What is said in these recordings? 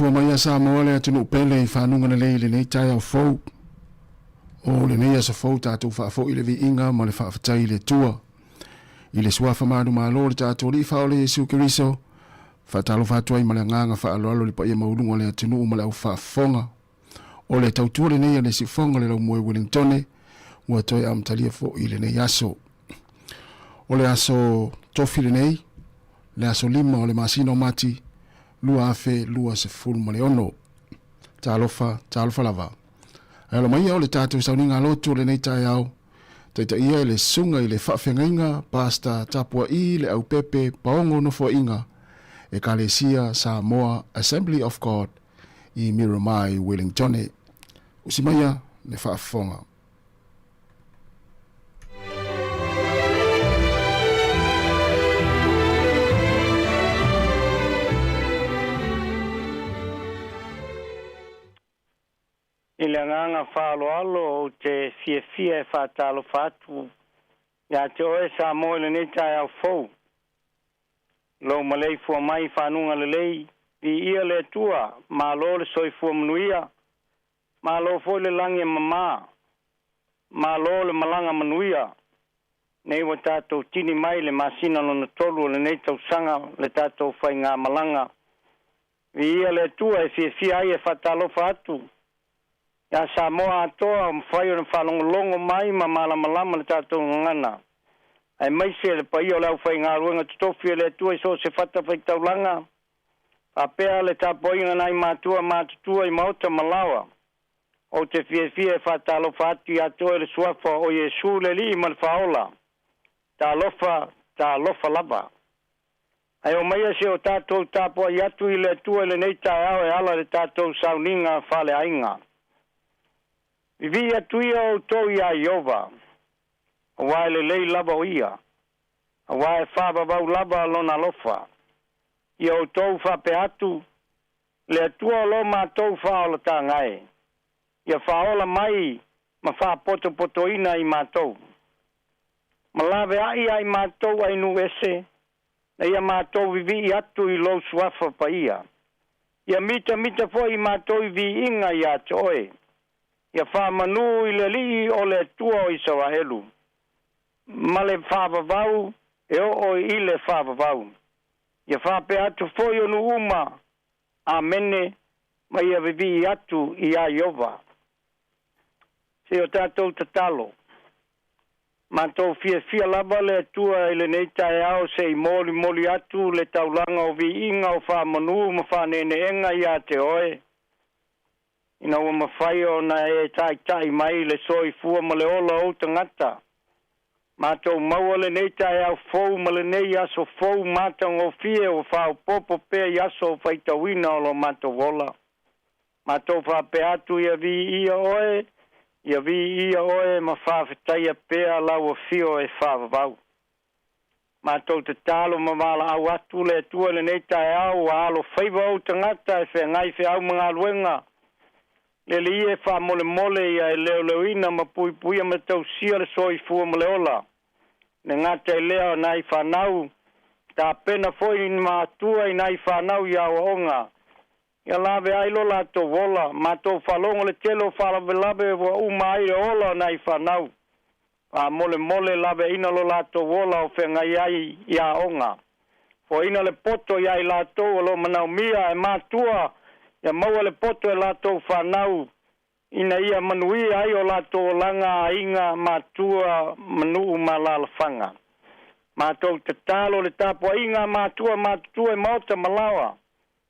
Maleifua mai a Samoa le atunuu pele i fanuga lelei i lenei taeao fou. O lenei aso fou tatou faafoi le viiga ma le faafetai i le Atua. I le suafa manumalo o le tatou Alii Faaola Iesu Keriso, faatalofa atu ai ma le agaga faaaloalo i le paia maualuga o le atunuu ma le au faafofoga. O le tautua lenei a le Siufofoga le Laumoe Wellingtone ua toe amatalia foi i lenei aso. O le aso tofi lenei, le aso 5 o le masina o Mati 2026. Talofa, talofa lava. Ae alo mai o le tatou sauniga lotu o lenei taeao, taitaia e le susuga i le faafeagaiga Pastor Tapua'i le Aupepe Paogo Nofoaiga, Ekalesia Samoa Assembly of God i Miramai, Wellingtone. Usi maia le faafofoga. I le agaga faaaloalo ou te fiafia e faatalofa atu ia te oe Samoa i lenei taeao fou. Lou maleifua mai i fanuga lelei, viia le Atua, malo le soifua manuia, malo foi le lagi e mamā, malo le malaga manuia. Nei ua tatou tini mai le masina lona tolu o lenei tausaga le tatou faigamalaga. Viia le Atua e fiafia ai e faatalofa atu ia Samoa atoa o mafai ona faalogologo mai ma malamalama le tatou gagana, aemaise le paia o le aufaigaluega totofi e le Atua i so o se fatafaitaulaga, faapea le tapuaiga nai matua matutua i maota ma laoa. Ou te fiafia e faatalofa atu ia te oe le suafa o Iesu le Alii ma le Faaola. Talofa, talofa lava. Ae omaia se o tatou tapuai atu i le Atua i lenei taeao e ala i le tatou sauniga faaleaiga. Vivii atu ia outou iā Ieova, auā e lelei lava o ia, auā e faavavau lava lona alofa. Ia outou faapea atu, Le Atua o lo matou faaolataga e, ia faaola mai ma faapotopotoina i matou. Ma laveai ai matou ainu ese, na ia matou vivii atu i lou suafa paia. Ia mitamita foi i matou i viiga ia te oe. Ia faamanu i le Alii o le Atua o Isaraelu, ma le faavavau e oo i le faavavau. Ia faapea atu foi o nuu uma, Amene, ma ia vivii atu iā Ieova. Se o tatou tatalo. Matou fiafia lava le Atua i lenei taeao se i molimoli atu le taulaga o viiga o faamanu ma faaneeneega ia te oe, ina ua mafai ona e taitai mai le soifua ma le ola o ou tagata. Matou maua lenei taeao fou ma lenei aso fou matagofie ua faaopoopo pea i aso o faitauina o lo matou ola. Matou faapea atu ia viia oe, ia viia oe ma faafetaia pea lau afio e faavavau. Matou tatalo ma valaau atu le Atua i lenei taeao ua alofaiva ou tagata e feagai feau ma galuega. Le Alii e faamolemole ia e leoleoina ma puipuia ma tausia le soifua ma le ola. Le gata i lea o nai fanau, tapena foi ni matua i nai fanau i aoaoga. Ia lave ai lo latou ola, matou faalogo le tele o faalavelave ua uma ai le ola o nai fanau. Faamolemole laveaina lo latou ola o feagai ai i aoga. Foaina le poto iā i latou o lo manaomia e matua ia maua le poto e latou fanau ina ia manuia ai o latou olaga aiga, matua ma nuu ma alaalafaga. Matou tatalo le tapuaiga a matua matutua i maota ma laoa.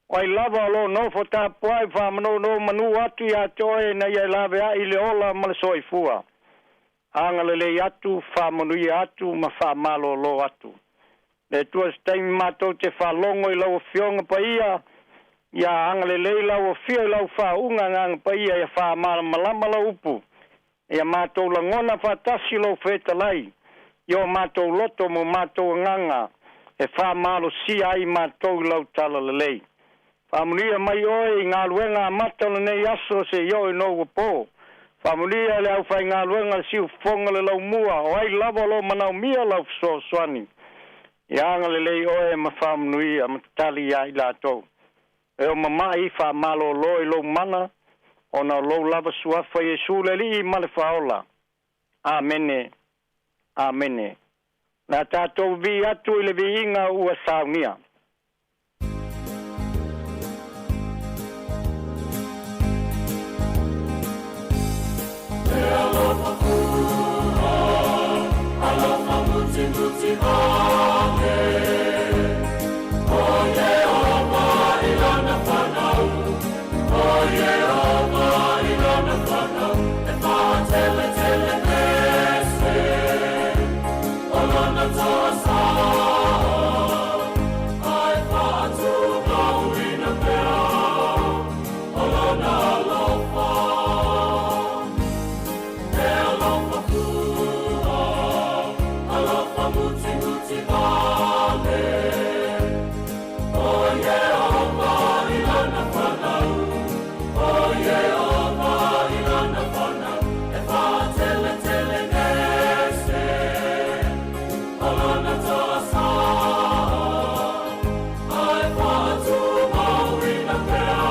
O ai lava o lo o nofo tapuai faamanonomanu atu ia te oe ina ia e laveai le ola ma le soifua. Agalelei atu, faamanuia atu ma faamalolo atu. Le Atua se taimi matou te faalogo i lau Afioga Paia, ia agalelei lau Afio i lau faauuga Agaga Paia ia faamalamalama lau upu, ia matou lagona faatasi lou fetalai i o matou loto ma o matou agaga e faamalosia ai matou i lau talalelei. Faamanuia mai oe i galuega amata o lenei aso seia oo ina ua po. Faamanuia le aufaigaluega le siufofoga le laumua, o ai lava o lo o manaomia lau fesoasoani. Ia agalelei oe ma faamanuia ma tali ia i latou. E o mama'i faamalōlō i lou mana ona o lou lava suafa Iesu le Alii ma le Faaola. Amene. Amene. O le a tatou vivii atu i le viiga ua saunia. E alofa fua, alofa mutimuti ane. O Ieova i lana fanau, o Ieova i lana fanau, e faateletele ese, o lona toasā, ae faatumauina pea, o lona alofa. E alofa fua, alofa mutimuti vale. O Ieova i lana fanau, o Ieova i lana fanau, e faateletele ese, o lona toasā, ae faatumauina pea,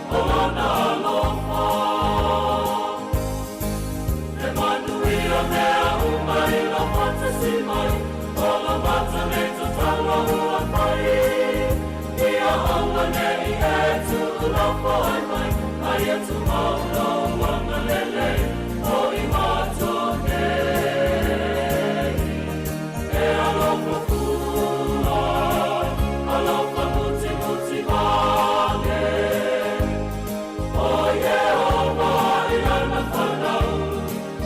o lona alofa. E manuia mea uma i lou faatasi mai, o lou mata nei tatalo ua fai. Ia aua nei e tuulafoai mai, a ia tumau lou agalelei, o i matou nei. E alofa fua, alofa mutimuti vale. O Ieova i lana fanau,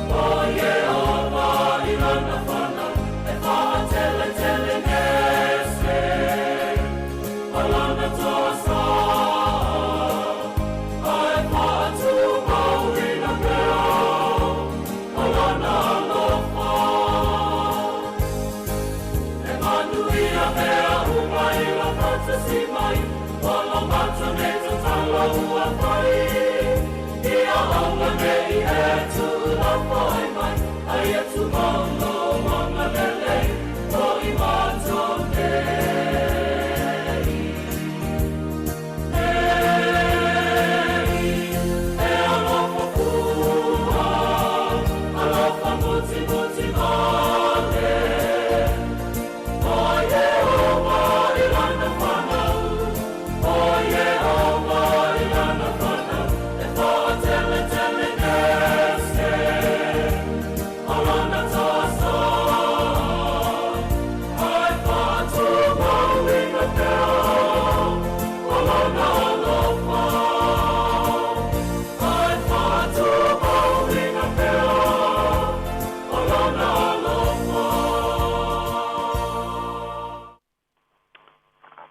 o Ieova i lana fanau, e faateletele ese, o lona toasā, ae faatumauina pea, o lona alofa. E manuia mea uma i lou faatasi mai, o lou mata nei tatalo ua fai. Ia aua nei e tuulafoai mai, a ia tumau lou agalelei, o i matou nei. E alofa fua, alofa mutimuti vale. O Ieova i lana fanau, o Ieova i lana fanau, e faateletele ese, o lona toasā, ae faatumauina pea, o lona alofa. Ae faatumauina pea, o lona alofa.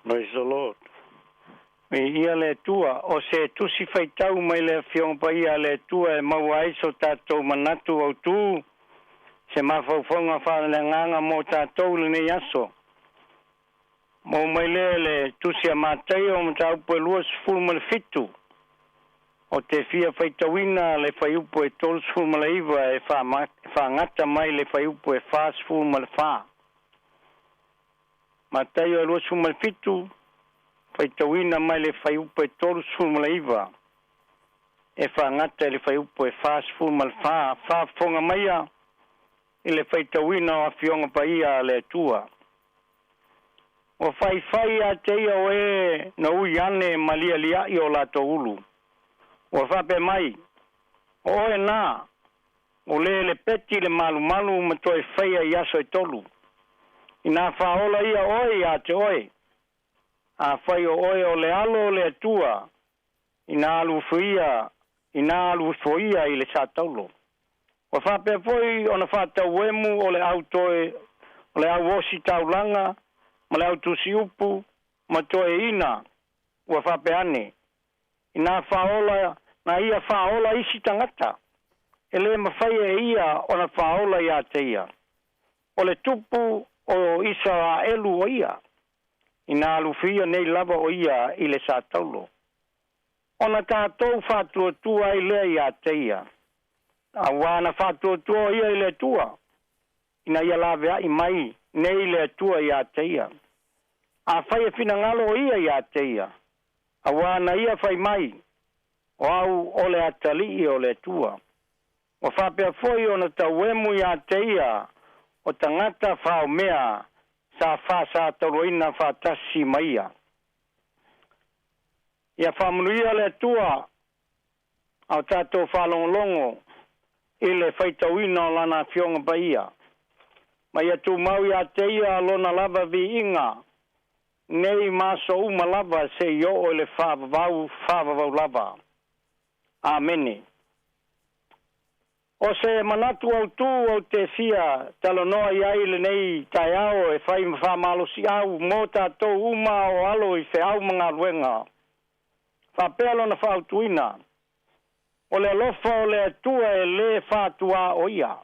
Praise the Lord. Viia le Atua, o se tusi faitau mai le Afioga Paia a le Atua e maua ai so tatou manatu autū, se mafaufauga faaleagaga mo tatou i lenei aso. Maua mai lea i le tusi a Mataio mataupu e 27. Ou te fia faitauina le fuaiupu e 39 e faagata mai le fuaiupu e 44. Mataio e 27, faitauina mai le fuaiupu e 39 e faagata i le fuaiupu e 44. Faafofoga maia i le faitauina o Afioga Paia a le Atua. Ua faifai ia te ia o e na ui ane ma lialia'i o latou ulu. Ua faapea mai, O oe na, o le lepeti le malumalu ma toe faia i aso e tolu. Inā faaola ia oe ia te oe. Afai o oe o le Alo o le Atua, inā alu ifo ia, inā alu ifo ia i le sataulo. Ua faapea foi ona faatauemu o le au toe, o le au ositaulaga ma le au tusiupu ma toeaina, ua faapea ane, Inā faaola, na ia faaola isi tagata, e lē mafai e ia ona faaola iā te ia. O le Tupu o Isaraelu o ia, inā alufiia nei lava o ia i le sataulo. Ona tatou faatuatua ai lea iā te ia, auā na faatuatua o ia i le Atua, ina ia laveaʻi mai nei le Atua iā te ia. Afai e finagalo o ia iā te ia, Auā na ia fai mai, O au o le Atalii o le Atua. Ua faapea foi ona tauemu iā te ia o tagata faomea sa faasatauloina faatasi ma ia. Ia faamanuia le Atua a o tatou faalogologo i le faitauina o Lana Afioga Paia, ma ia tumau iā te ia Lona lava viiga nei ma aso uma lava seia oo i le faavavau faavavau lava. Amene. O se manatu autū ou te fia talanoa i ai i lenei taeao e fai ma faamalosiau mo tatou uma o alo i feau ma galuega, faapea lona faautuina, O le alofa o le Atua e lē faatuaoia.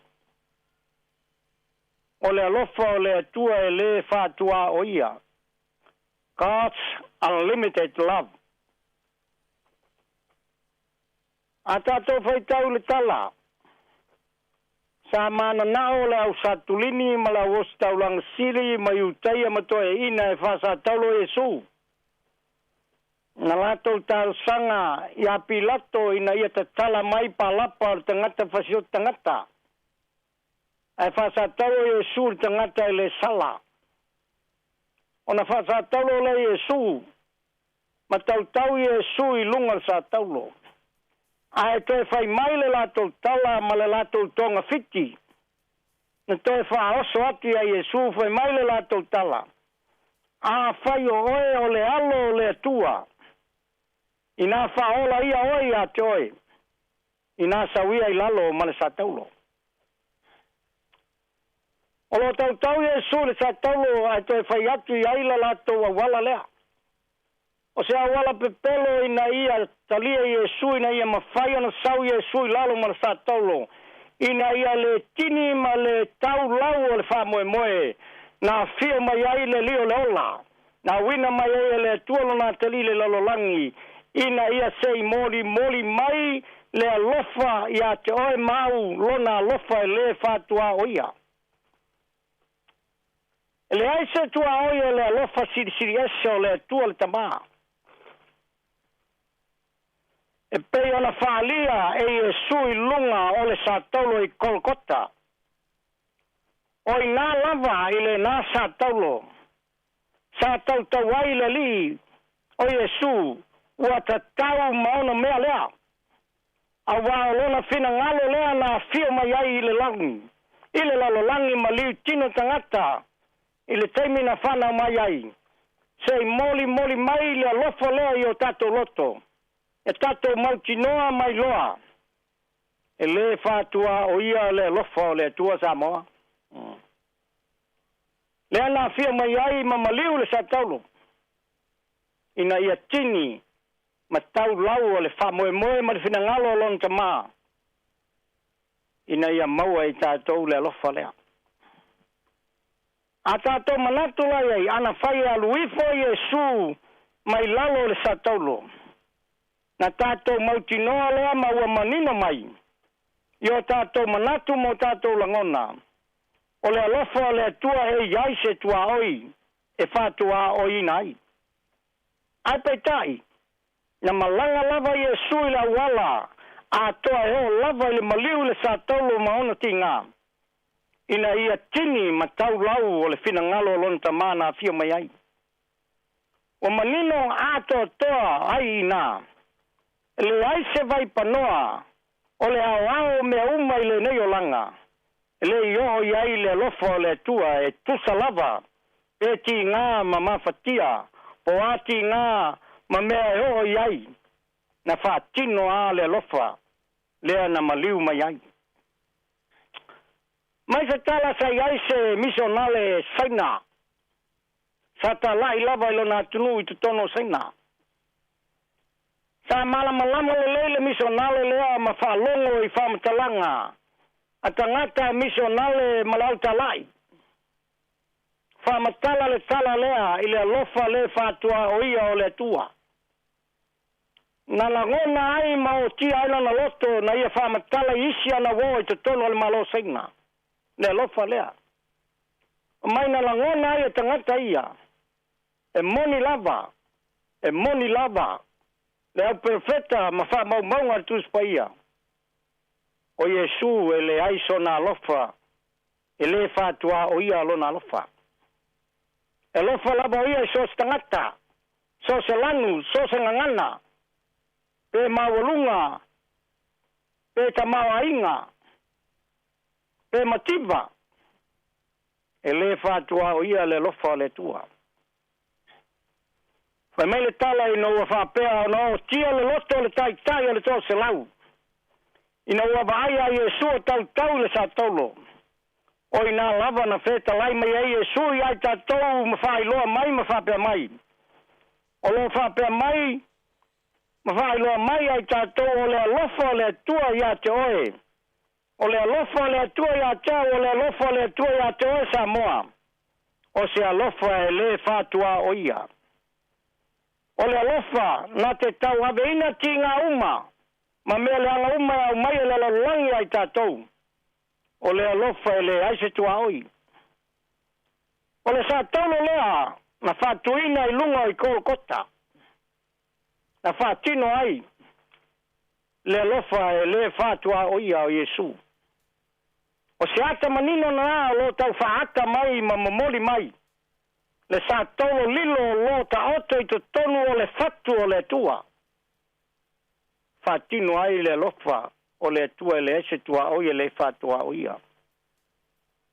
O le alofa o le Atua e lē faatuaoia. God's unlimited love. A tatou faitau i le tala, sa mananao le au Satulini ma le au Ositaulaga Sili ma Iutaia ma Toeaina e faasataulo Iesu. Na latou talosaga ia Pilato ina ia tatala mai palapa o le tagata fasioti tagata, ae faasataulo Iesu i le tagata e le sala. Ona faasataulo lea Iesu, ma tautau Iesu i luga o le sataulo. Ae toe fai mai le latou tala ma le latou togafiti, na toe faaoso atu iā Iesu, fai mai le latou tala, Afai o oe o le Alo o le Atua, inā faaola ia oe iā te oe, inā sau ia i lalo ma le sataulo. O lo o tautau Iesu i le sataulo ae toe fai atu i ai la latou auala lea. O se auala pepelo ina ia talia Iesu ina ia mafai ona sau Iesu i lalo ma le sataulo, ina ia le tini ma le tau lau o le faamoemoe na afio mai ai le Alii o le ola, na auina mai ai e le Atua Lona atalii i le lalolagi, ina ia se i molimoli mai le alofa iā te oe ma au Lona alofa e lē faatuaoia. E leai se tuaoi o le alofa silisili ese o le Atua le Tama. E pei ona faaalia e Iesu i luga o le sataulo i Kolokota. O inā lava i lenā sataulo, sa tautau ai le Alii o Iesu ua tatau ma ona mea lea, auā o lona finagalo lea na afio mai ai i le lagi, i le lalolagi ma liu tino tagata i le taimi na fanau mai ai, se i molimoli mai le alofa lea i o tatou loto, e tatou mautinoa mai loa, e lē faatuaoia le alofa o le Atua Samoa. Lea na afio mai ai ma maliu le Sataulo, ina ia tini ma tau lau o le faamoemoe ma le finagalo o lona Tama, ina ia maua e i tatou le alofa lea. A tatou manatu la i ai, ana fai e alu ifo Iesu mai lalo o le Sataulo, na tatou mautinoa lea ma ua manino mai i o tatou manatu ma o tatou lagona, o le alofa o le Atua e i ai se tuaoi e faatuaoiina ai. Ae peitai, na malaga lava Iesu i le auala atoa e oo lava i le maliu i le Sataulo ma ona tiga, ina ia tini ma tau lau o le finagalo o lona Tama na afio mai ai. Ua manino atoatoa ai inā, e leai se vaipanoa o le aoao o mea uma i lenei olaga, e le i oo i ai le alofa o le Atua e tusa lava pe tiga ma mafatia po o a tiga ma mea e oo i ai, na faatino a le alofa lea na maliu mai ai. Mai se tala sa i ai se misionale Saina sa tala'i lava i lona atunuu i totonu o Saina. Sa malamalama lelei le misionale lea ma faalogo i faamatalaga a tagata misionale ma le au tala'i. Faamatala le tala lea i le alofa le faatuaoia o le Atua. Na lagona ai ma otia ai lona loto na ia faamatala i isi ana uo i totonu o le Malo o Saina, le alofa lea. Mai na lagona ai e tagata ia, e moni lava, e moni lava. Le au perofeta ma faamaumauga a le Tusi Paia, o Iesu e leai sona alofa, e lē fatuaoia lona alofa. E alofa lava o ia i so o se tagata, so o se lanu, so o se gagana, pe maualuga, pe tamaoaiga, pe mativa, e lē fatuaoia le alofa o le Atua. Fai mai le tala ina ua faapea ona ootia le loto o le Taitai o le toaselau, ina ua vaai a Iesu o tautau i le sataulo, o i ina lava na fetalai mai ai Iesu iā i tatou ma faailoa mai ma faapea mai, O lo o faapea mai ma faailoa mai iā i tatou o le alofa o le Atua ia te oe, o le alofa o le Atua ia te au, o le alofa o le Atua ia te oe Samoa, o se alofa e lē fatuaoia. O le alofa na te tauaveina tiga uma ma mea leaga uma e aumai e le lalolagi ia i tatou. O le alofa e leai se tuaoi. O le sataulo lea na faatuina i luga o i Kolokota, na faatino ai le alofa e lē fatuaoia o Iesu. O se ata manino na o lo o tau faaata mai ma momoli mai le satolo lilo o lo o taoto i totonu o le fatu o le Atua, faatino ai le alofa o le Atua e leai se tuaoi e lē fatuaoia.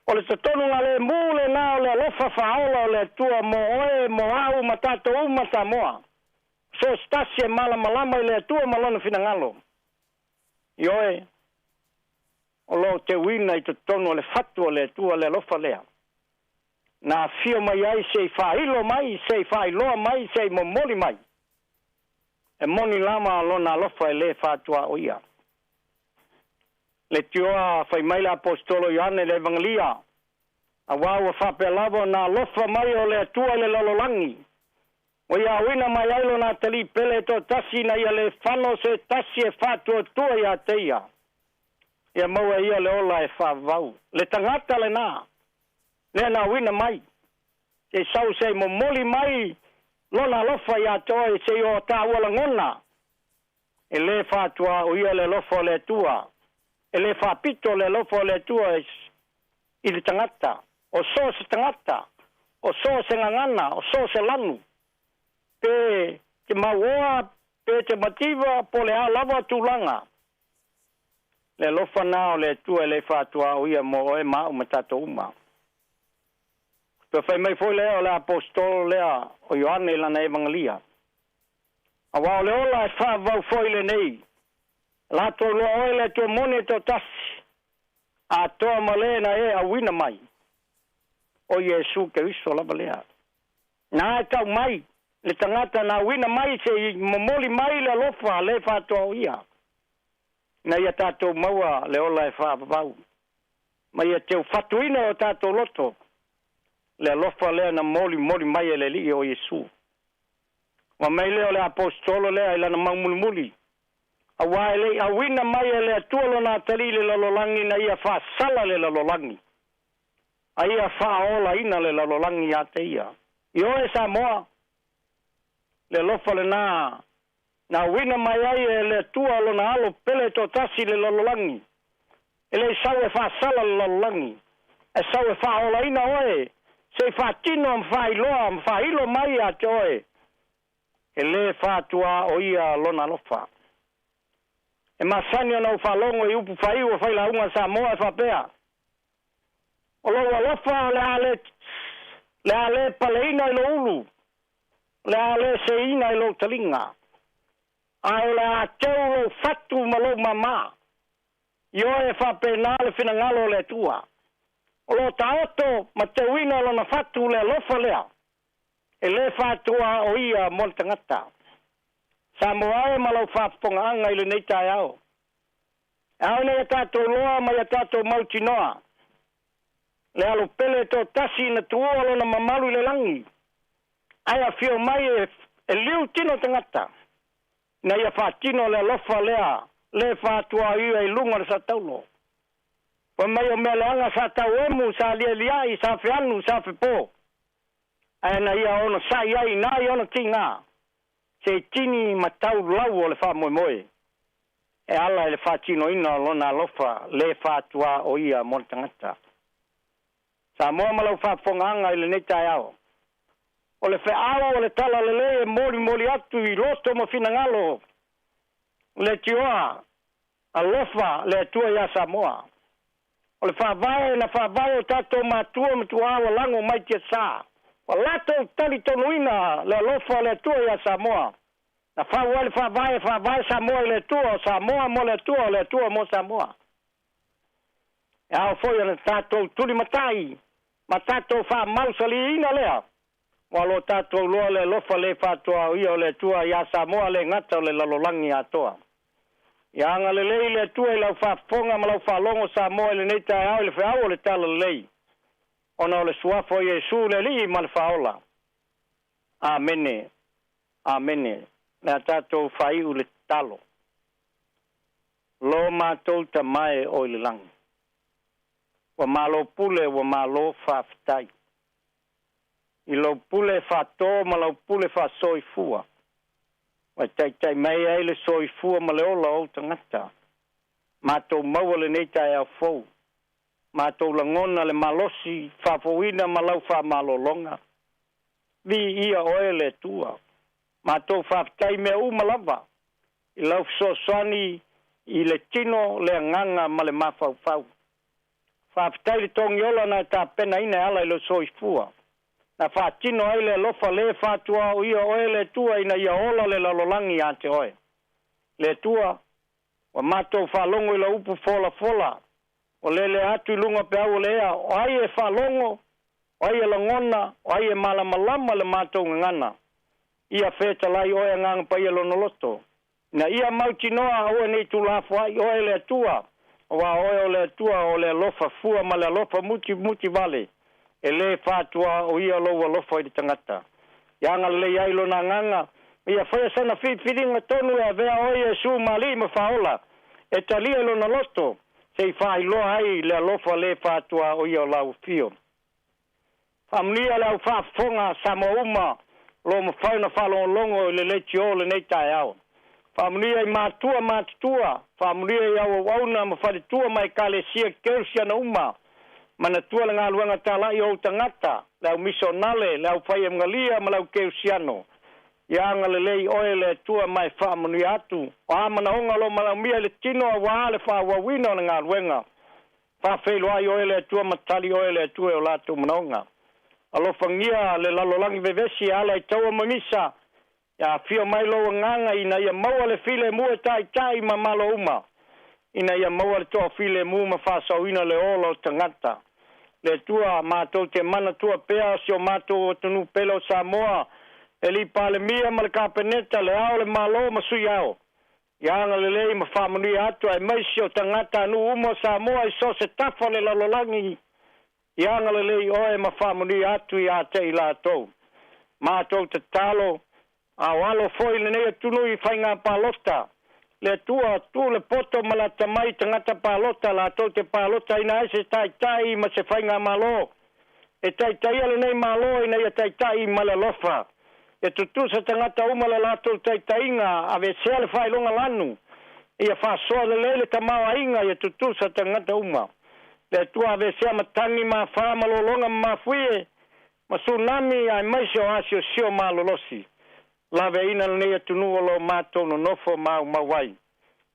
O le totonu galemu lena o le alofa faaola o le Atua mo oe, mo au ma tatou uma Samoa. So o se tasi e malamalama i le Atua ma Lona finagalo. Ioe, o lo o teuina i totonu o le fatu o le Atua le alofa lea na afio mai ai se i faailo mai, se i faailoa mai, se i momoli mai. E moni lava Lona alofa e lē faatuaoia. Leitioa fai mai le Aposetolo Ioane i le Evagelia, Auā ua faapea lava ona alofa mai o le Atua i le lalolagi, ua ia auina mai ai Lona atalii pele e toatasi ina ia lē fano se tasi e faatuatua iā te ia, ia maua e ia le ola e faavavau. Le tagata lenā, lea na auina mai, se i sau se i momoli mai Lona alofa iā te oe, se i o tāua lagona, E lē faatuaoia le alofa o le Atua, e lē faapito le alofa o le Atua i le tagata, o so o se tagata, o so o se gagana, o so o se lanu, pe te mauoa, pe te mativa, po o le a lava tulaga. Le alofa na o le Atua e lē faatuaoia mo oe ma au ma tatou uma. Toe fai mai foi lea o le Aposetolo lea o Ioane i lana Evagelia, Auā o le ola e faavavau foi lenei, latou loa oe le Atua moni e toatasi, atoa ma le na e auina mai, o Iesu Keriso lava lea. Na e tau mai le tagata na auina mai se i momoli mai le alofa le faatoaoia, ina ia tatou maua le ola e faavavau, ma ia teufatuina e o tatou loto le alofa lea na molimoli mai e le Alii o Iesu. Ua mai lea o le Aposetolo lea i lana mau mulimuli, auā e le i auina mai e le Atua lona atalii i le lalolagi ina ia faasala le lalolagi, a ia faaolaina le lalolagi iā te ia. Ioe Samoa, le alofa lenā na auina mai ai e le Atua lona Alo pele toatasi i le lalolagi, e le i sau e faasala le lalolagi, ae sau e faaolaina oe, se i faatino ma faailoa ma faailo mai ia te oe, e lē faatuaoia lona alofa. E masani ona ou faalogo i upu faaiu o failauga a Samoa e faapea, O lou alofa o le a le, le a le paleina i lou ulu, o le a le seiina i lou taliga, ae o le a teu lou fatu ma lou māmā. Ioe e faapena le finagalo o le Atua. O lo o taoto ma teuina lona fatu le alofa lea, e lē faatoa o ia mo le tagata. Samoa e ma lau faafofogaaga i lenei taeao. E ao ina ia tatou loa ma ia tatou mautinoa le alo pele e toatasi na tuua lona mamalu i le lagi, ae afio mai e liu tino tagata ina ia faatino le alofa lea lē faatuaoia i luga o le sataulo. Fai mai o mea leaga sa tauemu, sa lialia'i, sa feanu, sa fepō, ae na ia onosai ai inā i ona tigā, Se i tini ma tau lau o le faamoemoe e ala i le faatinoina o Lona alofa le faatuā o Ia mo le tagata. Samoa ma lau faafofogaaga i lenei taeao, o le feau o le Talalelei e molimoli atu i loto ma finagalo leitioa alofa le Atua iā Samoa. O le faavae na faavae o tatou matua ma tuaa ua lago mai tiasa, ua latou talitonuina le alofa o le Atua iā Samoa, na fau ai le faavae e faavae Samoa i le Atua, o Samoa mo le Atua, o le Atua mo Samoa. E ao foi ona tatou tulimatai ma tatou faamausaliina lea, ua lo tatou loa le alofa le faatuaoia o le Atua iā Samoa le gata o le lalolagi atoa. Ia agalelei le Atua i lau faafofoga ma lau faalogo Samoa i lenei taeao i le feau o le Talalelei, ona o le Suafa o Iesu le Alii ma le Faaola. Amene. Amene. Le a tatou faaiu le tatalo. Lo matou Tama e o i le lagi. Ua malo pule, ua malo faafetai. I lou pule faatō ma lau pule faasoifua, ua e taitai mai ai le soifua ma le ola o ou tagata. Matou maua lenei taeao fou. Matou lagona le malosi faafouina ma lau faamalologa. Viia oe le Atua. Matou faafetai mea uma lava i lau fesoasoani i le tino, le agaga ma le mafaufau. Faafetai le togiola na e tapenaina e ala i lou soifua, na faatino ai le alofa le faatuaoia oe le Atua ina ia ola le lalolagi ia te oe. Le Atua, ua matou faalogo i lau upu folafola, ua lelea atu i luga o peau o le ea, o ai e faalogo, o ai e lagona, o ai e malamalama le matou gagana. Ia fetalai oe Agaga Paia lona loto, ina ia mautinoa aua ne i tuulafoai oe le Atua, aua o oe o le Atua o le alofa fua ma le alofa mutimuti vale, e le faatuaoia lou alofa i le tagata. Ia agalelei ai lona agaga, ma ia faia sana filifiliga tonu e avea oe Iesu ma Alii ma Faaola, e talia i lona loto, se i faailoa ai le alofa le faatuaoia o lau afio. Faamanuia le au faafofoga a Samoa uma o lo o mafai ona faalogologo i le leitio o lenei taeao. Faamanuia i matua matutua, faamanuia i au auauna ma faletua ma ekalesia kerisiana uma. Manatua le galuega talai o ou tagata, le au misionale, le au faiemgalia ma le au keusiano. Ia agalelei oe le Atua ma e faamanuia atu. O a manaoga o lo o manaomia i le tino auā le faaauauina o le galuega. Faafeiloai oe le Atua ma tali oe le Atua i o latou manaoga. Alofagia le lalolagi vevesi e ala i taua ma misa, ia afio mai lou agaga ina ia maua le filemu e taitai ma malo uma, ina ia maua le toafilemu ma faasaoina le ola o tagata. Le Atua, matou te manatua pea si o matou atunuu pele o Samoa, le Alii Palemia ma le Kapeneta, le Ao o le Malo ma Sui Ao. Ia agalelei ma faamanuia atu aemaise o tagatanuu uma o Samoa i so o se tafa o le lalolagi. Ia agalelei oe ma faamanuia atu ia te i latou. Matou tatalo, a o alo foi lenei atunuu i faiga palota. Le Atua, tu le poto ma le atamai i tagata palota latou te palotaina ai se taitai ma se faigamalo e taitaia lenei Malo ina ia taitai ma le alofa. Ia tutusa tagata uma le latou taitaiga, aveesea le faailoga lanu, ia faasoa lelei le tamaoaiga, ia tutusa tagata uma. Le Atua aveesea matagi ma afa ma lologa ma mafuie ma tsunami aemaise o asiosio malolosi. Laveaina lenei atunuu o lo o matou nonofo maumau ai.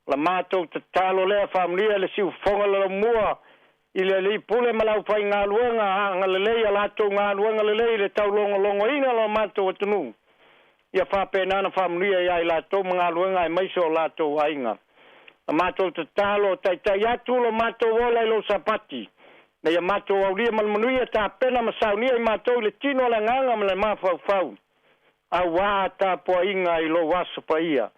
O la matou tatalo lea, faamanuia le siufofoga o le laumua i le Alii Pule ma le aufaigaluega, agalelei a latou galuega lelei i le taulogologoina o lo matou atunuu. Ia faapena ona faamanuia ia i latou ma galuega aemaise o latou aiga. La matou tatalo, taitai atu lo matou ola i lou Sapati, ina ia matou aulia ma le manuia, tapena ma saunia i matou i le tino o le agaga ma le mafaufau, auā tapuaiga i lou aso paia.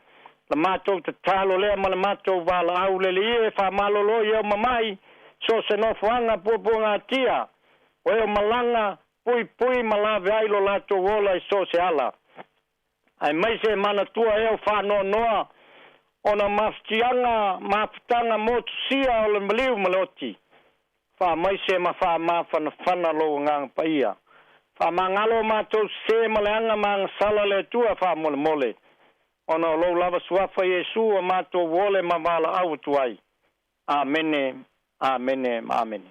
La matou tatalo lea ma le matou valaau leleie e faamalolo i e o mamai, so o se nofoaga puapuagatia, o e o malaga, puipui ma laveai lo latou ola i so o se ala. Aemaise e manatua e o faanoanoa ona mafatiaga mafutaga motusia o le maliu ma le oti. Faamaise ma faamafanafana lou Agaga Paia. Faamagalo o matou sesē ma leaga ma agasala le Atua faamolemole. Ona o lou lava suafa Iesu ua matou ole ma valaau atu ai. Amene, amene ma amene.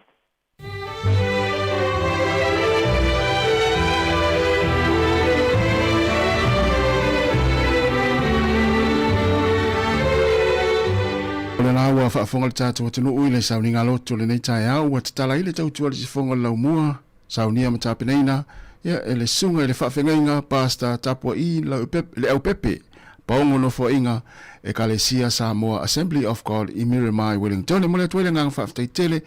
O le la ua faafofoga le tatou atunuu i le sauniga loto lenei taeao ua tatala ai le tautua i le sifoga o le laumua, saunia ma tapenaina ia e le susuga i le faafeagaiga Pastor Tapua'i Leaupepe Paogo Nofoaiga Ekalesia Samoa Assembly of God i Miramar i Wellington. E momoli atu ai le agaga faafetai tele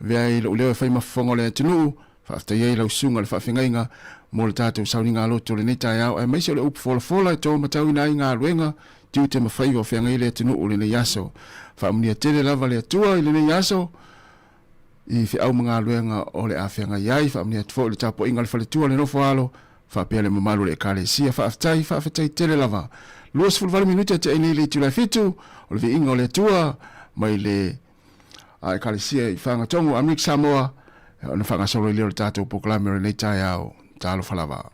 avea ai lou leo e fai ma fofoga o le atunuu, faafetai ai lau susuga i le faafeagaiga mo le tatou sauniga loto i lenei taeao aemaise o le upu folafola e to matauina ai galuega, tiute ma faiva o feagai le atunuu i lenei aso. Faamanuia tele lava le Atua i lenei aso i feau ma galuega o le a feagai ai. Faamanuia atu foi i le tapuaiga a le faletua le nofo alo faapea le mamalu o le Ekalesia. Faafetai, faafetai tele lava. 28 minute tea ai nei le itula e fitu o le viiga o le Atua mai le Ekalesia i Fagatogo, Amerika Samoa, ona faagasolo ai lea o le tatou polokalame o lenei taeao. Talofa lava.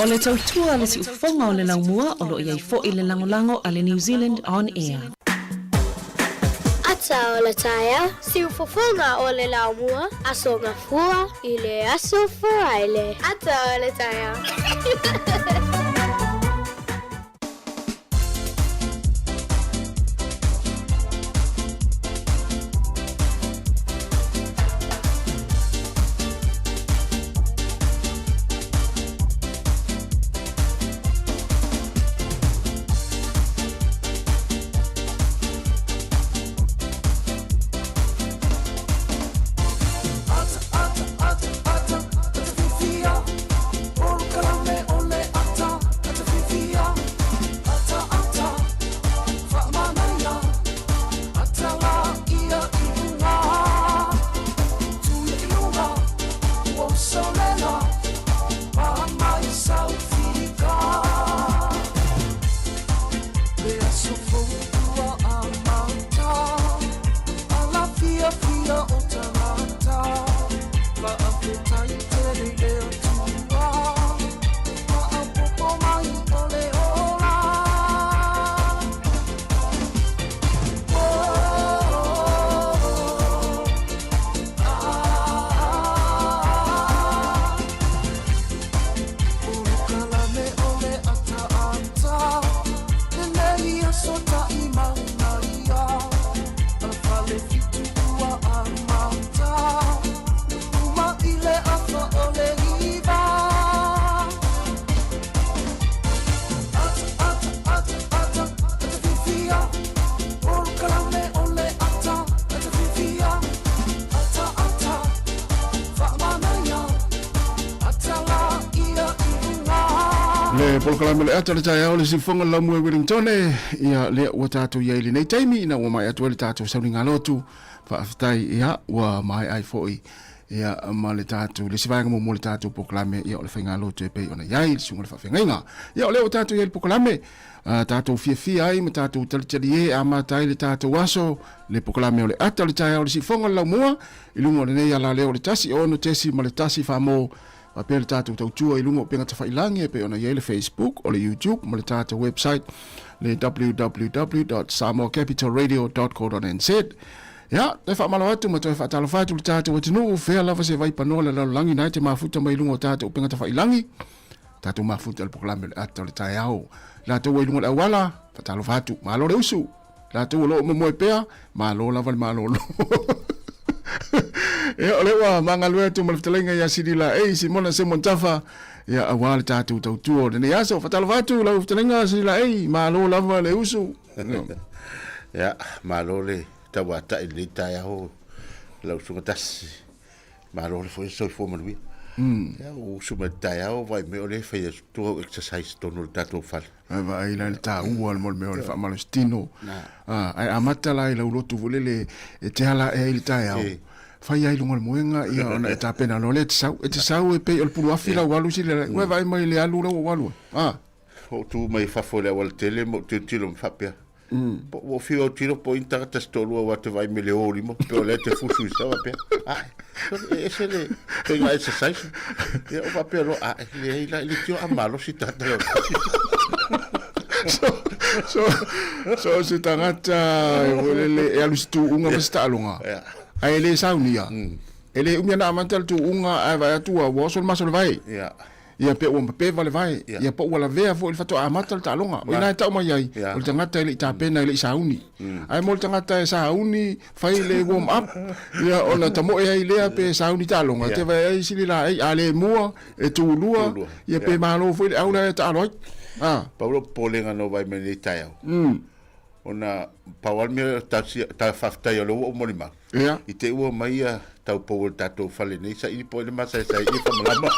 O le tautua a le siufofoga o le laumua o lo o i ai foi le lagolago a le New Zealand On Air. Ata o le taeao, siufofoga o le laumua, Aso Gafua i le Aso Faraile. Ata o le taeao. Faafetai tele i le Atua, faaopoopo mai o le ola. Oh, ah, Polokalame o le ataata, lenei aso taʻimauga ia. Falefitu ua amata, uma i le afa o le 9. Ata, ata, ata, ata, ata fiafia. Polokalame o le ata, ata fiafia. Ata, ata, faamanaia. Ata la ia i luga. Le polokalame le ata le taeao le siufofoga le laumua i Wellington ia lea ua tatou i ai i lenei taimi ina ua maea atu ai le tatou sauniga lotu. Faafetai ia ua maea ai foi ia ma le tatou le isi vaega muamua o le tatou polokalame ia o le faigalotu e pei ona i ai le susuga i le faafeagaiga. Ia o lea ua tatou i ai i le polokalame tatou fiafia ai ma tatou talitali e amata ai le tatou aso le polokalame o le ata o le taeao le siufofoga le laumua i luga o lenei alaleo o le 1 6 ma le 1 famo faapea le tatou tautua i luga o upega tafailangi e pei ona i ai le Facebook, o le YouTube ma le tatou website le www.samoacapitalradio.co.nz. Ia, toe faamalo atu ma toe faatalofa atu i le tatou atunuu, fea lava se vaipanoa le lalolagi na e te mafuta mai i luga o tatou upega tafailangi, tatou mafuta i le polokalame o le ata o le taeao. Latou ua i luga o le auala, faatalofa atu, malo le usu. Latou o lo o momoe pea, malo lava le malolo. Ia, o lea ua magalue atu ma le fetalaiga ia Silila Ei, Simona Simon Tafa, ia, aua le tatou tautua o lenei aso. Faatalofa atu lau fetalaiga Silila Ei, malo lava le usu. Ia, malo le tauatai i lenei taeao lau susuga Tasi. Malo le foi soifua manuia. Ia, ua usu mai le taeao, vaai mai o lea e fai atu au exercise tonu o le tatou fale. Ae vaai la le taua le mo le mea o le faamalositino. Ah, ae amata la i lau lotu foi lele e te ala ae ai i le taeao. Fai ai i luga o le moega ia ona e tapena loa lea e te sau. E te sau e pei o le puluafi lau alu sili la. Ua vaai mai i le alu la ua ou alu ai. Ah. Ua ou tu mai fafo i le aualatele ma ou tilotilo ma faapea, Po ua ou fiu autilo po o ai ni tagata se toalua aua te vaai mai le o lima pe o lea te fusu i sau faapea, Ae, sole, e ese le ituaiga exercise. Ia ou faapea loa, Ae, leai la, e leitioa a malosi tagata le So, so, so se tagata e foi lele e alu i se tuuga ma se taaloga, ae le saunia, e le umi ana amata le tuuga ae vaai atu ua oso le maso o le vae. Ia pe ua mapeva le vae, ia po ua lavea foi le faatoa amata le taaloga. O ina e tau mai ai, o le tagata e le i tapena e le i sauni. Ae mo le tagata e sauni, fai le warm up, ia ona tamoe ai lea pe sauni taaloga, te vaai ai sili laei, a le mua, e tulua, ia pe malo foi le au la e taalo ai. Ah. Pau lou popolega na ou vaai mai nei taeao, ona pau lava le mea ta faafetai o lea ua ou molimau. Ia. I te i ua omai ia taupou o le tatou fale nei, saili po o ai le masaesae i e faamalama.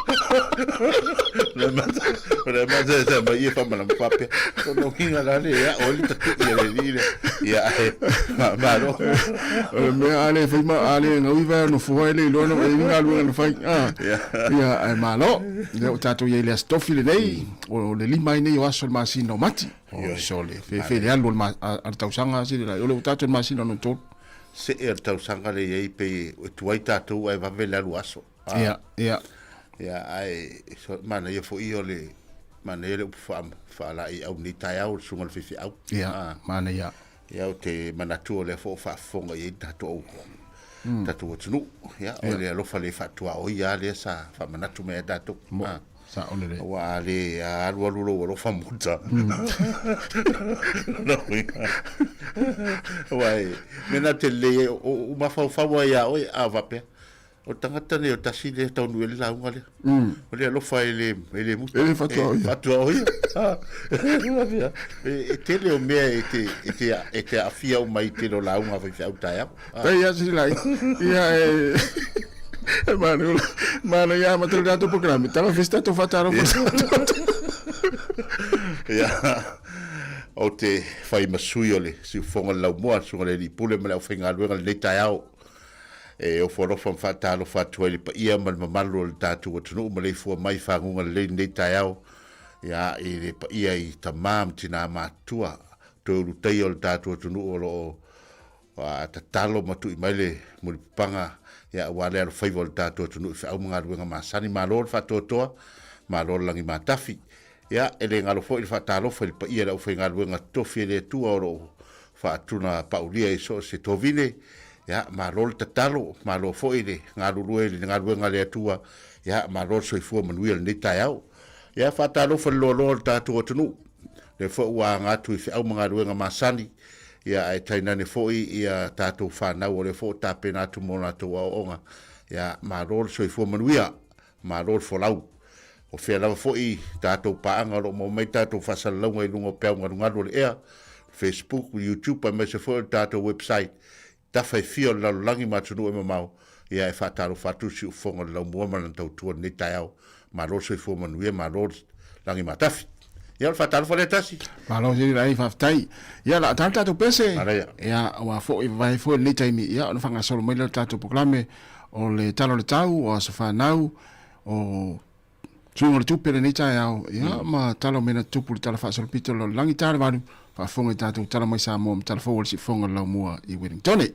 O le masaesae mai i e faamalama faapea. O lona uiga la le ao ai le tatui a le alii lea. Ia ae, malo. O le mea a le fai ma a le gaui vae o nofoa e le iloa na e i ai ni galuega na fai. Ia ae malo. Lea ua tatou i ai i le Aso Tofi lenei, o le 5 ai nei o aso o le masina o Mati. O sole, fefe le alu o le tausaga sili la. O le ua tatou i le masina lona tolu. See o le tausaga lea i ai pei e tuai tatou ae vave le alu aso. Ia, ia. Ia, ae manaia foi o le manaia le upu faalaeiau i lenei taeao, le susuga i le faifeau. Ia, manaia. Ia, ou te manatu o lea foi o faafofoga i ai le tatou tatou atunuu. Ia, o le alofa le faatuaoi lava lea sa faamanatu mai ai tatou. Sao lelei. Aua a le a alu alu lou alofa muta. Aua e, mea na te lelei ai, o mafaufau ai ia oe, a faapea, o le tagata nei o tasi lea taunuu i ai le lauga lea. O le alofa e le, e le muta. E le fatuaoia. E fatuaoia. E tele o mea e te, e te, e te aafia uma i tele o lauga a faifeau taeao. Tai ia sila ia e e manu manu ia ma tele tatou programe tala festa to fataro Ia ou te fai ma sui o le siufofoga o le laumua, le susuga i le Alii Pule ma le aufaigaluega i lenei taeao. E ofo alofa ma faatalofa atu ai i le paia ma le mamalu o le tatou atunuu ma leifua mai i faguga lelei i lenei taeao. Ia, i le paia i tama ma tina matutua, toe ulutaia o le tatou atunuu o lo o Tatalo ma tui mai le mulipapaga, ia, aua le alofaiva o le tatou atunuu i feau ma galuega masani. Malo le faatoatoa, malo le lagimatafi. Ia, e le galo foi le faatalofa i le paia i le aufaigaluega totofi e le Atua o lo o faatuna paulia i so o se tovine. Ia, malo le tatalo, malo foi le galulue i le galuega a le Atua. Ia, malo le soifua manuia i lenei taeao. Ia, faatalofa i le loaloa o le tatou atunuu, lea foi ua aga atu i feau ma galuega masani, ia, ae tainane foi ia tatou fanau o lea foi ua tapena atu mo latou aoaoga. Ia, malo le soifua manuia, malo le folau. O fea lava foi tatou paaga o lo o maua mai tatou faasalalauga i luga o peau galugalu o le ea, Facebook, YouTube aemaise foi o le tatou website, tafa e fia o le lalolagi ma atunuu e mamao, ia e faatalofa atu le siufofoga o le laumua ma lana tautua i lenei taeao. Malo le soifua manuia, malo le lagi matafi. Ia o le faatalofa lea tasi. Malo tele lai faafetai. Ia la tala tatou pese. Manaia. Ia ua foi vavae foi lenei taimi. Ia ona faagasolo mai lea o le tatou polokalame o le Tala o le Tau, o Aso Fanau, o Suiga o le Tupe lenei taeao. Ia ma tala o mea na tutupu i le Tala Faasolopito o le Lalolagi ta le valu faafofoga i tatou tala mai Samoa ma tala fou o le siufofoga o le Laumua i Wellingtone.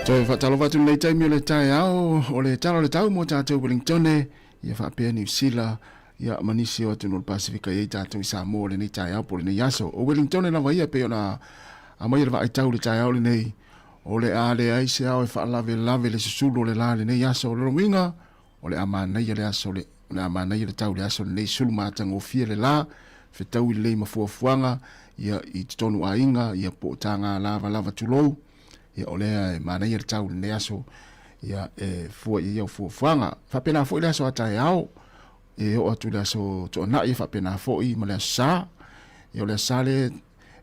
Toe faatalofa atu lenei taimi o le taeao o le tala o le tau mo tatou Wellingtone ia faapea Niu Sila ia ma nisi o atunuu o le Pasefika i ai tatou i Samoa lenei taeao po o lenei aso. O Wellingtone lava ia pei ona aumaia le vaai tau i le taeao lenei o le a leai se ao e faalavelave le susulu o le la lenei aso. O lona uiga o le a manaia le aso le o le a manaia le tau le aso lenei sulu matagofie le la fetaui lelei ma fuafuaga ia i totonu aiga ia po o taga lavalava tulou ia o lea e manaia le tau lenei aso ia e fua i au fuafuaga. Faapena foi le aso a taeao e oo atu le aso toanai e faapena foi ma le aso sa. Ia o le aso sa le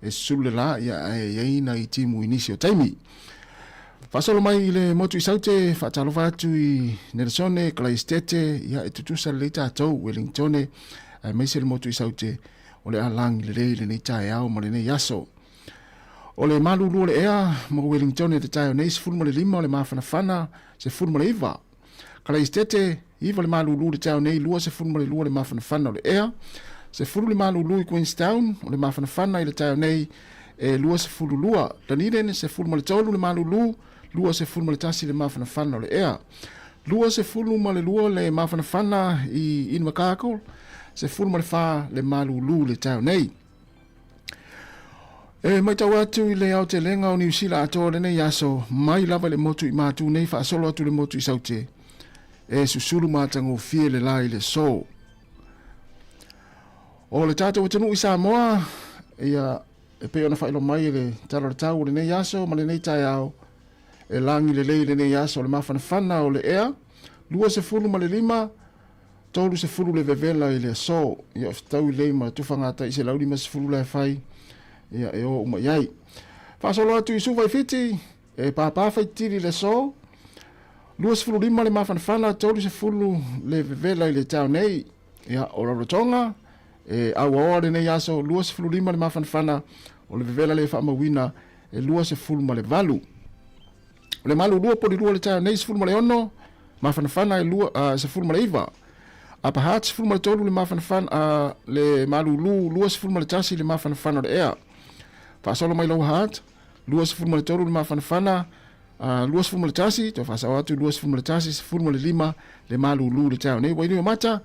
e susulu le la ia ae i ai nai timu i nisi o taimi. Faasolo mai i le motu i Saute, faatalofa atu i Nelesone, Kalaistete, ia e tutusa lelei tatou, Wellingtone, aemaise le motu i Saute, o le a lagi lelei lenei taeao ma lenei aso. O le malulu o le ea mo Wellington i te taeao nei 15 o le mafanafana 19. Kalaistete, 9 le malulu i le taeao nei 22 le mafanafana o le ea. 10 le malulu i Queenstown o le mafanafana i le taeao nei e 22. Dunedin, 13 le malulu, 21 le mafanafana o le ea. 22 le mafanafana i Invercargill, 14 le malulu i le taeao nei. E matau atu i le aotelega o Niu Sila atoa lenei aso, mai lava i le motu i Matu nei faasolo atu le motu i Saute, e susulu matagofie le la i le so. O le tatou atunuu i Samoa, ia, e pei ona faailoa mai e le Tala o le Tau o lenei aso ma lenei taeao, e lagi lelei lenei aso o le mafanafana o le ea, 25 30 le vevela i le aso, ia fetaui lelei ma tufaga tai 150 la e fai, ia e o uma i ai. Faasolo atu i Suva i Fiti, e pāpā faitili le aso, 25 le mafanafana, 30 le vevela i le tao nei, ia o Rarotonga, e auaoa lenei aso, 25 le mafanafana, o le vevela le faamauina e 28. O le malu lua poli lua le taeao nei 16, mafanafana e lua, 19. Upper Hutt 13 le mafanafana, le malulu 21 le mafanafana o le ea. Faasolo mai Lower Hutt 23 le mafanafana, 21, toe faasao atu 21, 15 le malulu le taeao nei. Wainuiomata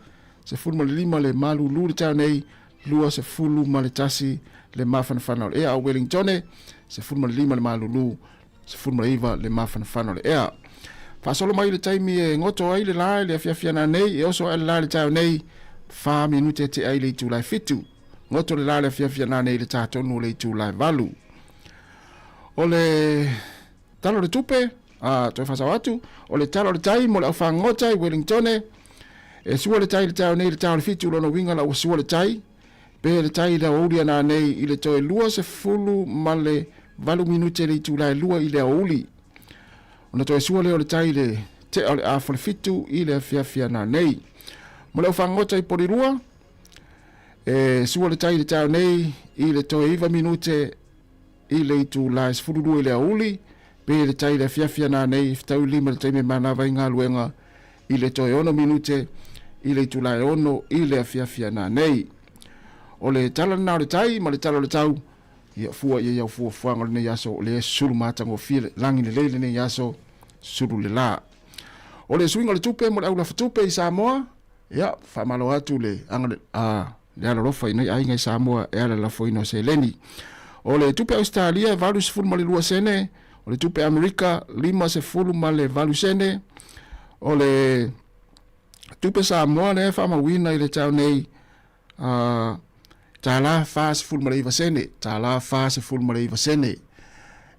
15 le malulu le taeao nei, 21 le mafanafana o le ea. Wellingtone 15 le malulu, 19 le mafanafana o le ea. Faasolo mai le taimi e goto ai le la i le afiafi ana nei, e oso ae le la i le taeao nei, 4 minute e tea i le itula e 7. Goto le la i le afiafi ana nei i le tā tonu o le itula e 8. O le tala o le tupe, a toe faasao atu, o le tala o le tai mo le aufagota i Wellingtone, e sua le tai i le taeao nei i le tā o le 7, lona uiga la ua sua le tai, Pe le tai i le aoauli ana nei i le toe 28 minute le itula e 2 i le aoauli. Ona toe sua lea o le tai i le tea o le afa le 7 i le afiafi ana nei. Mo le aufagota i Porirua, e sua le tai i le taeao nei i le toe 9 minute i le itula e 12 i le aoauli, pe le tai i le afiafi ana nei fetaui lima le taimi e manava ai galuega i le toe 6 minute i le itula e 6 i le afiafi ana nei. O le tala lena o le tai ma le tala o le tau, ia fua ia iau fuafuaga o lenei aso o lea e sulu matagofie le lagi lelei lenei aso, sulu le la. O le suiga o le tupe mo le aulafatupe i Samoa, ia faamalo atu le aga a le alolofa i nai aiga i Samoa e ala lafoina o seleni. O le tupe Ausetalia e 82 sene, o le tupe Amerika 58 sene, o le tupe Samoa lea e faamauina i le taeao nei tala 49 sene, tala 49 sene.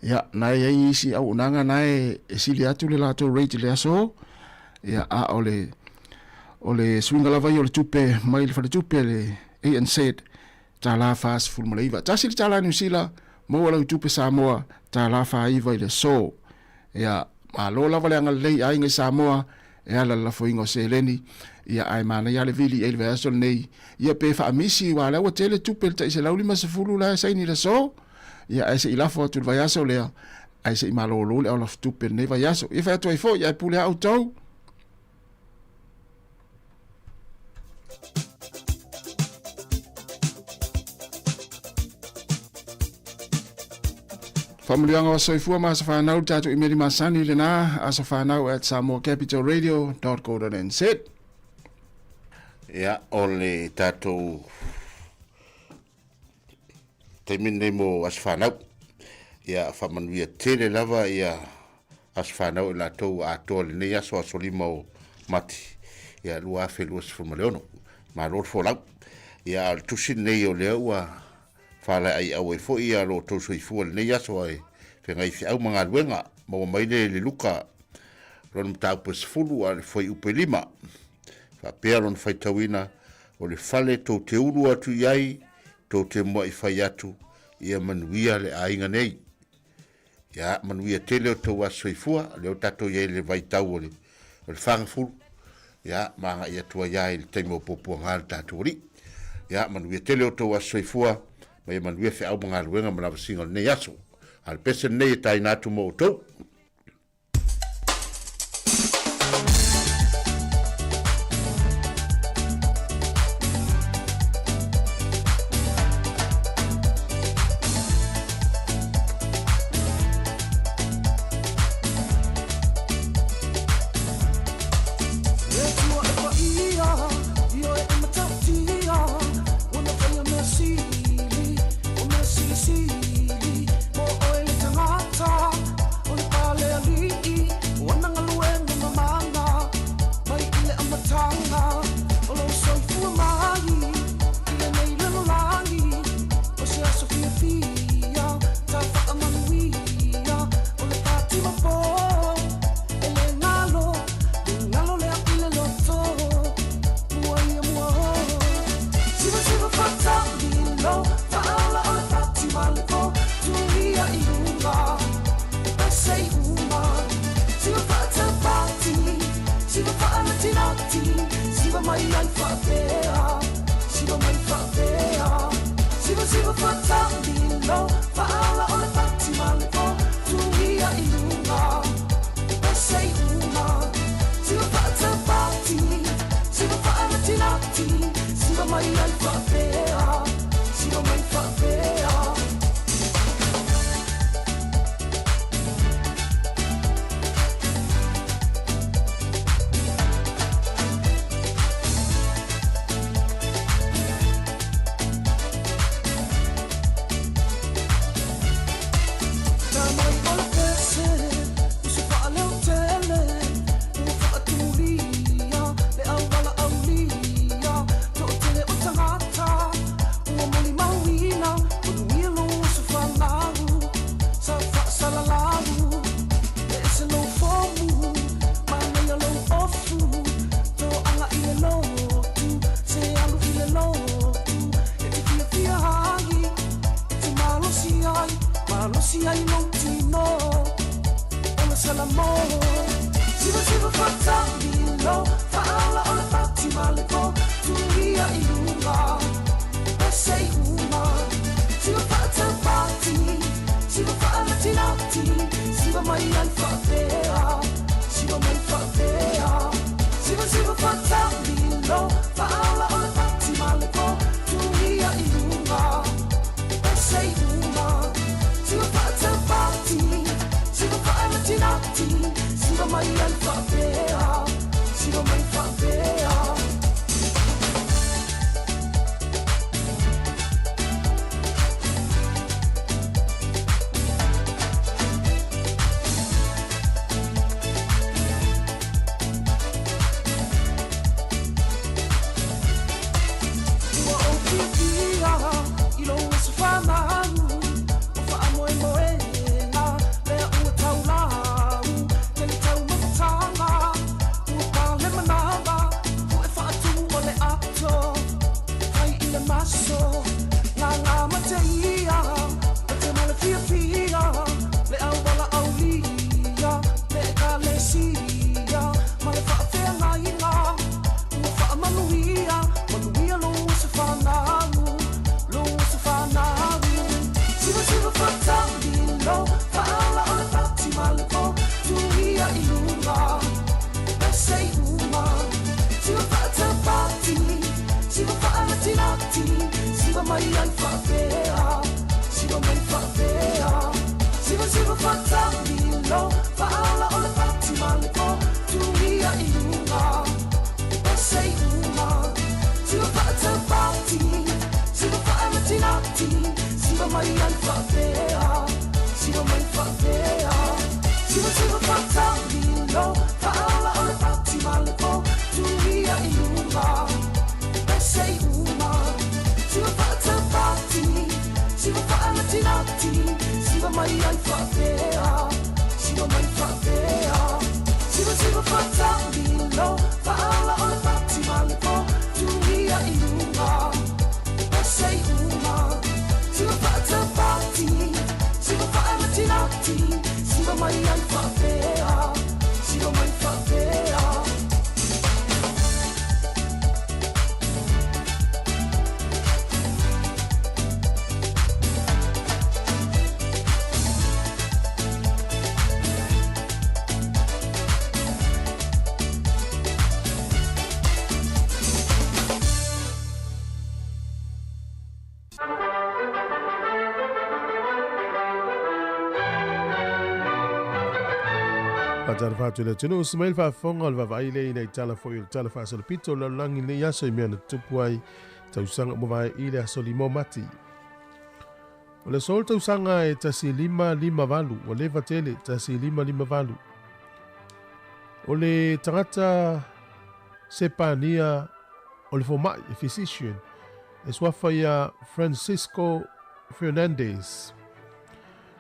Ia, na e ai isi auaunaga na e sili atu le latou rate i le aso, ia, a o le, o le suiga lava ia o le tupe mai le faletupe le ANZ, tala 49. Tasi le tala Niu Sila, maua lau tupe Samoa, tala 49 i le aso. Ia, malo lava le agalelei i aiga i Samoa, e ala le lafoina o seleni, ia ae manaia le vili i le vaiaso lenei, ia pe faamisi, aua o lea ua tele tupe le tai 150 la e saini i le aso, ia ae se i lafo atu i le vaiaso lea, ae se i malolo le aulafotupe i lenei vaiaso. Ia fai atu ai foi, ae pule lava outou. Faamanuiaga o aso soifua ma aso fanau le tatou imeli masani lena, asofanau@samoacapitalradio.co.nz. Ia, o le tatou taimi lenei mo aso fanau. Ia, faamanuia tele lava ia aso fanau i latou ua atoa lenei aso, aso 5 o Mati, ia 2026. Malo le folau. Ia, a o le tusi lenei o lea ua faalaeiau ai foi ia lo outou soifua i lenei aso ae feagai feau ma galuega. Maua mai le le Luka lona mataupu e 10 a o le fuaiupu e 5. Faapea lona faitauina, O le fale tou te ulu atu i ai, tou te mua'i fai atu, ia manuia le aiga nei. Ia manuia tele o tou aso soifua, lea ua tatou i ai i le vaitau o le o le fagafulu, ia ma agai atu ai lava i le taimi o puapuaga le tatou Alii. Ia manuia tele o tou aso soifua, ma ia manuia feau ma galuega ma lavasiga o lenei aso. A o le pese lenei e taina atu mo outou. Faatalofa atu i le atunuu, usu mai le faafofoga o le vaavaai lea ina i tala foi o le Tala Faasolopito o le Lalolagi i lenei aso i mea na tutupu ai tausaga ua mavae i le aso 5 o Mati. O le aso o le tausaga e 1558, ua leva tele, 1558. O le tagata Sepania o le fomai, e physician, e suafa ia Francisco Fernandez.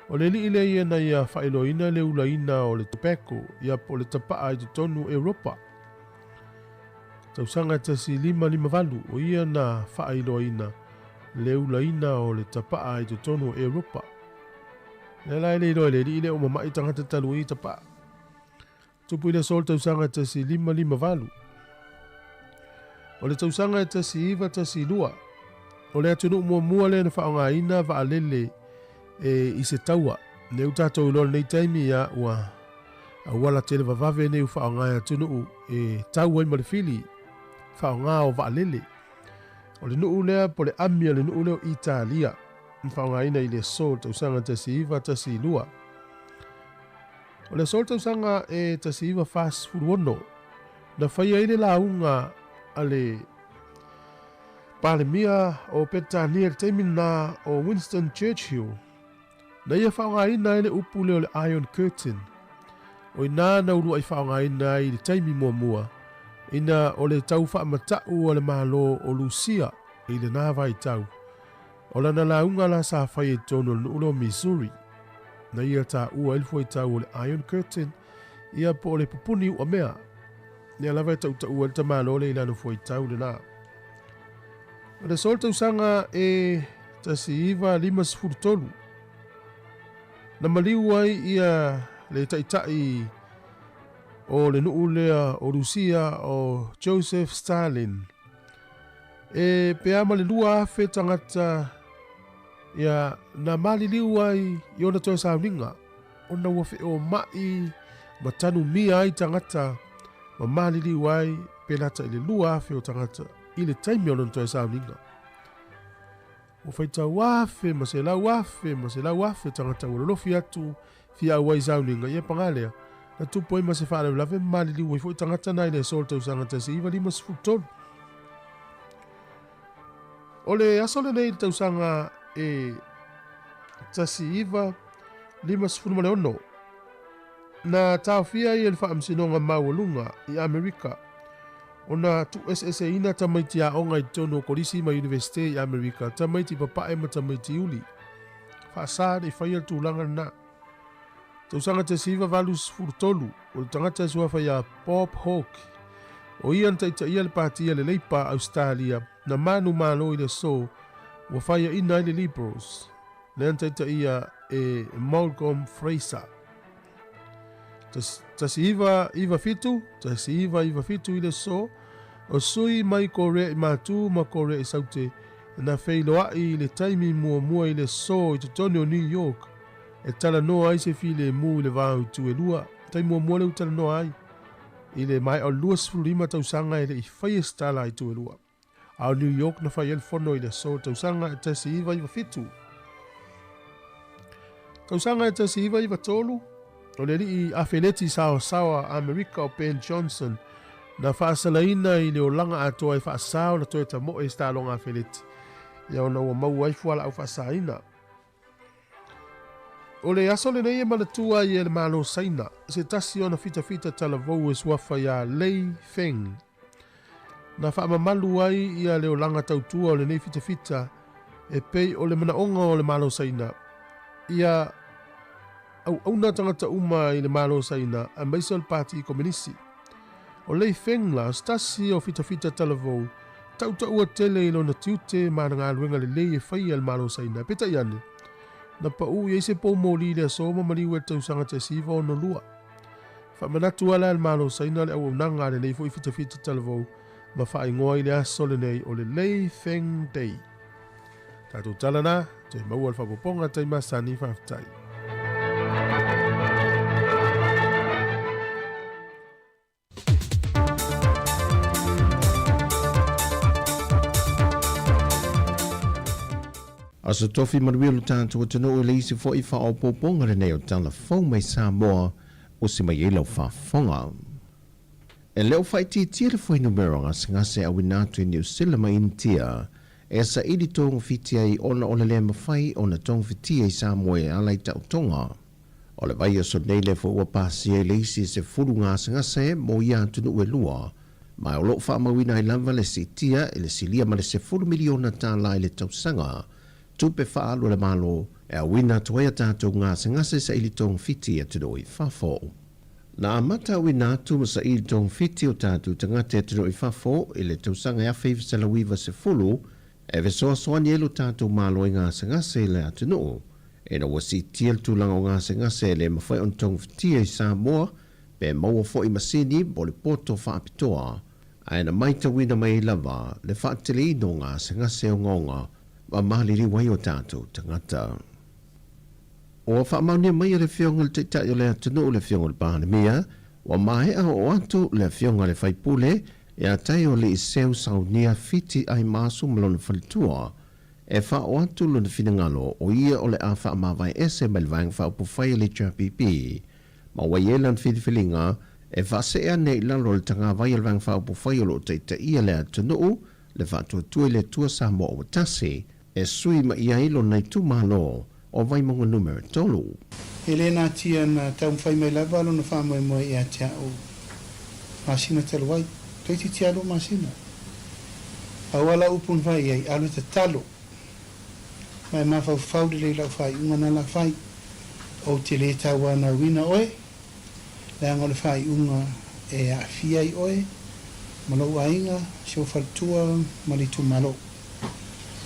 O le alii lea ia na ia faailoaina le ulaina o le tobacco ia po o le tapaa i totonu o Europa. Tausaga 1558 o ia na faailoaina le ulaina o le tapaa i totonu o Europa. Lea la e le iloa e le alii lea ua mamai tagata talu ai i tapaa. Tupu i le aso o le tausaga 1558. O le tausaga e 1912, o le atunuu muamua lea na faaaogaina vaalele e i se taua. Lea ua tatou iloa lenei taimi ia ua auala tele vavave nei ua faaaoga e atunuu e tau ai ma le fili faaaoga o vaalele. O le nuu lea po le ami a le nuu lea o Italia na faaaogaina i le aso o le tausaga 1912. O le aso o le tausaga e 1946, na faia ai le lauga a le Palemia o Peretania i le taimi lena o Winston Churchill, na ia faaaogaina ai le upu lea o le Iron Curtain. O i ina na uluai faaaogaina ai i le taimi muamua, ina o le tau faamata'u a le Malo o Lusia i lena vaitau. O lana lauga la sa faia i totonu o le nuu lea o Missouri, na ia taua ai le fuaitau o le Iron Curtain, ia po o le pupuni uamea. Lea lava e tautaua ai le tamaloa lea i lana fuaitau lena. O le aso o le tausaga e 1953, na maliu ai ia le taitai o le nuu lea o Rusia o Joseph Stalin. E pea ma le 2,000 tagata ia na maliliu ai i ona toe sauniga, ona ua feomai ma tanumia ai tagata ma maliliu ai pe lata i le 2,000 o tagata i le taimi o lona toe sauniga. Ua faitau afe ma selau afe ma selau afe tagata ua lolofi atu fia auai sauniga, ia paga lea, na tupu ai ma se faalavelave ma maliliu ai foi tagata na i le aso o le tausaga 1953. O le aso lenei i le tausaga e 1956, na taofia ai e le Faamasinoga Maualuga i Amerika ona tuueseeseina tamaiti aoga i totonu o kolisi ma Iunivesite i Amerika, tamaiti papae ma tamaiti uli. Faasa ne i faia le tulaga lena. Tausaga 1983, o le tagata e suafa ia Bob Hawke, o ia na taitaia le Pati a le Leipa a Ausetalia na manumalo i le aso ua faiaina ai le Liberals, lea na taitaia e Malcolm Fraser. 1997, 1997 i le aso, o sui mai Korea i Matu ma Korea i Saute na feiloai i le taimi muamua i le aso i totonu o New York e talanoa ai se filemu i le va o itu e lua. Taimi muamua lea ua talanoa ai i le maea o le 25 tausaga e le i faia se tala a itu e lua. A o New York na fai ai le fono i le aso o le tausaga e 1997. Tausaga e 1993, O le alii afeleti saosaoa Amerika o Ben Johnson na faasalaina i le olaga atoa e faasā ona toe tamoe i se taaloga afeleti, ia ona ua maua ai fualaau faasaina. O le aso lenei e manatua ai e le Malo Saina se tasi ona fitafita talavou e suafa iā Lei Feng. Na faamamalu ai ia le olaga tautua o lenei fitafita e pei o le manaoga o le Malo Saina ia auauna tagata uma i le Malo Saina aemaise o le Pati Kominisi. O Lei Feng la o se tasi o fitafita talavou tautaua tele i lona tiute ma ana galuega lelei e faia i le Malo Saina. Peitai ane, na pau i ai se pou moli i le aso ma maliu ai le tausaga 1962. Faamanatu lava la e le Malo Saina le auaunaga a lenei foi fitafita talavou ma faaigoa i le aso lenei o le Lei Feng Day. Tatou tala na, toe maua le faaopoopoga tai masani, faafetai. Aso Tofi manuia lo tatou atunuu i le isi foi faaopoopoga lenei o Tala Fou mai Samoa o se mai ai lau faafofoga. E le o faaitiitia le fuainumera o gasegase auina atu i Niu Sila ma Initia e saili togafiti ai ona o le le mafai ona togafitia i Samoa e ala i taotoga. O le vaiaso nei lea foi ua pasia i le isi 10 gasegase mo ia atunuu e lua, ma o lo o faamauina ai lava le siitia i le silia ma le $10 miliona i le tausaga, tupe faaalu a le Malo e auina atu ai a tatou gasegase saili togafiti i atunuu i fafo. Na amata auina atu ma saili togafiti o tatou tagata i atunuu i fafo i le tausaga e 1990, E fesoasoani ai lo tatou Malo i gasegase i le atunuu, ina ua siitia le tulaga o gasegase e le mafai ona togafitia i Samoa pe maua foi masini mo le poto faapitoa, ae na maitauina mai ai lava le faateleina o gasegase ogaoga ma maliliu ai o tatou tagata. Ua faamaonia mai e le Afioga i le Taitai o le atunuu le Afioga i le Palemia, ua maea oo atu le Afioga i le Faipule Ia tai o le Iseu Saunia Fiti Aimaasu ma lona faletua, e faaoo atu lona finagalo o ia o le a faamavae ese mai le Vaega Faaupufai a le HRPP, ma ua i ai lana filifiliga e faasee ane i lalo o le tagavai a le Vaega Faaupufai o lo o taitaia le atunuu, le Faatuatua i le Atua Samoa ua Tasi, e sui mai ai lona itumalo o Vaimauga Numera 3. E le natia na taumafai mai lava lona faamoemoe ia te a'u masina talu ai. Toeitiiti alu masina. Pau a lau upu na fai i ai, alu e tatalo. Ma e mafaufau lelei i lau faaiuga na la fai. Ou te le tauanauina oe, leaga o le faaiuga e aafia ai oe ma lou aiga, si ou faletua ma le itumalo.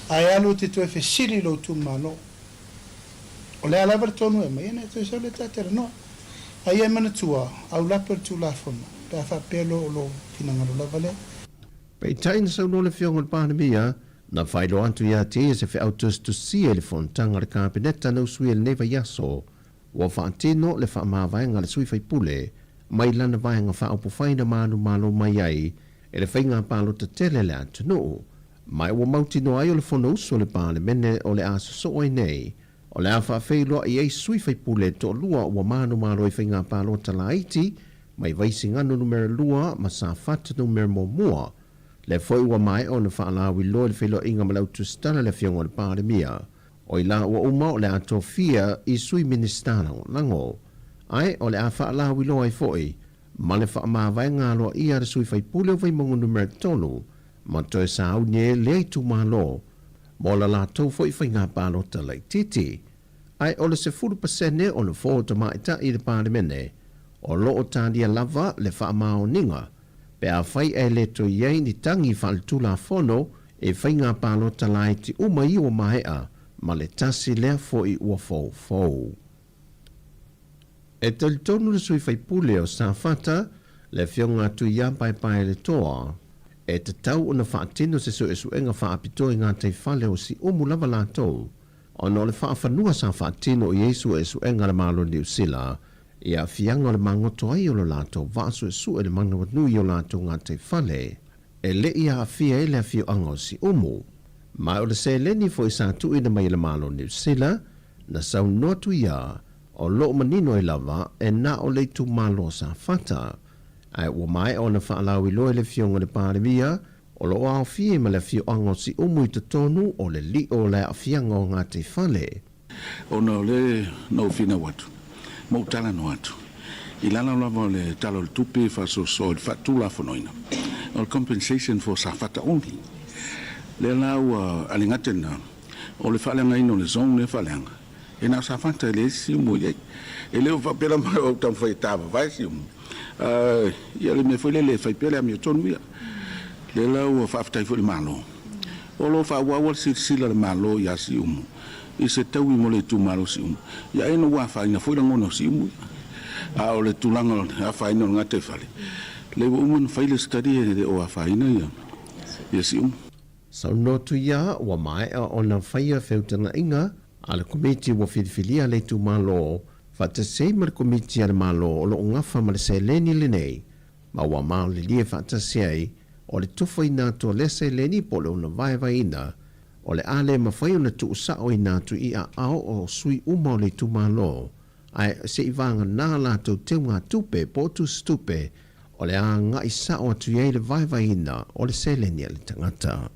Ae alu e te toe fesili i lou itumalo. O le a lava le tonu e aumai, ia na e toe sau lea ta talanoa. A ia e manatua, aulape o le Tulafono, pe a faapea loa o lou finagalo lava lea. Peitai na saunoa le Afioga i le Palemia, na faailoa atu ia te ia se feau tusitusia i le fonotaga a le Kapeneta na usuia i lenei vaiaso, ua faatino le faamavaega a le sui faipule mai lana vaega faaupufai na manumalo mai ai e le faiga palota tele a le atunuu, ma ua mautinoa ai o le Fonousu a le Palemene o le a sosoo ai nei, o le a faafeiloai ai sui faipule e toalua ua manumalo i faiga palota laiti mai Vaisigano Numera 2 ma Safata Numera 1. Lea foi ua maea ona faalauiloa i le feiloaiga ma le autusitala le Afioga i le Palemia. O i la ua uma o le a tofia i Sui Minisita Lagolago. Ae o le a faalauiloa ai foi ma le faamavaega aloaia a le sui faipule o Vaimauga Numera 3 ma toe sauni ai lea itumalo mo la latou foi faiga palota laitiiti. Ae o le 10% o nofoa o tamaitai i le Palemene o lo o talia lava le faamaoniga pe afai ae le toe i ai ni tagi faaletulafono i faiga palota laiti uma ia ua maea ma le tasi lea foi ua foufou. E talitonu le sui faipule o Safata, le Afioga Tuiapaepaeletoa, e tatau ona faatino se suesuega faapitoa i gataifale o Siumu lava latou, ona o le faafanua sa faatino i ai suesuega a le Malo Niu Sila i aafiaga o le magoto ai o lo latou vaa suesue i le manawanui o latou gataifale e le i aafia ai le afioaga o Siumu. Ma o le seleni foi sa tuuina mai e le Malo Niu Sila, na saunoa atu ia. O lo o manino ai lava e na o le itumalo o Safata. Ae ua maea ona faalauiloa e le Afioga i le Palemia, o lo o aofia ai ma le afioaga o Siumu i totonu o le lio o le aafiaga o gataifale. Ona o lea na ou finau atu ma ou talanoa atu i lalo lava o le Tala o le Tupe faasoasoa i le faatulafonoina o le compensation for Safata only. Lea la ua a le gata i lena, o le faaleagaina o le zone lea faaleaga, e na o Safata e leai se siumu o i ai. E le o faapea lava o taumafai e tavavae siumu, a ia le mea foi lele e fai pea le amiotonu ia. Lea la ua faafetai foi i le Malo, o lo o faaauau le silasila a le Malo ia Siumu i se taui mo le itumalo o Siumu, ia ai ona ua afaina foi lagona o Siumu ia. A o le tulaga o le afaina o le gataifale, lea ua uma ona fai le study e le o afaina ia Siumu. Saunoa atu ia ua maea ona faia feutagaiga a le Komiti ua filifilia le itumalo faatasi ai ma le Komiti a le Malo o lo o gafa ma le seleni lenei ma ua malilie faatasi ai o le tofaina atu o lea seleni po o le ona vaevaeina o le a le mafai ona tuusaoina atu i aao o sui uma o le itumalo ae seivagana latou teugatupe po o tusitupe o le a agai sao atu i ai le vaevaeina o le seleni a le tagata.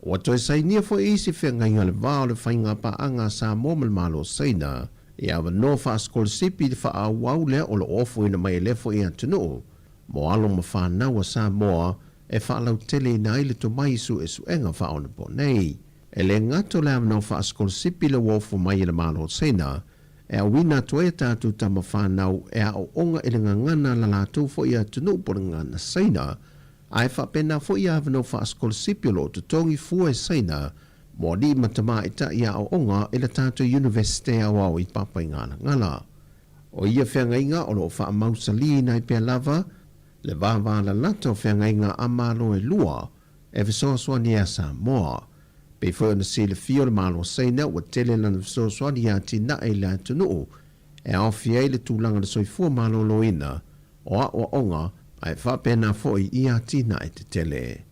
Ua toe sainia foi isi feagaiga le va o le faigapaaga a Samoa ma le Malo o Saina i avanoa faasikolasipi i le faaauau lea o lo o ofoina mai e lea foi atunuu mo alo ma fanau a Samoa e faalauteleina ai le tomai i suesuega faaonaponei. E le gata o le avanoa faasikolasipi lea ua ofo mai e le Malo o Saina e auina atu ai a tatou tama fanau e aooga i le gagana a la latou foi atunuu po o le gagana Saina, ae faapena foi ia avanoa faasikolasipi o lo o totogi fua e Saina mo alii ma tamaitai aoaoga i le tatou Iunivesite Aoao i Papaigalagala. O ia feagaiga o lo o faamausaliina ai pea lava le vavalalata o feagaiga a Malo e lua e fesoasoani ai a Samoa. Pei foi ona silafia o le Malo o Saina ua tele lana fesoasoani i atinae i le atunuu e aofia ai le tulaga o le soifua maloloina, o aoaoga ae faapena foi i atinae tetele.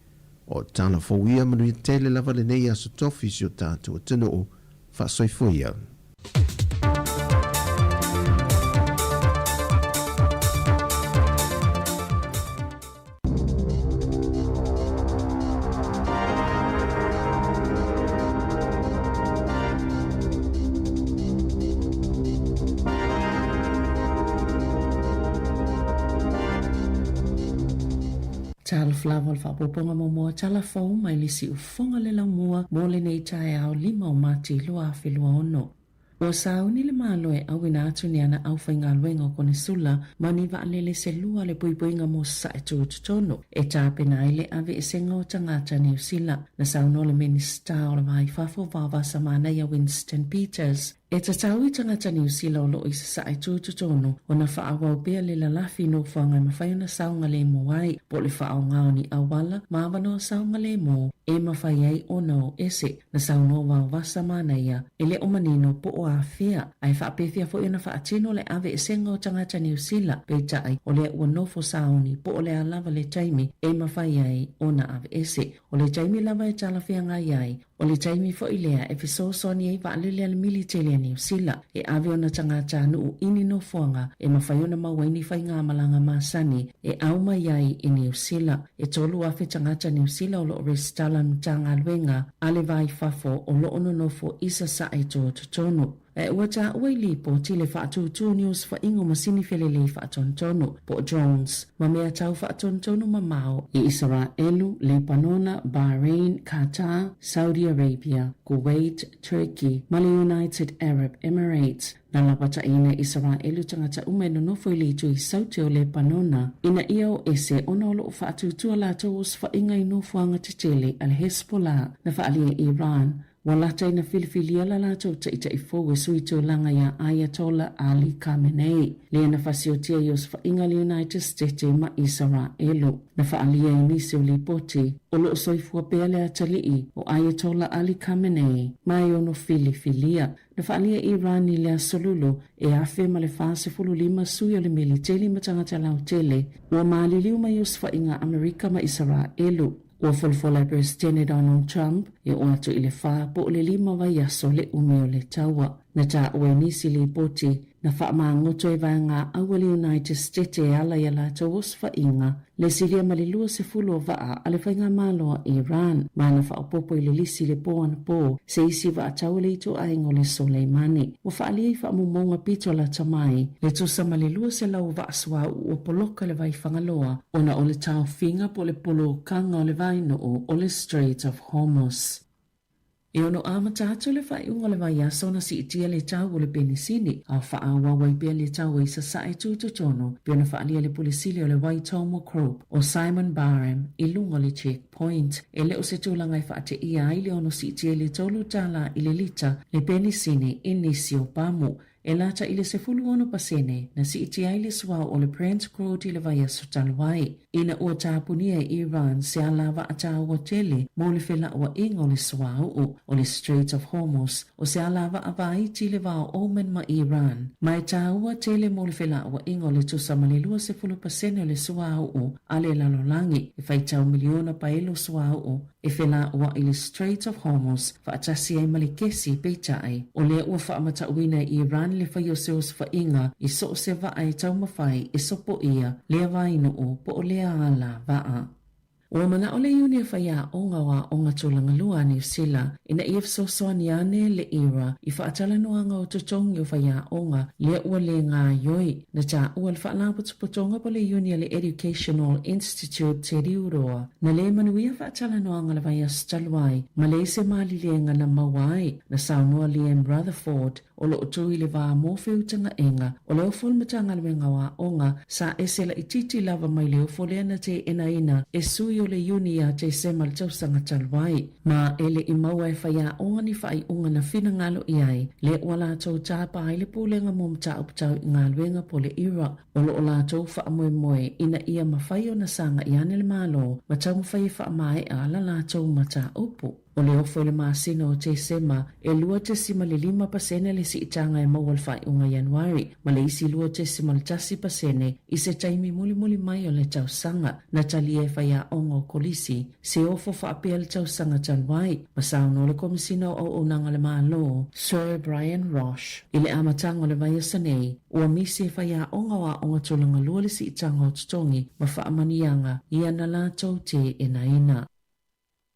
O tala fou ia manuia tele lava lenei aso tofi i si o tatou atunuu. Faasoifua ia. Talofa lava o le faaopoopoga muamua tala fou mai le siufofoga le laumua mo lenei taeao 5 o Mati 2026. Ua sauni le Malo e auina atu ni ana aufaigaluega o Konesula ma ni vaalele se lua le puipuiga mo Sasae Tutotonu e tapena ai le aveesega o tagata Niu Sila. Na saunoa le Minisita o le Va i Fafo Vaovasa Manaia Winston Peters, E tatau i tagata Niu Sila o lo o i Sasae Tutotonu ona faaauau pea le lalafi i nofoaga e mafai ona saogalemu ai, po o le faaaoga o ni auala ma avanoa saogalemu e mafai ai ona o ese. Na saunoa Vaovasa Manaia, e le o manino po o afea, ae faapefea foi ona faatino le aveesega o tagata Niu Sila, peitai, o lea ua nofo sauni po o le a lava le taimi e mafai ai ona aveese. O le taimi lava e talafeagai ai, o le taimi foi lea e fesoasoani ai vaalele a le militeli a Niu Sila e ave ona tagatanuu i ni nofoaga e mafai ona maua ai ni faigamalaga masani e au mai ai i Niu Sila. E 3,000 tagata Niu Sila o lo o resitala Matagaluega a le Va i Fafo o lo o nonofo i Sasae Tutotonu. Ae ua taua i lipoti le faatūtū ni osofaiga o masini felelei faatonutonu, po o drones, ma mea tau faatonutonu mamao i Isaraelu, Lepanona, Bahrain, Qatar, Saudi Arabia, Kuwait, Turkey ma le United Arab Emirates. Na lapataʻiina e Isaraelu tagata uma e nonofo i le itu i Saute o Lepanona ina ia o ese ona o lo o faatūtū a latou osofaiga i nofoaga tetele a le Hezbollah na faaalia e Iran Ua lata ina filifilia la latou taʻitaʻi fou e sui tulaga iā Ayatollah Ali Khamenei, lea na fasiotia i osofaiga le United Stete ma Isaraelu. Na faaalia i nisi o lipoti, o lo o soifua pea le atalii o Ayatollah Ali Khamenei ma e ono filifilia. Na faaalia e Iran i le Aso Lulu e 1045 sui o le militeli ma tagata lautele ua maliliu mai osofaiga Amerika ma Isaraelu. Ua folafola e Peresetene Donald Trump e oo atu i le fa po o le lima vaiaso le umi o le taua. Na taua e nisi lipoti na faamagoto e vaega au a le United Stete e ala i a latou osofaiga le silia ma le 20 o vaa a le Faigamalo a Iran ma na faaopoopo i le lisi i le po anapo se isi vaa tau o le ituaiga o le Soleimani. Ua faaalia i faamaumauga pito lata mai le tusa ma le 200 o vaa suauu ua poloka le vai Fagaloa ona o le taofiga po o le polokaga o le vainuu o le Strait of Hormuz. E ono amata atu le faaiuga o le vaiaso ona siitia le tau o le penisini, a faaauau ai pea le tau i Sasae tutotonu, pei ona faaalia le Pule Sili o le Waitomo Group o Simon Barham i luga o le Check Point. E le o se tulaga e faateia ai le ono siitia i le $3 i le lita le penisini i nisi o pamu. E lata i le 16% na siitia ai le suao o le Brent Crude i le vaiaso talu ai, ina ua tapunia e Iran se alavaa taua tele mo le felauaiga o le suauu o le Strait of Hormuz, o se alavaa vaiti i le va o Oman ma Iran, ma e taua tele mo le felauaiga o le tusa ma le 20% o le suauu a le lalolagi, e faitau miliona paelo suauu e felauai i le Strait of Hormuz faatasi ai ma le kesi, peitai, o lea ua faamatauina e Iran le fai o se osofaiga i so o se vaa e taumafai e sopoia lea vainuu po o lea ala vaa. Ua manao le Iuni e Faiaoga o Aoga Tulagalua a Niu Sila ina ia fesoasoani ane le era i faatalanoaga o totogi o faiaoga lea ua le gaoioi. Na taua le Faalapotopotoga po o le Iuni a le Educational Institute Te Riuroa Na le manuia faatalanoaga le vaiaso talu ai, ma leai se maliliega na maua ai, na saunoa Liam Rutherford, o lo o tu i le va mo feutagaega o le ofo o le Matagaluega o Aoga, sa ese laitiiti lava mai le ofo lea na teenaina e sui o le Iuni ia Tesema le tausaga talu ai. Ma e le i maua e faiaoga ni faaiuga na finagalo i ai, lea ua latou tapa ai le Pulega mo Mataupu Tau i Galuega po o le era, O lo o latou faamoemoe ina ia mafai ona sagai ane le Malo ma taumafai e faamaea la latou mataupu. O le ofo i le masina o Tesema, e 2.5% le siitaga e maua i le faaiuga Ianuari, ma le isi 2.1% i se taimi mulimuli mai o le tausaga. Na talia e faiaoga o Kolisi se ofo faapea le tausaga talu ai, ma saunoa le Komesina o Auaunaga a le Malo, Sir Brian Roche, i le amataga o le vaiaso nei, Ua misi e faiaoga o aoga tulaga lua le siitaga o totogi ma faamanuiaga i ana latou teenaina.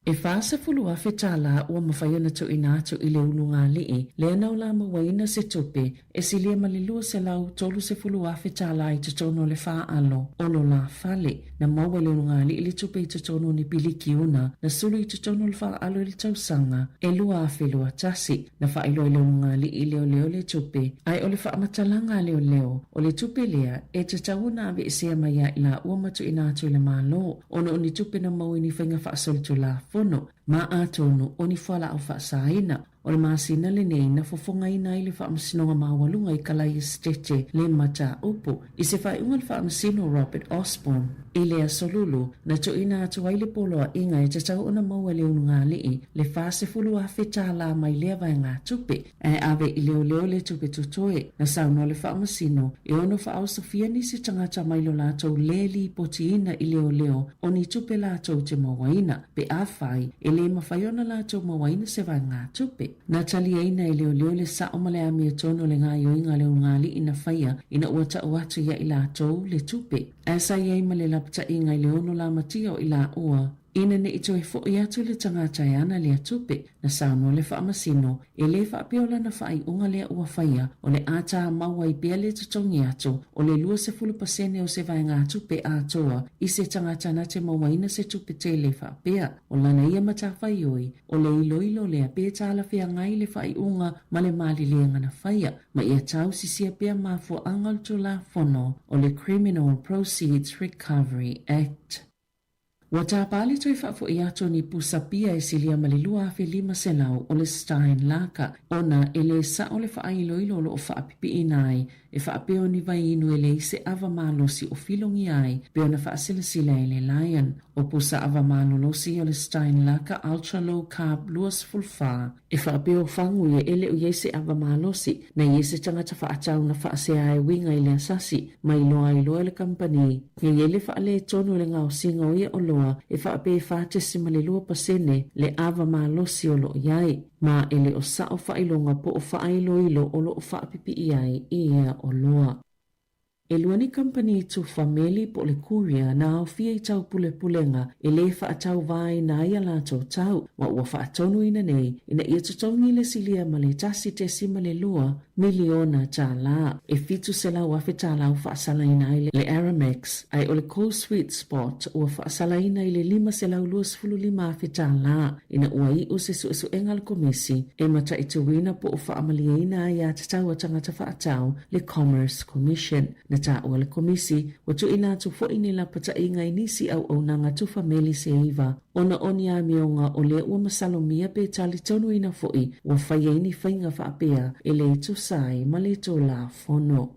E $40,000 tālā ua mafai ona tuuina atu i le ulugalii lea na ola mauaina se tupe e silia ma le $230,000 tālā i totonu o le faalo o lo la fale. Na maua e le ulugalii le tupe i totonu o ni pilikiuna na sulu i totonu o le faalo i le tausaga e 2021. Na faailoa i le ulugalii leoleo le tupe, ae o le faamatalaga a leoleo, o le tupe lea e tatau ona aveesea mai ia i laua ma tuuina atu i le Malo, ona o ni tupe na maua i ni faiga faasolitulafono, ma atonu o ni fualaau faasaina. O le masina lenei na fofogaina ai le Faamasinoga Maualuga i Kalai Esetete le mataupu i se faaiuga a le Faamasino Robert Osborne. I le Aso Lulu, na tuuina atu ai le poloaiga e tatau ona maua e le ulugalii le $40,000 tālā mai lea vaegatupe, ae ave i leoleo le tupe totoe. Na saunoa le Faamasino e ono faaosofia nisi tagata mai lo latou le lipotiina i leoleo o ni tupe latou te mauaina, pe afai e le mafai ona latou mauaina se vaegatupe. Na taliaina e leoleo le sao ma le amiotonu o le gaoioiga a le ulugalii na faia ina ua tau atu ia i latou le tupe. Ae sa i ai ma le lapataiga i le ono lamatia o i laua, ina ne i toe foi atu le tagata e ana lea tupe, na saunoa le Faamasino, e le faapea o lana faaiuga lea ua faia, o le a tāmau ai pea le totogi atu o le 20% o se vaegatupe atoa i se tagata na te mauaina se tupe tele faapea. O lana ia matafaioi, o le iloilo lea pe talafeagai le faaiuga ma le maliliega na faia, ma ia tausisia pea mafuaaga o le Tulafono o le Criminal Proceeds Recovery Act. Ua tapa le toe faafoi atu o ni pusa pia e silia ma le 2,500 o le Stein Laka ona e le sao le faailoilo o lo o faapipiina ai. E faapea o ni vaiinu e leai se ava malosi o filogia ai pei ona faasilasila e le Lion. O pusa ava malolosi o le Steinlager Ultra Low Carb 24, E faapea o fagu ia e le o i ai se ava malosi, na i ai se tagata faatau na faasea e uiga i le asasi, ma iloa ai loa e le kamupani, e i ai le faaletonu i le gaosiga o ia oloa e faapea e 4.2% le ava malosi o lo o i ai, ma e le o sao faailoga po o faailoilo o lo o faapipii ai i ia oloa. E lua ni kamupani tufa meli po o le courier na aofia i taupulepulega e lē faatauvaina ai a latou tau, ma ua faatonuina nei ina ia totogi le silia ma le $1.2 miliona tālā, e $700,000 tālā ua faasalaina ai le Aramex, ae o le Cool Sweet Spot ua faasalaina i le $525,000 tālā ina ua iʻu se suesuega a le Komisi e mataituina po o faamalieina aiatatau a tagata faatau le Commerce Commission. Na taua le Komisi, ua tuuina atu foi ni lapataiga i nisi auaunaga tufa meli se iva ona o ni amioga o lea ua masalomia pe talitonuina foi ua fai ai ni faiga faapea e le tusa ai ma le Tulafono.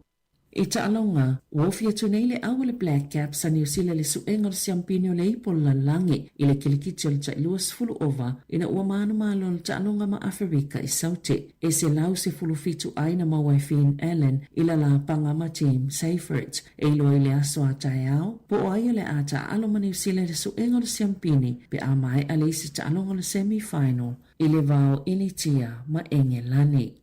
I taaloga, ua ofi atu nei le au a le Black Caps a Niu Sila i le suega o le siampini o le ipo o le lalolagi i le kilikiti o le tai 20 ova ina ua manumalo le taaloga ma Aferika i Saute. E 117 ai na maua e Finn Allen i la lapaga ma Tim Seifert. E iloa i le aso a taeao, po o ai o le a taaalo ma Niu Sila i le suega o le siampini pe a maea le isi taaloga o le semi-final i le va o Initia ma Engelani.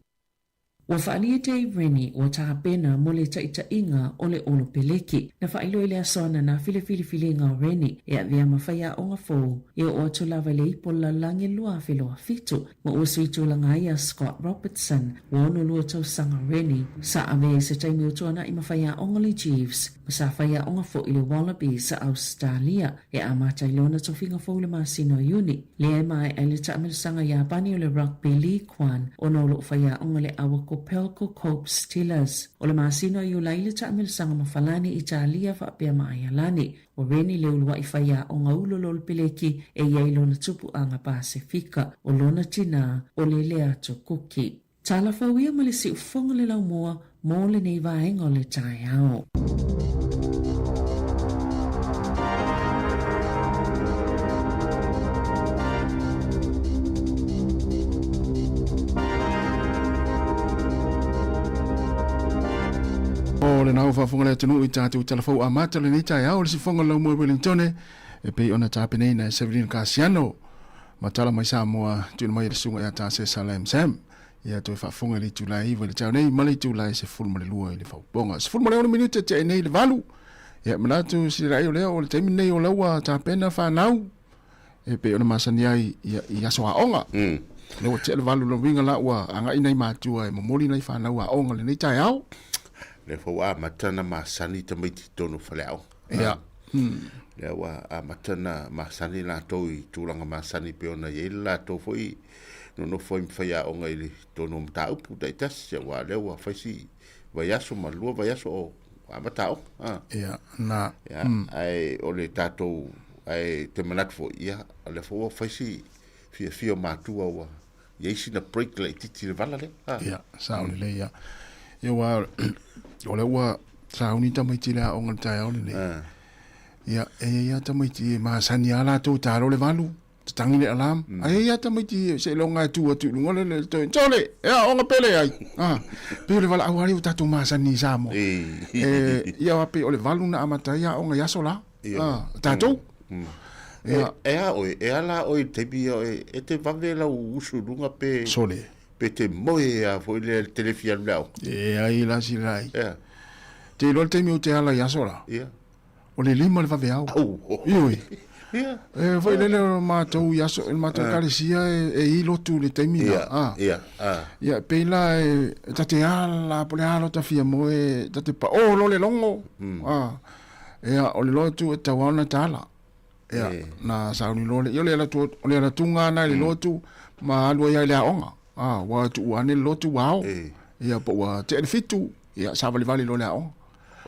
Ua faaalia Dave Rennie ua tapena mo le taitaiga o le Olopeleki. Na faailoa i le aso ananafi le filifiliga o Rennie e avea ma faiaoga fou e oo atu lava i le ipo lalagi 2027. Ma ua sui tulaga ai a Scott Robertson, ua 62 tausaga Rennie, sa avea i se taimi o tuanai ma faiaoga le Chiefs, ma sa faiaoga foi le Wallabies a Ausetalia, e amata i lona tofiga fou i le masina o Iuni. Lea e maea ai le taamilosaga Iapani o le Rugby League One, ona o loo faiaoga le aua Kopelco Kobe Steelers. O le masina o Iulai le taamilosaga ma Falani, Italia faapea ma Aialani. O Rennie le uluai faiaoga ulolo o le peleki e i ai lona tupuaga Pasefika, o lona tinā o le Leato Kuki. Tala fou ia ma le siufofoga le laumua mo lenei vaega o le taeao. O lena ua faafofoga le atunuu i tatou talafou amata lenei taeao o le sifofoga o le laumua i Wellingtone e pei ona tapenaina e Severino Kasiano ma tala mai Samoa tuuina mai e le susuga ia Tase Salem Sam. Ia toe faafofoga i le itula e 9 i le taeao nei ma le itula e 12 i le faupoga. 16 minute tea nei le 8. Ia manatu silaai o lea o le taimi nei o la ua tapena fanau e pei ona masani ai ia, i aso aoga. Lea ua tea le 8 lona uiga la ua agai nai matua e momoli nai fanau aoga lenei taeao. Lea foi ua amata ona masani tamaiti i totonu o faleaoga. Ia. Lea ua amata ona masani latou i tulaga masani pei ona i ai le latou foi nonofo ai ma faiaoga i le totonu o mataupu taitasi, aua lea ua fai si vaiaso ma lua vaiaso o amata aoga. Ah. Ia, na. Ia, ae o le tatou, ae te manatu foi, ia, o lea foi ua fai si fiafia o matua ua i ai sina break laitiiti i le vala lea. Ah. Ia, sao lelei, ia. Ia, aua o lea ua sauni tamaiti i le aoga i le taeao lenei. Ah. Ia, e i ai lava tamaiti e masani lava latou e ta loa le 8, tatagi le alarm. Ae i ai lava tamaiti seiloga e tu atu i luga le le toe, Sole, e aoga pele ai. Ah, pei o le valaau lava lea ua tatou masani i Samoa. E, ia aua pei o le 8 na amata ai aoga i aso la. Ah, tatou. Ia. E a oe, e ala oe i le taimi ia oe, e te vave lau usu i luga pe... Sole. Pe te moe a foi lea i le telefi alu le aoga. E ai la sila ai. Ea. Te iloa le taimi ou te ala i aso la. Ia. O le 5 le vaveao. Au. Ioe. Ia. E foi lele o matou i aso, i le matou ekalesia e, e i lotu i le taimi la. Ia, Ah. ia, ah. Ia, pei la e, ta te ala, po o le a lota fia moe, ta te pa, o lo le logo. Ah. Ia, o le lotu e tatau lava ona tala. Ia, na sauni loa le, ia o le ala atu, o le ala tuga lena i le lotu, ma alu ai lava i le aoga. Ah, ua tuu ane le lotu ua ao. Ia, po ua tea le 7, ia, savalivali loa i le aoga.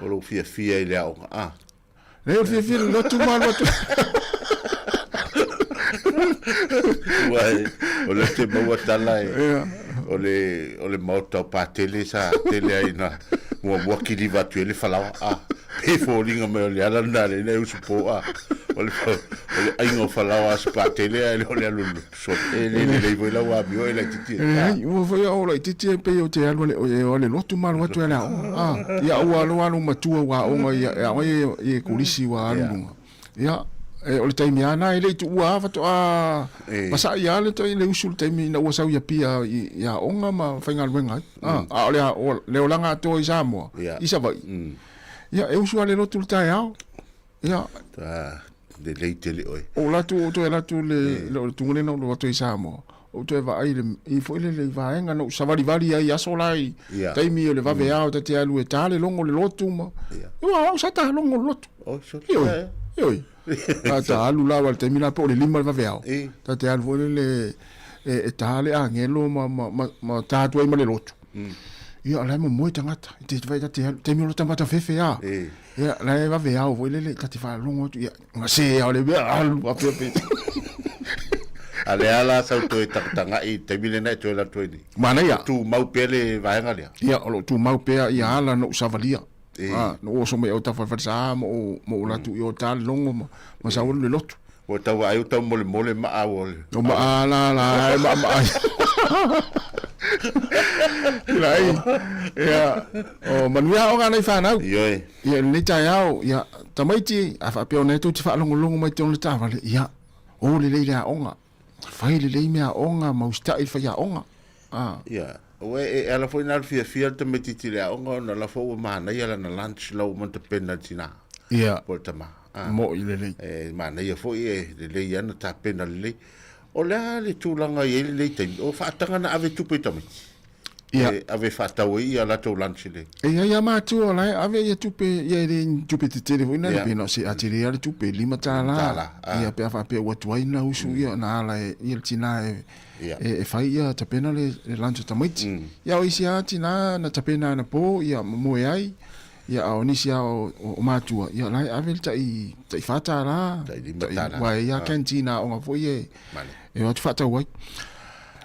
O lou fiafia i le aoga, a. Leai, o le fiafia i le lotu ma alu atu. Ua e, o lea te maua tala e, o le, o le maota o Patele sa tele ai na Muamua kiliva atu i ai le falaoa, a. Pei e foliga mai o le ala lena lea ina e usu po, a. O le, o le aiga o falaoa a Sapatele ae le o le alu i le lotu sole. E le lelei foi lau amio e laitiiti e. Leai, ua foi au laitiiti e pei ou te alu e o le lotu ma alu atu e le aoga. A, ia ua alu alu matua ua aoga ia, e aoga ia i kolisi ua alu luga. Ia, e, o le taimi lava na e le i tuua lava faatoa masa'i lava le toi le usu i le taimi ina ua sau i Apia i, i aoga ma faigaluega ai. A, a o le, o le olaga atoa i Samoa, i Savaii, ia, e usu lava le lotu i le taeao. Ia. Lelei tele oe. Ou alu atu, ou toe alu atu i le, o le tuga lea na ou alu atu ai i Samoa, ou toe vaai i le, i foi lele i vaega na ou savalivali ai i aso la i taimi o le vaveao ta te alu e ta le logo o le lotu ma, ua au sa ta logo o le lotu. Ioe, ioe. Ta ta alu la aua i le taimi la po o le 5 le vaveao, ta te alu foi lele e ta le agelo ma, ma, ma, ma ta atu ai ma le lotu. Ia, o la e momoe tagata, i te vaai ta te alu, taimi o lo tamata fefe a. Ia, la e vaveao foi lele, ta te faalogo atu, ia, gase a o le mea alu apeape. A lea la sau toe tagatagai i le taimi lena e toe alu atu ai nei. Manaia. Tumau pea le vaega lea. Ia, o lo o tumau pea ia ala na ou savalia. Ah, na ou oso mai autafa i le falesa ma ou, ma ou alu atu i o ta le logo ma, ma sau alu le lotu. Ua tau vaai ua tau molemole maa ua le. O maa la la e maa maa. Lai. Ia, o manuia aoga a nai fanau. Ioe. Ia, i lenei taeao, ia, tamaiti, a faapea ona e tou te faalogologo mai totonu o le taavale, ia, o lelei le aoga. Fai lelei mea aoga ma usitai le faiaoga. Ah. Ia, ua e ala foi na fiafia le tamaitiiti i le aoga ona la foi ua manaia lana lunch la ua uma ona tapena e le tina. Ia. Po o le tama. Ah. Mo'i lelei. E manaia foi e lelei lava ona tapena lelei. O le a le tulaga e i ai lenei taimi? O faataga na ave tupe i tamaiti? Ia. E ave faatau ai ia latou lunch i le. E i ai lava matua o la e ave ia tupe, ia e le ni tupe tetele foi na pe na o se a tele lava le tupe, $5. Ia pe a faapea ua tuai na usu ia na ala e ia le tina e e fai ia tapena le lunch a tamaiti. Ia o isi lava tina na tapena anapo ia moe ai, ia a o nisi lava o matua ia la e ave le tai $4, tai $5. Aua e i ai lava canteen aoga foi e e o atu faatau ai.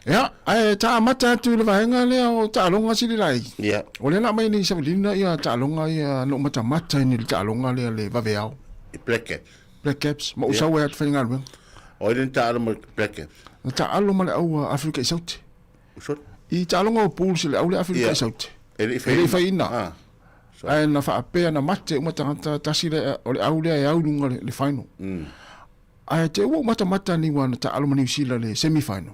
Ia, ae ta amata atu i le vaega lea o taaloga Sililai. Ia. O lea na aumai nei i Savalina ia taaloga ia na ou matamata ai nei i le taaloga lea le vaveao. I Black Caps. Black Caps, ma ou sau ai atu faigaluega. O ai lea na taalo ma Black Caps? Na taalo ma le au Afrika i Saute. Sorry? I taaloga o Bulls i le au lea Afrika i Saute. E le i faiina. Ah. Ae na faapea na mate uma tagata tasi le, o le au lea e au i luga le, le final. Ae te ua ou matamata nei ua na taalo ma Niu Sila le semi final.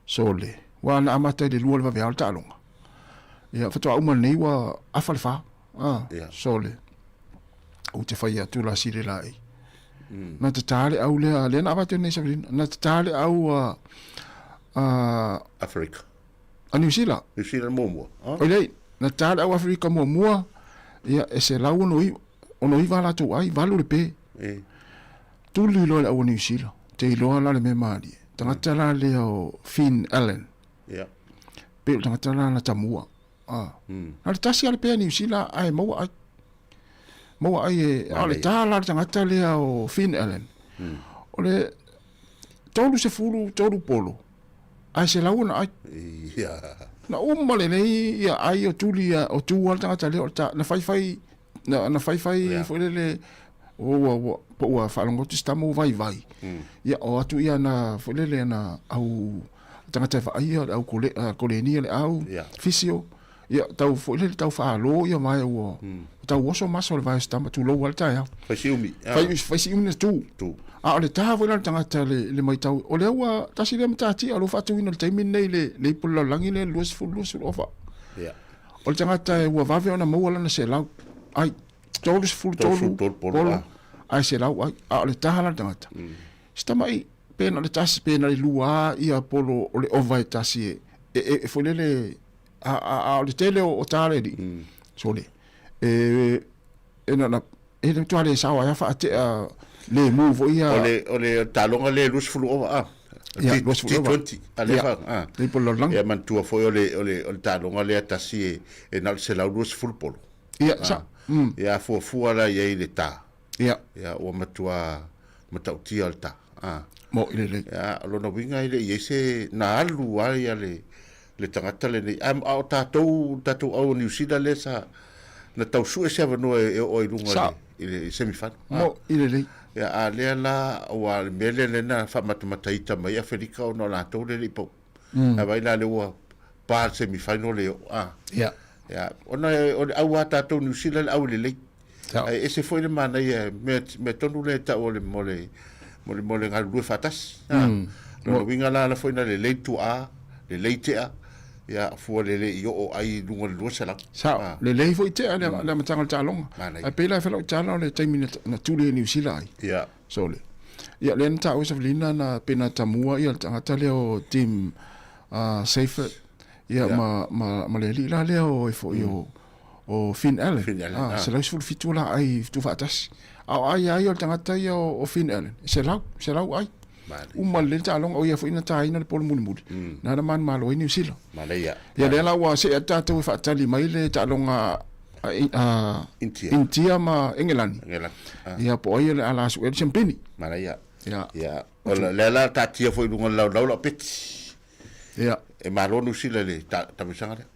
Sole, ua na amata i le 2 le vaveao le taaloga. Ia faatoa uma nei ua afa le 4. Ah, yeah. Sole. Ou te fai atu la sile la ei. Na tatā le au lea, lea na avatu nei Savalina, na tatā le au a Afrika. A Niu Sila. Niu Sila muamua. Ah. Oi lei, na tatā le au Afrika muamua, ia e 169 69 latou ai, 8 le pe. E. Tuli loa le au a Niu Sila, te iloa la le mea malie. Tagata la lea o Finn Allen. Yeah. Pe o le tagata la na tamua. Ah. Na le tasi a le pe a Niu Sila ae maua ai. Maua ai e, a o le tā la le tagata lea o Finn Allen. O le 33 polo, ae 100 ona ai. Yeah. Na uma lelei ia ai o tuli ia, o tu a le tagata lea o le tā, na faifai Na, na faifai yeah. foi lele ua ua po ua faalogo atu se tama ua vaivai. Ia o atu ia na foi lele na au tagata e vaaia le au kole, uh, kolenia le au yeah. physio. Ia tau foi lele tau faalo ia vae ua tau oso maso le vae o se tama tulou lava le taeao. Fai si umi. Fai, fai si umi na tu. Tu. A o le tā foi la le tagata le, le maitau, o lea ua tasi lea matatia o lo o faatuina i le taimi lenei le, le ipu o le lalolagi lea 20 20 ofa. Yeah. O le tagata e ua vave ona maua lana 100, ai, 33 polo, ae 100 ai, a o le taha la le tagata. Se tama'i, pe na o le tasi, pe na o le lua ia polo o le ova e tasi e, e, e, e foi lele, a, a, a o le tele o, o tā le alii, sole, e, e na, na, e le matua le sao ai a faatea le mu foi ia. O le, o le taaloga lea e 20 ova, a? Ia, 20 ova. T20, a lea fa, a. Le ipu o le lalolagi. Ia, manatua foi o le, o le, o le taaloga lea tasi e, e na o le 120 polo. Ia, sa, Ia, a fuafua la i ai le tā. Ia. Ia, ua matua matautia le tā. A. Mo'i lelei. Ia, o lona uiga e le i ai se, na alu lava ia le. le tagata lenei. A, a o tatou, tatou au o Niu Sila lea sa na tau sue se avanoa e, e oo ai luga Sao. i le, i le semifinal. Mo, i lelei. Ia, a lea la, ua le mea lea lea na faamatamataita mai Aferika ona o latou lea le i pau. Ae vaai la lea ua pa le semifinal le oo. A. Ia. Ia, ona o le au a tatou Niu Sila le au lelei. Ae ese foi le manaia, mea, mea tonu lea e tau o le, mo le, mo le, mo le galulue faatasi. Mm. Lona uiga la ala foi na lelei tuaa, lelei tea, ia fua lelei i oo ai i luga o le 200. Sao, ah. lelei foi tea le, le amataga o le taaloga. Ae pei la e fai lau tala o le taimi na, na tuli e Niu Sila ai. Ia. So le. Ia lea na taua e Safelina na pe na tamua ia le tagata lea o Tim Seifert ia yeah. ma, ma, ma le alii la lea o e foi mm. o o Finn Allen. Finn Allen, ah, 117 laai tuufaatasi. A o ai a ia o le tagata ia o, o Finn Allen, e selau, selau ai. Uma lelei le taaloga, o ia foi na taina le polo mulimuli. Mm. Na na manumalo ai Niu Sila. Manaia. Ia lea la ua see atu tatou e faatali mai le taaloga a, a Intia. Intia ma Engelani. Engelani. Ah. Ia po o ai o le a la su'e le siampini. Manaia. Ia. Ia. O lea la taatia foi i luga o le laulau lau peti. Ia. E malo Niu Sila i le tamisaga lea.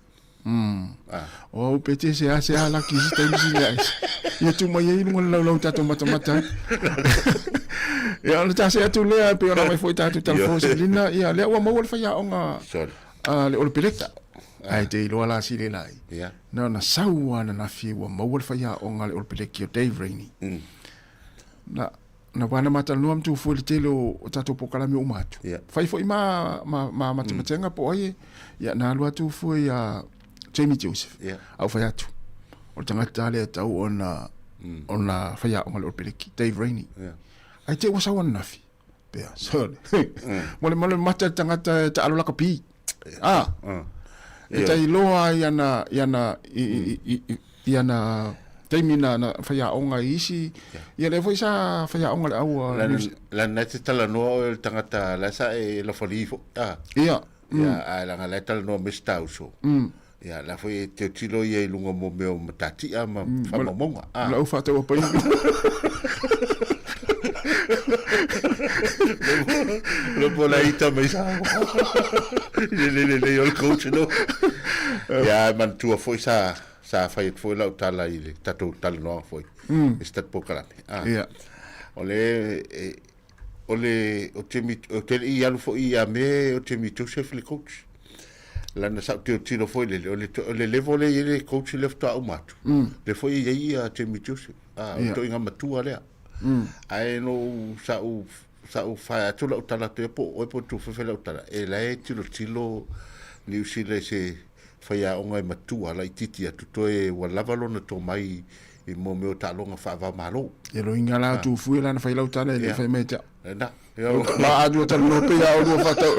O au pe te se a se a laki si taimi si lea. Ia tu mai ai lunga le laulau tatou matamata ai. Ia ona ta se atu lea pe ona mai foi tatou telefoni se lina ia lea ua maua le faiaoga Sorry. a le Olopeleki. Ae te iloa la si le lai. Ia. Na ona sau ananafi ua maua le faiaoga a le Olopeleki o Dave Rainey. Na na wana ma talanoa ma tufua i le tele o, o tatou polokalame uma atu. Yeah. Fai foi ma, ma, ma matematenga mm. po o ai e, ia, na alu atu fua ia Jamie Joseph. Yeah. Au fai atu. O le tagata lea e tau ona, mm. ona faiaoga le Olopeleki, Dave Rainey. Yeah. Ai te ua sau ananafi. Pea, sorry. Mm. Mo le mo le mata le tagata e taalo lakapi. Ah. Mm. E tai loa i ana, i ana, i, i, i, i, i ana taimi na, na whaiaonga i isi. Ia lea foi sa whaiaonga le au a Lana, New lana e te talanoa oe o le tagata la sa e lafali foi. Ah. Ia. Ia, a leaga la e talanoa me si tauso. Mm. Ia, la foi e tilotilo ia i luga mo mea o matatia ma faamaumauga. Ah. Lau whātau a pai. Lopo la ita mai sa. Le le le le o le coach no. Ia, e manatua foi sa sa fai atu foi lau tala i le tatou talanoaga foi. Mm. I se tatou polokalame. Ah. Ia. O le e, o le o te mi o te i alu foi ia me o te mi Joseph le coach. Lana sa te tiro foi le o le o le level le i le coach le faatoa uma atu. Mm. Le foi i ai ia Jamie Joseph. Ah, o Ia. toiga matua lea. Mm. Ae no sa u sa u fai atu lau tala atu ia po o oe po tu fefe lau tala. E la e tilotilo Niu Sila i se faiaoga e matua laitiiti atu toe ua lava lona tomai i mo mea o taaloga faava-o-Malo. Ia loiga la tu fue la na fai lau tala e le fai mai te au. Lena. Ma a lua talanoa pei a olua whātau.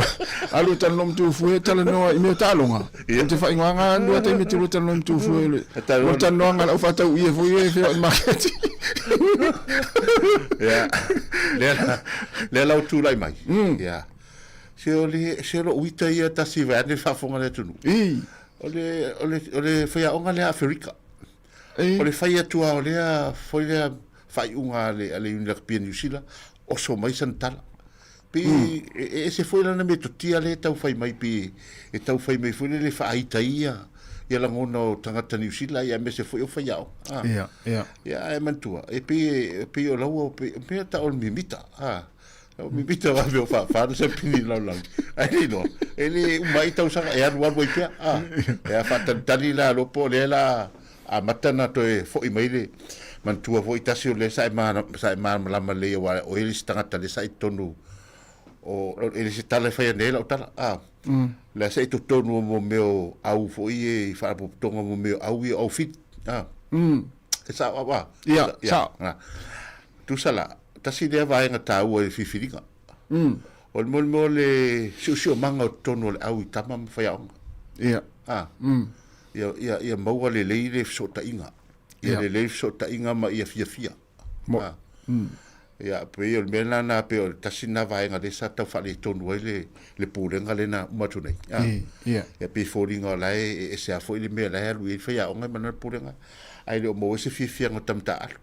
A lua talanoa ma Tufue, talanoa i mea o taaloga. O te whaingoanga lua taimi te lua talanoa ma Tufue. Lua talanoaga lau whātau ia foi e whio i maketi. Ia. Lea la, lea la o tūlai mai. Ia. Se o le, se o lou ita ia tasi vaeane le faafofoga a le atunuu. I. O le, o le, o le faiaoga lea Aferika. I. O le fai atu lava o lea foi lea faaiuga a le, a le Union Rugby a Niu Sila, oso mai sana tala. Pei e, e ese foi lana metotia lea e tau fai mai, pei e tau fai mai foi lele e faaita ai ia, ia lagona o tagata Niu Sila, ia aemaise foi o faiaoga. A. Ia, ia. Ia, ae manatua, e pei e, pei o laua, pei, mea tau o le mimita. A. O mimita vave o whawha na sa pini laulau. Ai le iloa, e le uma ai tausaga, e alu alu ai pea. A, e a whaatalitali la lopo, lea la amata na toe fo'i mai le manatua foi tasi o lea sa e sa e malamalama lelei aua o ia le isi tagata lea sa i totonu o e le se tala e fai ane ai lau tala. A, lea sa i totonu o mo mea o au foi ia i faalapotopotoga mo mea o au ia o au fili. A, e sao au a? Ia, sao. Tusa la, tasi lea vaega taua i le filifiliga. O le mea o le siosiomaga o totonu o le au i tama ma faiaoga. Ia. A. Ia, ia, ia maua lelei le fesootaiga. Ia lelei le fesootaiga ma ia fiafia. Mo. A. Ia, pei o le mea lena, pei o le tasi lena vaega lea sa tau faaletonu ai le, le pulega lea na uma atu nei. A. Ia. Ia, pei e foliga o la e e ese lava foi le mea la e alu i ai le faiaoga ma lana pulega, ae le o maua ai se fiafiaga o tama taaalo.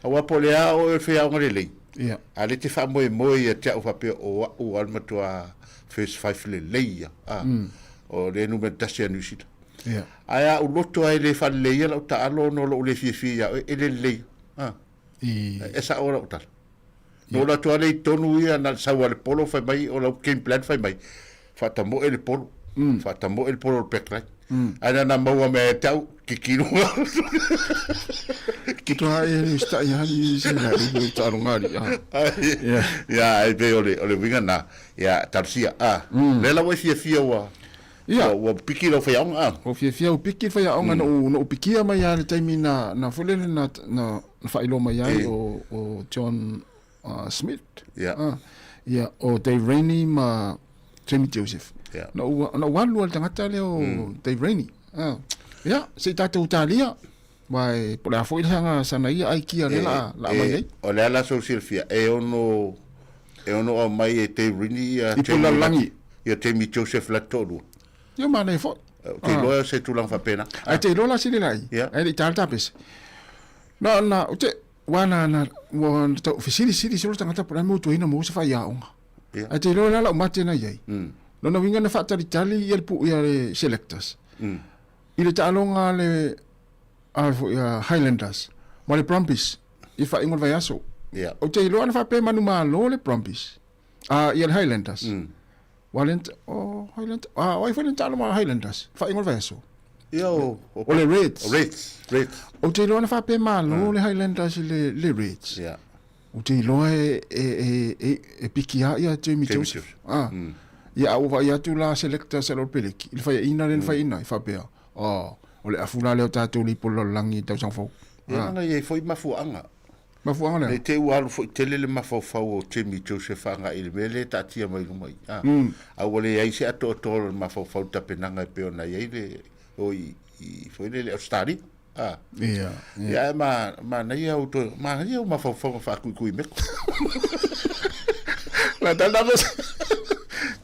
Aua po o le a oe o le faiaoga lelei, Ia. a o lea e te faamoemoe ia te au faapea o au lava le matua first five lelei ia. A. O le numera tasi a Niu Sila. Ia. Ae a ou loto lava e le faaleleia lau taalo ona o lou le fiafia ia oe, e le lelei. A. I. E sao lau tala. Na ou alu atu lava lea i totonu ia na o le sau a le polo fai mai o lau game plan fai mai, faatamoe le polo, faatamoe le polo o le back line. Ae na ona maua mai ia te au, kiki i luga. Kutoa e le usita'i ali se la i taaloga ali. Ia, ae pei o le o le uiga lena. Ia, talosia. A, lea la ua e fiafia ua Ia. ua piki lau faiaoga, a? Ua fiafia ua piki le faiaoga na ou na ou pikia mai lava i le taimi na na foi lele na na faailoa mai ai o o John Smith. Ia. Ia, o Dave Rainey ma Jamie Joseph. Ia. Na ou na ou alu lava i le tagata lea o Dave Rainey. Ia, se i tatou talia. Aua e, po o le a foi le aga sana ia aikia lea la a aumai nei. O le a la sou silafia, e ono, e ono aumai e Dave Rini ia I pule lalolagi. Ia Jamie Joseph la te toalua. Ia manaia foi. Ou te iloa o se tulaga faapena. Ae te iloa la sili lai. Ia. Ae le i ta le tapese. Na, na, ou te, ua na, na, ua tau fesilisili solo tagata po o le a le mea ua tuaina mo se faiaoga. Ia. Ae te iloa la lau mate na i ai. Lona uiga na faatalitali ia le pu, ia le selectors. I le taaloga a le a foi a Highlanders ma le Brumbies i faaiuga o le vaiaso. Yeah. Ou te iloa ana faapea e manumalo le Brumbies. A ia le Highlanders. Ua le o Highlanders. A o ai foi le taalo ma Highlanders. Faaiuga o le vaiaso. Ia o O le Reds. Reds, Reds. Ou te iloa ana faapea e malo le Highlanders i le le Reds. Yeah. Ou te iloa e, e, e, e, e piki a ia Jamie Joseph. Joseph. Ah. Ia a ua vaai atu la selector sa lo peleki. I le faiaina lea na faiaina ai, faapea, oh, o le afu la lea o tatou le i pole lalolagi i tausaga fou. Ia lana i ai foi mafuaaga. Mafuaaga lea? Ne i te i ua alu foi tele le mafaufau o Jamie Joseph agai i le mea lea e taatia mai luma i i. Ah. A ua leai se atoatoa o le mafaufau i le tapenaga e pei ona i ai le, o i, i foi lele Ausetalia. A. Ia, ia. Ia, ae ma, manaia ou toe, manaia ou mafaufauga faakuikui meko. La tala pesa.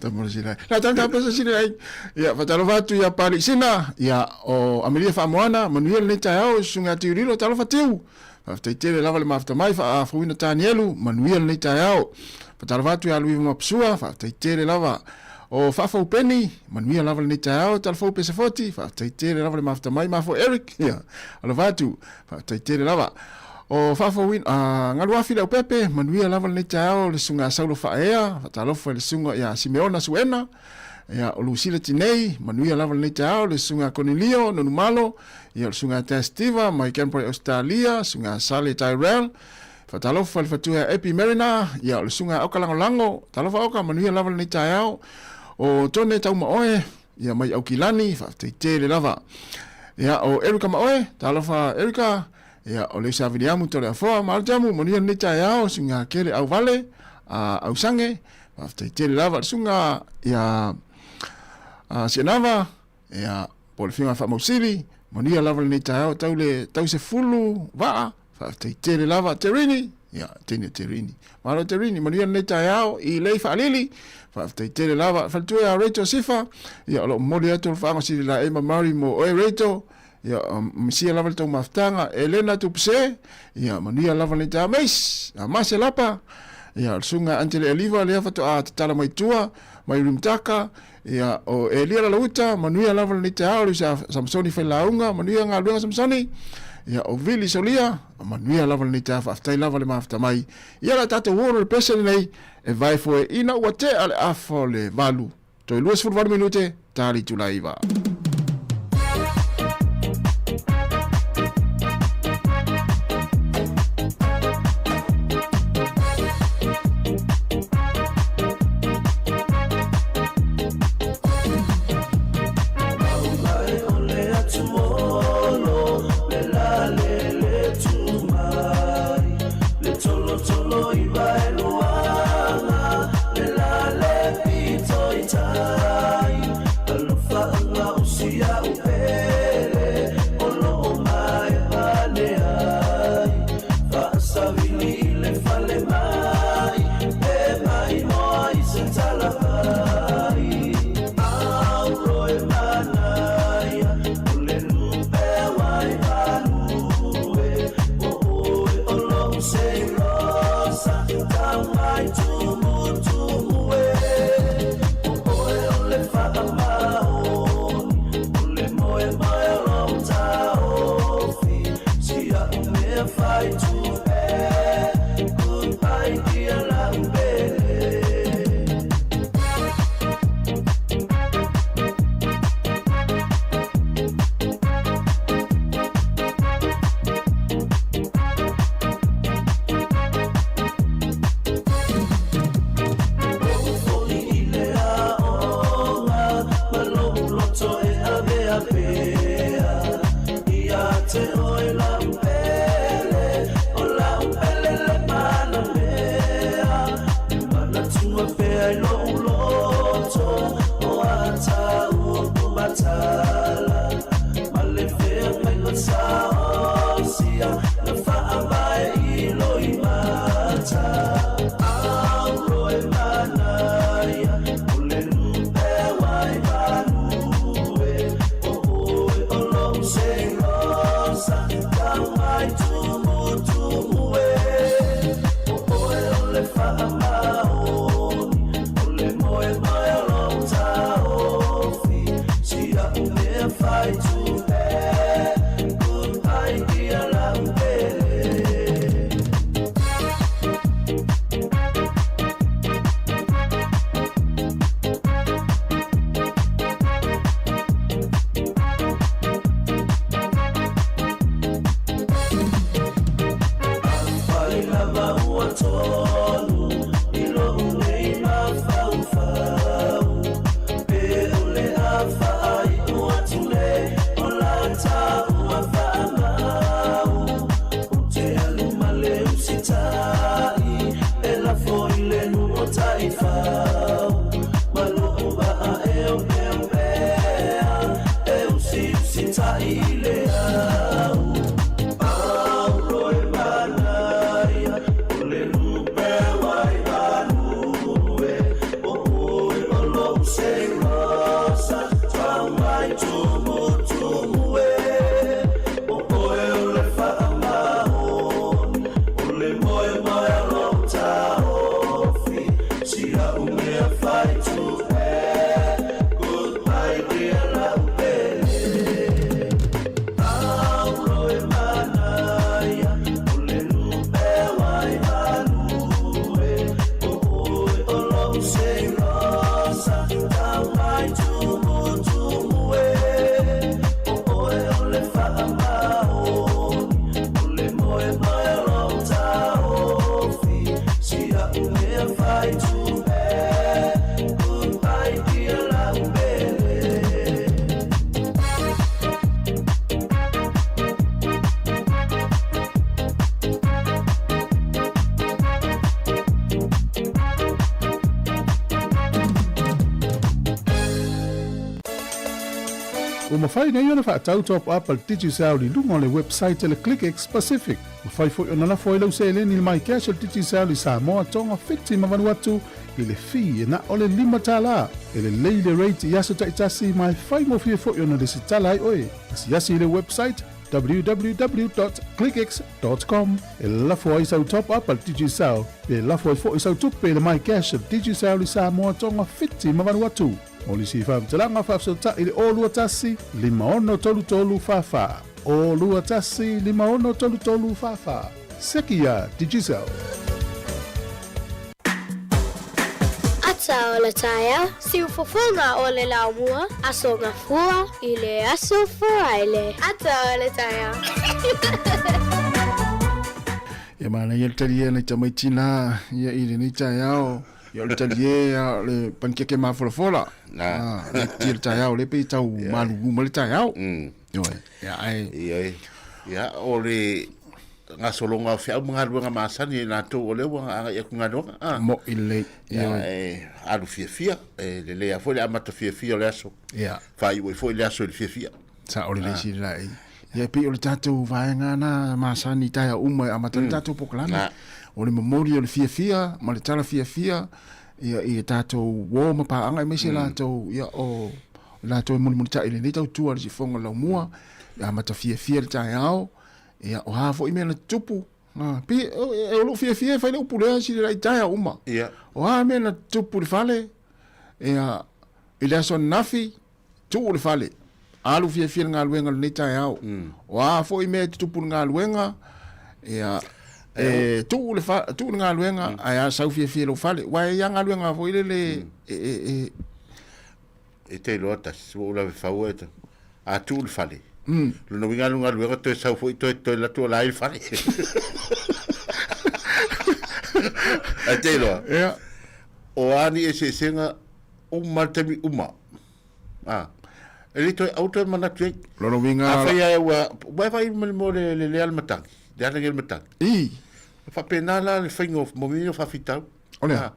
Tamara sila. La tala pesa sila ai. Ia, fatalofa atu ia Pali Sina, ia o Amelia Faamoana, manuia lenei taeao, susuga Tiu Lilo, talofa Tiu. Faafetai tele lava le mafuta mai, faafouina Tanielu, manuia lenei taeao. Fatalofa atu ia Luiva Mapusua, faafetai tele lava. O Faafou Peni, manuia lava lenei taeao, Talafou Pesefoti, faafetai tele lava le mafuta mai, Mafo Eric, ia, alofa atu, faafetai tele lava. O Faafouina, a, Galuafi Leaupepe, manuia lava lenei taeao, le susuga Saulo Faaea, faatalofa i le susuga ia Simeona Suena, ia, o Lusila Tinei, manuia lava lenei taeao, le susuga Konilio Nonumalo, ia, o le susuga Tas Steva mai Canberra i Ausetalia, susuga Sale Tyrell, Faatalofa i le fatua ia Epi Mariner, ia o le susuga ia Oka Lagolago, talofa Oka, manuia lava lenei taeao. O Tone Taumaoe, ia mai Aukilani, faafetai tele lava. Ia o Erika Maoe, talofa Erika, ia o Leusa Viliamu Toleafoa, malo Tiamu, manuia lenei taeao, susuga Kele Auvale, a Ausange, faafetai tele lava. Le susuga ia Sianava, Ia, po o le Afioga Faamausili, manuia lava lenei taeao tau le tau sefulu vaa, faafetai tele lava Terini, ia, teine Terini. Malo Terini, manuia lenei taeao i lei faalili, faafetai tele lava. Faletua ia Rachel Sifa, ia, o lo o momoli atu le faaago sili la Emma Murray mo oe Rachel, ia, misia lava le tou mafutaga. Elena Tupuse, ia, manuia lava lenei taeao. Mace, Mase Lapa, ia, o le susuga Angele Eliva lea faatoa tatala mai tua, mai Rimutaka, Ia, o Elia Lalauta, manuia lava lenei taeao, le usa Samsoni Failauga, manuia galuega Samsoni. Ia, o Vili Solia, manuia lava lenei taeao, faafetai lava le mafuta mai. Ia, la tatou o le pese lenei, e vae foe ina ua tea le afa o le 8, toe 28 minute, ta le itula 9. fai too bad. Goodbye dear Laupele. Ua mafai nei ona faatau top up a le Digicel i luga o le website a le ClickX Pacific. Mafai foi ona lafo ai lau seleni i le MyCash a le Digicel i Samoa, Tonga, Fiti ma Vanuatu i le fee e na o le $5. E lelei le rate i aso taitasi ma e faigofie foi ona lesitala ai oe. Asiasi i le website www.clickx.com e lafo ai sau top up a le Digicel pe lafo ai foi sau tupe i le MyCash a le Digicel i Samoa, Tonga, Fiti ma Vanuatu. Mo nisi faamatalaga faafesootai i le 021 5633 44. 021 5633 44. Seki iā Digicel. Ata o le taeao, siufofoga o le laumua, Aso Gafua i le Aso Faraile. Ata o le taeao. Ia manaia le talia nai tamaiti la ia i lenei taeao. Ia o le talie a o le panikeke mafolafola. Ah, le tia le taeao le pe tau malulu ma le taeao. Ioe. Ia ai. Ioe. Ia o le gasologa o feau ma galuega masani e latou o lea ua agai atu i galuega. Ah. Mo i lelei. Ia, e alu fiafia, e lelei lava foi le amata fiafia o le aso. Ia. Faaiu ai foi le aso i le fiafia. Sao lelei sili la i. Ia e pei o le tatou vaega na masani i taeao uma e amata ai le tatou polokalame. O le momoli o le fiafia ma le tala fiafia ia i tatou uo ma paaga aemaise latou ia o latou e mulimulitai i lenei tautua i le sifoga o le laumua. Ia amata fiafia le taeao, ia o a foi mea na tutupu, pei o lou fiafia e fai le upu lea sili la i taeao uma. O a mea na tutupu i le fale, ia i le aso ananafi, Tuu le fale, alu fiafia i le galuega i lenei taeao. O a foi mea e tutupu i le galuega, Ia, e tuu le, fa, tuu le galuega, mm. ae a sau fiafia i lou fale. Ua e ia galuega foi lele mm. e, e, e... E te iloa tasi, ua ula fau e a tuu le fale. Mm. Lona uiga alu galuega toe sau foi toe toe latu o la i le fale. Ae te iloa. Yeah. O a ni eseesega uma le taimi uma. Ah. E le toe au toe manatu ai. Lona uiga... Afai ai ua... Ua e vai mo le le lea le matagi. Le ana le matagi. I. Faapena la le faiga o mo mea o faafitauli. O le a?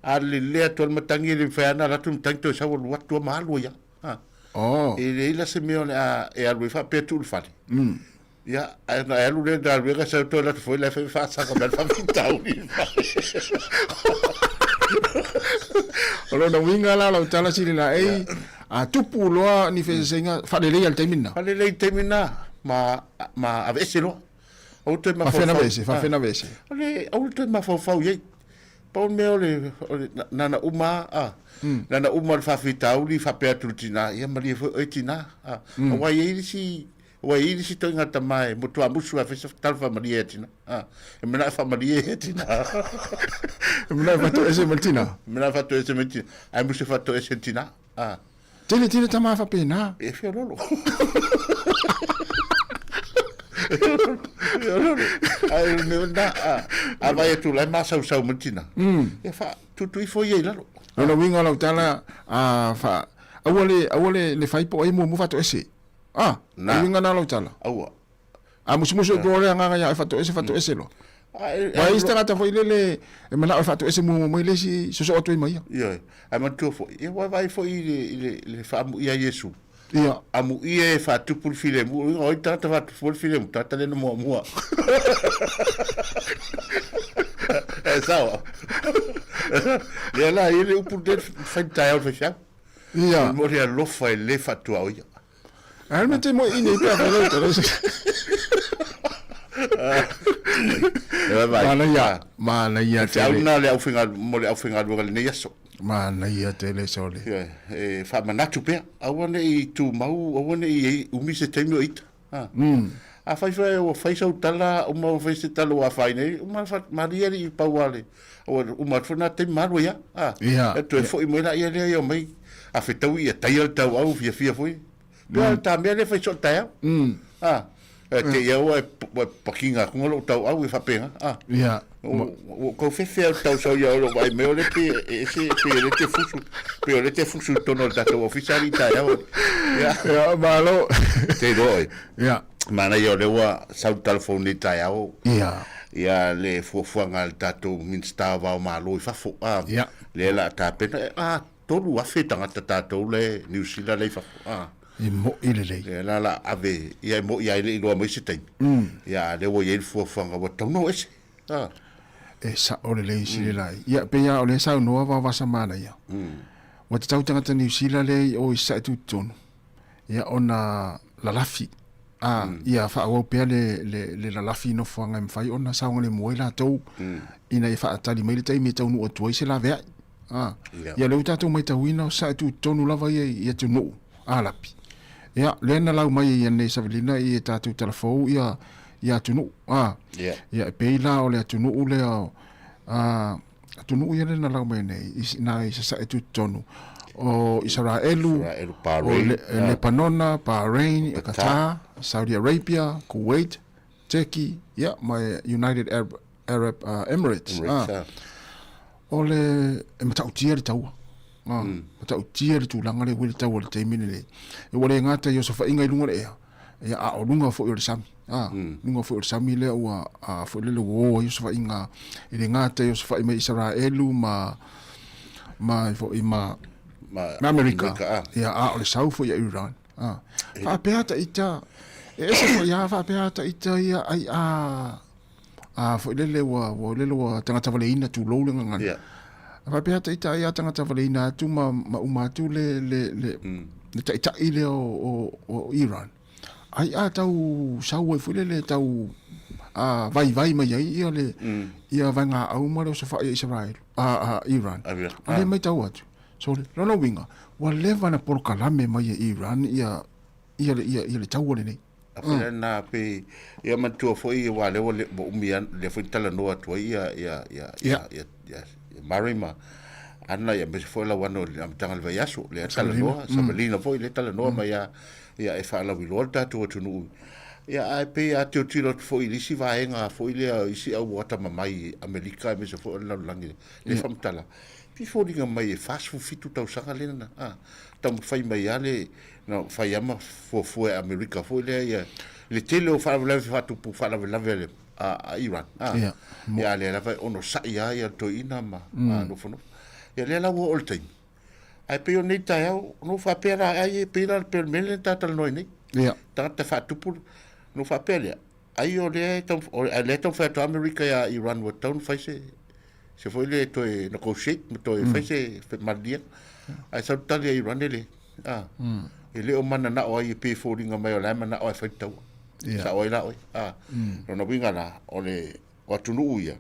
A le lea atu le matagi e le mafai ana alu atu le matagi toe sau alu atu ma alu ai lava. Ha. Oh. E leai la se mea o le a e alu ai faapea tuu le fale. Mm. Ia, ae ona e alu lea i le galuega sau toe alu atu foi la e fai faasaga mai le faafitauli. O lona uiga la o lau tala sili laei, a tupu loa ni feseseaiga, faalelei lava i le taimi lena. Faalelei i le taimi lena, ma, ma aveese loa. Aua toe mafaufau. Faafefea aveese, faafefea aveese? O le, aua le toe mafaufau i ai. Pau le mea o le, o le, na ona uma lava, a, na ona uma le faafitauli faapea atu i le tina, ia malie foi oe tina, a. Aua e i ai le isi, Ua i ai le isi toeaiga tama e motuamusu ae fai se tala faamalie ia tina. A, e manao e faamalie ia tina. E manao e faatoese ma le tina. E manao e faatoese ma le tina. Ae musu e faatoese le tina. A. Tele tele tama faapena. E feololo. Feololo. Ae o le mea lena, a, a vaai atu la e masausau ma le tina. Ia faatutu ifo ia i lalo. Lona uiga o lau tala, a, fa, aua le, aua le, le fai po o ai muamua faatoese. Ah, Na. o uiga na lau tala. Aua. A musumusu atu loa le agaga ia oe faatoese, faatoese loa. Ua i ai se tagata foi lele e manao e faatoese muamua mai le isi sosoo atu ai ma ia. Ioe. Ae manatua foi, ia ua vaai foi i le, i le, i le faamuia a Iesu. Ia. Amuia e faatupu le filemu. O le uiga o ai le tagata faatupu le filemu? Tagata lea na muamua. E sao. Lea la, e i ai le upu lea e fai i le taeao i le faifeau. Ia. Mo le alofa e le faatuaoia. Ae me te mo i nei pe a whalau tala se. Manaia, manaia tele. Au na le aufaigaluega, mo le aufaigaluega i lenei aso. Manaia tele sole. E faamanatu pea, aua ne i tumau, aua ne i umi se taimi o ita. Ha. Afai foi ua fai sau tala, uma ua fai se tala ua afaina ai, uma malie alii pau lava le, ua uma atu foi lena taimi ma alu ai lava. Ha. Ia. Ia toe foi mai laia lea ia omai, a fetaui ia taia le tauau fiafia foi. Pei o le ta mea lea e fai soo taeao. Ha. E te ia ua e pakiga atu lou tauau e faapena. Ha. Ia. Ua ou tau fefe au i le tausau ia oe lou vaai mai o lea pei e ese pei o lea e te fusu pei o lea e te fusu i totonu o le tatou ofisa alii taeao. Ia. Ia, malo. Te iloa oe. Ia. Manaia o lea ua sau le tala fou nei taeao. Ia. Ia le fuafuaga a le tatou Minisita o Vao Malo i fafo. A. Ia. Lea o le a tapena. A, 3,000 tagata tatou la e Niu Sila la i fafo. A. E mo'i lelei. Lea la o le a ave, ia e mo'i lava e le i iloa mai se taimi. Ia a o lea ua i ai le fuafuaga ua tatau ona o ese. A. E sa'o lelei sili lai. Ia pei lava o lea e saunoa Vaovasa Manaia. Ua tatau tagata Niu Sila lea i o i Sasae tutotonu, ia ona lalafi, a, ia faaauau pea le, le, le lalafi i nofoaga e mafai ona saogalemu ai latou, ina ia faatali mai le taimi e taunuu atu ai se laveai. A, ia lea ua tatou matauina o Sasae tutotonu lava ia i atunuu Alapi. Ia, lea na lau mai ai nei Savelina i e tatou talafou ia, ia atunuu. A, ia, e pei la o le atunuu lea o, a, atunuu ia lea na lau mai nei, i, na i Sasae tutotonu. O Isaraelu, Isaraelu, Bahrain, o Le, Lepanona, Bahrain, Qatar, Saudi Arabia, Kuwait, Turkey, ia, ma United Arab, Arab uh, Emirates. Emirates ah. O le, e matautia le taua. Ah, mm. Matautia le tulaga le ua le taua le taimi lenei. E ua le gata i osofaiga i luga o le ea, ia, a o luga foi o le sami. Ah, mm. Luga foi o le sami lea ua a, foi lele ua o ai osofaiga e le gata i osofai mai Isaraelu ma ma foi ma ma, ma Amerika. Amerika ah. Ia, a o le sau foi ia Iran. Ah. Faapea ta ita, e ese foi a faapea ta ita ia ai a a foi lele ua ua lele ua tagata valeina tulou le gagana. Yeah. A faapea ta ita ai a tagata valeina atu ma, ma uma atu le le le, mm. le taitai lea o, o, o Iran. Ai a tau sau ai foi lele tau a vaivai mai ai ia le mm. ia vaegaau ma le osofai a Israel a, a Iran. A le mai tau atu. So lona uiga ua leva na polokalame mai e Iran ia ia le ia, ia le taua lenei. A foi lena pe ia manatua foi aua lea ua ua umi lava lea foi na talanoa atu ai ia ia ia ia ia ia Murray ma Ana ia aemaise foi lau ana o le amataga o le vaiaso lea talanoa Savalina foi lea talanoa mai lava ia e faalauiloa le tatou atunuu. Ia ae pei a tilotilo atu foi i le isi vaega foi lea isi au atamamai i Amerika aemaise foi o le lalolagi lea faamatala pei e foliga mai e 47 tausaga lea na taumafai mai lava le na fai lava ma fuafua e Amerika foi lea ia le tele o faalavelave faatupu faalavelave a le a Iran a Ia, mo- ia a lea lava e onosai lava ia le toeaina ma mm. nofonofo. Ia lea la ua oo le taimi. Ae pei o nei taeao, na ou faapea la, ai e pei la pei o le mea lea na ta talanoa ai nei. Ia. Tagata faatupu, na ou faapea lea, ai o lea e tau, o lea e taumafai atu Amerika ia Iran ua tatau ona fai se, se foi lea e toe negotiate ma toe fai se maliega. Ae sau le tali a Iran e le, a, e le o mananao ai e pei e foliga mai o la e manao e fai le taua. Ia. Sao ai la oe. A, lona uiga la, o le, o atunuu ia,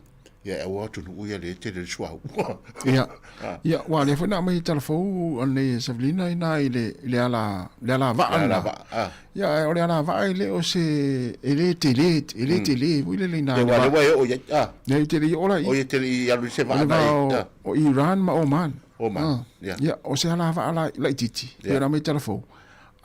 ia e aua atunuu ia lea e tele le suauu. Ia, ia, ua lea foi na aumai tala fou anei e Savelina ina i le, i le ala, le ala vaa Le ala vaa, ah. Ia, ae o le ala vaa e le o se, e le tele, e le tele foi lele ina. Ia, ua lea ua e oo i ai, ah. Ia, e te le i oo la i. O ia te le i alu i se O vaa le na vaa e, o, ah. o Iran ma Oman. Oman, Ah. ia. Ia, o se ala vaa la, laitiiti, Ia. pei ona aumai tala fou.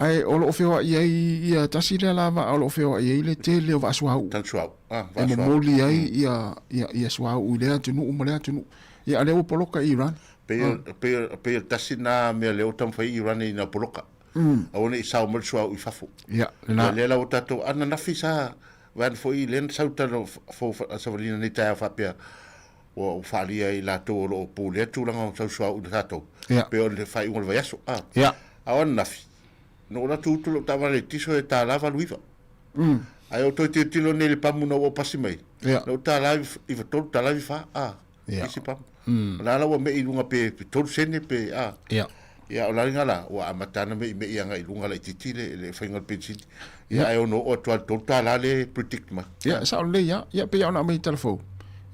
Ae o lo o feoai ai ia tasi lea ala vaa o lo o feoai ai le tele o vaa suauu. Tala suauu, ah, E vaa suauu. momoli ai ia, ia, ia suauu i lea atunuu ma lea atunuu. Ia, a lea ua poloka i Iran. Pei o, pei o, pei o le tasi na mea lea ua taumafai ai Iran ina poloka. Aua ne i sao mai le suauu i fafo. Ia, lena. Ia lea la ua tatou ananafi sa vaeane foi lea na sau tala fou savalina nei taeao faapea ua faaalia e i latou o lo o pulea tulaga o tau suauu i tatou. Ia. Pei o le faaiuga o le vaiaso. Ah. Ia. A o ananafi, na ou alu atu utu lou taavale i le tiso e $1.89. Ae ou toe tilotilo nei i le pamu na ua ou pasi mai, Ia. na ou $1.93, $1.94, ah. Ia. Isi pamu. O la la ua mei i luga pe 3 sene pe, ah. Ia. Ia, o le ala la, ua amata ona meimei agai i luga laitiiti le, le faiga o le penisini. Ia, ae ono oo atu lava i le $3 lea e predict mai. Ia, e sao lelei lava. Ia, pei lava ona aumai i tala fou.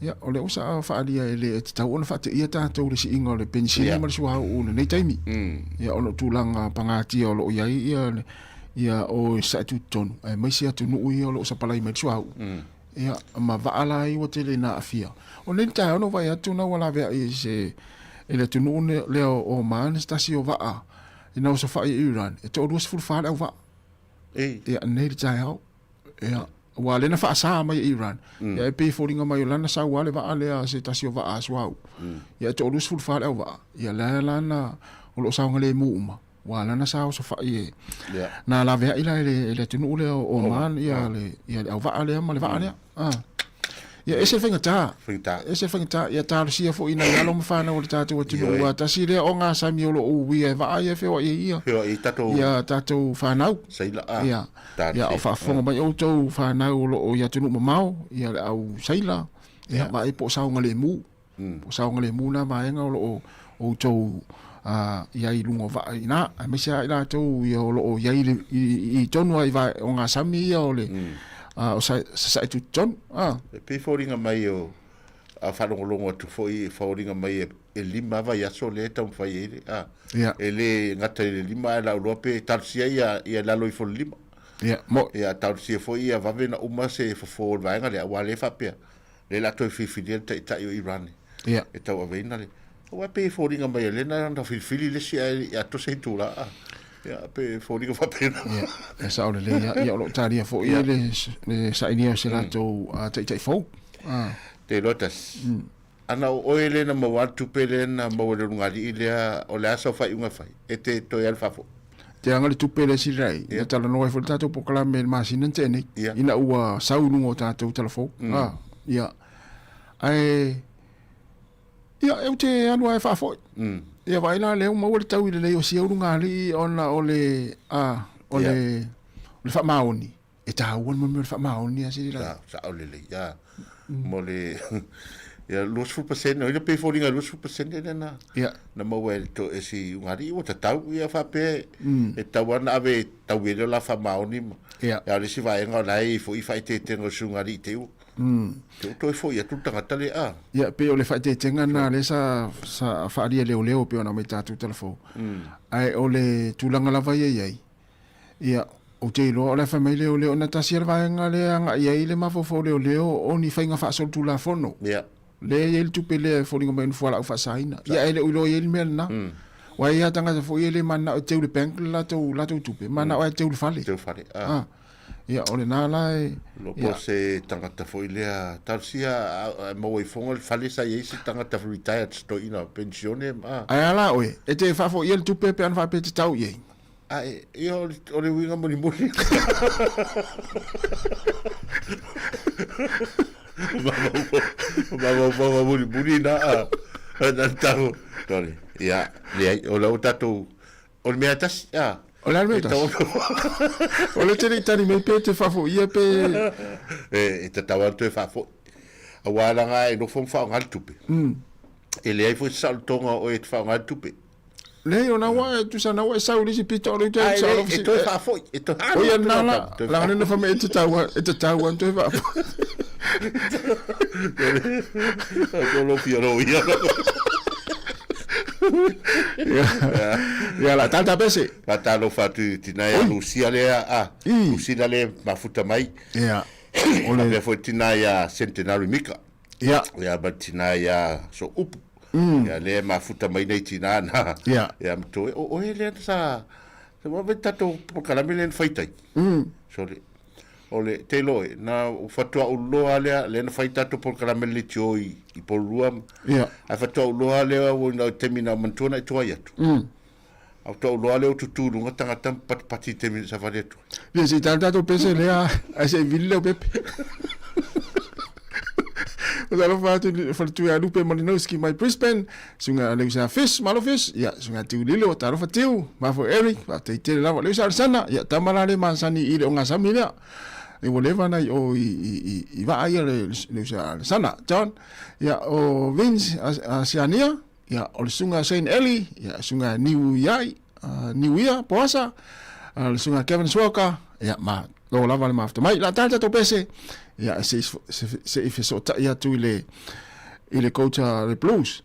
Ia, o lea ua sa faaalia e le tatau ona faateia tatou i le siiga o le penisini Ia. ma le suauu i lenei taimi. Ia, ona o tulaga pagatia o lo o i ai ia, ia o e sae tutotonu, aemaise atunuu ia o lo o sapalai mai le suauu. Ia, ma vaa la ia ua tele ina aafia. O lenei taeao na ou vaai atu na ua laveai i se e le atunuu lea o Oman se tasi o vaa ina osofai i Iran, e toa 24 le au vaa. Ei. Ia, nei le taeao. Ia, aua lea na faasa mai e Iran. Ia, e pei e foliga mai o lana sau lava le vaa lea se tasi o vaa a suauu. Ia, e toa 24 le au vaa. Ia, lea la na o lo o saogalemu uma. Ua ala ona sa osofai e na laveai la e le atunuu lea o Oman ia le ia le auvaa lea ma le vaa lea. Ah. Ia ese le faigata. Faigata. Ese le faigata. Ia talosia foi nai alo ma fanau o le tatou atunuu aua tasi lea o gasami o lo o uia e vaa ia e feoai ai ia. Feoai ai tatou. Ia tatou fanau. Saila ah. Ia. Ia o faafofoga mai outou fanau o lo o i atunuu mamao ia le au saila. Ia vaai po o saogalemu. Po o saogalemu na vaega o lo o outou i ai i luga o vaa i ina, aemaise lava i latou ia o lo o i ai i tonu lava i vae o gasami ia o le o sasae tutotonu. E pei e foliga mai o a faalogologo atu foi e foliga mai e 5 vaiaso lea e taumafai ai le a. E le gata i le 5 ae lau iloa pe talosia ia i lalo ifo o le 5. Ia, mo. Ia talosia foi ia vave ona uma se fofo o le vaega lea aua o lea e faapea Lea la toe filifilia le taitai o Iran e tauaveina le. Aua e pei e foliga mai o lea na ona filifili le isi ae le i atoa se itula. Ia, pei e foliga faapena. Ia, e sao lelei lava. Ia, o lo o talia foi le sailia o se latou taitai fou. Te iloa tasi. Ana o oe lea na maua le tupe lea na maua e le ulugalii lea, o le a sau faaiuga e fai? E te toe alu faafoi? Te aga le tupe lea sili ai, na talanoa ai foi le tatou polokalame i le masina na tea nei, ina ua sau i luga o tatou talafou. Ia. Ae, ia, ou te alu lava e faafoi. Ia vaai la lea ua maua le taui lelei o sia ulugalii ona o le, a, o le, o le faamaoni. E taua le mea o le faamaoni a sili la. Sao lelei, ia. Mo le, ia, 20%, o ina pei foliga e 20% lea na, na maua e to, e si ugari, ua tatau, ia faapea, e tatau lava ona ave e tau ai le la faamaoni ma, Ia. a o le isi vaega o la e i ai foi faaeteetega o si ugari i te ua, te ua toe foi atu le tagata lea, a. Ia, pei o le faaeteetega lena lea sa, sa faaalia e leoleo pei ona aumai i tatou talafou. Ae o le tulaga lava ia i ai, ia, Ou te iloa o le a fai mai leoleo ona tasi lava le vaega lea e agai ai le mafaufau o leoleo o ni faiga faasolitulafono. Ia. Lea e i ai le tupe lea e foliga mai o ni fualaau faasaina. Ia ae le o iloa i ai le mea lena. Aua e i ai lava tagata foi ia e le mananao e teu i le bank le latou, latou tupe, mananao lava e teu i le fale. Teu fale, ah. Ah. Ia, o lena la e... Lo po se tagata foi lea, talosia a maua ifoga le fale sa i ai se tagata retired se toeaina penisione, ah. Ae a la oe, e te faafoia le tupe pe ana faapea e te tau i ai? A e, ia o le, o le uiga mulimuli. Mafaufauga mulimuli na a. Na tau. Tole. Ia, leai, o lau tatou, o le mea tasi, a. O le a le mea tasi? O le te le i tali mai pe te faafoia pe... E, e tatau lava ona toe faafoi. Aua leaga e nofo ma faaaoga le tupe. E leai foi se saolotoga o oe e te faaaoga le tupe. Leai, o na ua e tusa na ua e sau i le isi pito o le uta e sau. E toe faafoi, e toe O ia na la, la na fa me e te tau e te tau an toe faafoi. Ko lo fia lo ia. Ia la tata pese. La talo fatu tina ia Lucia lea a Lucina le mafuta mai. Ia. O le foi tina ia Centenary Mika. Ia. Ia ma tina ia so upu. Ia lea e mafuta mai nei tina na. Ia. Ia ma toe, o oe lea na sa, sa wa vai tatou polokalame lea na fai tai. So le, o le, te iloa e, na faatoa ou loa lea, lea na fai tatou polokalame le leitio i, i Porirua. Ia. Ae faatoa ou loa lea ua ina o taimi na manatua na i tuai atu. A faatoa ou loa lea ua tutu i luga tagata ma patipati i taimi na savali atu ai. Ia se i tala tatou pese lea, ae se i vili leo pepe. Talofa atu i le faletua ia Lupe Malinowski mai Brisbane, susuga Leusa Fish, malo Fish, ia susuga Tiu Lilo, talofa Tiu, mafo Eric, faafetai tele lava. Leusa Alesana, ia tama la le masani i le ogasami lea. E ua leva na i o i, i, i, i vaa ia le Leusa Alesana. John, ia o Vince Asiania, ia o le susuga Shane Eli, ia susuga Niu Iai, Niu Ia, Poasa, le susuga Kevin Suoka, ia ma lo lava le mafuta mai. La tala tatou pese, ia se se i fesootai atu i le i le coach a le Blues.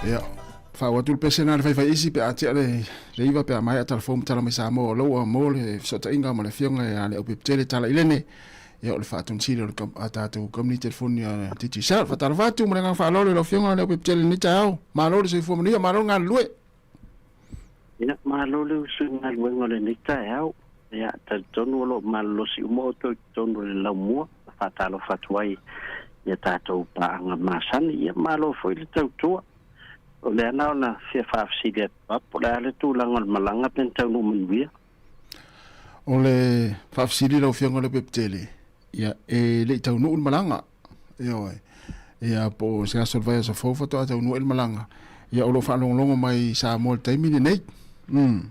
Ia, faauu atu le pese lena i le faifaiisi pe a tea le le iva pe a maea talafou ma tala mai Samoa o loua mo le fesootaiga ma le afioga ia Leaupepetele Tala Ilene. Ia o le faatonisili o le a tatou kamupani telefoni a Digicel. Faatalofa atu ma le agaga faaaloalo i lau afioga Leaupepetele i lenei taeao. Malo le soifua manuia, malo le galulue. Ia, malo le usu i galuega o lenei taeao. Ia, talitonu o lo o malolosi uma outou i totonu o le laumua. Faatalofa atu ai i a tatou paaga masani. Ia, malo foi le tautua. O lea na ona fia faafesili atu lava, po o le a le tulaga o le malaga pe na taunuu manuia? O le faafesili lau Afioga Leupepetele, ia, e le i taunuu le malaga. Ioe. Ia, po o se aso o le vaiaso fou faatoa taunuu ai le malaga. Ia, o lo o faalogologo mai i Samoa i le taimi lenei. Mm.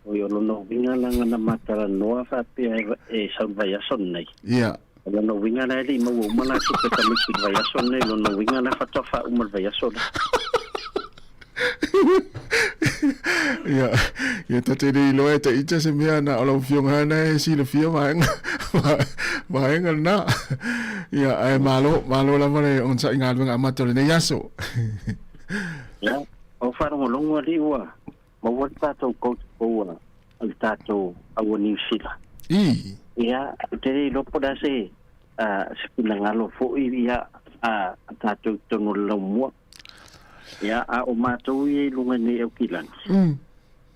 Oi, o lona uiga leaga na ma talanoa faapea e sau i le vaiaso lenei. Ia. O lona uiga la e le i maua uma la tupe tamaiti i le vaiaso lenei, lona uiga la faatoa faauma i le vaiaso lea. Ia, ia ta te le iloa e taita se mea na o lau afioga lena e silafia vaega, vaega lena. Ia, ae malo, malo lava le onosai galuega amata o lenei aso. Ia, o faalogologo alii ua maua le tatou coach fou a a le tatou au o Niu Sila. I. Ia, ou te le iloa po o le a se, se finagalo foi ia a, a tatou i totonu o le laumua. Ia, a o matou ia i luga nei Aukilani,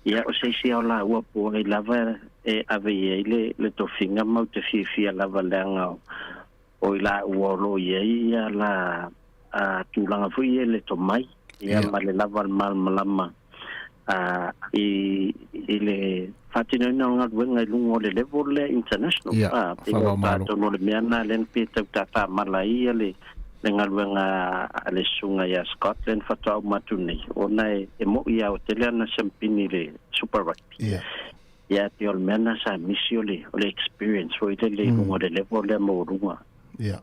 ia, o se isi lava o laua po o ai lava e ave i ai le, le tofiga ma ou te fiafia lava leaga o, o i laua o lo o i ai ia la a, tulaga foi ia i le tomai, ia, ma le lava o le malamalama a, i, i le faatinoina o le galuega i luga o le level lea international. Ia, A, pei o faavaomalo. atonu o le mea lena lea na pei e tau tātāmala ai ia le, le galuega a le susuga ia Scotland faatoa uma atu nei, ona e, e mo'i lava ua tele ana siampini i le Super Rugby. Ia. Ia, pei o le mea lena sa misi o le, o le experience foi lele i luga o le level lea maualuga. Ia.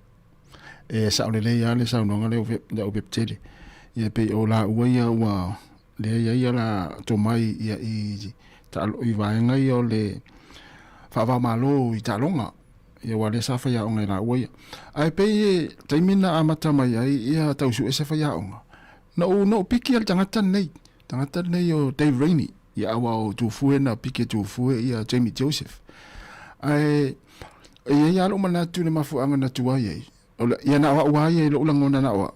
E sao lelei lava le saunoaga lea o Pepetele. Ia pei o laua ia ua lea e i ai ia la tomai ia i taalo i vaega ia o le faavaomalo i taaloga. Ia aua lea sa faiaoga i laua ia. Ae pei e taimi na amata mai ai ia tau sue se faiaoga, na ou na ou piki le tagata lenei, tagata lenei o Dave Rainey. Ia aua o Tufue na piki e Tufue ia Jamie Joseph. Ae e i ai lava lou manatu i le mafuaaga na tuai ai, o le, ia na o au lava ia i lou lagona na o au,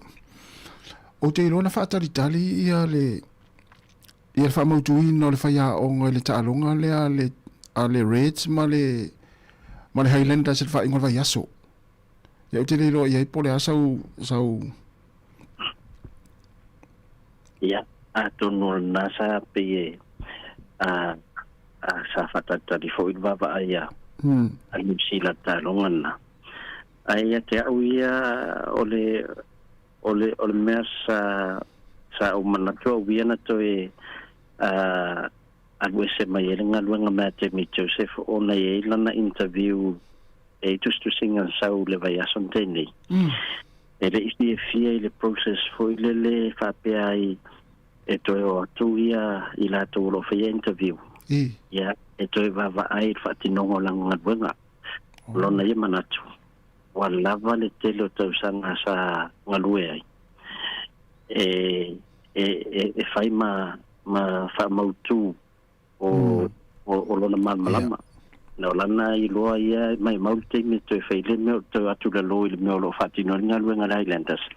ou te iloa na faatalitali ia le, ia le faamautuina o le faiaoga i le taaloga lea a le, a le Reds ma le, ma le Highlanders i le faaiuga o le vaiaso. Ia ou te le iloa i ai po o le a sau, sau. Ia, atonu o lena sa pei e, a, a, sa faatalitali foi le vaavaai a, a Niu Sila i le taaloga lena. Ae ia te au ia, o le, o le, o le mea sa, sa ou manatu au ia na toe, a, alu ese mai ai le galuega mai a Jamie Joseph ona e i ai lana interview e i tusitusiga na sau i le vaiaso na tea nei. E le i fiafia i le process foi lele faapea ai e toe o atu ia i latou o lo o faia interview. Ia, e toe vaavaai i le faatinoga o lana galuega. O lona ia manatu, ua lava le tele o tausaga sa galue ai e, e, e, e fai ma, ma faamautu o, o, o lona malamalama. Na o lana iloa ia maimau le taimi e toe fai le mea o toe atu lalo i le mea o lo o faatino ai le galuega a le Highlanders.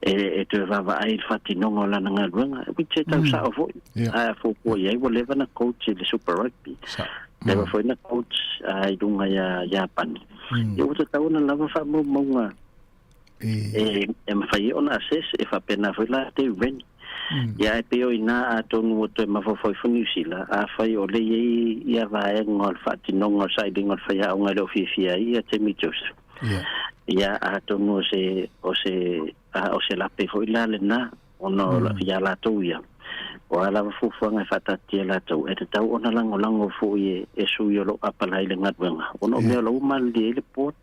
E, e toe vaavaai i le faatinoga o lana galuega, which e tau sao foi. Ae a fuafua i ai, ua leva na coach i le Super Rugby. Leva foi na coach i luga ia Iapani. Ia ua tatau ona lava faamaumauga e, e mafai ai ona assess, e faapena foi la te Rennie. Ia ae pei o i ina atonu ua toe mafaufau ifo Niu Sila, afai o lea i ai ia vaega o le faatinoga o le sailiga o le faiaoga e le o fiafia ai ia Jamie Joseph. Ia atonu o se, o se, o se lape foi la lena ona o ia latou ia. O a lava fuafuaga e faataatitia e latou, e tatau ona lagolago foi e, e sui o lo o apalai i le galuega, ona o mea o la ua malilie ai le board.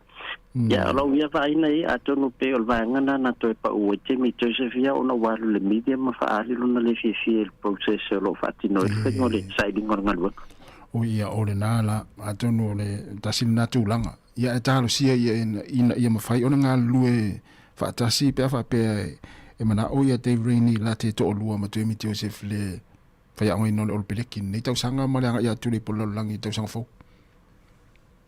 Ia, o lau ia vaaiga ia, atonu pei o le vaega lena na toe pau ai Jamie Joseph ia ona ua alu i le media ma faaali lona le fiafia i le process o lo o faatino ai le faiga o le sailiga o le galuega. O ia, o lena la, atonu o le tasi lena tulaga. Ia e talosia ia ina ia mafai ona galulue faatasi pe a faapea e manao ia Dave Rainey la te toalua ma Jamie Joseph le faiaogaina o le Olopeleki i lenei tausaga ma le agai atu i le ipu o le lalolagi i le tausaga fou.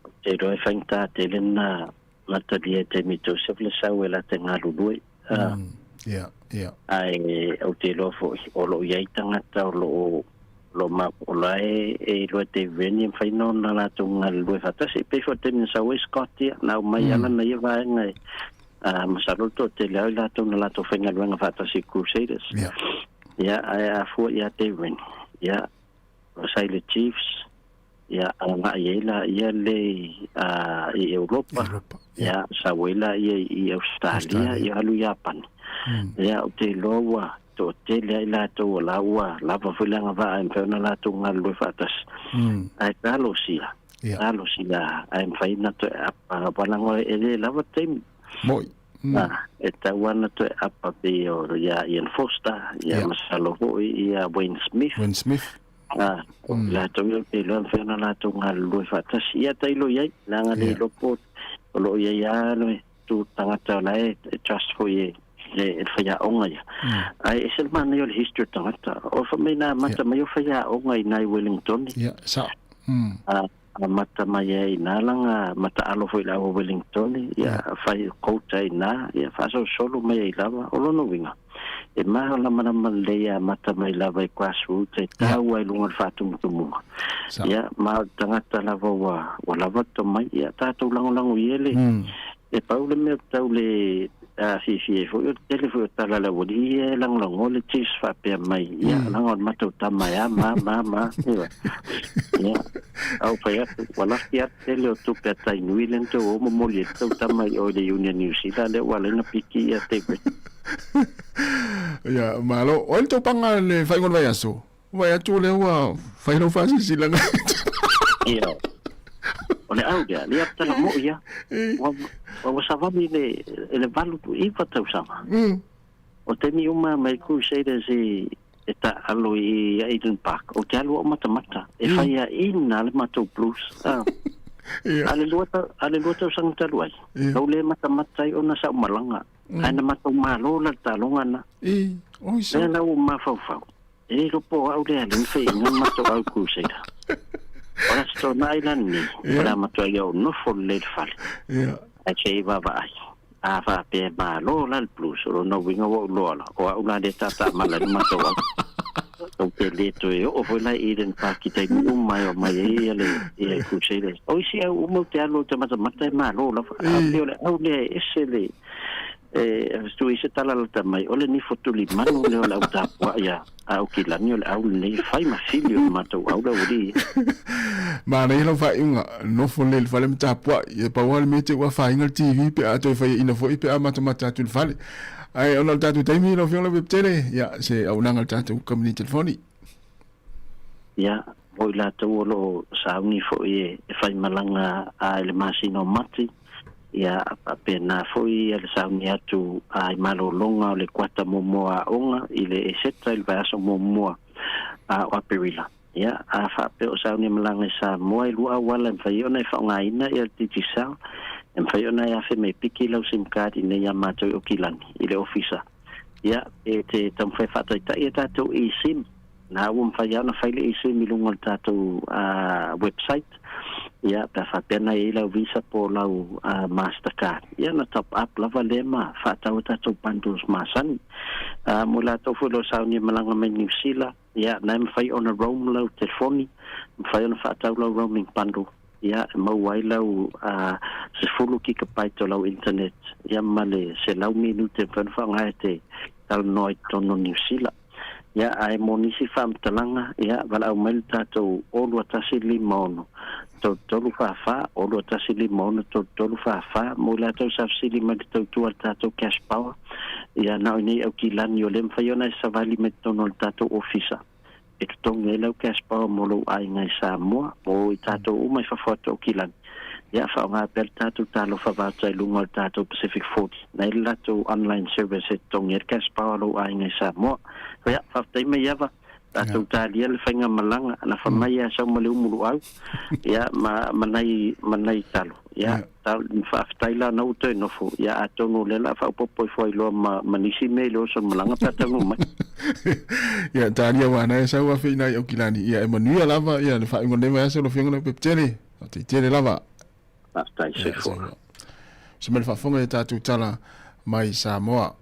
Ou te iloa e faigata tele na na talia e Jamie Joseph le sau e la te galulue. Ia, ia. Ae ou te iloa foi o lo o i ai tagata o lo o lo o o la e e iloa e Dave Rennie e mafai ona latou galulue faatasi. E pei foi o le taimi na sau ai Scott ia, na aumai lava lana ia vaega e masalo le toatele lava o i latou na latou faigaluega faatasi i Crusaders. Ia. Ia, ae a fua ia Dave Rennie, ia, o sa i le Chiefs, ia agai ai laia le i Europa, ia sau ai laia i Ausetalia, ia alu i Iapani. Ia ou te iloa ua toatele ai latou o la ua lava foi le agavaa e mafai ona latou galulue faatasi. Ae talosia, talosia ae mafai ona toe apa walaga e le lava taimi. Moi. E tau ana toe apa pei o ia Ian Foster, ia masalo foi ia Wayne Smith. Wayne Smith. Ā, ko latou ia e iloa mafai ona latou galulue faatasi. Ia tailo i ai, leaga le iloa po o lo o i ai lava le tu tagata o la e trust foi e le le faiaoga ia. Ae ese le manaia o le history o tagata. O fai mai na amata mai o faiaoga i nai Wellingtoni. Ia, sao. Amata mai ai ina laga mataalo foi i le au o Wellingtoni, ia fai coat ai ina, ia faasolosolo mai ai lava. O lona uiga, e malamalama lelei e amata mai lava i grassroots e tau ai i luga o le faatumutumuga. Ia, ma o le tagata lava ua ua lava le tomai, ia tatou lagolago i ele. E pau le mea tau le fiafia ai foi, o le tele foi o tala a le aualii ia e lagolagoa le Chiefs faapea mai, ia, leaga o le matou tama e a ma, ma, ma, ioe. Ia, a ou fai atu, ua lafi lava le tele o tupe a Tainui lea na tou o momoli ai le tou tama i o i le Union New Zealand lea ua ala ai ona piki ia David. Ia, malo. O ai le tou paga i le faaiuga o le vaiaso? Vaai atu o lea ua fai lau faasilasilaga. Ia. O le au lea, lea tala mo ia. Ua ua savali le le 8 tausaga. O taimi uma mai Crusaders i e taalo i Eden Park, ou te alu au matamata, e fai a ina le matou Blues. Ah. A le lua, a le lua tausaga talu ai, na ou le matamata ai ona sa ou malaga. Ae na matou malo la le taaloga na. Lea la ua mafaufau. E le iloa po o au lea le faiga matou au Crusader. O le Aso Toonai la lenei, o le a matua ia ou nofo lelei i le fale. Ae se i vaavaai. A faapea e malo la le Blues, o lona uiga ua ou iloa la, o au la lea e tatamala ai le matou au. Ou te le toe oo foi la i Eden Park i taimi uma e omai ai ia le ia Crusaders. O isi au uma ou te alu ou te matamata e malo lava. A pei o le au lea e ese le E tui se tala lata mai, o le nifo tuli manu lea o le au tapuai a Aukilani, o le au lenei e fai ma fili o le matou au le aualii. Manaia lau faaiuga, nofo lelei i le fale ma tapuai, e pau lava le mea te i ua afaina le TV pe a toe faiaina foi pe a matamata atu i le fale. Ae ona o le tatou taimi lau Afioga Leupepetele, ia se auaunaga i le tatou kamupani telefoni. Ia, mo i latou o lo o sauni foi e faimalaga a i le masina o Mati, ia faapena foi le sauni atu a i malologa o le kuata muamua aoga i le Eseta i le vaiaso muamua a o Aperila. Ia, a faapea o sauni malaga i Samoa, e lua auala e mafai ai ona e faaaogaina ia le Digicel, e mafai ona e afe mai e piki lau sim card i inei ia matou i Okilani i le ofisa. Ia, e te taumafai e faataitai a tatou eSIM. Na ua mafai lava ona fai le eSIM i luga o le tatou website. Ia, pe a faapea na i ai lau Visa po o lau Mastercard, ia ona top up lava lea ma faatau a tatou bundles masani. Mo i latou foi o lo o saunia malaga mai Niu Sila, ia, na e mafai ona roam lau telefoni, mafai ona faatau lau roaming bundle, ia, e maua ai lau 10 gigabyte o lau internet, ia ma le 100 minute e mafai ona faaaoga e te talanoa i totonu o Niu Sila. Ia, ae mo nisi faamatalaga, ia, valaau mai le tatou 02156 3344, 02156 3344, mo i latou sa fesili mai le tautua a le tatou Cash Power, ia, na o i nei Aukilani o lea mafai ona e savali mai totonu o le tatou ofisa e totogi ai lau Cash Power mo lou aiga i Samoa, mo i tatou uma i fafo atu o Aukilani. Ia, faaaoga pea le tatou talofa voucher i luga o le tatou Pacific 40. Nei le latou online service e totogi ai le cash power lou aiga i Samoa. Ia, faafetai mai Ava, tatou talia le faigamalaga, na fa mai ia sau ma le umu luau, ia, ma, ma nai, ma nai talo. Ia, ta, faafetai la na ua toe nofo, ia atonu o lea la faaopoopo ifo ai loa ma, ma nisi mea i le oso o le malaga pe a taunuu mai. Ia, talia ua ana e sau afe ina i Aukilani. Ia, e manuia lava, ia, le faaiuga o lenei vaiaso lau Afioga Leupepetele. Faafetai tele lava. Faafetai soifua. Se mai le faafofoga i tatou tala mai Samoa.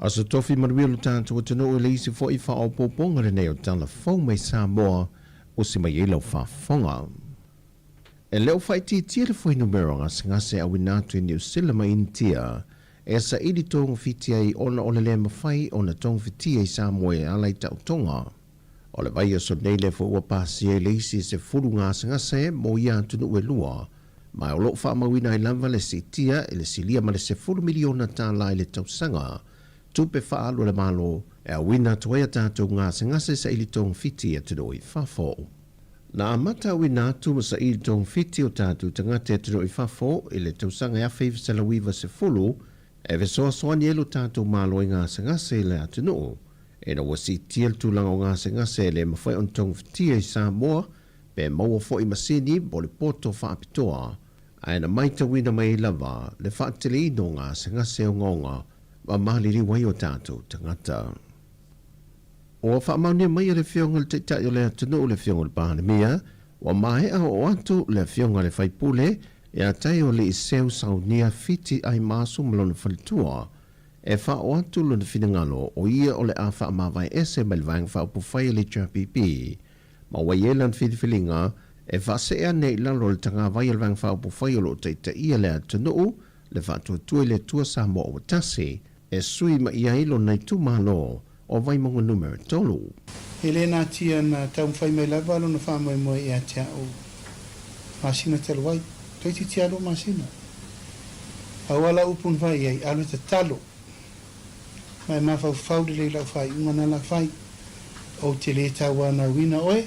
Aso Tofi manuia lo tatou atunuu i le isi foi faaopoopoga lenei o tala fou mai Samoa o se mai ai lau faafofoga. E le o faaitiitia le fuainumera o gasegase auina atu i Niu Sila ma Initia e saili togafiti ai ona o le le mafai ona togafitia i Samoa e ala i taotoga. O le vaiaso nei lea foi ua pasia i le isi 10 gasegase mo ia atunuu e lua, ma o lo o faamauina ai lava le siitia i le silia ma le $10 miliona i le tausaga, tupe faaalu a le Malo e auina atu ai a tatou gasegase saili togafiti i atunuu i fafo. Na amata auina atu ma saili togafiti o tatou tagata i atunuu i fafo i le tausaga e 1990 e fesoasoani ai lo tatou Malo i gasegase i le atunuu ina ua siitia le tulaga o gasegase e le mafai ona togafitia i Samoa. pe maua foi masini po o le poto faapitoa, ae na maitauina mai ai lava le faateleina o gasegase ogaoga ma maliliu ai o tatou tagata. Ua faamaonia mai e le Afioga i le Taitai o le atunuu le Afioga i le Palemia, ua maea oo atu le Afioga i le Faipule ia Taiolii Seu Saunia Fiti Aimaasu ma lona faletua e faaoo atu lona finagalo o ia o le a faamavae ese mai le Vaega Faaupufai a le HRPP ma ua i ai lana filifiliga e faasee ane i lalo o le tagavai a le Vaega Faaupufai o lo o taitaia le atunuu le Faatuatua i le Atua Samoa ua Tasi e sui mai ai lona itumalo o Vaimauga Numera 3. E le natia na taumafai mai lava lona faamoemoe ia te a'u masina talu ai. Toeitiiti lava lua masina. A ua lau upu na fai i ai, alu e tatalo. Ma e mafaufau lelei i lau faaiuga na la fai. Ou te le tauanauina oe,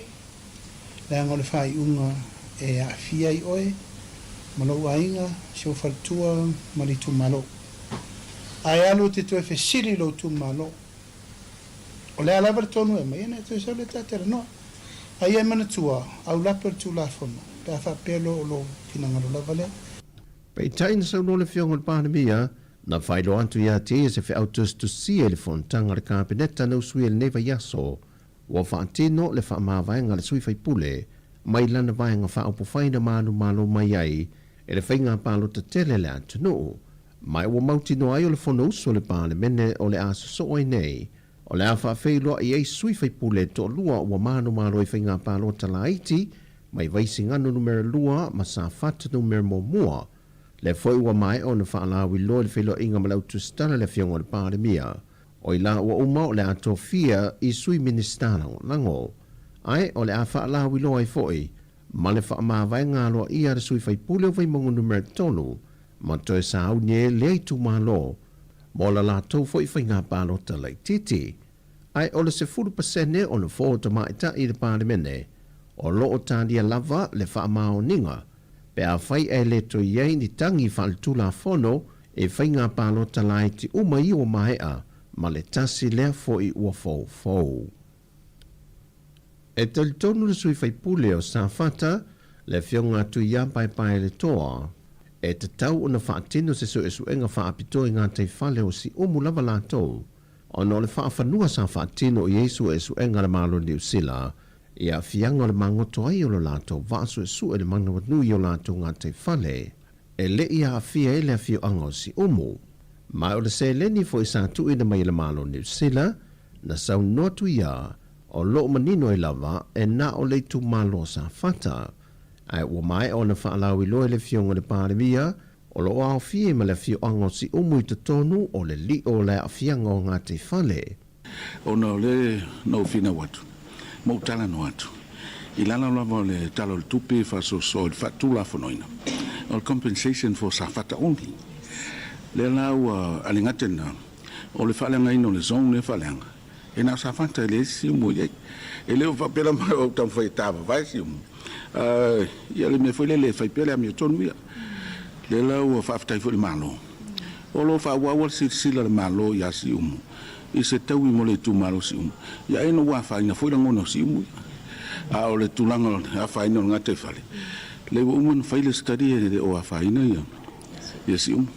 leaga o le faaiuga e aafia ai oe ma lou aiga, si ou faletua ma le itumalo. Ae alu e te toe fesili i lou itumalo, o le a lava le tonu e aumai, ona e toe sau lea ta talanoa. A ia e manatua, aulape o le Tulafono, pe a faapea loa o lou finagalo lava lea. Peitai na saunoa le Afioga i le Palemia, na faailoa atu ia te ia se feau tusitusia i le fonotaga a le Kapeneta na usuia i lenei vaiaso, ua faatino le faamavaega a le sui faipule mai lana vaega faaupufai na manumalo mai ai e le faiga palota tele a le atunuu, ma ua mautinoa ai o le Fonousu a le Palemene o le a sosoo ai nei, o le a faafeiloai ai sui faipule e toalua ua manumalo i faiga palota laiti mai Vaisigano Numera 2 ma Safata Numera 1. Lea foi ua maea ona faalauiloa i le feiloaiga ma le au tusitala le Afioga i le Palemia. O i la ua uma o le a tofia i Sui Minisita Lagolago. Ae o le a faalauiloa ai foi ma le faamavaega aloaia a le sui faipule o Vaimauga Numera 3 ma toe sauni ai lea itumalo mo la latou foi faiga palota laitiiti. Ae o le 10% o nofoa tamaitai i le Palemene o lo o talia lava le faamaoniga pe afai ae le toe i ai ni tagi faaletulafono i faiga palota laiti uma ia ua maea ma le tasi lea foi ua foufou. E talitonu le sui faipule o Safata, le Afioga Tuiapaepaeletoa, e tatau ona faatino se suesuega faapitoa i gataifale o Siumu lava latou, ona o le faafanua sa faatino i ai suesuega a le Malo Niu Sila i aafiaga o le magoto ai o lo latou vaa suesue i le manawanui o latou gataifale e le i aafia ai le afioaga o Siumu. Ma o le seleni foi sa tuuina mai e le Malo Niu Sila, na saunoa atu ia, o lo o manino ai lava e na o le itumalo o Safata. Ae ua maea ona faalauiloa e le Afioga i le Palemia, o lo o aofia ai ma le afioaga o Siumu i totonu o le lio o le aafiaga o gataifale. Ona o lea na ou finau atu ma ou talanoa atu i lalo lava o le Tala o le Tupe faasoasoa i le faatulafonoina o le compensation for Safata only. Lea la ua a le gata i lena, o le faaleagaina o le zone lea faaleaga, e na o Safata e leai se siumu o i ai. E le o faapea lava o taumafai e tavavae siumu, ia le mea foi lele e fai pea le amiotonu ia. Lea la ua faafetai foi i le Malo, o lo o faaauau lava le silasila a le Malo ia Siumu i se taui mo le itumalo o Siumu, ia ai ona ua afaina foi lagona o Siumu ia. A o le tulaga o le afaina o le gataifale, lea ua uma ona fai le study e le o afaina ia Siumu.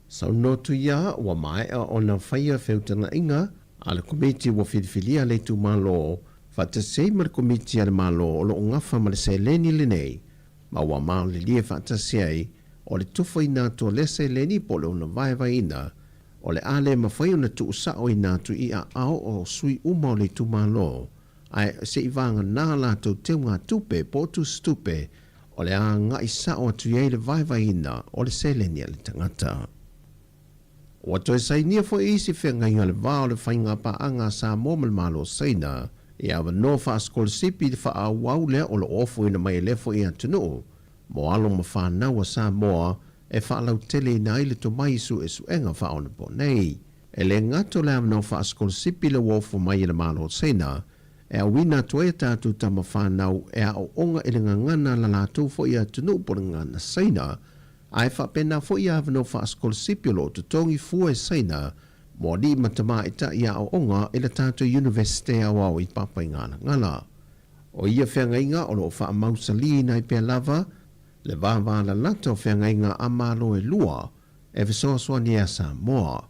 Saunoa atu ia ua maea ona faia feutagaiga a le Komiti ua filifilia le itumalo faatasi ai ma le Komiti a le Malo o lo o gafa ma le seleni lenei ma ua malilie faatasi ai o le tufaina atu o lea seleni po o le ona vaevaeina o le a le mafai ona tuusa'oina atu i aao o sui uma o le itumalo ae seivagana latou teugatupe po o tusitupe o le a agai sa'o atu i ai le vaevaeina o le seleni a le tagata. Ua toe sainia foi isi feagaiga le va o le faigapaaga a Samoa ma le Malo o Saina i avanoa faasikolasipi i le faaauau lea o lo o ofoina mai e lea foi atunuu mo alo ma fanau a Samoa e faalauteleina ai le tomai i suesuega faaonaponei. E le gata o le avanoa faasikolasipi lea ua ofo mai e le Malo o Saina e auina atu ai a tatou tama fanau e aooga i le gagana a la latou foi atunuu po o le gagana Saina, ae faapena foi ia avanoa faasikolasipi o lo o totogi fua e Saina mo alii ma tamaitai aoaoga i le tatou Iunivesite Aoao i Papaigalagala. O ia feagaiga o lo o faamausaliina ai pea lava le vavalalata o feagaiga a Malo e lua e fesoasoani ai a Samoa.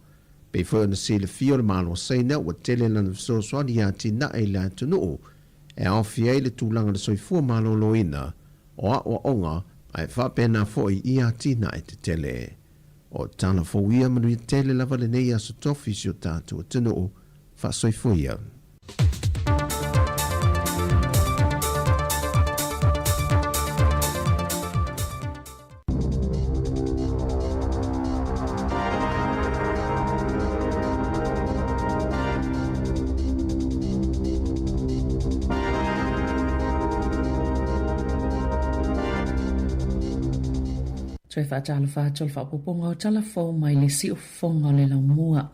Pei foi ona silafia o le Malo o Saina ua tele lana fesoasoani i atinae i le atunuu e aofia ai le tulaga o le soifua maloloina, o aoaoga ae faapena foi i atinae tetele. O tala fou ia manuia tele lava lenei aso tofi i si o tatou atunuu. Faasoifua ia. Toe faatalofa atu o le faaopoopoga o tala fou mai le siufofoga o le laumua.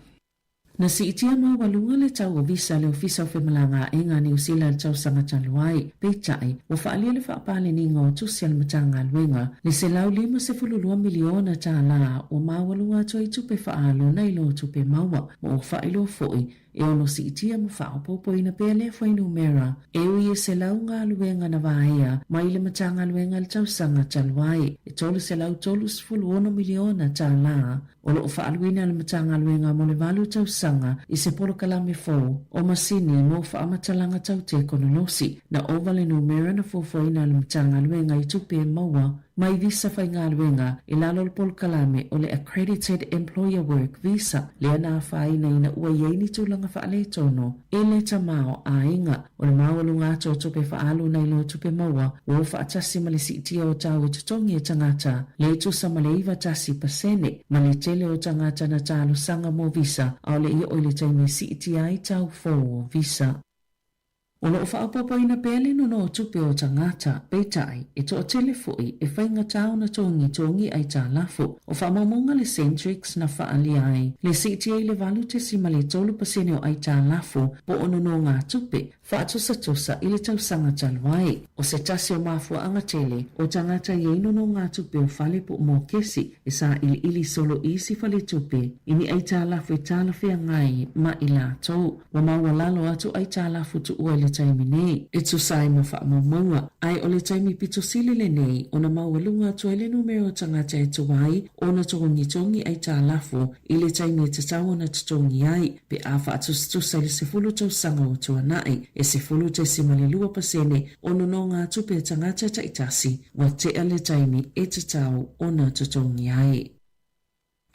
Na siitia maualuga le tau o visa a le Ofisa o Femalagaaiga a Niu Sila i le tausaga talu ai. Peitai, ua faaalia le faapaleniga o tusi a le Matagaluega le $152 miliona tālā ua maualuga atu ai tupe faaalu nai lo tupe maua ma ua faailoa foi e ono siitia ma faaopoopoina pea lea fuainumera e ui e 100 galuega na vaea mai le Matagaluega i le tausaga talu ai, e $336 miliona tālā O lo o faaaluina e le Matagaluega mo le 8 tausaga i se polokalame fou o masini mo faamatalaga tau tekonolosi. Na ova le numera na fuafuaina e le Matagaluega i tupe e maua mai visa faigaluega i lalo o le polokalame o le Accredited Employer Work Visa, lea na afaina ina ua i ai ni tulaga faaletonu i le tamaoaiga. O le maualuga atu o tupe faaalu nai lo tupe maua ua o faatasi ma le siitia o tau e totogi e tagata, le tusa ma le 91 pasene, ma le tele o tagata na talosaga mo visa ʻaʻole i oo i le taimi e siitia ai tau fou o visa. O lo o faaopoopoina pea le nonōtupe o tagata, peitai, e toatele foi e faigata ona togitogi aitalafu. O faamaumauga le Centrix na faaalia ai le siitia i le 8.3% o aitalafu po o nonogatupe faatusatusa i le tausaga talu ai. O se tasi o mafuaaga tele o tagata e i ai nonogatupe o fale po o mokesi e sailiili solo i isi faletupe i ni aitalafu e talafeagai ma i latou. Ua maualalo atu aitalafu tuua i le taimi nei e tusa ai ma faamaumauga, ae o le taimi pito sili lenei ona maualuga atu ai le numera o tagata e tuai ona togitogi aitalafu i le taimi e tatau ona totogi ai, pe a faatusatusa i le 10 tausaga ua tuanai, e 10.2% o nonogatupe a tagata taitasi ua tea le taimi e tatau ona totogi ai.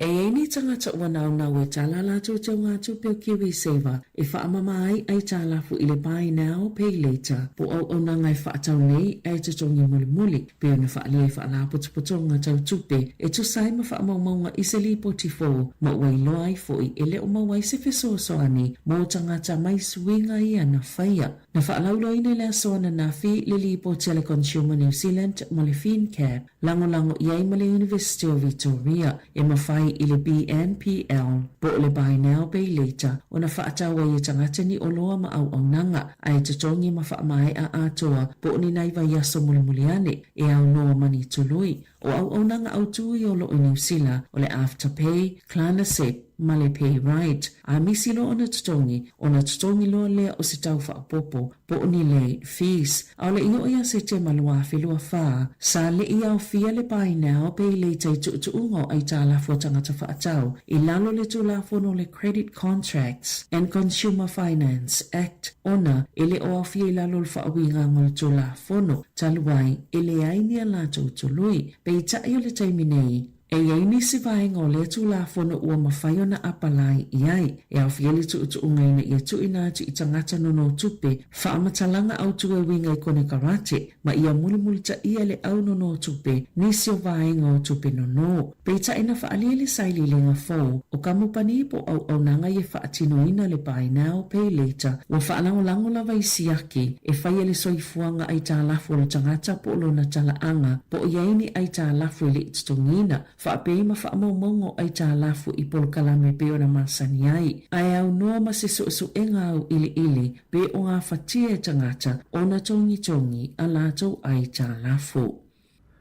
E i ai ni tagata ua naunau e tala a latou teugatupe o KiwiSaver e faamama ai aitalafu i le Buy Now, Pay Later po o auaunaga e faatau nei ae totogi mulimuli, pei ona faaalia i faalapotopotoga tau tupe e tusa ai ma faamaumauga i se lipoti fou ma ua iloa ai foi e le o maua ai se fesoasoani mo tagata mai suiga ia na faia. Na faalauiloaina i le aso ananafi le lipoti a le Consumer New Zealand ma le FinCap, lagolago i ai ma le University o Victoria, e mafai i le BNPL po o le Buy Now Pay Later ona faatau ai e tagata ni oloa ma auaunaga ae totogi ma faamaea atoa po o ni nai vaiaso mulimuli ane e aunoa ma ni tului. O auaunaga autū ia o lo o i Niu Sila o le Afterpay, Klarna Zip ma le PayRight. A misi loa ona totogi, ona totogi loa lea o se tau faaopoopo po o ni late fees. ʻAʻole i oo ia Setema 2024, sa le i aofia le Buy Now, Pay Later i tuutuuga o aitalafu a tagata faatau i lalo o le Tulafono o le Credit Contracts and Consumer Finance Act ona e le o aofia i lalo o le faauigaga o le Tulafono talu ai e leai ni a latou tului. Peitai o le taimi nei, E i ai nisi vaega o lea Tulafono ua mafai ona apalai i ai, e aofia le tuutuuga ina ia tuuina atu i tagata nonōtupe faamatalaga autū e uiga i konekarate ma ia mulimulitaia le au nonōtupe nisi o vaega o tupe nonō. Peitai na faaalia le sailiiliga fou o kamupani po o auaunaga ia faatinoina le Buy Now, Pay Later ua faalagolago lava i siaki e faia le soifuaga aitalafu o le tagata po o lona talaaga po o i ai ni aitalafu e le i totogiina, faapei ma faamaumauga o aitalafu i polokalame pei ona masani ai, ae aunoa ma se suesuega auiliili pe o gafatia e tagata ona togitogi a latou aitalafu.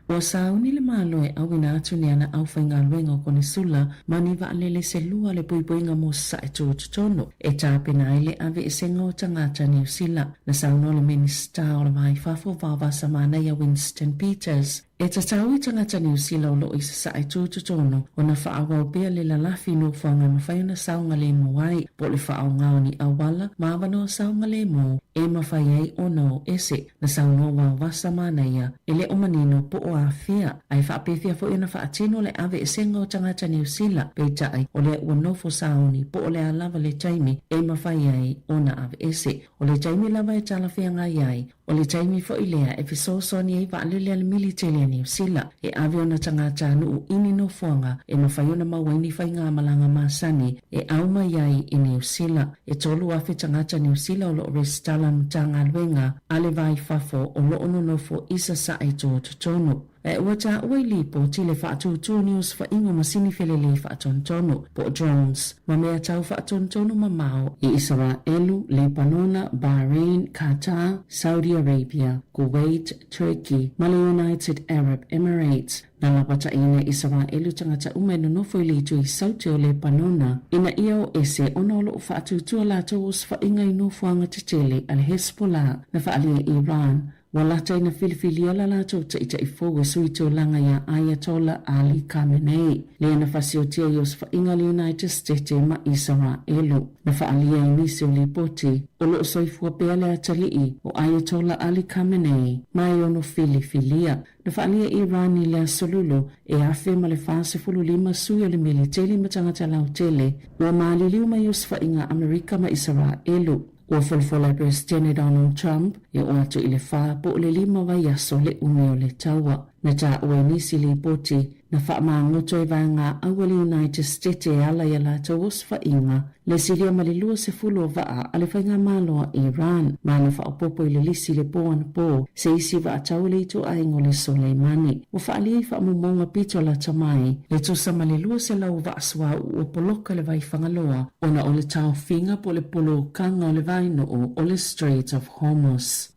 Ua sauni le Malo e auina atu ni ana aufaigaluega o Konesula ma ni vaalele se lua le puipuiga mo Sasae Tutotonu e tapena ai le aveesega o tagata Niu Sila. Na saunoa le Minisita o le Va i Fafo Vaovasa Manaia Winston Peters, E tatau i tagata Niu Sila o loo i Sasae Tutotonu ona faaauau pea le lalafi i nofoaga e mafai ona saogalemu ai, po o le faaaoga o ni auala ma avanoa saogalemu e mafai ai ona o ese. Na saunoa Vaovasa Manaia, e le o manino po o afea, ae faapefea foi ona faatino le aveesega o tagata Niu Sila, peitai, o lea ua nofo sauni po o le a lava le taimi e mafai ai ona aveese. O le taimi lava e talafeagai ai, o le taimi foi lea e fesoasoani ai vaalele a le militeli a Niu Sila e ave ona tagatanuu i ni nofoaga e mafai ona maua ai ni faigamalaga masani e au mai ai i Niu Sila. E 3,000 tagata Niu Sila o lo o resitala Matagaluega a le Va i Fafo o lo o nonofo i Sasae tutotonu. Ae ua taua i lipoti le faatūtū ni osofaiga o masini felelei faatonutonu, po o drones, ma mea tau faatonutonu mamao i Isaraelu, Lepanona, Bahrain, Qatar, Saudi Arabia, Kuwait, Turkey ma le United Arab Emirates. Na lapataiina e Isaraelu tagata uma e nonofo i le itu i Saute o Lepanona ina ia o ese ona o lo o faatūtū a latou osofaiga i nofoaga tetele a le Hezbollah na faaalia e Iran Ua lata ina filifilia la latou taʻitaʻi fou e sui tulaga iā Ayatollah Ali Khamenei, lea na fasiotia i osofaiga a le United Stete ma Isaraelu. Na faaalia i nisi o lipoti, o lo o soifua pea le atalii o Ayatollah Ali Khamenei ma e ono filifilia. Na faaalia e Iran i le Aso Lulu e 1045 sui o le militeli ma tagata lautele ua maliliu mai osofaiga a Amerika ma Isaraelu. Ua folafola e Peresetene Donald Trump e oo atu i le fa po o le lima vaiaso le umi o le taua. Na taua e nisi lipoti, na faamagoto e vaega au a le United Stete e ala i a latou osofaiga le silia ma le 20 o vaa a le faigamalo a Iran, ma na faaopoopo i le lisi i le po anapo se isi vaa tau i le ituaiga o le Soleimani. Ua faaalia i faamaumauga pito lata mai le tusa ma le 200 o vaa suauu ua poloka le vai Fagaloa ona o le taofiga po o le polokaga o le vaenuu o le Strait of Hormuz.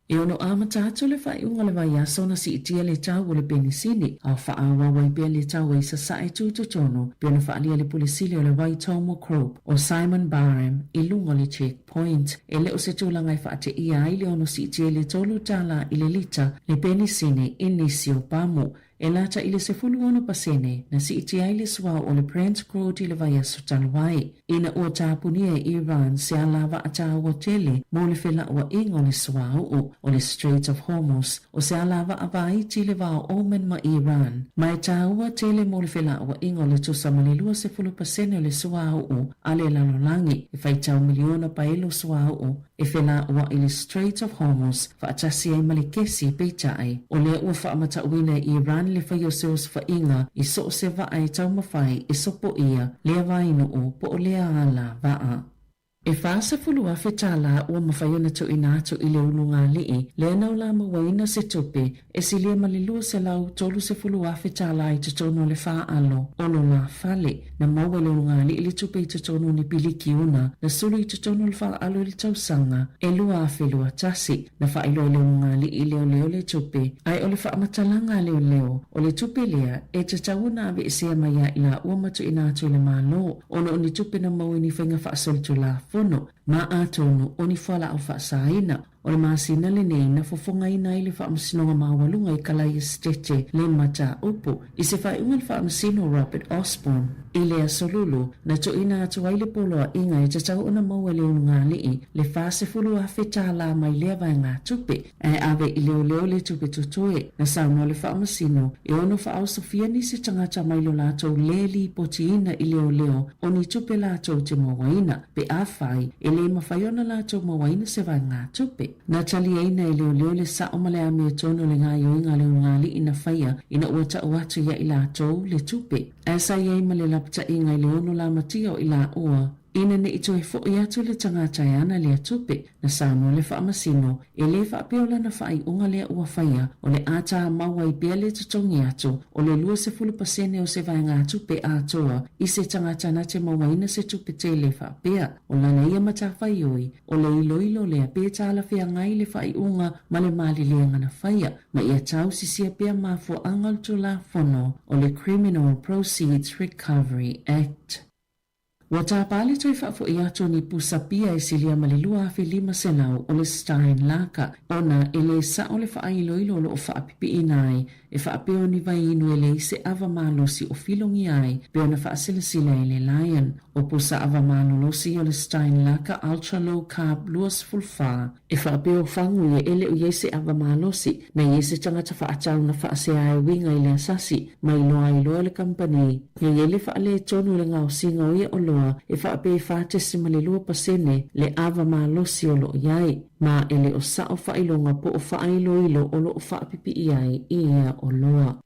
E ono amata atu le faaiuga o le vaiaso na siitia le tau o le penisini, a o faaauau ai pea le tau e Sasae tutotonu pei ona faaalia le Pule Sili o le Waitomo Group o Simon Barham i luga o le Check Point. E le o se tulaga e faateia ai le ono siitia i le $3 i le lita le penisini i nisi o pamu. E lata i le 16% na siitia ai le suauu o le Brent Crude i le vaiaso talu ai, ina ua tapunia e Iran se alavaa taua tele mo le felauaiga o le suauu o le Strait of Hormuz, o se alavaa vaiti i le va o Oman ma Iran, ma e taua tele mo le felauaiga o le tusa ma le 20% o le suauu a le lalolagi, e faitau miliona paelo suauu e felauaʻi i le Strait of Hormuz faatasi ai ma le kesi, peitai, o lea ua faamatauina e Iran le faia o se osofaiga i so o se vaa e taumafai e sopoia lea vaenuu po o lea ala vaa. E $40,000 tālā ua mafai ona tuuina atu i le ulugalii lea na olamauaina se tupe e silia ma le $230,000 tālā i totonu o le faalo o lona fale. Na maua e le ulugalii le tupe i totonu o ni pilikiuna na sulu i totonu o le faalo i le tausaga e 2021. Na faailoa e le ulugalii i leoleo le tupe, ae o le faamatalaga a leoleo, o le tupe lea e tatau ona aveesea mai ia i laua ma tuuina atu i le Malo ona o ni tupe na maua i ni faiga faasolitulafono ma atonu o ni fualaau faasaina. O le masina lenei na fofogaina ai le Faamasinoga Maualuga i Kalaia Setete le mataupu i se faaiuga a le Faamasino Robert Osborne i le Aso Lulu na tuuina atu ai le poloaiga e tatau ona maua e le ulugalii le $40,000 tālā mai lea vaegatupe ae ave i leoleo le tupe totoe. Na saunoa le Faamasino e ono faaosofia nisi tagata mai lo latou le lipotiina i leoleo o ni tupe latou te mauaina pe afai e le mafai ona latou mauaina se vaegatupe. Na taliaina e leoleo le sao ma le amiotonu o le gaoioiga a le ulugalii na faia ina ua tau atu ia i latou le tupe. Ae sa i ai ma le lapataiga i le ono lamatia o i laua. Ina ne i toe foʻi atu le tagata e ana lea tupe, na saunoa le Faamasino, e le faapea o lana faaiuga lea ua faia, o le a tāmau ai pea le totogi atu o le 20% o se vaegatupe atoa i se tagata na te mauaina se tupe tele faapea. O lana ia matafaioi, o le iloilo lea pe talafeagai le faaiuga ma le maliliega na faia, ma ia tausisia pea mafuaaga o le Tulafono o le Criminal Proceeds Recovery Act. Ua tapa le toe faafoʻi atu o ni pusa pia e silia ma le 2,500 o le Stein Laka ona e le sao le faailoilo o lo o faapipiina ai e faapea o ni vaiinu e leai se ava malosi o filogia ai pei ona faasilasila e le Lion. O pusa ava malolosi o le Stein Laka Ultra Low Carb 24 e faapea o fagu ia e le o i ai se ava malosi na i ai se tagata faatau na faasea e uiga i le asasi ma iloa ai loa e le kamupani Na i ai le faaletonu o le gaosiga o ia oloa e faapea e 4.2% le ava malosi o lo o i ai, ma e le o sao faailoga po o faailoilo o lo o faapipii ai i ia oloa.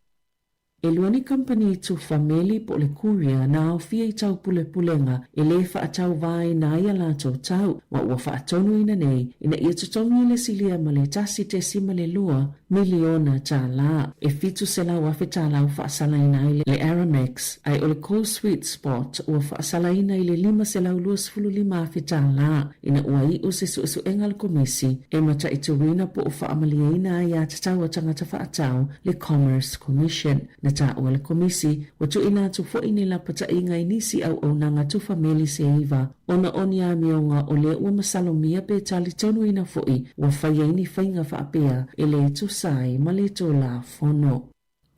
E lua ni kamupani tufa meli po o le courier na aofia i taupulepulega e le faatauvaina ai a latou tau, ma ua faatonuina nei ina ia totogi le silia ma le 1.2 miliona tālā, e 700,000 tālā ua faasalaina ai le Aramex, ae o le Cool Sweet Spot ua faasalaina i le 525,000 tālā ina ua iʻu se suesuega a le Komisi e mataituina po o faamalieina ai aiatatau a tagata faatau le Commerce Commission. Na taua le Komisi, ua tuuina atu foi ni lapataiga i nisi auaunaga tufa meli se iva Ona o ni amioga o lea ua masalomia pe talitonuina foi ua fai ai ni faiga faapea e le tusa ai ma le Tulafono.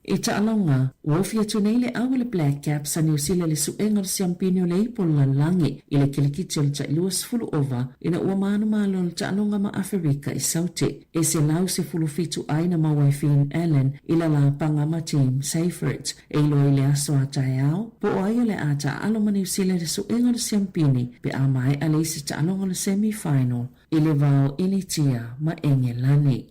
I taaloga, ua ofi atu nei le au a le Black Caps a Niu Sila i le suega o le siampini o le ipo o le lalolagi i le kilikiti o le tai 20 ova ina ua manumalo le taaloga ma Aferika i Saute. E 117 ai na maua e Finn Allen i la lapaga ma Tim Seifert. E iloa i le aso a taeao, po o ai o le a taaalo ma Niu Sila i le suega o le siampini pe a maea le isi taaloga o le semi-final i le va o Initia ma Engelani.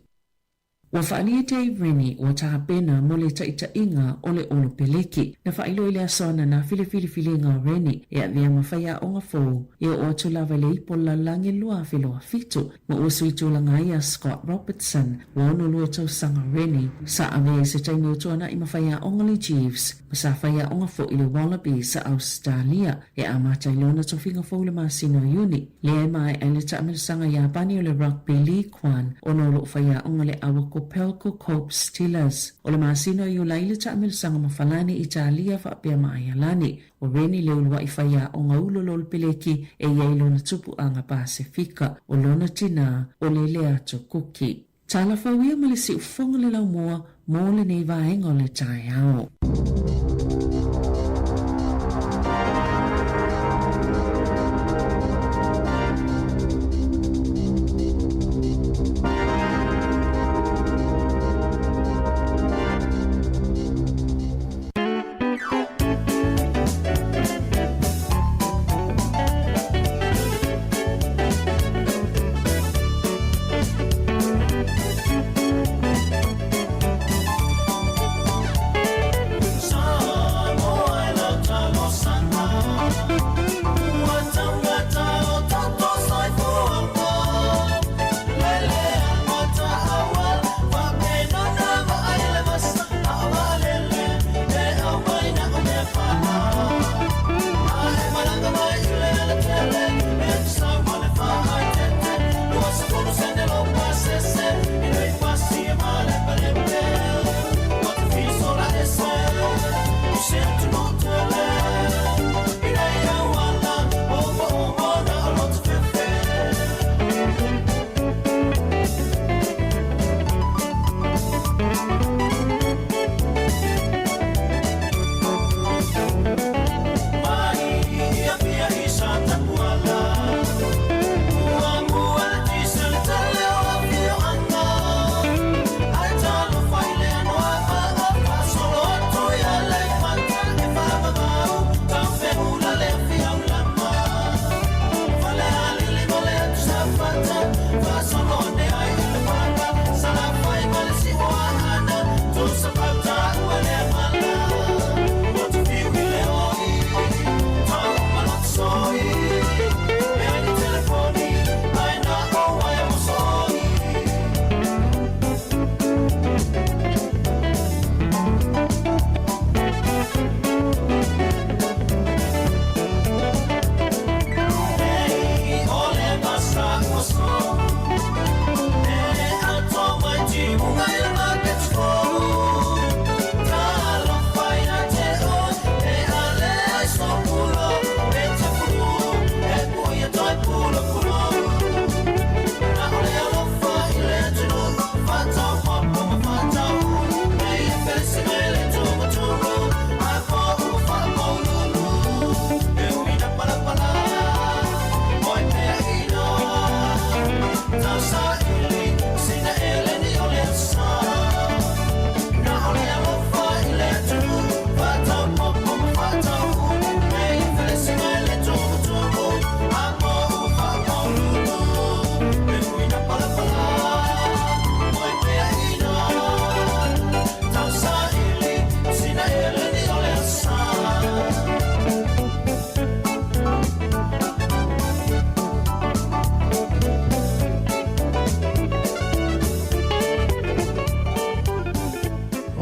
Ua faaalia Dave Rennie ua tapena mo le taitaiga o le Olopeleki. Na faailoa i le aso ananafi le filifiliga o Rennie e avea ma faiaoga fou e oo atu lava i le ipo o le lalolagi 2027. Ma ua sui tulaga ai a Scott Robertson, ua 62 tausaga Rennie, sa avea i se taimi o tuanai ma faiaoga le Chiefs, ma sa faiaoga foi i le Wallabies sa Ausetalia, e amata i lona tofiga fou i le masina o Iuni, lea e maea ai le taamilosaga Iapani o le Rugby League One, ona o loo faiaoga le aua Kopelco Cope Steelers. O le masina o Iulai le taamilosaga ma Falani, Italia faapea ma Aialani. O Rennie le uluai faiaoga ulolo o le peleki e i ai lona tupuaga Pasefika, o lona tinā o le Leato Kuki. Tala fou ia ma le siufofoga le laumua mo lenei vaega o le taeao.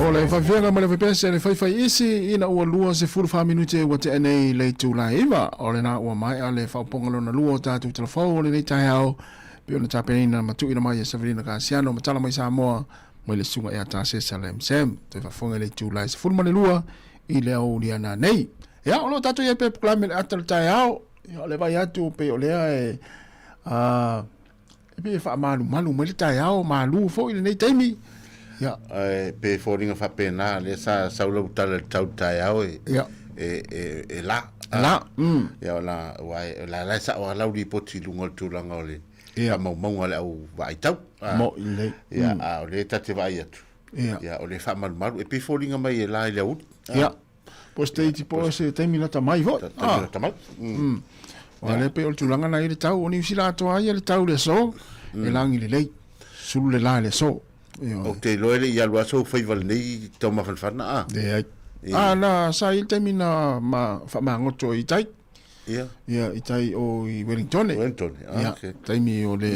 Mo le faafeaga ma le faipese le faifai isi ina ua 24 minute ua tea nei le itula e 9. O lena ua maea le faaopoopoga lona lua o tatou talafou o lenei taeao pei ona tapenaina ma tuuina mai e Savelina Kasiano ma tala mai Samoa mai le susuga ia Tasesa Lamsam. Toe faafofoga i le itula e 12 i le aoauli a nanei. Ia, o lo o tatou i ai pea polokalame i le ata o le taeao. Ia, o le vaai atu pei o lea e E pei e faamalumalu mai le taeao, malu foi lenei taimi. Ia. Ae pe foliga faapena, lea sa sau lau tala i le tau taeao e, Ia. e, e, e la. La, Ia, o la, ua e, o la la e sao lava lau lipoti i luga o le tulaga o le Ia. faamaumauga a le au vaai tau. Ah. Mo'i lelei. Ia, a o lea ta te vaai atu. Ia. Ia, o lea e faamalumalu. E pei e foliga mai e la i le aoauli. Ah. Ia. Po o se teiti po o se taimi lata mai foi. Taimi lata mai. Aua lea pei o le tulaga na i le tau, o Niu Sila atoa ai le tau i le aso, e lagi lelei, sulu le la i le aso. Ou te iloa e le i alu lava sou faiva i lenei taumafanafana, a? Leai. A, na, sa i ai le taimi na ma, faamagoto i tai. Ia. Ia, i tai o i Wellingtone. Wellingtone, ah, Ia, okay. taimi o le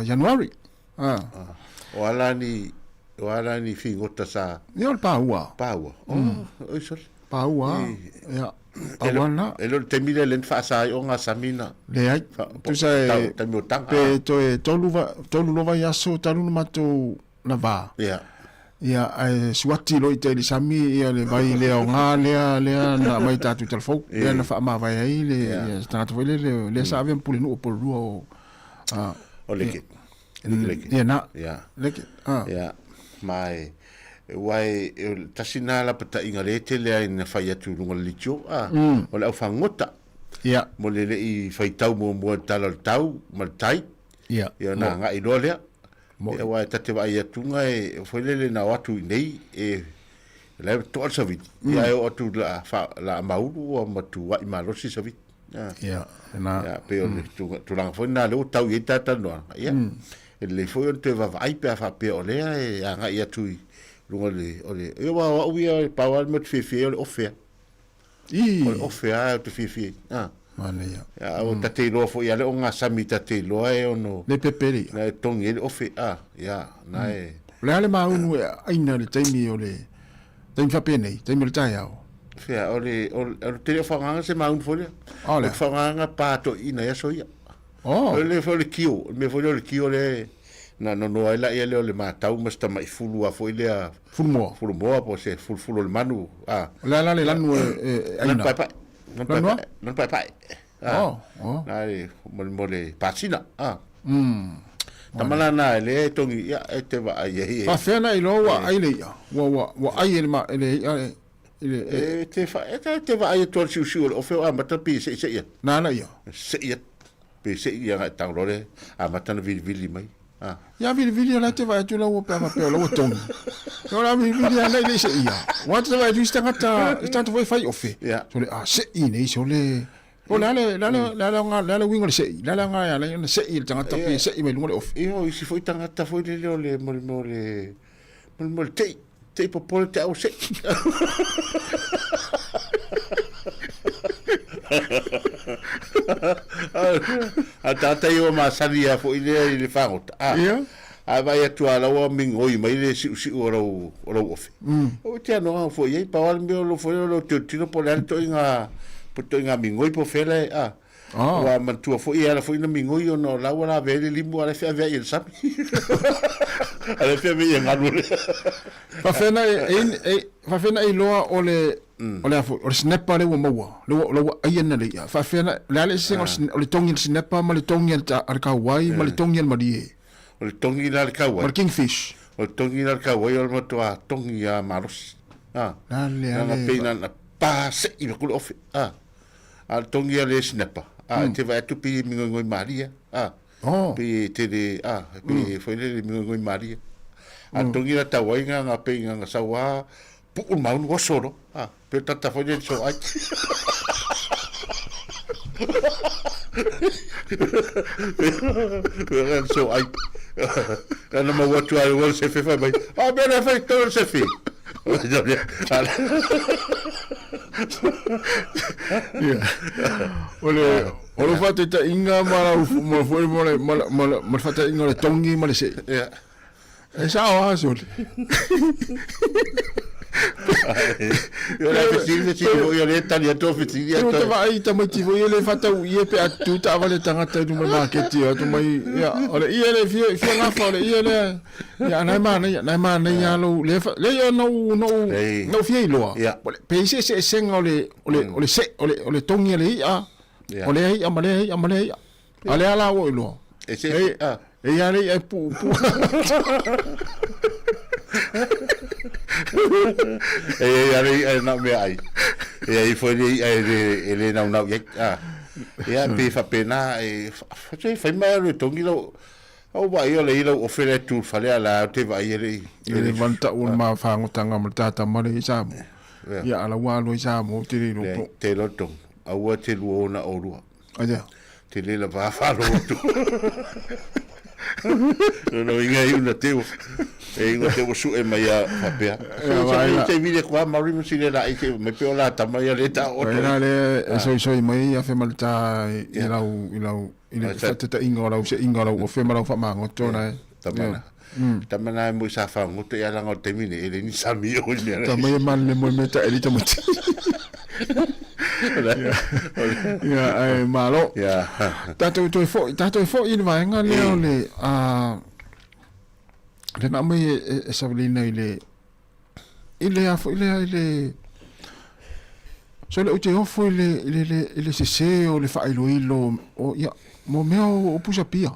January. Ah. O a la ni, o a la ni figota sa... Ia o le pāua. Pāua. Oh, oi sole. Pāua, ia. Pāua na. E le o le taimi lea lea na faasa ai o ngā sami na. Leai. Tusa e... Taimi o tanga. Pe toe tolu, va, tolu lova i aso talu na matou na vā. Ia. Ia, ae suati loa i tai i le sami, ia le vai lea o ngā lea, lea na aumai tatou i Talafou. Lea na faamavae ai le, ia, se tagata foi lele, lea sa avea ma pulenuu o Porirua o, a, O Leke. Leke, leke. Ia, na. Ia. Leke. A. Ia. Ma e, ua e, e, tasi nā lapataiga lea e tele ai na fai atu i luga o le litio, a, o le au fagota. Ia. Mo le le'i faitau muamua i le tala o le tau ma le tai. Ia. Ia, na agai loa lea. Mo'i. Ia, aua e ta te vaai atuga e, foi lele na o atu i nei, e, la e to'a le savili. Ia, ae oo atu la, fa, la maulu ua matua'i malosi savili. Ia, lena. Ia, pei o le tulaga foi lena lea ua tau i ai ta talanoaga. Ia, e lelei foi ona toe vaavaai pe a faapea o lea e agai atu i luga o le, o le, ia, aua o au ia, e pau lava le mea ou te fiafia ai o le ofe lava. I. O le ofe lava ou te fiafia ai. A. Manaia. Ia, a ua ta te iloa foi ia le o ngā sami ta te iloa e ono. Le pepe le ia. Na e tongi ai le ofe, a, ia, na e. O le a le maunu e aina i le taimi o le, taimi faapenei, taimi o le taeao? Fea, o le, o le, o le tele o whaanganga se maunu foi lea. Ah, o le O te whaanganga pā toeina i aso ia. Oh. O le foi o le kio, o le mea foi lea o le kio lea na nonoa ai laia lea o le matau ma se tama'i fulu a foi lea. Fulumoa. Fulumoa po o se fulufulu o le manu, a. O le a la le lanu e, e, e aina? Lanu paepae. Lanu Lanu a? paepae. Lanu paepae. A. Oh, oh. Na le, mo le, mo le pasina, a. Tama la na e lea e tongi, ia, e te vaai ai e. Faafefea na iloa ua ai le i'a? Ua, ua, ua ai e le ma, e le i'a e, i le, e. E te wha, e te, te vaai atu a le siusiu o le ofe o amata pi e seisei atu. Nāna ia? Sei atu. Pe sei ia ngai tanglo le, amata na vilivili mai. Ah. Ia vilivili o la te vaai atu la ua pe a faapea o la ua tongi. Ia o la vilivili ana i le sei ia. Ua te vaai atu i se tagata, i se tagata foi e fai ofe. Ia. So le, a sei nei so le, O le a le, le a le, le a le aoga, le a le uiga o le se'i? Le a le aoga e ala ai ona se'i e le tagata pe se'i mai luga o le ofe? Ia, o isi foi tagata foi lele o le, mo le mea o le, mo le mea o le te'i, te'i popole te au se'i. A tagata ia ua masani lava foi lea i le fagota, a. Ia. A vaai atu lava la ua migoi mai le siusiu o lou, o lou ofe. Ua te anoa foi i ai, pau lava le mea o lou foi o lou tilotilo po o le a le toaiga, po o le toaiga migoi po o fea la e, a. Ua manatua foi e ala foi ona migoi ona o la ua lavea ai le limu a o la e feaveai e le sami. A la e feaveai e galu lea. Faafefea na e, e, faafefea na e iloa o le, o le a foi, o le snapper lea ua maua, lea ua, lea ua ai ana le i'a. Faafefea na, o le a le eseesega o le togi a le snapper ma le togi a le, a le kauai ma le togi a le malie? O le togi la le kauai. Ma le kingfish. O le togi la le kauai o le matua togi a malosi. A. La le ale. Lana pei na pa se'i ma kule ofe. A. A le togi a le snapper. A e te vaai atu pei e mingoingoi malie. A. Oh. Pei e tele, a, pei e foi lele mingoingoi malie. A le togi la tauai nga nga pei nga nga sau a puu le maunu oso loa. A. Pe tata foi le so ai. Pe so ai. Ana mau atu ai o se fe mai. A me le fai tolu se fe. O le o le faataitaiga ma lau ma foi ma le ma le ma le faataitaiga o le togi ma le se'i. Ia. E sao lava sole. Ia le fesili fesili foi o lea e tali atu au fesili ia. Ou te vaai i tamaiti foi ia le faatau ie pe a tutu taavale a tagata i luma o le maketi o atu mai ia o le ie lea fia fia gafa o le ie lea ia na e manaia na e manaia lou lea leai ona ou ona ou na ou fia iloa pe i ai se eseesega o le o le o le se o le o le togi a le i'a o lea i'a ma lea i'a ma lea i'a a lea la ua ou iloa E se e e i ai le i'a e puupuu. E i ai le i'a e na o meaai. E i ai foi le i'a e le e le naunau i ai. A. Ia pe faapena e se fai mai alu e togi lau au vaai o le i lau ofe lea tu i le fale a la te vaai e le i le van tau o le mafangotaga ma le tatama le i Samoa. Ia ala ua alu ai Samoa ou te le iloa po. Te iloa tonu. Aua te lua ona olua. Aia. Te le lava whalo atu. No no inga i una teo. E inga teo su e mai a whapea. Se se vile kwa mauri mo sile la i se me pe o la tama ia le ta oto. Ina le e soi soi mai a whe malta i lau i lau i le whatataiga o lau se inga o lau ofe ma lau whamagoto na e. Tama na. Tama na e mo i sa whangoto i alanga o te mine e le ni sami o i mea. Tama ia man le mo i mea ta elita mo te. Ia, ai, malo. Ia. Tātou toe foi, tātou e foi i le vaega lea o le, a, le na mai e, e, e savalina i le, i le a foi lea i le, so le ute ofo i le, i le, le, i le sese o le faailoilo o, ia, mo mea o, o pusa pia.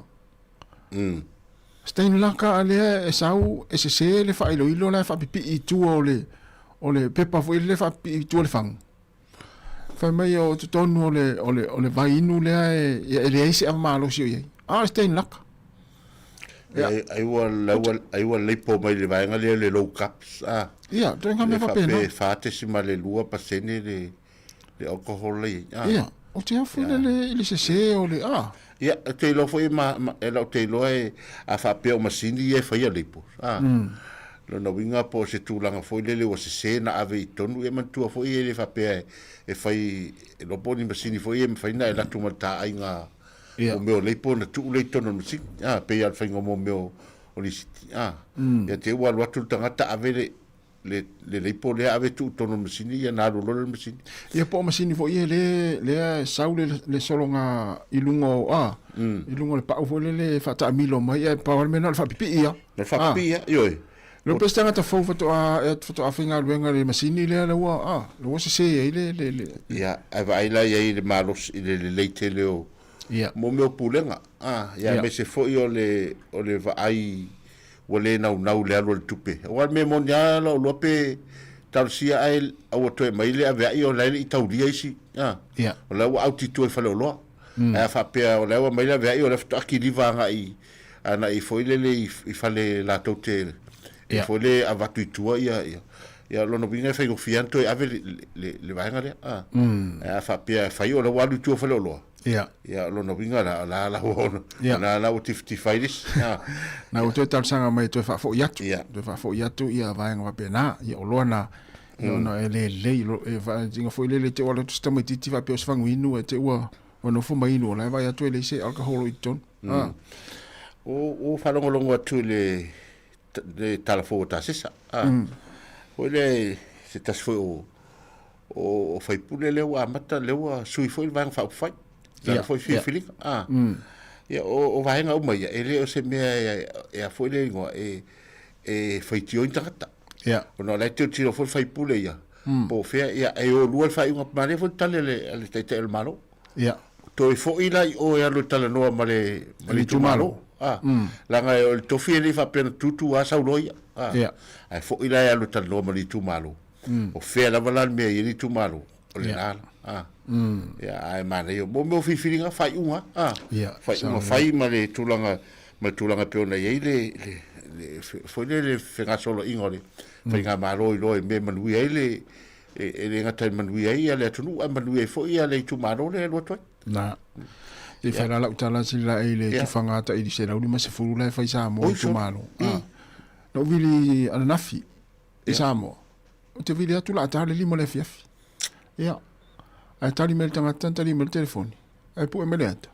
Stein laka a lea e sau e sese le faailoilo la e faapipii i tua o le o le pepa foi lea e faapipii i tua o le fagu. Fai mai o totonu o le o le o le vai inu lea e ia e leai se ava malosi o i ai. A o le Stein laka. Ia. Ai ua ua ai ua leipo mai le vaega lea le low carbs a. Ia, ituaiga mea faapena. Le 4.2% le le alcohol le i ai. Ia, o te afu le le i le sese o le a. Ia, e te iloa foi ma, ma e lau te iloa e a faapea o masini ia e faia leipo. A. Lona uiga po o se tulaga foi lele ua sese na ave i totonu, ia manatua foi e le faapea e, e fai, e iloa po o ni masini foi ia e mafai ona e alu atu ma le taaiga Ia. o mea o leipo ona tuu lea i totonu o le masini. A, pei lava o le faiga o mo mea o, o lisiti. A. Ia te i ua alu atu le tagata ave le, le le leipo lea ave tuu tonu le masini ia na alu loa le masini. Ia po o masini foi ia le lea e sau le le sologa i luga o a i luga o le pau foi lele e faataamilo mai ae pau lava le mea na o le faapipii a. Le faapipii a, ioe. Le pe se tagata fou faatoa e faatoa faigaluega i le masini lea lea ua a lea ua sese ai le le le. Ia ae vaai la i ai i le malosi i le lelei tele o Ia. mo mea o pulega a ia aemaise foi o le o le vaai ua le naunau i le alu a le tupe. Aua o le mea moni lava lau iloa pe talosia ae aua toe aumai le aveai o la e le i taulia isi. A, Ia. o la ua out i tua i faleoloa. Ae a faapea o la ua aumai le aveai o la faatoa kiliva agai agai foi lele i, i fale latou te e Ia. foi le avatu i tua ia ia ia lona uiga e faigofie lava ona toe ave le, le, le vaega lea. A, ae a faapea e fai o la ua alu i tua i faleoloa. Ia. Ia, o lona uiga la, o la la ua ono, Ia. o la la ua tifatifa ai le isi. Ah. Na ua toe talosaga mai e toe faafoi atu. Ia. Toe faafoi atu ia vaega faapena, ia oloa na, ia ona e lelei, lo- e faatiga foi lele te ua alu atu se tamaitiiti faapea o se faguinu ae te ua ua nofo ma inu, o la e vaai atu e leai se alcohol o i totonu. Ah. Ua faalogologo atu i le, le tala fou a Tasesa. Ah. Foi lea, se tasi foi o, o, o faipule lea ua amata, lea ua sui foi le Vaega Faaupufai. Lana Ia, foi ia. filifiliga. Ah. Ia, o, o vaega uma ia, e le o se mea e, e a foi le ingoa, e, e faitio ni tagata. Ia. Ona o la e tilotilo foi le faipule ia, po o fea, ia, e o lua le faaiuga, manaia foi le tali a le, a le Taitai o le Malo. Ia. Toe foi la i o e alu e talanoa ma le, ma le itumalo. Ah, leaga o le tofi e le i faapea na tutu lava sau loa ia. Ah. Ia. Ae foi la e alu e talanoa ma le itumalo. O fea lava la le mea e i ai le itumalo, o lena la. Ah. Ia, ae manaia. Mo mea o filifiliga, faaiuga, ah. Ia, Faaiuga fai ma le tulaga, ma le tulaga e pei ona i ai le, le, le, foi lea le fegasoloaiga o le faigamalo i loa i mea e manuia ai le, e, e le gata e manuia ai ia le atunuu, ae manuia ai foi ia le itumalo lea e alu atu ai. Na. Te whai la lau tala sila la e le Ia. tuwhanga ata i se lauli ma se furu la e whai Samoa Oi, i so- tumalo. Ah. Na uvili ananafi i Samoa. Ou te vili atu la a le lima o le afiafi. Ia. Ae tali mai le tagata, tali mai le telefoni. Ae pue mai le ata.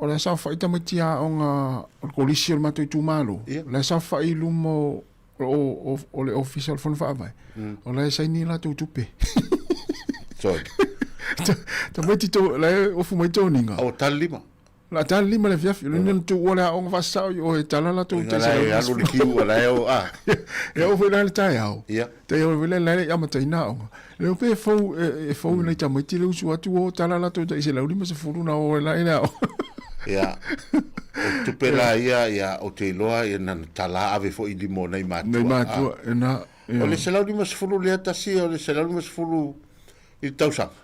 O la e saofai tamaiti aoga o le kolisi o le matou itumalo, o la e saofai i luma o, o, o le ofisa o le Fono Faavae, o la e saini latou tupe. Sorry. Tamaiti to, la e ofu mai toniga. O tala lima. La tala lima le afiafi, o le na tuua le aoga faasasao i o e tala latou te La e alu le kiu, la e o, a. E oo foi la le taeao. Ia. Tai o le la le amataina aoga. Le pe fou e fou nei tamaiti le usu atu o tala latou tai 150 na o e la i le aoga. Ia. O tupe la ia, ia, o te iloa, ia na tala ave foi i lima o nai matua. Nai matua, e na. O le 150 lea tasi, o le 150 i le tausaga.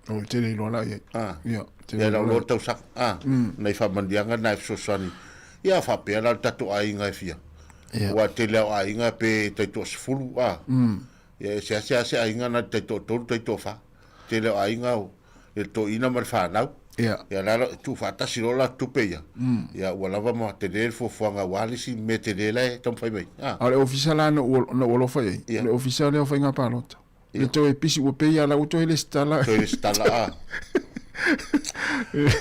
O te le iloa la i ai. Ah. Ia, te le iloa. Ia, tausaga. Ah. Nai faamanuiaga na e fesoasoani. Ia, faapea la le tatou aiga e fia. Ia. Ua tele au aiga pe taitoasefulu, ah. Ia, e seasea se aiga na taitoatolu, taitoafa. Tele au aiga o le toeaina ma le fanau. Ia. Ia, la, tuufaatasi loa la tupe ia. Ia, ua lava ma tele le fuafuaga aua le isi mea tele la e taumafai mai. Ah. A o le ofisa la na ou alofa i ai, o le ofisa lea o faiga palota. Le toe pisi ua pei ala ua toe lesitala. Toe lesitala a.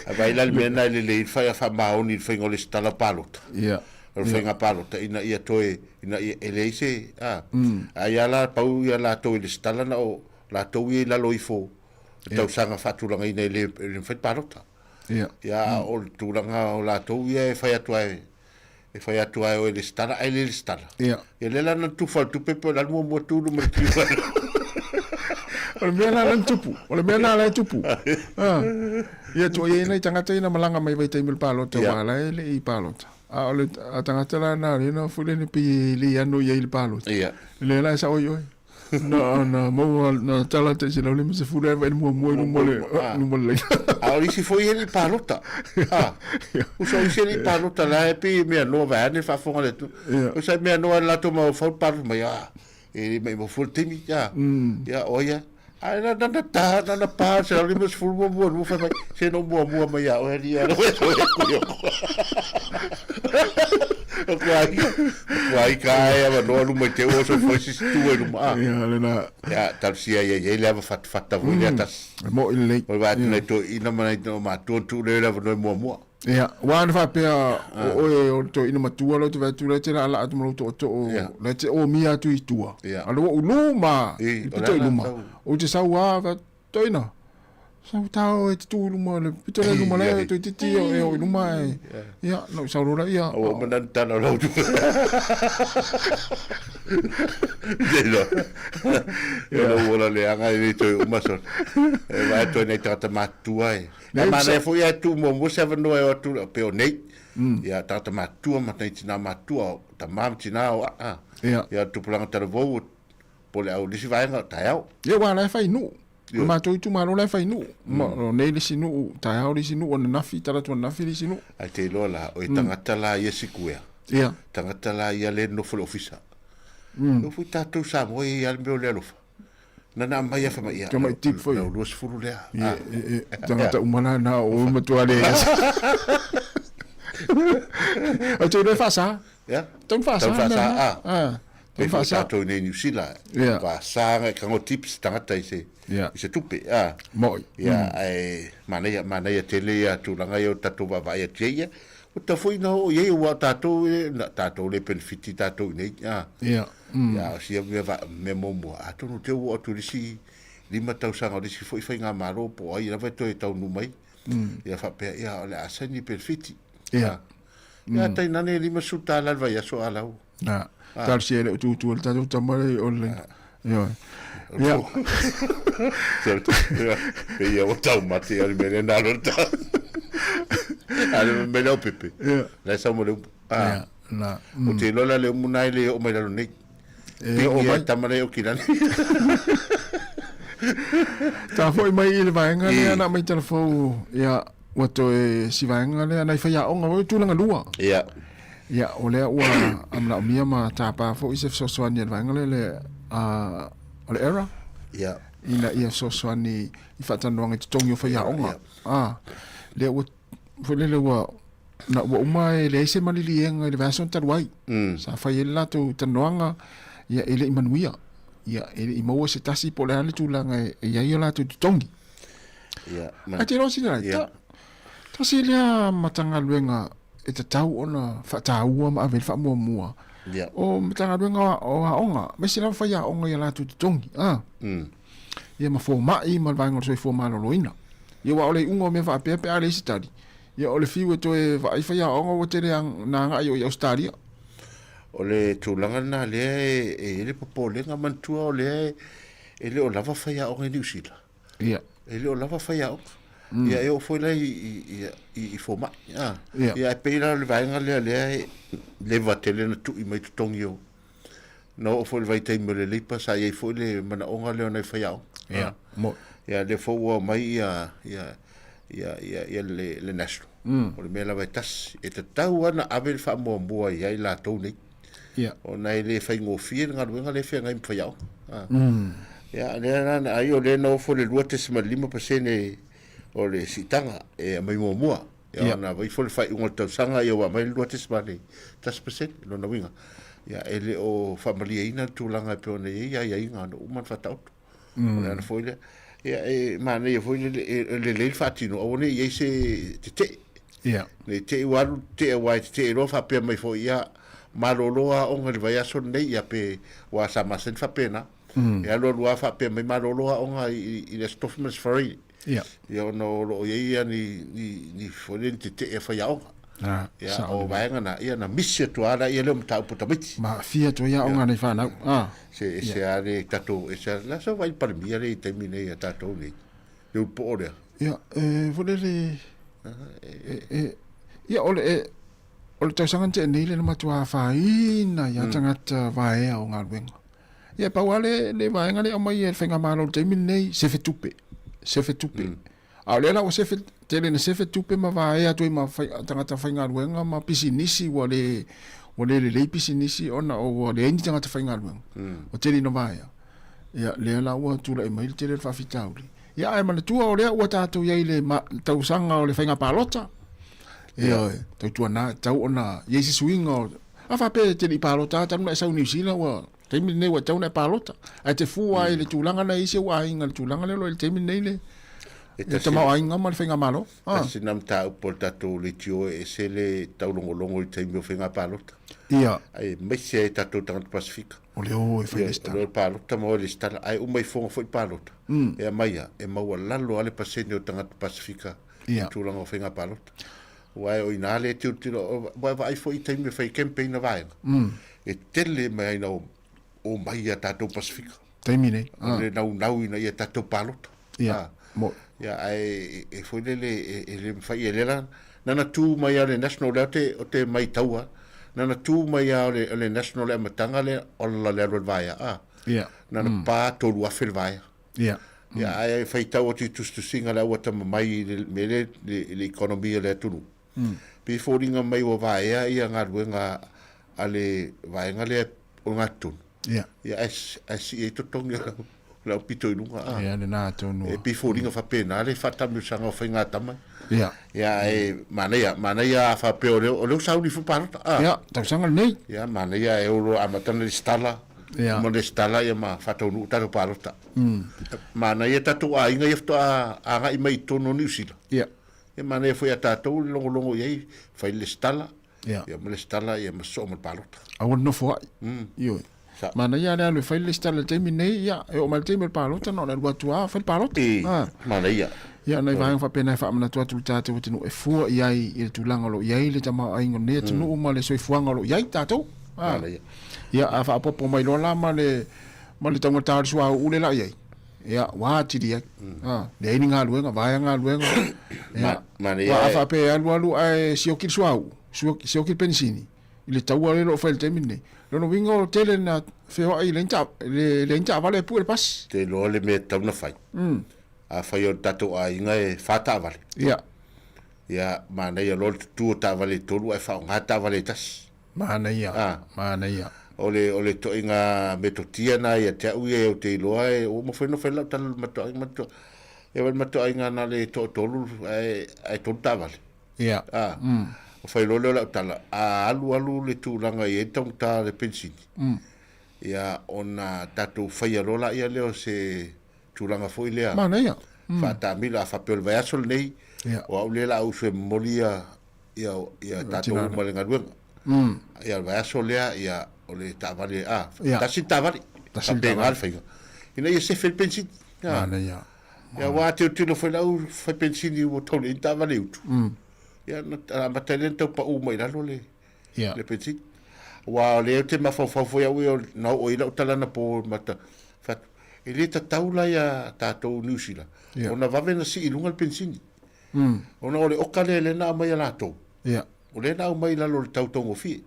A vai la le mea na le lei fai a faamaoni i le faiga o lesitala palota. Ia. O le faiga palota ina ia toe ina ia e leai se a. Ai a la pau ia latou i lesitala na o latou ia i lalo ifo le tausaga faatulagaina e le mafai palota. Ia. Ia o le tulaga o latou ia e fai atu ai e fai atu ai o e lesitala ae le lesitala. Ia. Ia lea la na tufa le tupe pe o le alu muamua tu luma le kiu. O le mea la la tupu. O le mea la la e tupu. Ah. Ia tu ia nei tangata ina malanga mai vai taimi le palota wa la e le i palota. A o le a tangata la na le na fule ni pi le ano ia i le palota. Ia. Le la sa oi oi. Na na maua na tala te se lauli se fule vai muamua i luma le luma le. A o isi foi e le palota. A. Uso isi e le palota la e pi mea noa vai ane faafofoga le atu. O sa mea noa latou ma fau palota mai a. E mai mo full timi ia. Ia o ia. A na na na ta na na pa se lauli se fulu muamua lua fai mai se no muamua mai ia o e ia o e ku yo. O ku ai. O ku ai ka e ava noa luma i te o so foi sisi tu e luma a. Ia le na. Ia talosia ia ia le ava fatafata foi lea tasi. E mo'i lelei. O le vaai atu nai toeaina ma nai matua tuu lea i le avanoa muamua. Ia, ua ana faapea o oe o le toeaina matua lea ou te vaai atu lea e te laalaa atu ma lou tootoo, lea e te omia atu i tua. A o lea ua ou luma i le pito i luma, ou te sau lava, Toeaina, sau tao e te tu i luma le pito lea i luma lea toeitiiti e o i luma e, ia, na ou sau loa lea, ia. Ua uma na tala o lau tupe. Te iloa. Ia lou ola leaga e le toe uma sona. E vaai atu ai nai tagata matutua e. E manaia foi ae tuu muamua se avanoa e o atu pei o nei. Ia tagata matutua ma nai tina matutua, tama ma tina o a. Ia tupulaga talavou po o le au le isi vaega o taeao. Ia aua la e fai nuu. O le matou itumalo la e fai nuu. O nei le isi nuu, taeao le isi nuu, ananafi, talaatu ananafi le isi nuu. Ae te iloa la, o e tagata la ia sikuea. Ia. Tagata la ia le nofo i le ofisa. E oo foi tatou Samoa e i ai lava le mea o le alofa. Na na aumai lava fai mai, ia, Tamai tip foi. lau 20 lea. Ia, e, e, tagata uma la na o matua le. Ou te iloa e faasa. Ia. Tau faasa. Tau faasa, a. Ah. Tau faasa. Tatou i nei New Zealand. Yeah. Faasa ngai kango tips tangata i se yeah. i se tupe. Ah. Moi. Ia, ae manaia manaia tele ia tulaga ia o tatou vaavaai atu ai ia. O ta foi na oo i ai ua tatou na tatou le benefiti tatou i nei. Ah. Yeah. Ia, o sia mea va mea muamua. Atonu te ua atu i le isi 5 tausaga o le isi foi faigamalo po o ai lava e toe taunuu mai. Ia faapea, ia o le a saini benefiti. Yeah. Ia tainane e 50 tala le vaiaso a lau. Na, talosia e le o tutu le tatou tama le o le. Ioe. Ia. Pe ia o tau mate o le mea lea na alo ta. A le mea lea o pepe. Ia. La e sau ma le umu. Ia, na. O te iloa la le umu na e le oo mai lalo nei. E oo mai. Tama lea o kilani. Ta foi mai i le vaega lea na mai talafou ia ua toe si vaega lea nai faiaoga foi tulaga lua. Ia. Ia, o lea ua manaomia ma tapa foi se fesoasoani a le vaega lea le a o le ERA. Ia. Ina ia fesoasoani i faatalanoaga i totogi o faiaoga. A, lea ua foi lele ua na ua uma e leai se maliliega i le vaiaso talu ai. Sa fai ai le latou talanoaga, ia e le i manuia. Ia e le i maua se tasi po o le a le tulaga e i ai o latou totogi. Ia, ma... Ae te iloa sina, ta, Tasi lea Matagaluega e tatau ona faataua ma ave i le faamuamua o Matagaluega o Aoga, aemaise lava faiaoga i a latou totogi, a. Ia ma fomai ma le vaega o le soifua maloloina. Ia aua o le iuga o mea faapea pe a leai se tali, ia o le fiu e toe vaai faiaoga ua tele na agai o i Ausetalia. O le tulaga lena lea e i ai le popolega, manatua o lea e le o lava faiaoga i Niu Sila. Ia. E le o lava faiaoga. Ia e oo foi la i fomai. Ia. Ia ae pei la o le vaega lea lea e leva tele ona tui mai totogi o na oo foi i le vaitaimi o le Labour sa i ai foi le manaoga lea o nai faiaoga. Ia, mo. Ia lea foi ua omai ia ia ia ia, ia le, le National. O le mea lava e tasi, e tatau lava ona ave le faamuamua i ai latou nei. Ia. Ona e le faigofie le galuega lea e feagai ma faiaoga. Ia, lea la na ai o lea na ofo le 2.5% o le siitaga e aumai muamua. Ia, ona aumai foi le faaiuga o le tausaga ia ua aumai le 2.1%, lona uiga. Ia, e le o faamalieina le tulaga e pei ona i ai aiaiga ona uma ona faataoto. O le ala foi lea. Ia, e manaia foi le lelei le faatino, aua ne i i ai se tetee. Ia. Ne i te i ua alu tetee aua e tetee loa faapea mai foi, ia, malolo aoga i le vaiaso lenei, ia pe, aua sa masani faapena. E alu alu lava faapea mai malolo aoga i le Aso Tofi ma le Aso Faraile. Ia. Ia ona o lo o i ai ia ni, ni, ni, foi lea, ni tetee a faiaoga. Ah, Ia, sao o lelei. vaega na, ia na misi atu lava la ia lea o mataupu a tamaiti. Ma aafia atu ai aoga a nai fanau. Ah. Se ese lava le tatou, ese lava, la sa vaai le Palemia lea i taimi nei a tatou nei, le ulu poo lea. Ia, e foi lele, e, e, ia o le, e, o le tausaga na tea nei lea na matua afaina ai lava tagata vaea o galuega. Ia, pau lava le, le vaega lea e aumai e le faigamalo i le taimi lenei, sefe tupe, sefe tupe. A o lea la ua sefe, tele ina sefe tupe ma vaea atu ai ma fai, tagata faigaluega ma pisinisi ua le, ua le lelei pisinisi ona ua leai ni tagata faigaluega. Ua tele ina vaea. Ia, lea la ua tulai mai le tele o le faafitauli. Ia, ae manatua o lea ua tatou i ai i le tausaga o le faiga palota. Ioe, tautuana, e tatau ona i ai se suiga o, a faapea e te le i palota lava talu ona e sau i Niu Sila, ua, taimi lenei ua tatau ona e palota. Ae te fua ai i le tulaga na i isi ou aiga, le tulaga lea o lo o i le taimi lenei le, le tamaoaiga ma le faigamalo. Ah. Tasi lena mataupu a le tatou leitio e ese le taulogologo i le taimi o faiga palota. Ia. Aemaise ai tatou tagata Pasefika. O le o e fai lesitala. O le o e palota ma o e lesitala. Ae uma ifoga foi palota. E aumai lava, e maualalo lava le pasene o tagata Pasefika i tulaga o faiga palota. Aua o i ina lea e tilotilo, aua e vaai foi i taimi e fai campaign a vaega, e tele mai ai na omai a tatou Pasefika. Taimi nei. O le naunau ina ia tatou palota. Ia, mo. Ia, ae e foi lele, e le mafai, e le la, nana tu mai lava le National, lea ou te maitaua, nana tu mai lava o le National i le amataga lea, ola le alu a le vaea, a. Ia. Nana pa 3,000 le vaea. Ia. Ia, ae faitau atu i tusitusiga a le auatamamai i le mea lea, i le economy a le atunuu, pei e foliga mai ua vaea ia galuega a le vaega lea o le gatotonu. Ia. Ia, ae sii ai totogi o le aupito i luga. A. Ia, lena atonu. E pei e foliga faapena le faatamilosaga o faigatama. Ia. Ia, ae manaia, manaia a faapea o lea, o lea ua sauni foi palota. A. Ia, tausaga lenei. Ia, manaia e o loa amata ona lesitala. Ia. Ma lesitala ia ma faataunuu tatou palota. Manaia tatou aiga ia faatoa agai mai i totonu o Niu Sila. Ia. Ia manaia foi ia tatou le logologo i ai, fai le lesitala. Ia. Ia ma lesitala ia ma sosoo ma le palota. Aua le nofoai. Ioe. Sa. Manaia le alu e fai le lesitala i le taimi lenei, ia, e oo mai le taimi o le palota, na ona alu atu lava fai le palota. E, manaia. Ia, nai vaega faapena e faamanatu atu i le tatou atunuu e fua i ai i le tulaga o lo o i ai le tamaoaiga o lenei atunuu ma le soifuaga o lo o i ai tatou. Manaia. Ia, a faaopoopo mai loa la ma le ma le taugata o le suauu lea la i ai, ia, ua atili ai. Leai ni galuega, vaea galuega. Ia, Manaia aua a faapea e alu alu ae sioki le suauu, sioki le penisini, i le taua lea o lo o fai i le taimi lenei, lona uiga o tele ina feoai leai ni taavale e pue le pasi. Te iloa le mea e tatau ona fai. Afai o le tatou aiga e fa taavale. Ia. Ia, manaia loa le tutu o taavale e tolu ae faaaoga taavale e tasi. Manaia, Ah. manaia. O le, o le toaiga metotia na ia te au ia ou te iloa e, ua uma foi ona fai lau tala i le matou aiga, matou, ia le matou aiga na le toatolu ae, ae tolu taavale. Ia. Ah. O fai loa lea o lau tala, a alu alu le tulaga e i ai le taugata o le penisini, ia ona tatou faia loa laia lea o se tulaga foi lea. Manaia. Faataamilo, a faapea o le vaiaso lenei, O au lea o le a usu e momoli ia ia ia tatou uma i le galuega. Ia o le vaiaso lea ia o le taavale a, tasi le taavale. Tasi le taavale. Faapena le faiga. Ina ia sefe le penisini. Manaia. Ia aua a tilotilo foi le au fai penisini ua tau leai ni taavale i utu. Ia na amata ai lea ona tau pau mai i lalo le le penisini. Aua o lea ou te mafaufau foi au ia na oo i lau tala anapo i mata fai atu, e le tatau la ia tatou Niu Sila ona vave ona sii i luga le penisini. Ona o le oka lea lea na aumai e latou, o lea na aumai i lalo o le tau taugofie.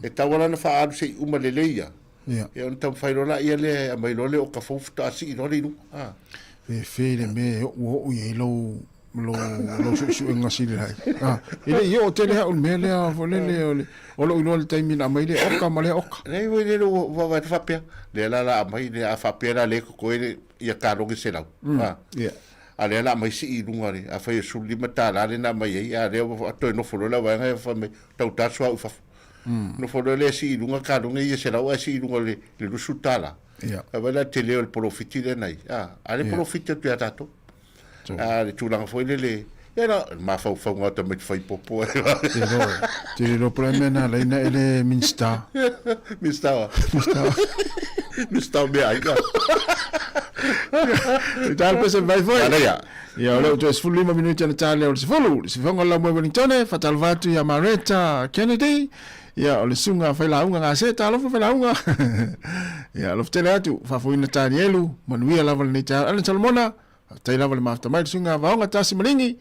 E tatau lava la ona faaalu se i uma lelei ia, ia ona taumafai loa laia lea e aumai loa le oka fou faatoa sii loa le i luga. Fefe le mea e oo oo i ai lou lou lou suesuega sili ai. Ah, e le i oo tele au i le mea lea foi lele o le o lou iloa i le taimi na aumai lea oka ma lea oka. Leai ua le ua vaavaai atu faapea, lea la la aumai lea a faapea la lea e totoe le ia taloge $100. Ah. A lea la aumai sii i luga le afai e $15 lea na aumai ai, a lea ua toe nofo loa le vaega ia fai mai tauta suauu i fafo. Nofo loa lea sii i luga taloge ia $100 ae sii i luga le le $20. Ia. Vaai la le tele o le polofiti lea na i ai. A lea polofiti atu ia tatou. A le tulaga foi lele, ia la, mafaufauga o tamaiti fai popo. Te le po le mea na laina e le Minista. Minista wa. Minista. Minista o mea aiga. I tāle pese vai foi. Ana ia. Ia, o lea ua toe 15 minute ana tāle o le sefulu. Le sifonga o le Laumua i Wellingtone, whatalova atu ia Mareta Kennedy. Ia, o le sunga whailāunga ngā se, tālofa whailāunga. Ia, alofa tele atu, whaafoina Tānielu, manuia lava lenei taeao. Alan Solomona, faafetai lava le mafuta mai le suiga Vaoga Tasi Maligi,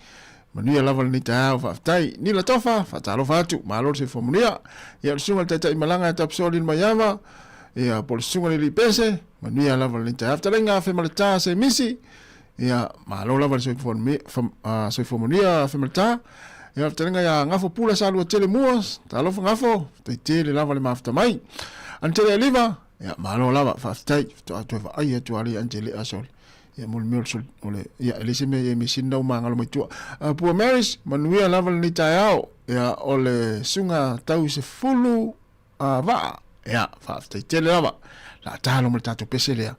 manuia lava lenei taeao, faafetai. Nila Tofa, faatalofa atu, malo le soifua manuia. Ia, o le susuga i le Taitai Malaga ia Tapisoa Lilomaiava, ia, po o le susuga i le Alii Pese, manuia lava lenei taeao. Fetalaiga Femaleta Semisi, ia, malo lava le soifua soifua manuia Femaleta. Ia, fetalaiga ia Gafo Pula Saluatele Mua, talofa Gafo, faafetai tele lava le mafuta mai. Anitele Aliva, ia, malo lava, faafetai, faatoa toe vaai atu lava le Anitele Asol. Ia mo le mea o le, ia, e leai se mea i ai measili na ua magalo mai tua. Pua Marys, manuia lava lenei taeao. Ia, o le suga tau 10 vaa. Ia, faafetai tele lava. La talo ma le tatou pese lea,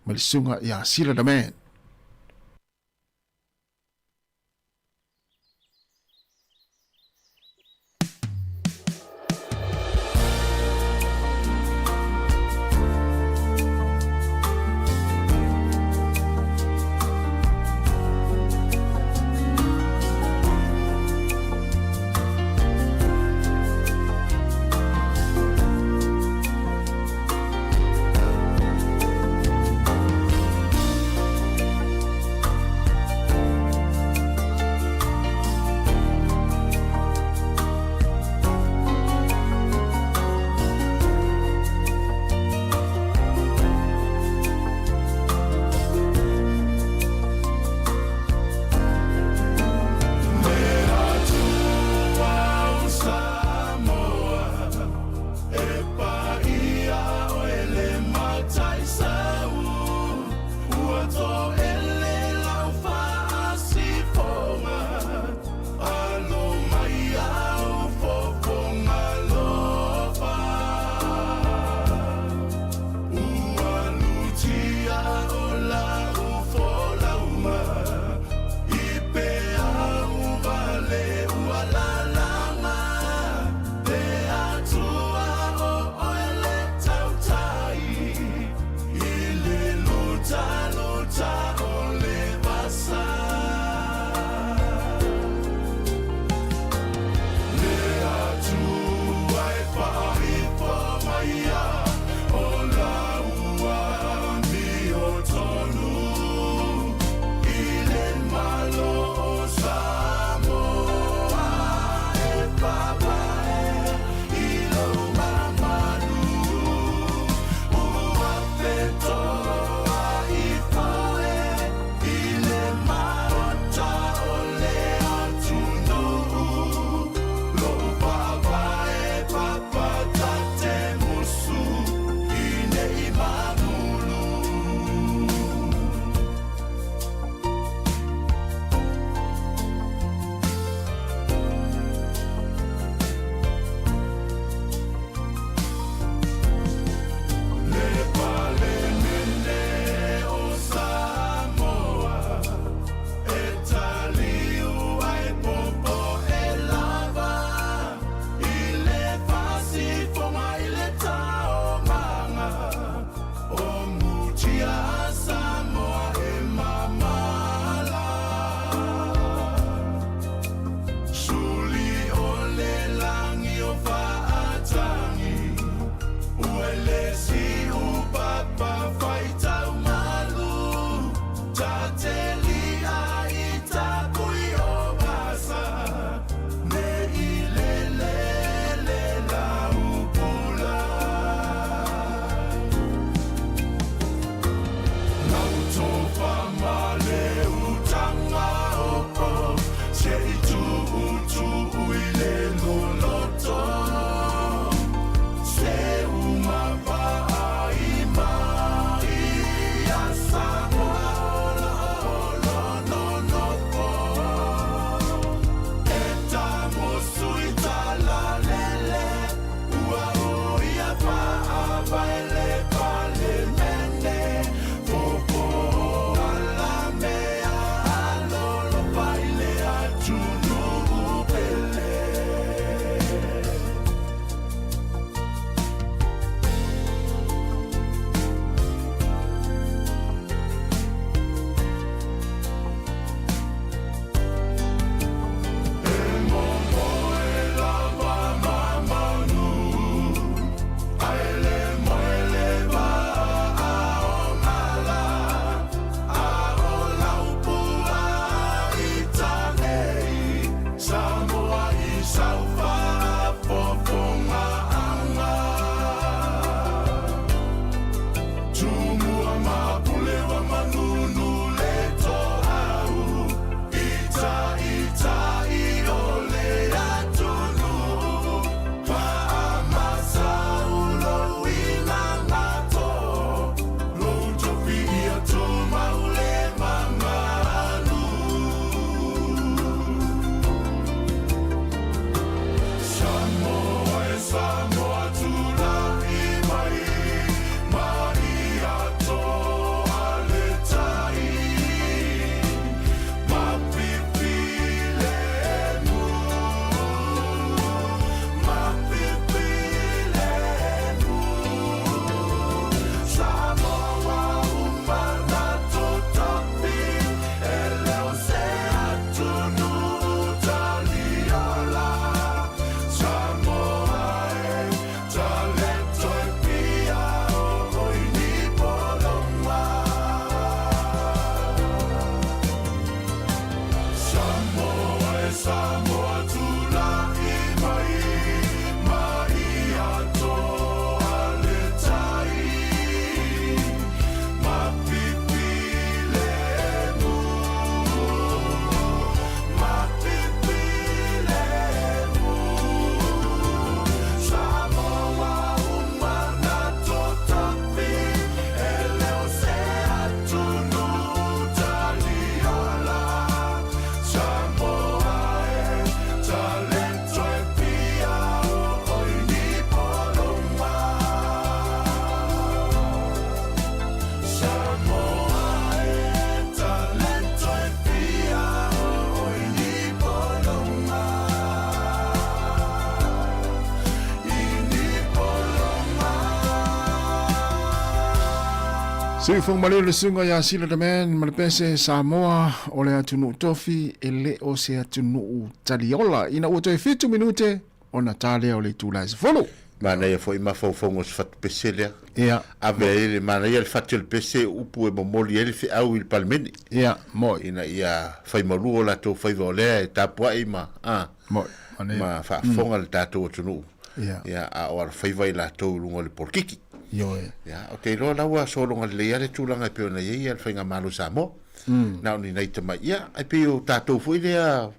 mai le suga ia Sila the Man. Siufoga malelu le susuga ia Sila the Man ma le pese Samoa o le atunuu tofi e le o se atunuu taliola ina ua toe fitu minute ona ta lea o le itula e 10. Manaia foi mafaufauga o se fatu pese lea. Ia. Ave ai le manaia le fati o le pese upu e momoli ai le feau i le Palemene. Ia, moi. Ina ia fai malu o latou faiva o lea e tapuai ma a. Moi. Manaia. Ma faafofoga le tatou atunuu. Ia. Ia, a o alofaiva i latou i luga o le polokiki. Ioe. Ia, ou te iloa la ua sologa lelei lava le tulaga e pei ona i ai le Faigamalo i Samoa. Na o ni nai tamai, ia, e pei o tatou foi lea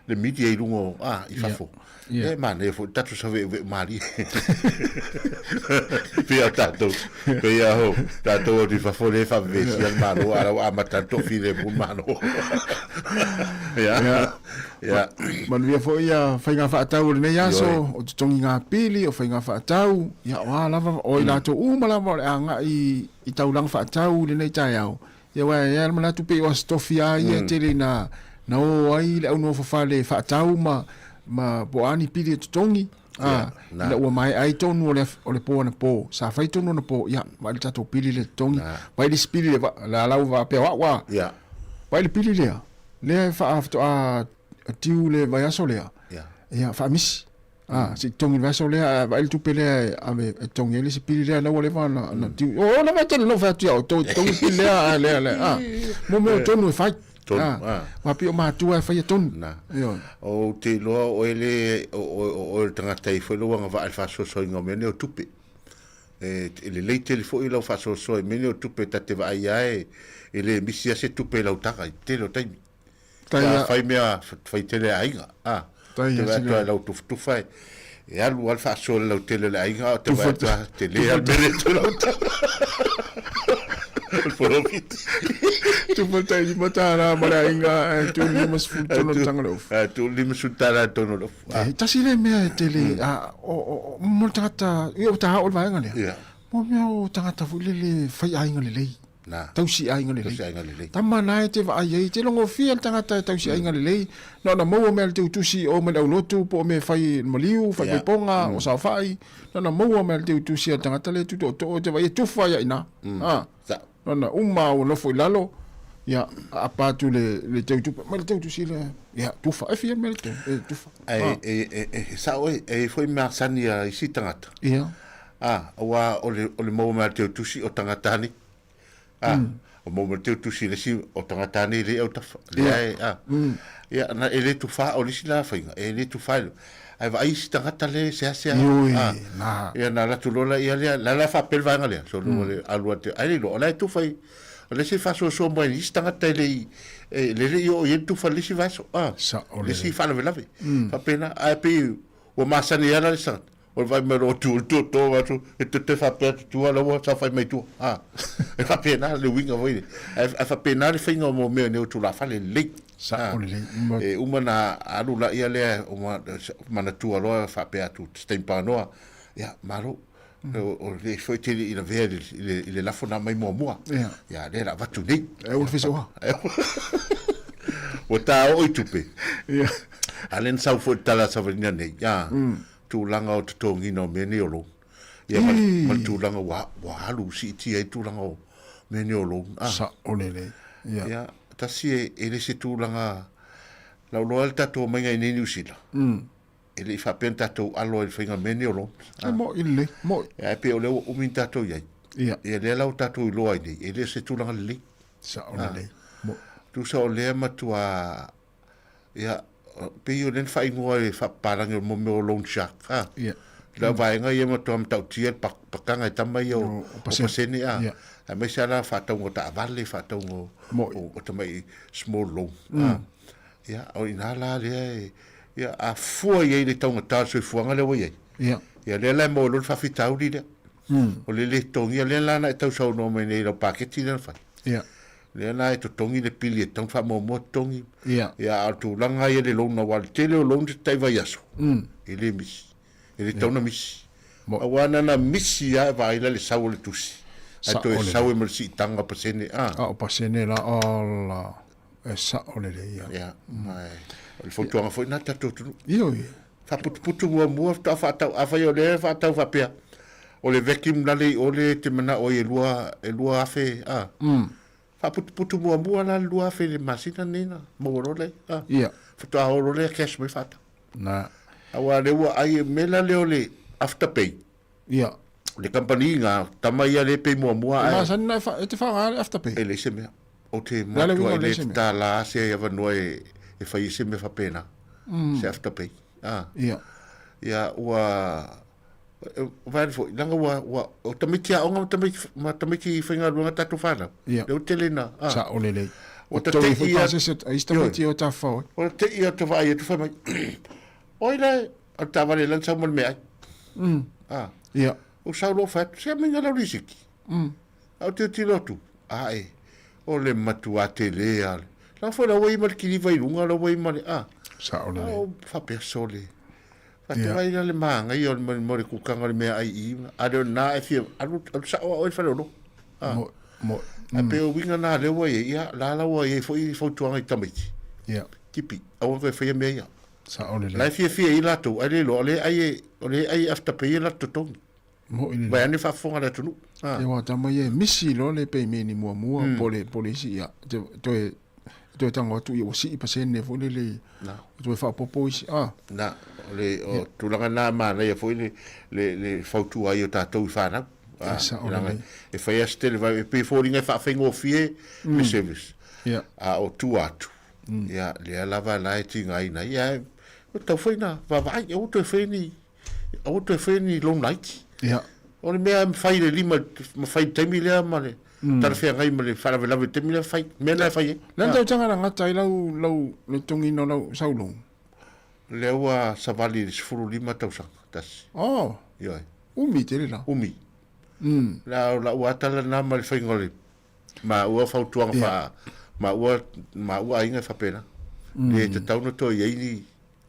le media i luga o, a, i fafo. Ia. E manaia foi le tatou saveuveu malie. Pei o tatou, pei a o tatou atu i fafo lea e faavevesia le Malo, a o la ua amata atu toafilemu le Malo. Ia. Ia. Ia. Manuia foi ia faiga faatau o lenei aso, o totogiga pili, o faiga faatau, ia o a lava, o i latou uma lava o le a agai i taulaga faatau i lenei taeao. Ia aua e i ai le manatu pei o Aso Tofi lava ia e tele ina na o ai le aunofa-fale faatau ma, ma po o a ni pili e totogi, a, ina ua maea ai tonu o le, o le po anapo. Sa fai tonu anapo, ia, vaai le tatou pili lea e totogi, vaai le isi pili lea, la la ua faapea o au a, vaai le pili lea, lea e faatoa tiu le vaiaso lea, ia, faamisi. A, se i totogi i le vaiaso lea, ae vaai le tupe lea e ave e totogi ai le isi pili lea, la ua leva ona, ona tiu. O, lava e tele na ou fai atu ia oe, totogi le pili lea, a lea, lea, a. Mo mea o tonu e fai. Tonu, a. a. Aua pei o matua e faia tonu. Na. Ioe. Ou te iloa o oe le, o oe, o oe o le tagata e i ai foi lou agavaa i le faasoasoaina o mea nei o tupe. E, e lelei tele foi lau faasoasoa i mea nei o tupe ta te vaai lava e, e le misi lava se tupe i lau taga i le tele o taimi. Tai a fai mea fai tele a aiga. A. Tai Te vaai atu ai lau tufatufa e, e alu lava le faasoa i le lautele o le aiga, a o te vaai atu lava, tele lava le mea lea e toe lau taga. O le polofiti. Tufa tai $5 ma le aiga ae tuu le 53 o le taga o le ofu. Ae tuu le $50 i totonu o le ofu. E tasi lea mea e tele, a, o, o, o, mo le tagata, ia ua ta oo le vaega lea. Ia. Mo mea o tagata foi lele fai aiga lelei. Na. Tausi aiga lelei. Tausi aiga lelei. Tama na e te vaai ai, te logofia le tagata e tausi aiga lelei, na ona maua mea le teutusi o mai le aulotu po o mea e fai i le maliu, faipaipoga, o saofai, na ona maua mea le teutusi a le tagata lea e tutootoo e te vaai e tufa ai i ina. A. Sa. Na ona uma ua nofo i lalo, ia, aapa atu le, le teutupe, mai le teutusi lea, ia, tufa, e fia mea le teu, e tufa. Ae, e, e, e, sao e, e i ai foi masani a isi tagata. Ia. A, aua o le, o le maua mai a le teutusi o tagata nei. A, o maua mai le teutusi i le isi o tagata nei le autafa. Lea e, a. Ia, na, e le tufa, o le isi la faiga, e le tufa i ae vaai isi tagata le seasea. Ioe, A, na. ia, na alu atu loa la, ia lea, la la e faapea le vaega lea, so mm. le alu atu, ai le iloa, o la e tufa i, o le isi faasoasoa mai isi tagata e le i, e le le i oo i ai le tufa i le isi vaiaso, a, Sao le isi lelei. faalavelave. Faapena, ae pei ua masani ai la le isi tagata. O le vaai mai loa o tu, tu, tu, atu, e te te faapea atu tua, la ua saofai mai tua. A, e faapena le uiga foi le. Ae, ae faapena le faiga o mo mea nei o tulafale lelei. Sao A, lelei. e uma na alu laia lea, uma, manatua loa faapea atu, se taimi paanoa, ia, malo. O, o le foi tele i lavea i le, i le, i le lafo na aumai muamua. Ia. Ia, lea la avatu nei. E ua le fesoa. Ua ta oo i tupe. Ia. A lea na sau foi le tala a Savalina nei, a, tulaga o totogiina o mea nei o loan. Ia ma, ma le tulaga ua, ua alu siitia ai tulaga o mea nei o loan. Ah. Sao lelei. Ia. Ia, tasi e, e le se tulaga, lau loa le tatou omaiga i nei Niu Sila. E le i faapea na tatou alo ai i le faiga mea nei o loan. E moi lelei, moi. Ia, ae pei o lea ua umi na tatou i ai. Ia. Ia, lea la ua tatou iloa ai nei, e le o se tulaga lelei. Sao lelei. Moi. Tusa o lea matua Ia, pei o lea na faaigoa e faapapalagi o mo mea o loan shark, a. Ia. La vaega ia matua matautia le pakanga e tama ia o, o pasene, a. Ia. Aemaise lava la faatauga o taavale, faatauga o, o, o tamai small loan, a. Ia, o i ina la lea e, ia, a fua i ai le taugata o le soifuaga lea ua i ai. Ia. Ia, lea la e maua loa le faafitauli lea. O le le totogia lea la na e tausaunoa mai nei i lau paketi lea na fai. Ia. Lea la e totogi le pili e tatau ona faamuamua totogi. Ia. Ia, a o le tulaga ia i le loan aua o le tele o loans e tai vaiaso, e le misi. E le tatau ona misi. Aua na ona misi lava e vaai la le sau o le tusi. Ae toe sau ai ma le siitaga o pasene, a. A o pasene la, ola, e sao lelei ia. Ia, o le fautuaga foi lena i le tatou atunuu. Ioe. Faaputuputu muamua faatoa faatau, afai o lea e faatau faapea. O le vacuum la le i o le e te manao ai e lua, e 2000, a. Faaputuputu muamua la le 2000 i le masina lenei na maua loa lea, a. Ia. Faatoa o loa lea cash mai faatau. Na. Aua lea ua ai, mea la lea o le afterpay. Ia. O le kamupani na tama ia le pay muamua ae. E masani na e te faaaoga le afterpay. E leai se mea. Ou te matua e le tatala se avanoa e fai ai se mea faapena. Se afterpay. A. Ia. Ia ua vaai foi, leaga ua, ua, o tamaiti aoga ma tamaiti, ma tamaiti faigaluega tatou fanau. Ia. Lea ua tele ina, a. Sao lelei. Ua ta tei ia. Pasese, a isi tamaiti o tafafao ai. Ua ta tei ia ta vaai atu fai mai, oi la, o le taavale la na sau ma le meaai. A. Ia. Ou sau loa fai atu, se aumaiga lau lisiti. A ou tilotilo atu, ae, o le matua tele lava. La foi la ua i ai ma le kiliva i luga, la ua i ai ma le, a. Sao lelei. A ou faapea, sole. Faatoa ai la le māngaia o le mo le kukaga o le meaai i i, a le o lena e fia alu, alu sao a oe i le faleoloa. A. Mo, mo, mm. Ae pei o uiga na lea ua i ai, ia, la la ua i ai foi fautuaga i tamaiti. Ia. Tipi, aua toe faia mea ia. Sao lelei. La e fiafia ai latou, ae le iloa, o lea e ai e, o lea e ai e afterpay e latou totogi. Mo'i lelei. Vaeane faafofoga le atunuu. Ah. Ia aua tama ia e misi loa le peimeni muamua po o le po o le isi ia te toe toe tago atu ia ua sii pasene foi lele Na. toe faaopoopo isi ah. Na, o le o tulaga na manaia foi le le le fautua ai o tatou i fanau. Ah, sao lelei. E fai lava se tele vave, e pei e foliga e faafaigofie le service. Ia. A o tua atu, ia lea lava la e tigaina ai, ae ua tatau foi ona vaavaai, aua toe faia ni Aua toe faia ni loan laiti. Ia. O le mea e mafai i le lima, mafai i le taimi lea ma le talafeagai ma le faalavelave i le taimi lea, fai. Mea lena e fai ai. Le a le tausaga na gata ai lau, lau, le totogiina o lau sau loan? Lea ua savali i le 15 tausaga, tasi. Oh. Ioe. Umi tele la. Umi. La, o lau lava tala lena ma le faiga o le, maua fautuaga faa, maua, maua aiga e faapena. Le tatau ona toe i ai ni,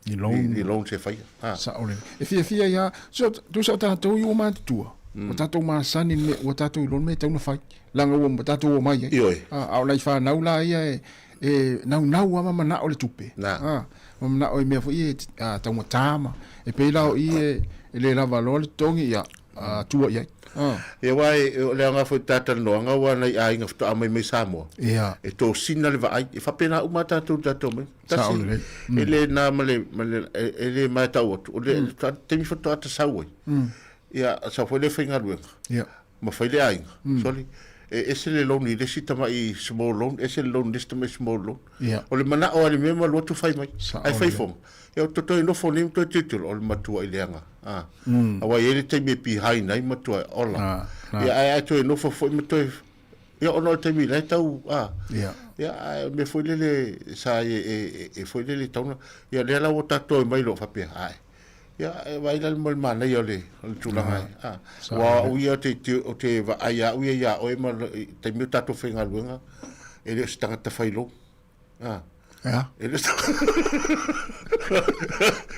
Ni loan. Ni loan se faia. Ah. Sao lelei. E fiafia ai lava. So, tusa o tatou i ua matutua, ua tatou masani i le mea, ua tatou iloa le mea e tatau ona fai. Leaga ua tatou omai ai. Ioe. Ah, a o nai fanau la ia e, e naunau lava ma manao le tupe. Na. Ah, ma manao i mea foi ia e taugata ma, e pei la o i e, e le lava loa le totogi, ia, tua i ai. Ia aua o le aoga foi o le talatalanoaga aua nai aiga faatoa aumai mai Samoa, Ia. e tosina le vaai, e faapena uma lava tatou i le tatou omaiga. Sao Tasi, lelei. e le na ma le, ma le, e le matau atu, o le taimi faatoa ta sau ai, ia, sau foi lea faigaluega, Ia. ma fai le aiga, sorry, e ese le loan i le isi tamai small loan, ese le loan i le isi tamai small loan. Ia. O le manao lava i le mea ma alu atu fai mai, Sao ae fai lelei. foga. Ia o toe nofo nei ma toe tilotilo, o le matua i leaga, a. Aua e i ai le taimi e behind ai matua e ola. Ia ae a toe nofo foi ma toe, ia ona o le taimi la e tau, a. Ia. Ia ae o le mea foi lele sa e, e foi lele e tatau ona, ia lea la ua tatou toe mai loa faapea, ae. Ia e vaai la mo le manaia o le, o le tulaga e, a. Aua o au ia ou te, ou te vaai lava au ia ia oe ma le taimi o tatou faigaluega, e le o se tagata fai loan. Ah. Ea? E le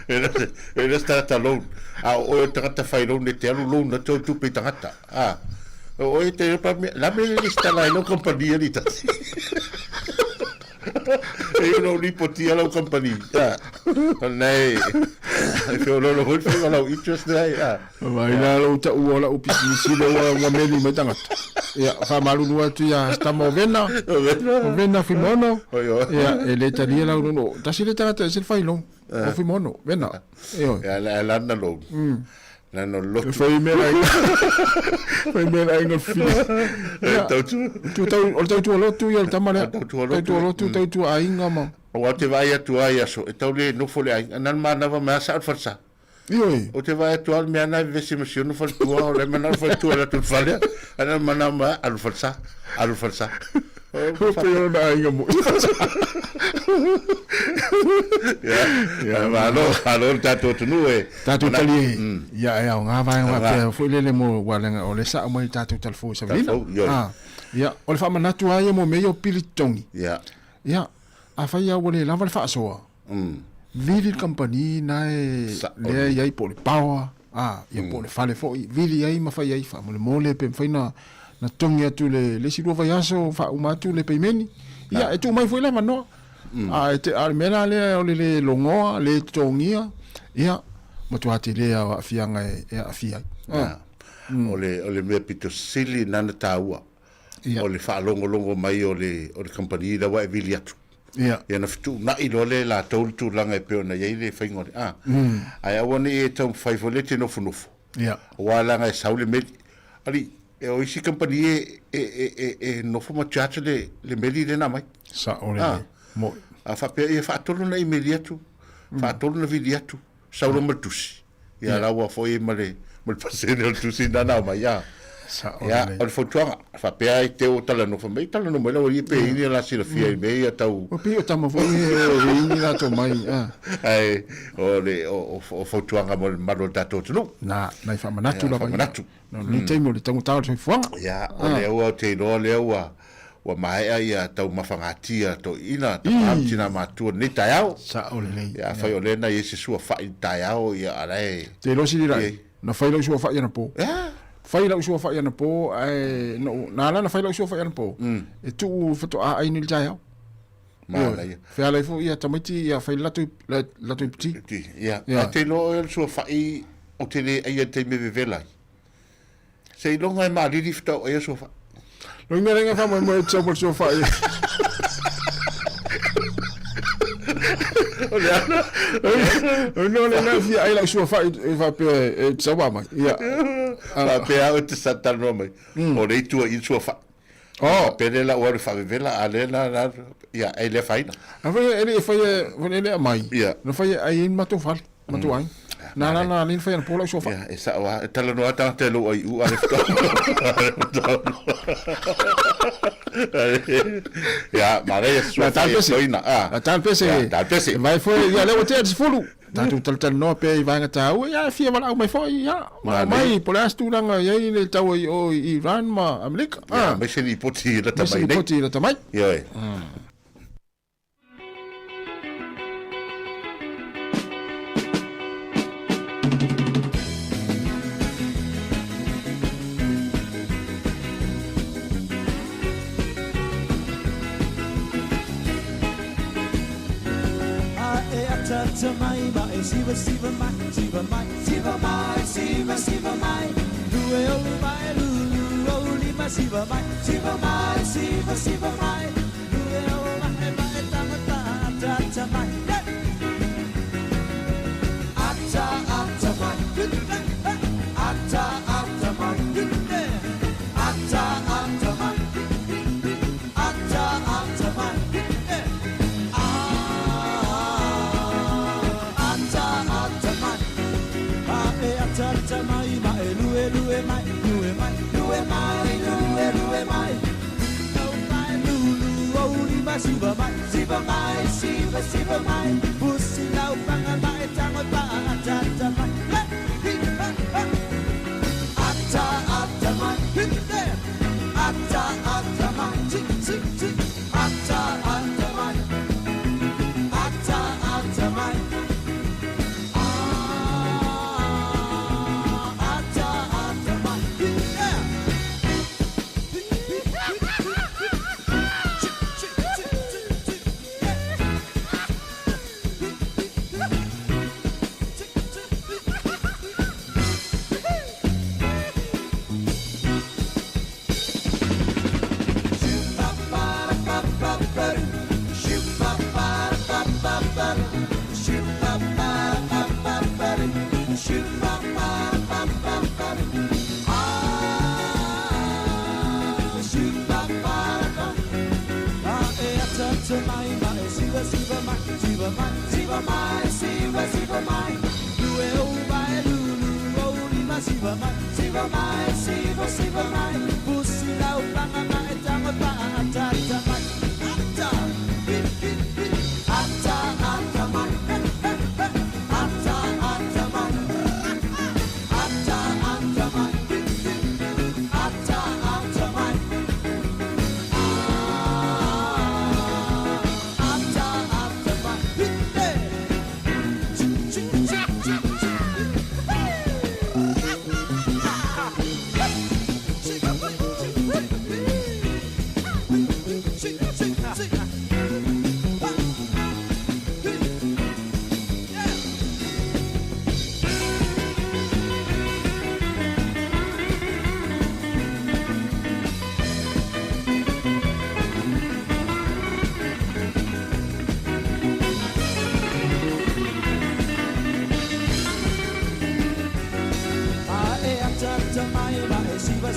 e le o se tagata loan. A o oe o le tagata fai loan e te alu loan atu au tupe i tagata. Ah. O oe te pa me la me le listala ai lau company ali tasi. E lau lipoti a lau company. Ah. Nei. E feololo foi le lau interest nei. Ah. Vai la lou taua o lau pisinisi lea ua, ua meli mai tagata. Ia, faamalulu atu ia Tama o Vena, o Vena Fuimaono. Ia, e le talia lau loan. Tasi le tagata e ese le failou. O Fuimaono, Vena. Ioe. Ia, la lana loan. Lana lotu. E fai mea la fai mea la inga fili. Ia, tu tau, o le tautua lotu ia le tama lea. Tautua lotu. Tautua lotu, tautua aiga ma. Aua te vaai atu lava i aso, e tau le nofo le aiga. Na le manava mai lava sao le falesa. Ioe. Ou te vaai atu lava le mea na e vevesi ma si ona faletua, o le manao le faletua e alu atu i le fale, ae na manao mai alu i le falesa, alu i le falesa. Ua pei o lona aiga moi. Ia, malo, malo le tatou atunuu e. Tatou talie, ia e aoga vaega faapea foi lele mo, aua leaga o lea e sao mai le tatou talafou e Savalina. Talafou, ioe. Ah, ia, o le faamanatu lava ia mo mea ia o pili totogi. Ia. Ia, afai lava ua le lava le faasoa, Vili le kamupani na e lea e i ai po o le power, a, ia po o le fale foi, vili ai ma fai ai faamolemole pe mafai ona na totogi atu le le isi lua vaiaso faauma atu le peimeni. Ia, e tuu mai foi le avanoa. A, e te, a o le mea la lea o le le logoa, le totogia, ia, matua tele lava o aafiaga e, e aafia ai. A. O le o le mea pito sili lena na taua. O le faalogologo mai o le o le kamupani lea ua e vili atu. Ia. Ia ona fetuunai loa lea e latou le tulaga e pei ona i ai le faiga o le a. Ae aua ne i e taumafai foi lea e te nofonofo. Ia. Aua leaga e sau le meli. Alii, e o isi kamupani e e e e nofo ma charge le le meli lea na aumai. Sao lelei. Mo'i. A faapea ia faatolu ona imeli atu, faatolu ona vili atu, sau loa ma le tusi. Ia la ua foi ma le ma le pasene o le tusi na na aumai a. Sao Ia, lelei. o le fautuaga, faapea ai te o talanoa fai mai, talanoa mai le aualii pe i ai ni la silafia i mea ia tau. Ua pei o tama foi e i ai ni latou mai a. Ae o le o o fautuaga mo le mamalu o le tatou atunuu. Na, nai faamanatu Ia, lava ia. faamanatu. No lenei taimi o le taugata o le soifuaga. Ia, o lea ua ou te iloa lea ua ua maea ia taumafagatia toeaiina, tama ma tina matua i lenei taeao. Sao lelei. Ia, afai o lea na i ai se suafa'i i le taeao, ia, a la e. Te iloa sili lai, na fai lau suafa'i anapo. Ia. Fai lau suafa'i anapo, ae na ou, na ala ona fai lau suafa'i anapo, e tuu faatoa ai nei i le taeao. Manaia. Fealai foi ia tamaiti ia fai le latou latou iputi. Ia, ae te iloa oe o le suafa'i ou te le aia i le taimi e vevela ai. Seiloga e malili fitau ai aso fa. Lo mea lenga fa mo mo tau mo so fa. O le ana. O no le na fia ai la sua fa e fa pe e tau mai. Ia. Fa pe au te sa talanoa mai. O le itu i sua fa. Oh. Pe le la ua le faavevela a le la la ia e le afaina. A fai e le fai e le mai. Ia. Na fai ai i matou fale. Matou ai. Na na na le fai ana po lau sofa. Ia, e sao lava. E talanoa atu tagata i lou aiu a le Ia, manaia se La suafa ia pese. toina. Ah. La tal pese. Ia, tal pese. Vai foi, ia lea ua tea le 10. Tatou talatalanoa pea i vaega taua, ia e fia valaau mai foi, ia. Valaau mai, po o le a se tulaga e i ai le taua i o i Iran ma Amerika. Ia, aemaise lipoti i lata Aemaise mai nei. lipoti i lata mai. Ioe.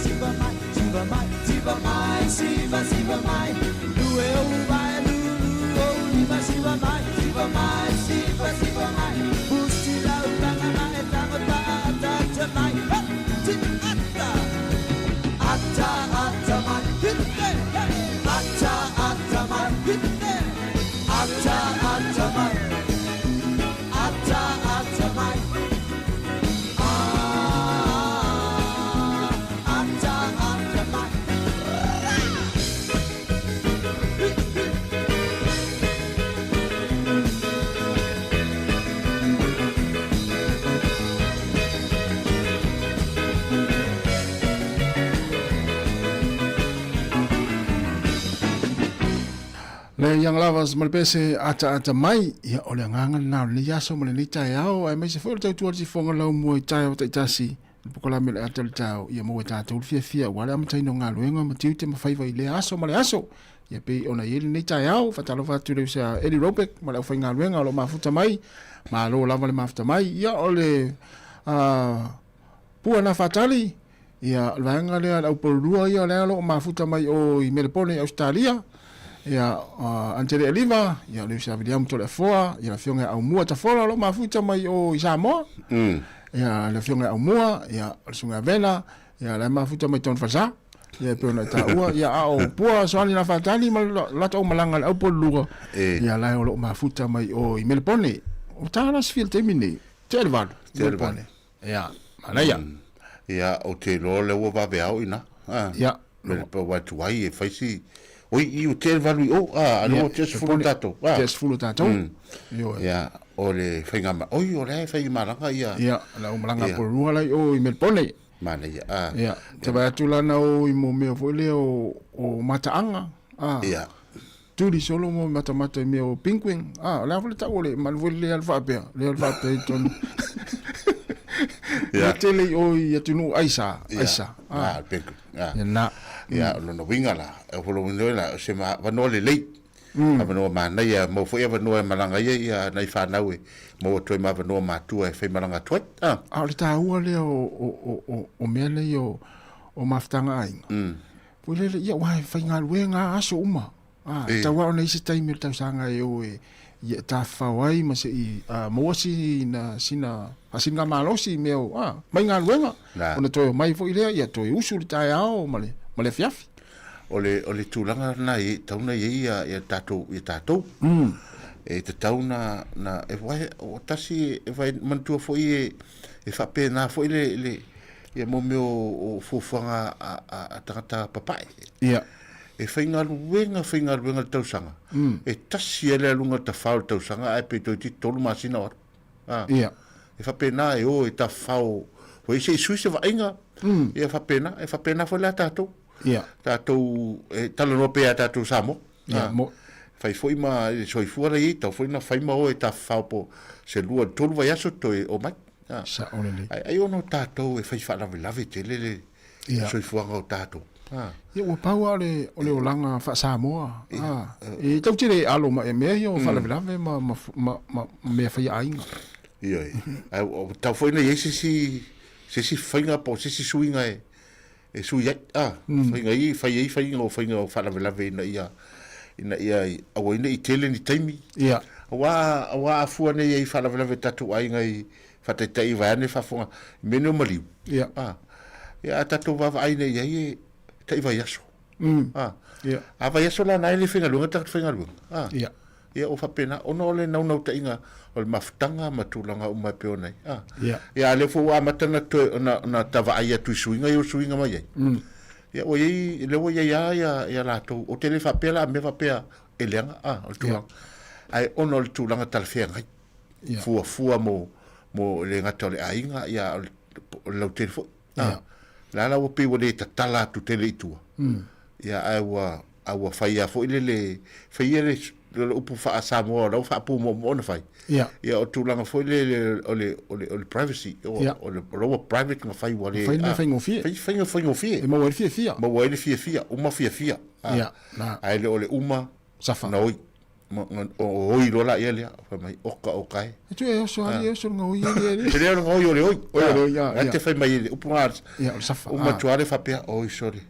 siva mai, siva mai, siva mai, siva, siva mai. Lue ou vai, lulu ou lima, siva mai, siva mai, siva, siva mai. Usi lau langa mai, tango ta ata ata mai. Ha, ti, ata. Ata, ata mai, hit, hey, hey. Ata, ata mai, hit, hey. Ata, ata mai. Ata, ata mai. Ah, ata, ata mai. Le Young Lovers ma le pese ataata mai, ia o le agaga lena o lenei aso ma lenei taeao, aemaise foi o le tautua o le sifoga laumua i taeao taitasi, le pokalame o le ata o le taeao, ia maua e tatou le fiafia aua le amataina o galuega ma tiute ma faiva i lea aso ma le aso. Ia pei ona i ai lenei taeao, faatalofa atu i le uso a Eli Robeck ma le aufaigaluega o lo o mafuta mai, malo lava le mafuta mai. Ia o le uh, Pua na Faatali, ia, o le vaega lea, le aupolulua ia, lea o lo o mafuta mai o i Melepone i Ausetalia, ia, uh, Antele Eliva, ia, le usa Viliamu Toleafoa, ia, le afioga ia Aumua Tafola o lo o mafuta mai o i Samoa, ia, le afioga ia Aumua, ia, o le susuga ia Vena, ia, la e mafuta mai Tone Falesa, ia, e pei ona e taua, ia, a o Pua Soani na Faatali ma le latou malaga le aupolulua, ia, la e o lo o mafuta mai o i Melepone. O tā la sifia i le taimi nei, tea le valu, Melepone. Ia, manaia. Mm. Ia, o te iloa lea ua vave ao ina. Ah. Ia. Me le pau atu ai e fai si... Oi, i o te valu i o, ah, ano o te sefulu tatou. Ah. Te sefulu tatou. Mm. Ioe. Ia, o le whainga ma... Oi, o le whainga malanga ia. Ia, la o malanga po rua lai o i Melbourne. Manaia, ah. Ia, te vai atu lana o i mo mea foi lea o, o mataanga. Ah. Ia. Tuli solo mo matamata i mea o penguin. Ah, o le a foi le tau o le manu foi le alu faapea, le alu faapea i totonu. Ia. Ia tele i o i atunuu aisa, aisa. Ah, le penguin. Ah. Ia na. Ia, o lona uiga la, o lona uiga la, o se avanoa lelei. Avanoa manaia, maua foi avanoa e malaga ai ia nai fanau e maua atu ai ma avanoa matua e faimalaga atu ai. Ah. A o le taua lea o, o, o, o, o mea nei o, o mafutaga aiga. Foi lele, ia, ua e faigaluega a aso uma. A, e tau lava ona i ai se taimi o le tausaga e o e, ia e tafafao ai ma se'i maua sina, sina faasiligamalosi i mea o, a, mai galuega. Ona toe omai foi lea, ia toe usu i le taeao ma le, ma le afiafi. O le, o le tulaga lena e tatau ona i ai ia, ia tatou, ia tatou. E tatau na, na, e wai, o tasi, e wai, manatua foi e, e faapena foi le, le, Ia mo mea o fuafuaga a tagata papae. Ia. E faigaluega, faigaluega le tausaga. E tasi lava le aluga tafao i le tausaga ae pe toeitiiti tolu masina o alu. A. Ia. E faapena e o e tafafao foi se i sui se vaaiga. Ia faapena, e faapena foi la tatou. Ia. Tatou e talanoa pea ia tatou Samoa. Ia, mo. Fai foi ma le soifua la i ai, tau foi na fai ma o e tafafao po se lua i le tolu vaiaso toe omai. Ah. Sao lelei. Ai, ai ona o tatou e fai faalavelave tele le Ia. soifuaga o tatou. Ah. Ia ua pau lava o le, o le olaga faa-Samoa. Ah. E tau tele e alo ma e mea ia o faalavelave ma, ma, ma, ma mea faia aiga. Ioe. Ai, ua tau foi na i ai se isi, se isi faiga po o se isi suiga e, e sui ai. Ah, faiga i, fai ai faiga o faiga o faalavelave ina ia, ina ia aua ai ne i tele ni taimi. Ia. Aua, aua a fua nei ai faalavelave tatou aiga i faataitai vaeane faafofoga i mea nei o maliu. Ia. Ah. Ia a tatou vaavaai nei i ai e tai vaiaso. Ah. Ia. A vaiaso la na e le faigaluega tagata faigaluega. Ah. Ia. Ia ua faapena, ona o le naunautaiga o le mafutaga ma tulaga uma e pei ona i ai. Ia. Ia, a o lea foi ua amata ona toe, ona, ona tavaai atu i suiga ia ua suiga mai ai. Ia, ua i ai, lea ua i ai lava ia, ia latou, ou te le faapea la a mea faapea e leaga, a, o le tulaga. Ae ona o le tulaga talafeagai, Ia. fuafua mo, mo, e le gata o le aiga, ia, o le, o le lautele foi. Ia. La la ua pei ua le tatala atu tele i tua. Ia, ae ua, a ua fai lava foi le, le, fai ia le, le upu faa-Samoa o la ua faapumoomoo na fai. Ia. Ia, o tulaga foi le, le, o le, o le, o le privacy, o, Ia. o le, o la ua private na fai ua le... Fai le mea faigofie. Fai, faiga faigofie. E maua ai le fiafia. Maua ai le fiafia, uma fiafia. Ia, na. Ae le o le uma Safa. na oi. O oi loa laia lea, fai mai, oka oka e. E tu e oso ali, e oso le gaoi ali ali. E le o le gaoi o le oi. Oi o le oi, ia. Ia te fai mai e le upu ngā. Ia, o le safa. Uma tuare faapea, oi sorry.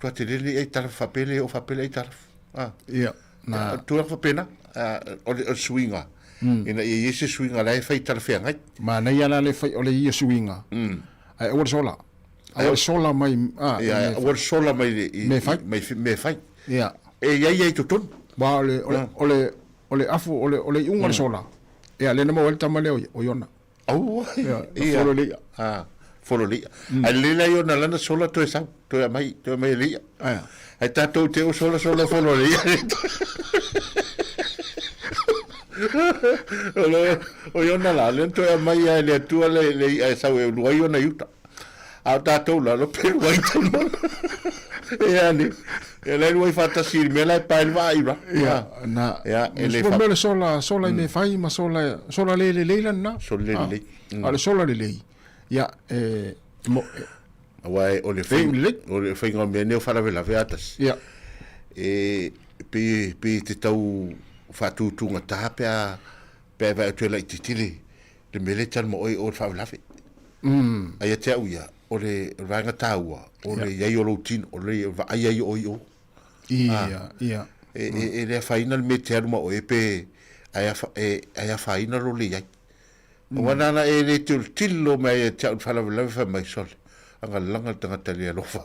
Tua te lele ai tala faapea le o faapea le ai tala. Ia, na. Tulaga faapena, o le suiga. Ina ia i ai se suiga la e fai talafeagai. Manaia la le fai o le ia suiga. Ae aua le sola. Aua le sola mai. Ia, aua le sola mai le mea fai. Mai mea fai. Ia. E i ai ai totonu. Aua o le, o le, o le, o le afu, o le, o le iuga o le sola. Ia, lea na maua ai le tama lea o Iona. Aua. Ia, na folo le ia. Folo le ia. Ae lelei la Iona lana sola toe sau, toe aumai, toe aumai e le ia. Ae tatou te o sola sola folo le ia. O Iona la, lea na toe aumai lava e le Atua le, le ia e sau e ulu ai ona i uta. A o tatou la, lo pe lua i tonu. E ale, e lai lua i whātasi i mea lai pae le vaa i ra. Ia, na, ia, e le wha... le sola, sola i me whai ma sola, sola le le leila na. Sola le le. A le sola le le. Ia, e, mo, e, Aua e, o le whai, o le whainga o mea nei o whalavelave atasi. Ia. E, pe, pe te tau whātūtūnga taha pea, pea e vai atu e lai titile, le mea lea e tali ma oe o le faalavelave. A ia te au ia, o le vaega taua, o le i ai o lou tino, o le vaai ai o oe i o. Ia, ia. E, e le afaina le mea e te alu ma oe pe ai afaina lo le i ai. Aua nana e le tilotilo mai ia te au i le faalavelave fai mai, sole, aga laga le tagata le alofa.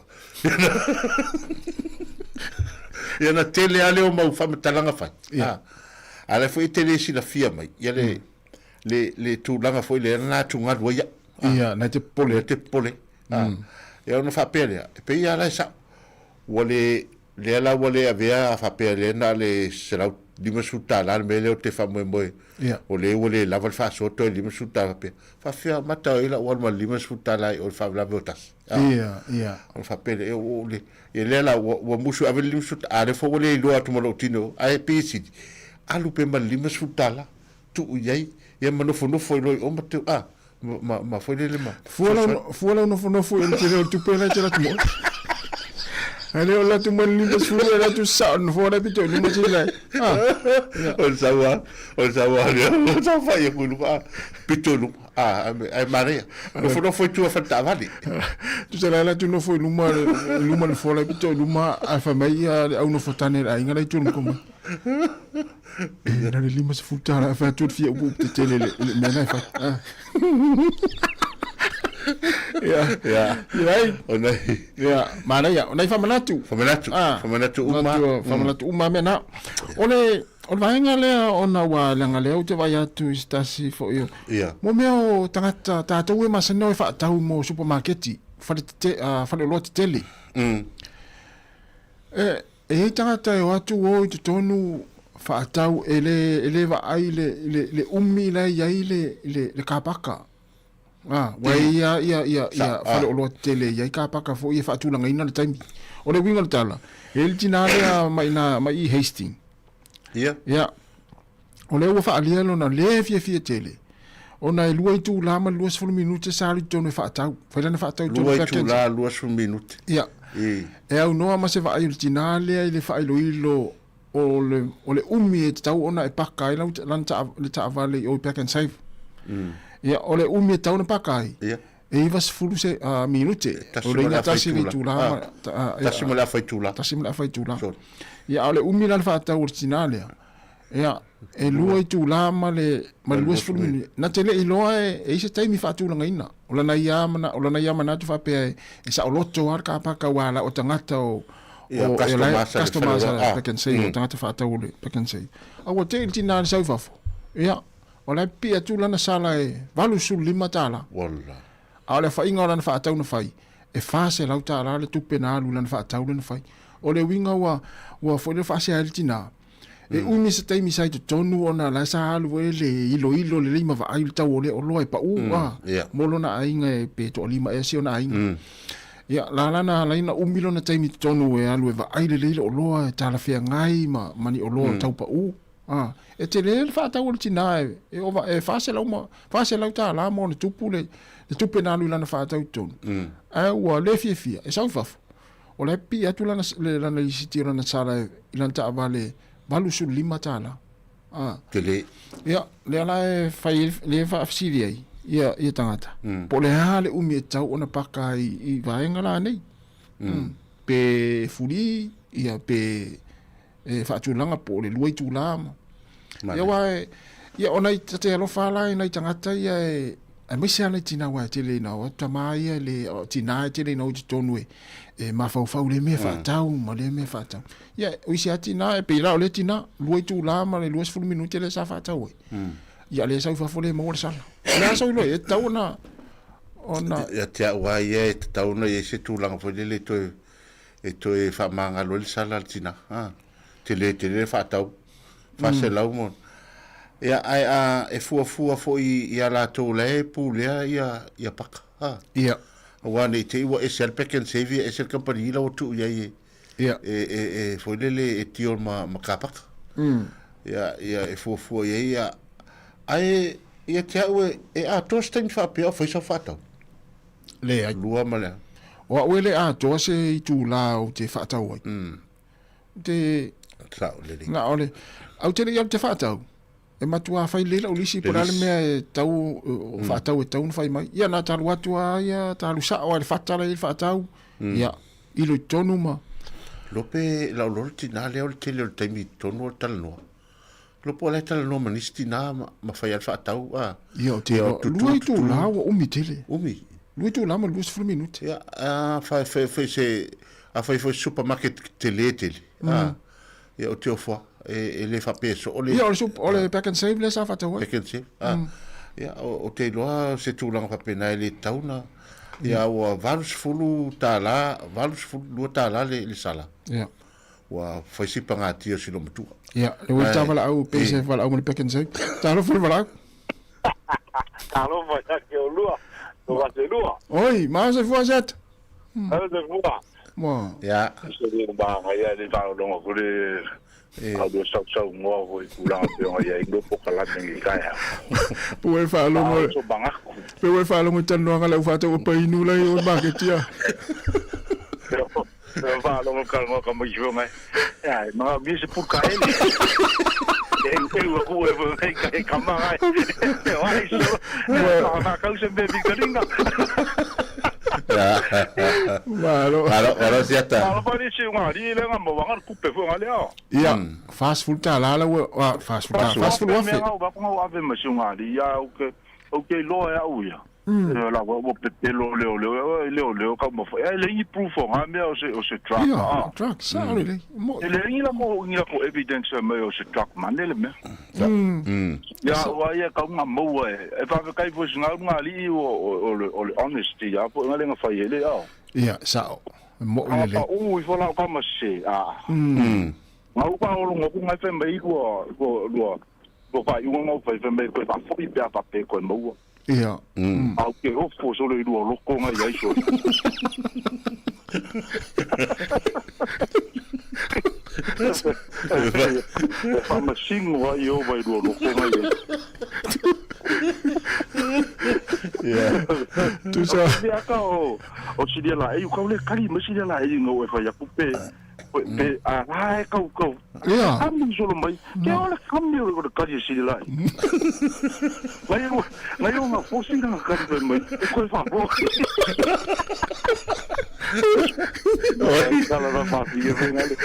Ia na tele lava lea o mau faamatalaga fai. A o lea foi e te le silafia mai ia le, le, le tulaga foi lea na atugalu ai au. Ia, na te popole. Na te popole. Ia ona faapea lea, e pei lava la e sao. Ua le, lea la ua le avea a faapea lea na o le $150 le mea lea ou te faamoemoe. Ia. O lea ua le lava le faasoa toe $50 faapea. Faafefea mata ai lau alu ma le $50 i o i le faalavelave o tasi. Ia, ia. Ona faapea lea, o le, ia lea la ua, ua musu e ave le $50, a lea foi ua le iloa atu ma lou tino, ae pei e sili, alu pea ma le $50, tuu i ai, ia ma nofonofo ai loa i o ma teu, a, ma, ma, ma foi lele ma. Fua lau, fua lau nofonofo i le tele o le tupe la e te alu atu mo. Ae le o alu atu ma le 50 e alu atu sao le nofoa la e pito i luma sila e. Ah, ia. O le sau lava, o le sau lava lea, o le saofai aku i luga, a, pito i luma, a, ae manaia. Nofonofo i tua i fale taavale. Tusa la e alu atu nofo i luma, i luma le nofoa la e pito i luma, ae fai mai ia le au nofo tane le aiga la e i tua i le muka mai. E na le $50 e fai atu le fia upu upu tetele le le mea na e fai. Ah. Ia. Ia. Ia. O nai. Ia, manaia. O nai faamanatu. Faamanatu. Ah. Faamanatu uma. Faamanatu uma mea na. O le o le vaega lea ona ua leaga lea ou te vaai atu i se tasi foi o. Ia. Mo mea o tagata tatou e masani ona o e faatau mo supamaketi, fale tete, faleoloa tetele. E E i ai tagata e o atu o i totonu faatau e le, e le vaai le, le, le umi la e i ai le, le, le kapaka. Ah, ua e ia, ia, ia, ia faleoloa tetele e i ai kapaka foi e faatulagaina le taimi. O le uiga o le tala, e i ai le tina lea mai ina, mai i Hastings. Ia. Ia. O lea ua faaalia lona le fiafia tele, ona e lua itula ma le 20 minute sa alu i totonu e faatau. Fai lana faatau i totonu Lua itula, 20 minute. Ia. I. E aunoa ma se vaai o le tina lea i le faailoilo o le, o le umi e tatau ona e paka ai lau, lana taa, le taavale i o i Pak'nSave. Ia, o le umi e tatau ona paka ai, Ia. e 90 se, minute. Tasi O le ma le iga afa tasi le itula. itula ma, Ah. Tasi ma le afa itula. Tasi ma le afa itula. Sorry. Ia, a o le umi la le faatau o le tina lea, Ia, e lua itulā ma le, ma le 20 minute. Na te le iloa e, e i se taimi faatulagaina. O lana ia, mana, o lana ia manatu faapea e, e saoloto lava le kapaka aua la o tagata o, Ia, o, e la, customers a le customers a faleoloa. le Ah, Pak'nSave, o tagata faatau o le Pak'nSave. A ua tei le tina i le sau i fafo. Ia, o la e pipii atu lana sala e $85. Wallah. A o le afaina o lana faatau na fai, e $400 le tupe na alu i lana faatau lea na fai. O le uiga ua, ua foi lea faasea ai le tina. E umi se taimi sa i totonu ona la sa alu ai le iloilo lelei ma vaai le tau o lea oloa e pau a mo lona aiga e pe toalima ea si ona aiga. Ia, la la na ala ai ona umi lona taimi i totonu e alu e vaai lelei le oloa e talafeagai ma, ma ni oloa o tau pau. A, e tele le faatau o le tina e, e ova, e 400 ma, $400 ma ona tupu le, le tupe na alu i lana faatau i totonu. Ae ua le fiafia, e sau i fafo. O la e pipii atu lana, le, lana lisiti o lana sala i lana taavale $85. A. Tele. Ia, lea la e fai ai, lea e faafesili ai ia, ia tagata, mm. po o le a le umi e tatau ona paka i, i vaega la nei. Mm. Pe fuli, ia, pe e faatulaga po o le lua itulā ma. Ia aua e, ia o nai tate alofa la i nai tagata ia e, aemaise lava nai tina aua e tele ina o atu tama ia le, o tina e tele ina o i totonu e, e mafaufau i lea mea faatau ma lea mea faatau. Ia, o isi lava tina, e pei la o lea tina, lua itulā ma le 20 minute lea sa faatau ai. Ia lea sau i fafo le maua le sala. O le a sau loa, e tatau ona, ona. Ia te au lava ia e tatau ona i ai se tulaga foi lele e toe, e toe faamagalo ai le sala a le tina. A, tele tele le faatau, 400 ma... Ia, ae a, e fuafua foi i a latou la e pulea ia, ia paka. A. Ia. Aua ne i te i ua ese lava le Pack and Save, ia ese le kamupani la ua tuu i ai e, Ia. e, e, e foi lele e deal ma, ma kapaka. Ia, ia e fuafua i ai, ia, ae ia te au e, e atoa se taimi faapea o fai sau faatau. Leai. Lua ma le a. O au e le atoa se itulā ou te faatau ai. Ou te... Sao lelei. Na o le... Au te le i alu te faatau, e matua fai lelei lau lisi po o le a le mea e tau, o faatau e tau ona fai mai. Ia na ta alu atu lava ia, ta alu sao lava i le fata la e i ai le faatau, ia, ilo i totonu ma... Lope, lau loa le tina lea o le tele o le taimi i totonu o le talanoa. Lopo o la e talanoa ma nisi tina ma, ma fai a le faatau, a. Ia, o te Ia, tutu, lua tutu. itulā ua umi tele. Umi. Lua itulā ma le 20 minute. Ia, a fai, fai, fai se, a fai foi supermarket tele tele, a. Ia, o te ofoa, e, e le faapea e soo le. Ia, o le, sup, o le pack and save lea sa faatau ai. Pack and save, a. Ia, o, o te iloa se tulaga faapena e le tatau na. Ia, ua $80, $82 le, le sala. Ia. Ua fai si pagatia o si loomatua. Ia, le ua ta valaau pei se valaau ma le pack and save. Talofa le valaau. Talofa ia ke olua, no va se lua. Oi, ma se fua set. Alo se fua. Mo. Ia. Se le ba ga ia le ta longa ko le au le sau sau ngoa ko i tulaga pe ona ia i no po kala me i kai. Pe ua e faalogo. So bangaku. Pe ua e faalogo i talanoaga le au faatau o painu la i o le maketia. Faalogo kalanoa ka mai fua mai. Ia, e manaomia se puka ele. E eu aku e fua mai ka he kama ai. E ai so. E kau se me vikaringa. Malo. Malo, malo siata. Malo pa ni si nga ri le nga mo wanga kupe fua nga le ao. Ia, fast food ta la la ua fast food ta fast food wa fe. Nga ba ko nga ave ma si nga ri ia o ke o ke loa ia u ia. La ua ua pepelo leo leo leo leo ka ma e le i proof o nga mea o se o se truck. Ia, truck sa le le. E le i la ko ngi la ko evidence me o se truck man le mea. Ia ua ia ka nga maua e. E fa kai fo nga nga li o o le o le honesty ia po nga le nga fai ele ao. Ia, sa o. Mo le le. A u i fo la ka ma se a. Nga u ka o lo ngo ngai fe mai ko ko lua. Ko fa i ngo fai fe mai ko fa fo i pe fa pe ko maua. Ia. Au ke ofo solo i lua loko ngai ai so. E whamasingo ai o vai lua loko ngai ai. Ia. Tusa. Ia ka o o silia la ei kau le kali ma silia la ei ngau e whai aku pe pe a la e kau kau. Ia. Kami solo mai. Ke ole kami o le kali e silia la ei. Ngai o ngai o nga fosi nga kali mai mai. E koe wha Oi. Kala na wha fia me ngale.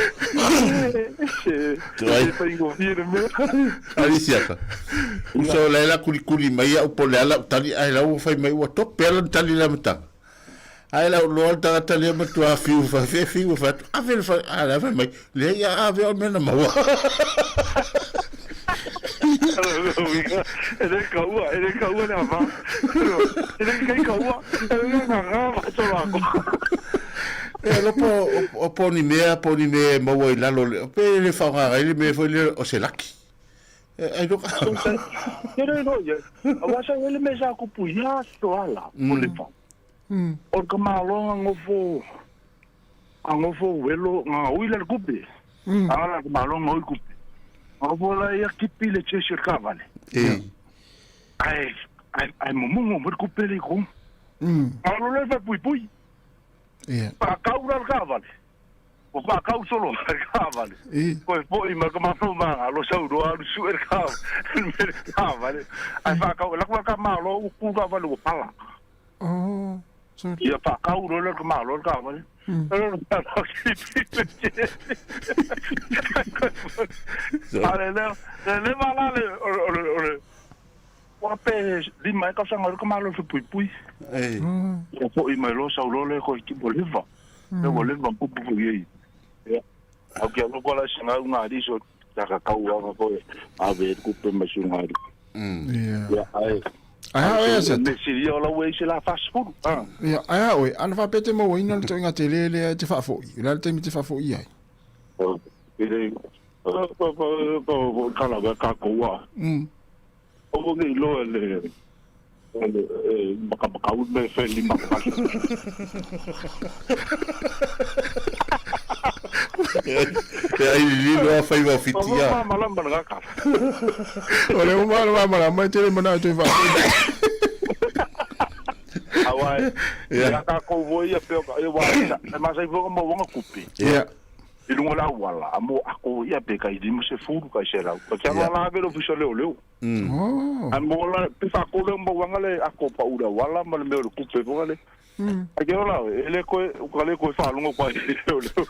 Tuai. E whaingo fia le mea. Ali siata. Usa o laila kulikuli mai au po le ala tali ai lau ua fai mai ua tope ala tali la matanga. Ai lau loa le tagata lea matua fiu fa fe fiu fa atu ave le fa a la fai mai le ia ave o le mea na maua. E le kaua, e le kaua le ava. E le kai kaua, e le nga nga ma to la ko. E lopo o po ni mea, po ni mea e maua i lalo le, pe le whaonga ai le mea foi le o se laki. E, ai loka. Ke le no ye. A wa sa ele me sa kupu ia to ala o le fa. O ka malonga ngofo a ngofo welo nga ui le kupe. A la ka malonga ui kupe. Ngofo la ia kipi le chesi ka vale. E. Ai ai ai mumungo mo kupe le ko. A lo le fa pui pui. Ia. Pa kaura ka vale. Ua faakau solo le taavale. Koe fo'i mai ka matou magalo sau loa alu su'e le taavale le mea le taavale ae faakau e lako ka malo ua ku taavale ua pala. Oh, sorry. Ia faakau loa le ka malo le taavale. A le le le le vala le o le o le ua pe lima e tausaga le ka malo le puipui. Ei. Ia fo'i mai loa sau loa le koe ki ua leva. Ia ua leva pupu foi ei. Ia. Au ke alofa la se ngau ngā riso ta ka kau anga koe ave e kupe mai su ngā ri. Ia. Ia ai. Ai ha oe asa. Me siri o lau e se la fast food. Ah. Ia, ai ha oe, ana whapea te maua ina le toinga te lele ai te whaafoi. I la le taimi te whaafoi ai. Ele kala wa ka koua. O ngi lo le le makamakau me feli makali. E ai lilo a fai wa fitia. O malamba le ka. O le uma le malamba e tele mana te whaafoi. Awa ia ka ko voi ia pe e wa e masai fo mo wanga kupi. Ia. I lunga la wala a mo ako ia pe ka i mo se furu ka se lau. Ka kia la velo fiso leo leo. Oh. A mo la pe fa ko le mo wanga le ako pa ura wala ma le meo le kupe fo le. A ke ola e le ko ka le ko fa lunga kwa leo leo.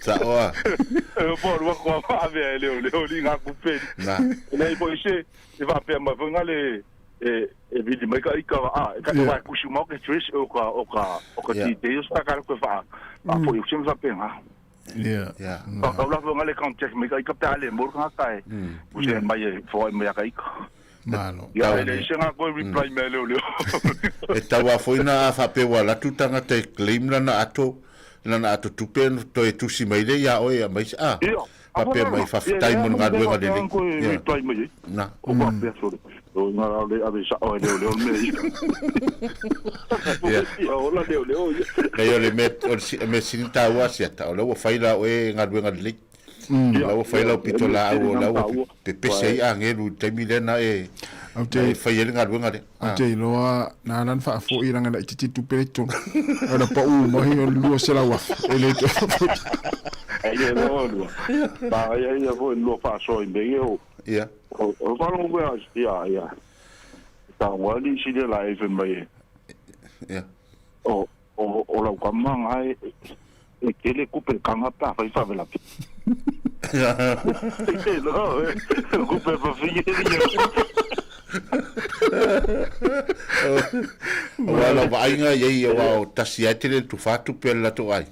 Sa oa. E po ru ko fa ve leo leo li nga kupe. Na. Le po se e va pe ma fo le e e vili mai ka ika a ka wa kusi mo ke tris o ka o ka o ka ti te yo sta ka ko fa a po yo sim fa pe nga. Ia. Ia. Ka ka la fo nga le contact mai ka ika pe ale mo ka ka e. O se mai e fo mai ka ika. Malo. Ia le se nga ko reply mai leo leo. E taua foi na whapewa latu tangata e claim lana ato lana ato tupe to e tusi mai le ia oe a mai se a. Ia. Whapea mai whawhitai mo ngā ruenga lele. Ko reply mai. Na. O pa pe so. O nga le ave sa o leo leo me. Ia. Ia o la leo leo. Nei o le me o le me sini tāua siata o le ua whaila oe ngā ruenga lele. La ua whaila o pito la au o la ua pepese ai a ngelu taimi lena e Au te e whai ele ngā ruenga le. Au te iloa nā lan whaafoi ranga na i titi tupe le tonu. O na pa u mahi o lua se lau afe. E le te whaafoi. Ai e lo lua. Ba ia ia fo lua fa so i me o. Ia. O fa lo wa ia ia. Ta wa li si le la e fe mai. Ia. O o o lau ka manga e e tele kupe kanga pa fa fa vela. No, kupe pa fi O la vainga ia ia wa o tasi ai tele tu fatu pe la to ai.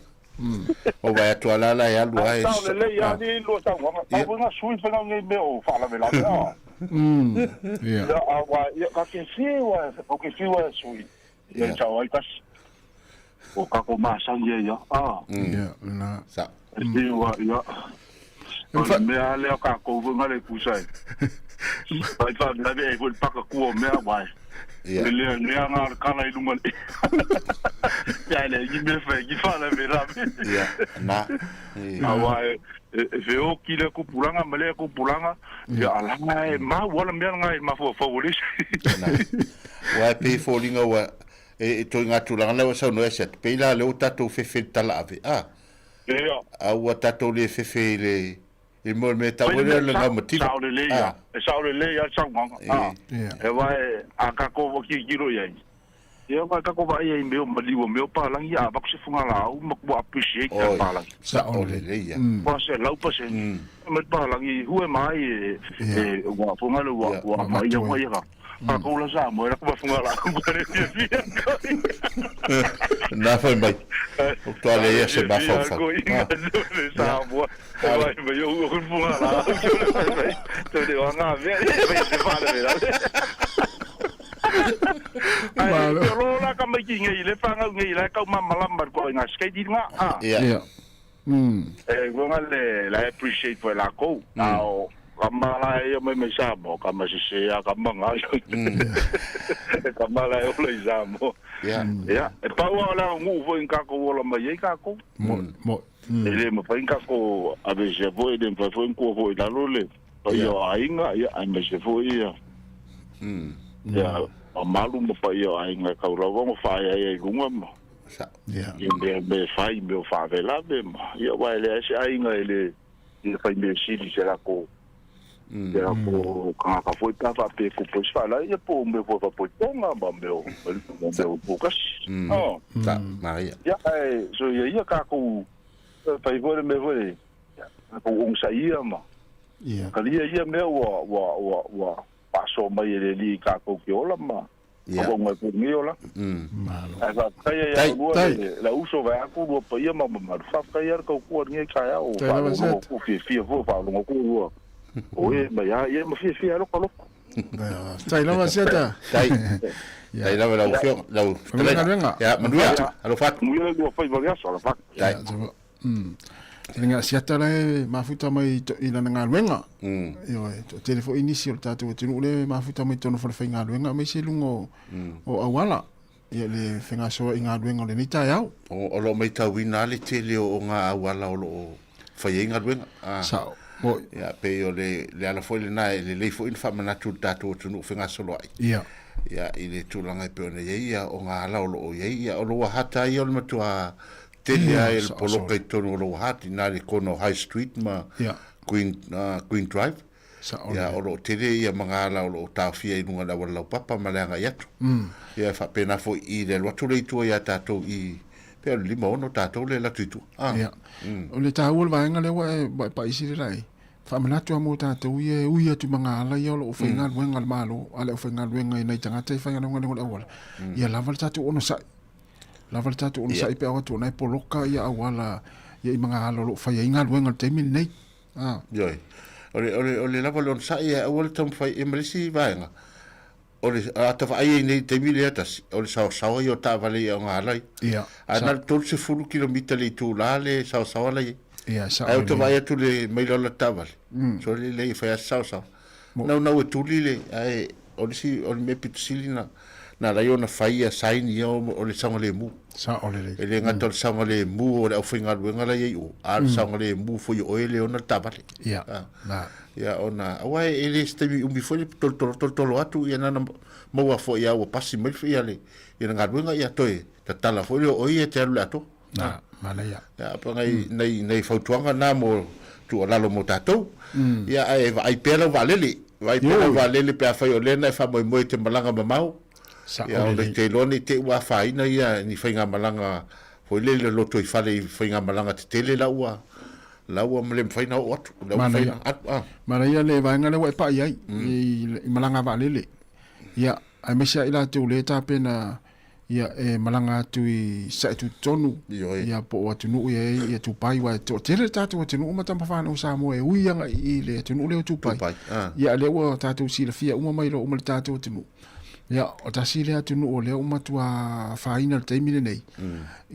O vai atu ala la e alu ai. Sa le ia ni lo sa wa ka wa nga sui fa ngai me o fa la vela. Ia. Ia a wa ia ka ke si wa o ke si wa sui. Ia chau ai kas. O ka ko ma sang ia ia. Ah. Ia, na. Sa. Si wa ia. O le mea lea ka kou nga le kusa e. Pai fa la ve ko paka ku o mea wai. Ia. Le le le nga kala i lunga le. Ia le i me fa i fa la ve la. Ia. Na. A wa e e o ki le ku pulanga ma le ku pulanga. Ia ala e ma wala mea nga ma fo fo le. Na. Wa pe fo linga wa e toi ngā tūranga lewa sau no e set. Pe ila le o tātou whewhe tala ave. Ah. Ia. A ua tātou le whewhe i le i mo me tau le le ngā mativa. Sao le le ia. E sao le le ia sau nganga. Ah. Ia. E vai a ka ko ki kiro ia. Ia vai ka ko vai ia meo maliwa meo palangi a baku se funga lau ma ku appreciate ka Oi. palangi. Sa O o le le. le ia. Wa se lau pa se. Me palangi hue mai e e wa funga le wa Ia. wa mai ia wa ia ka. Ka ko la sa mo era ku funga lau ku le fia fia. Nā whai mai. O toa le ia se mawhau whau. Ko inga le sa mo. Vai mai eu ku funga lau. Te le wa nga ve ve se fa le la. Ai, Malo. te lo la ka mai ki ngai le whangau ngai la kau mamalama ko ngā skate ngā. Ah. Ia. Ia. E ngonga le la appreciate for la ko. Ao ka mala e mai mai sa mo ka ma se a ka manga. Ka mala e ole sa mo. Ia. Ia, e pau ala ngu fo in ka ko ola mai e ka ko. Mo mo. E le ma fa in ka ko a be se fo e le fa fo in ko fo i lalo le. Pa ia ainga ia ai me se fo ia. Ia, a malu ma pa ia ainga ka urawa ma fa ia i lunga ma. Ia. I mea mea e fai, mea o faalavelave ma, ia aua e leai se aiga e le fia fai mea sili i se latou, se latou tagata foi pe a faapea e tupu ai se faalavelave, ia po o mea foi faapoipoga ma mea o, ma mea o pukasi. Oh. Sa, manaia. Ia, ae soia ia tatou, fai foi le mea foi le, tatou onosaia ma Ia. talia ia mea ua, ua, ua, ua faasoa mai e le Alii tatou te ola ma Tauau mai foi lenei olaga. Ae faafetai ia Tai, oulua tai. le le uso vaeatu lua paia ma mamalu. Faafetai lava le tautua i lenei taeao o Tai lava faalogologo Seta. atu, fiafia foi o faalogologo atu ua o e mai lava ia ma fiafia ai lota loto. Tai lava Seta. Tai. Tai lava lau afioga, lau Manuia fetalaiga. galuega. Ia, manuia. Alofa atu. Manuia le lua faiva o le aso, alofa atu. Tai. Ia, tava. Tele siata la e mafuta mai i lana galuega. Ioe, toatele foi nisi o le tatou atunuu lea e mafuta mai totonu o falefaigaluega aemaise i luga o, o auala. Ia le fegasoa i galuega o lenei taeao. O lo o matauina lava le tele o ngā auala o lo o fai ai galuega. Ah. Sao. Moi. Ia, pei o le, le ala foi lena e lelei foi ona faamanatu i le tatou atunuu fegasoloai. Ia. Ia, i le tulaga e pei ona i ai, ia, o ngā ala o lo o i ai, ia, o Lower Hutt lava ia o le matua tele lava i le poloka i totonu o Lower Hutt, i ina i le kona o High Street ma Queen, Queen Drive. Ia, o lo o tele ia ma ngā ala o lo o taofia i luga o le auala laupapa ma le agai atu. Ia, e faapena foi i le alu atu lea i tua ia tatou i, pei o le 56 tatou lea e alu atu i tua. Ah. Ia. O le taua o le vaega lea ua e, ua e paisi le laei, faamanatu lava mo tatou ia e ui atu ma ngā ala ia o lo o faigaluega a le Malo, a le aufaigaluega i nai tagata e faigaluega i luga o le auala, ia lava le tatou onosai. Lava le tatou onosai pe a o atu ona e poloka ia auala ia i magaala o lo o fai ai galuega i le taimi lenei. Ah. Ioe. O le, o le, o le lava o le onosai e aua le taumafai ia ma le isi vaega, o le, a ta vaai ai nei i le taimi lea tasi, o le saosaoa ia o taavale ia o gala ia. Ia. Ae na o le 30 kilomita le itula le saosaoa la i ai. Ia, sao Ae ou te lelei. vaai atu le maila o la taavale, sole lelei e fai lava se saosaoa. Naunau e tuli le, ae o le isi, o le mea pito sili na, na ala ai ona fai ia sign ia o, o le saogalemu. Sao lelei. E le gata o le saogalemu o le aufaigaluega la i ai i o, a o le saogalemu foi o oe le ona le taavale. Ia, na. Ia, ona, aua e le o se taimi umi foi le tolotolo, tolotolo atu, ia na ona maua foi lava ua pasi mai ia le, ia le galuega, ia toe tatala foi lea o oe ia e te alu i le atoa. Na, manaia. Ia, pa nai, nai, nai fautuaga na mo tuualalo mo tatou. Ia, ae vaai pea lau vaalele. Vaai pea lau vaalele pe afai o lea na e faamoemoe e te malaga mamao. Sao Ia, ona lelei. te iloa ne i te i ua afaina ia ni faigamalaga foi lele lotoifale i faigamalaga tetele la ua, la ua le mafai ona oo atu. La ua mafai Manaia. ona alu, ah. Manaia le vaega lea ua e pai ai i, i malaga vaalele. Ia, aemaise lava i latou lea e tapena ia e malaga atu i sae tutotonu ia po o atunuu ia e ia Tupai aua e toatele le tatou atunuu ma tama fanau Samoa e ui agai i le atunuu lea o Tupai. Tupai, ah. Ia lea ua tatou silafia uma ma iloa uma le tatou atunuu. Ia o tasi lea atunuu o lea ua matua afaina i le taimi lenei.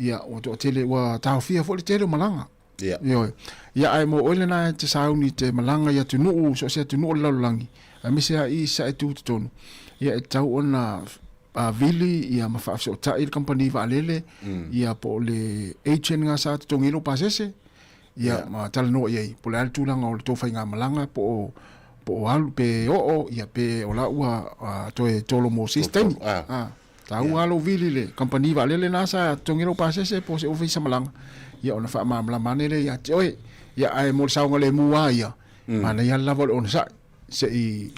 Ia ua toatele ua taofia foi le tele o malaga. Ia. Ioe. Ia ae mo oe lena e te sauni i te malaga i atunuu, so o se atunuu o le lalolagi, aemaise lava i sae tutotonu, ia e tatau ona vili ia ma faafesootai le kamupani vaalele, ia po o le agent lena sa totogi ai lou pasese, ia ma talanoa i ai, po o le a le tulaga o le tou faigamalaga, po o po o alu pe oo, ia pe o la ua toe tolo mo se isi taimi. Ah. Taua lava lou vili i le kamupani vaalele lena sa totogi ai lou pasese po o se ofisa malaga, ia ona faamalamalama ane lea ia te oe. Ia ae mo le saogalemu lava ia, manaia lava o le onosai. Se i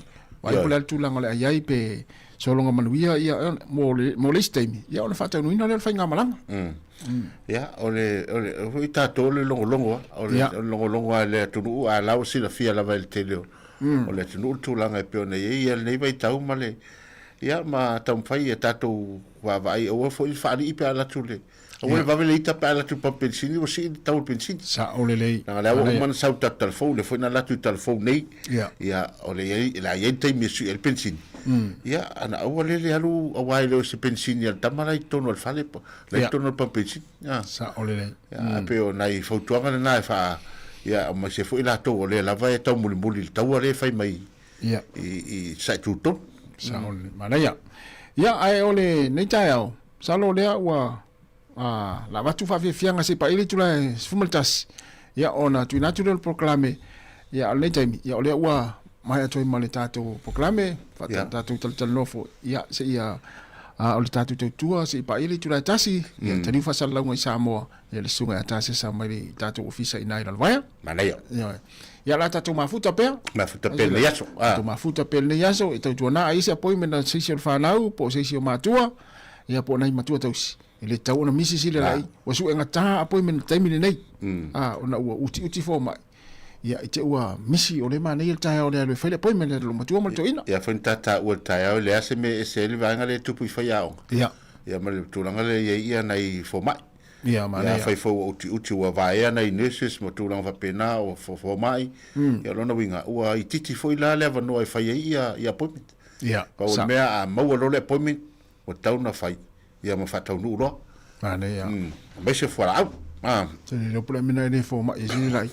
vaai po o le a le tulaga o le a i ai pe sologa manuia ia mo le mo le isi taimi ia ona faataunuina lea o le faigamalaga. Ia, o le, o le, o foi tatou o le logologo lava, o le, o le logologo lava i le atunuu, a o la ua silafia lava e le tele o, o le atunuu le tulaga e pei ona i ai ia lenei vaitau ma le, ia ma taumafai ia tatou vaavaai, aua foi le faalii pe a alu atu le, Aua le vave le ita pe a alu atu i le pamu penisini ua sii le tau o le penisini. Sao lelei. Leaga lea ua uma ona sau i le tatou talafou, lea foi na alu atu i le talafou nei. Ia. Ia, o le i ai, o le a i ai le taimi e sui ai le penisini. Ia, ana aua lea le alu aua e le o se penisini a le tama la i totonu o le fale, la i totonu o le pamu penisini. A. Sao lelei. Ia, e pei o nai fautuaga lena e faa, ia, aemaise foi latou o lea lava e taumulimuli i le taua lea e fai mai Ia. i Saitutonu. Sao lelei. Manaia. Ia, ae o lenei taeao, Masalo o lea ua la avatu faafiafiaga se i paia le itula e 11, ia ona tuuina atu lea o le polokalame, ia a o lenei taimi, ia o lea ua maea atu ai ma le tatou polokalame, tatou talatalanoa foi, ia seia A o le tatou tautua se i paia le itula e tasi, ia taliu faasalalauga i Samoa, ia le susuga ia Tasesa mai le tatou ofisa i ina i Lalovaea. Manaia. Ioe. Ia o le a tatou mafuta pea. Mafuta pea lenei aso. Tatou mafuta pea lenei aso e tautuana ai se appointment a se isi o le fanau po o se isi o matua, ia po o nai matua tausi. E le tatau ona misi sila lai. Ua suegata appointment i le taimi lenei. A, ona ua utiuti fomai. Ia, i te ua misi o lea e manaia le taeao o le alu e fai le appointment a le matua ma le toeaina. Ia foi na ta taua i le taeao, e leai se mea e ese ai le vaega lea e tupu i faiaoga. Ia. Ia ma le tulaga lea e i ai ia nai fomai. Ia, manaia. Ia afai foi ua utiuti ua vaea nai nurses ma tulaga faapena o fomai, ia o lona uiga ua itiiti foi la le avanoa e fai ai ia ia appointment. Ia. Pau o le mea a maua loa le appointment, ua tatau ona fai ia ma faataunuu loa. Manaia. Aemaise o fualaau. Ah. Se le iloa pule mina e le fomai e sili lai.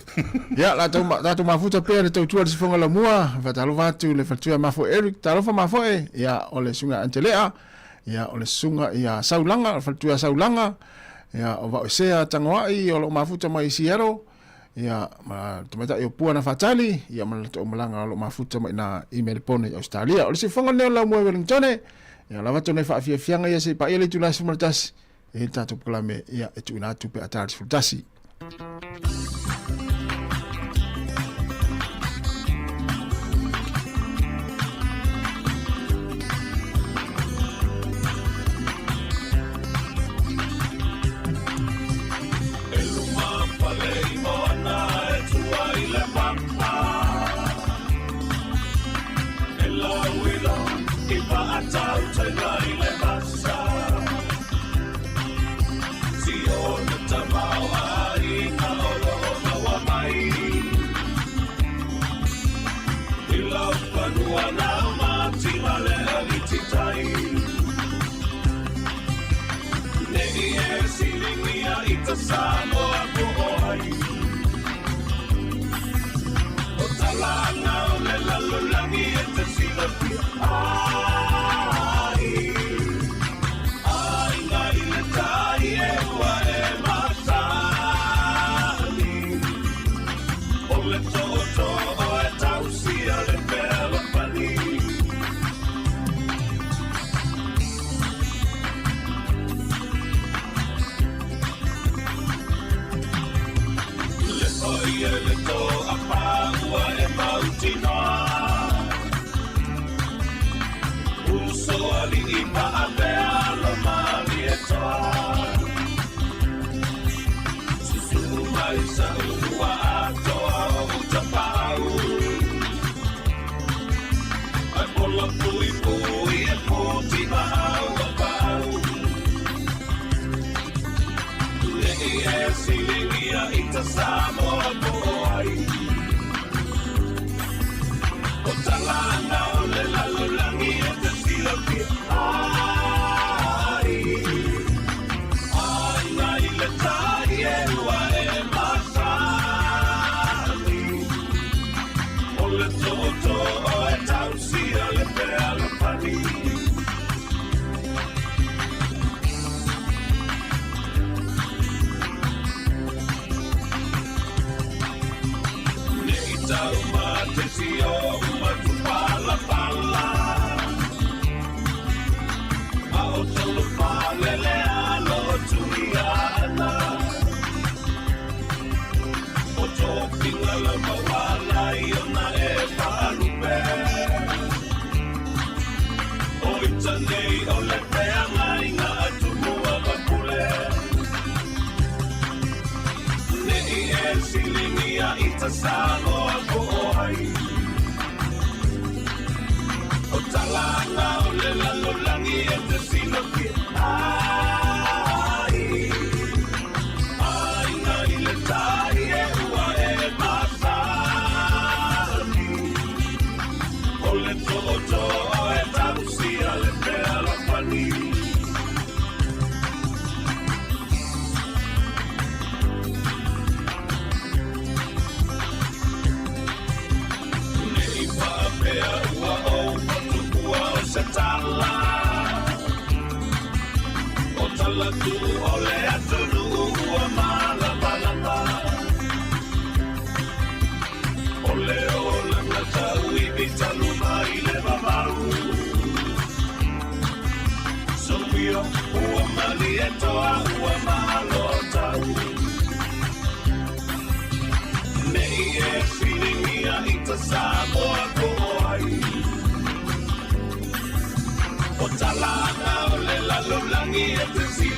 Ia, la tau tatou mafuta pea le tautua le sifoga lamua, faatalofa atu le faletua Mafoe Eric, talofa Mafoe, ia o le susuga Antelea, ia o le susuga ia Saulaga, o le faletua Saulaga, ia o Vaoesea Tagoai, o lo o mafuta mai i Seattle, ia ma le tamaitai o Puana Faatali, ia ma le latou malaga o lo o mafuta mai ina i Melbourne i Ausetalia. O le sifoga lenei o le Laumua i Wellingtone, ia lava atu nai faafiafiaga ia se i paia le itula e 11, e i ai le tatou polokalame ia e tuuina atu pe a ta le 11.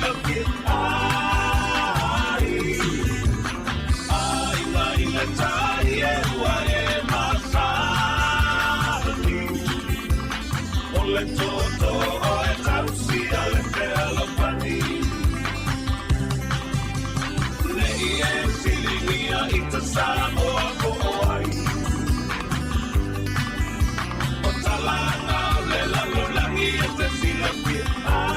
silafia ai. Aiga i le tai e ua e masani. O le toto o e tausia le fealofani. Nei e siligia i ta Samoa po o ai. O talanga o le lalolagi e te silafia ai.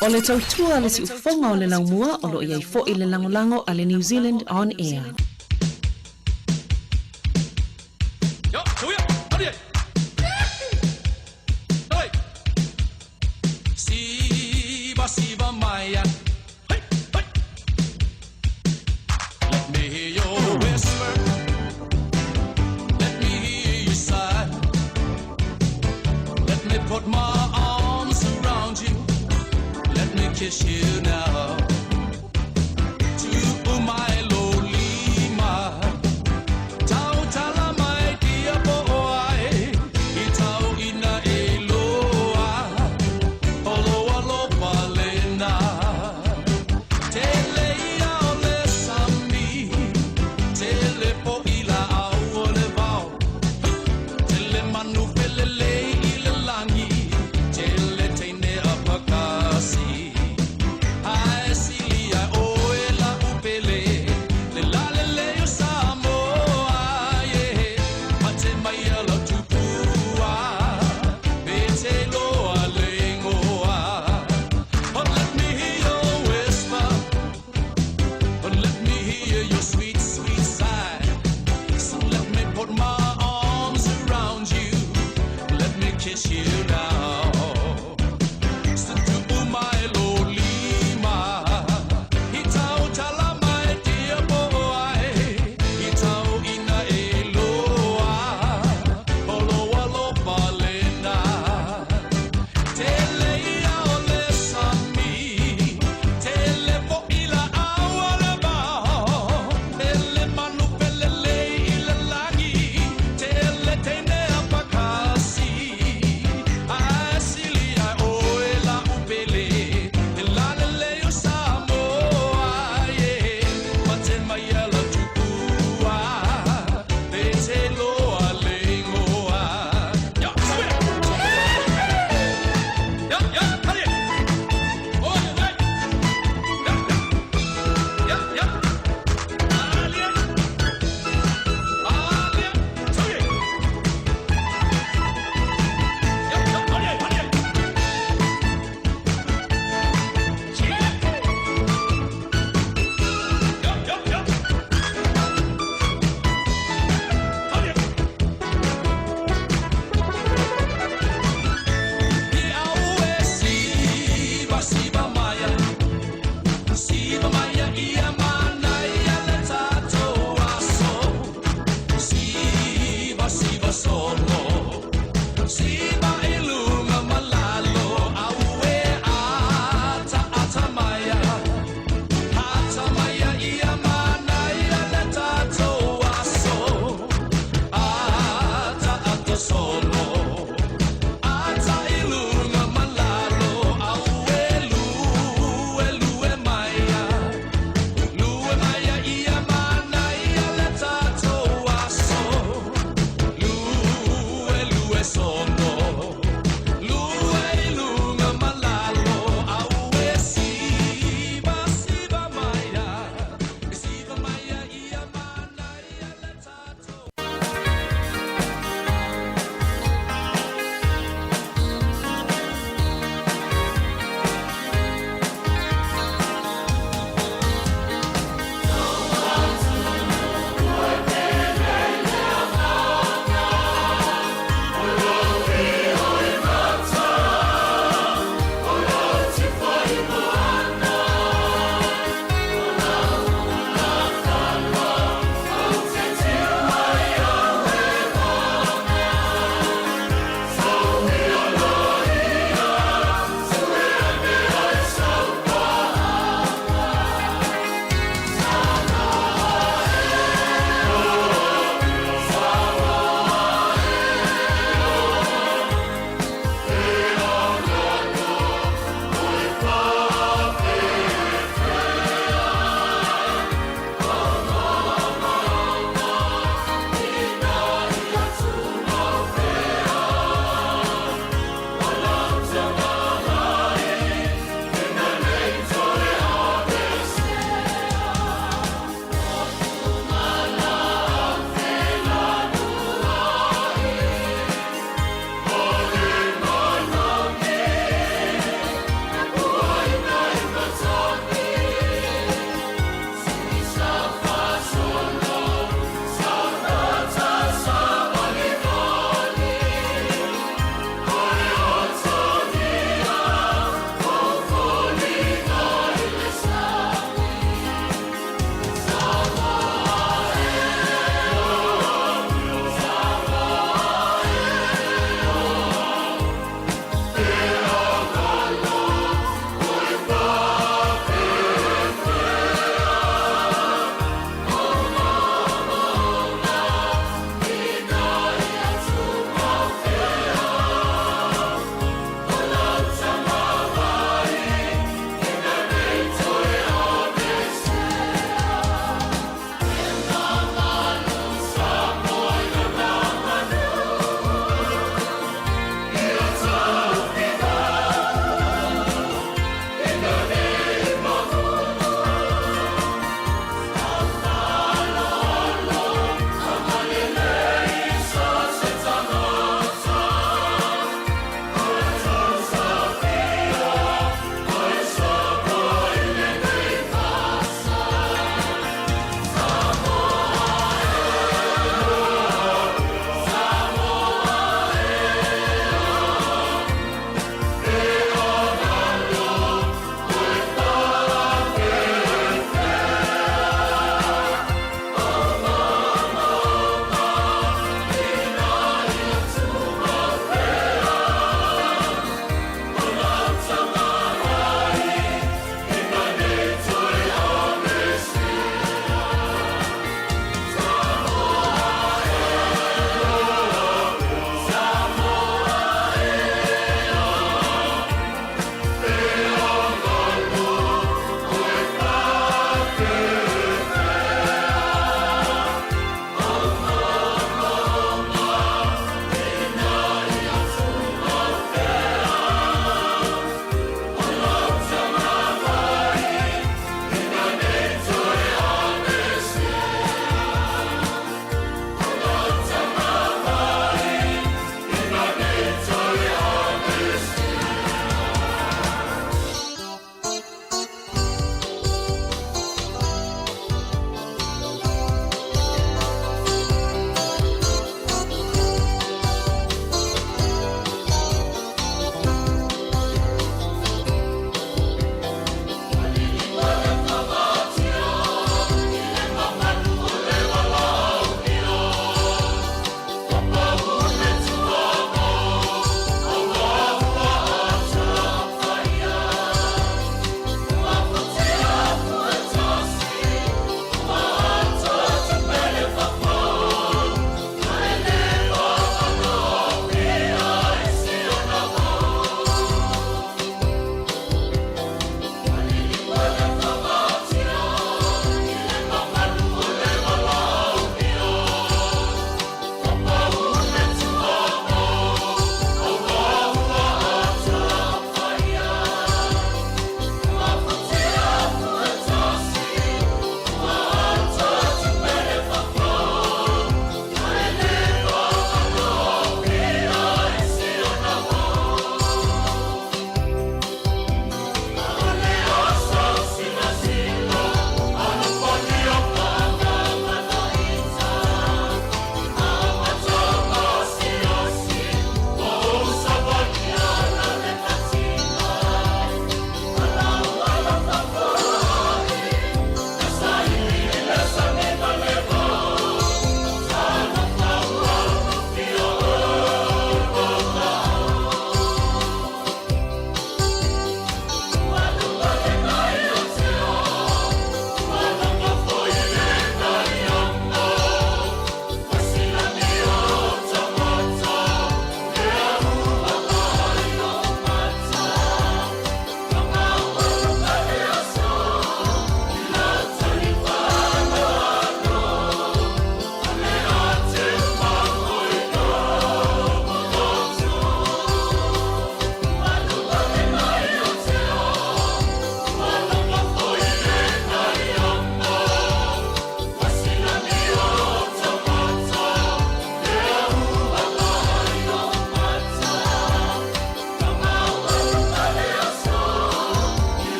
O le tautua a le siufofoga o le laumua o lo o i ai foi le lagolago a le New Zealand On Air.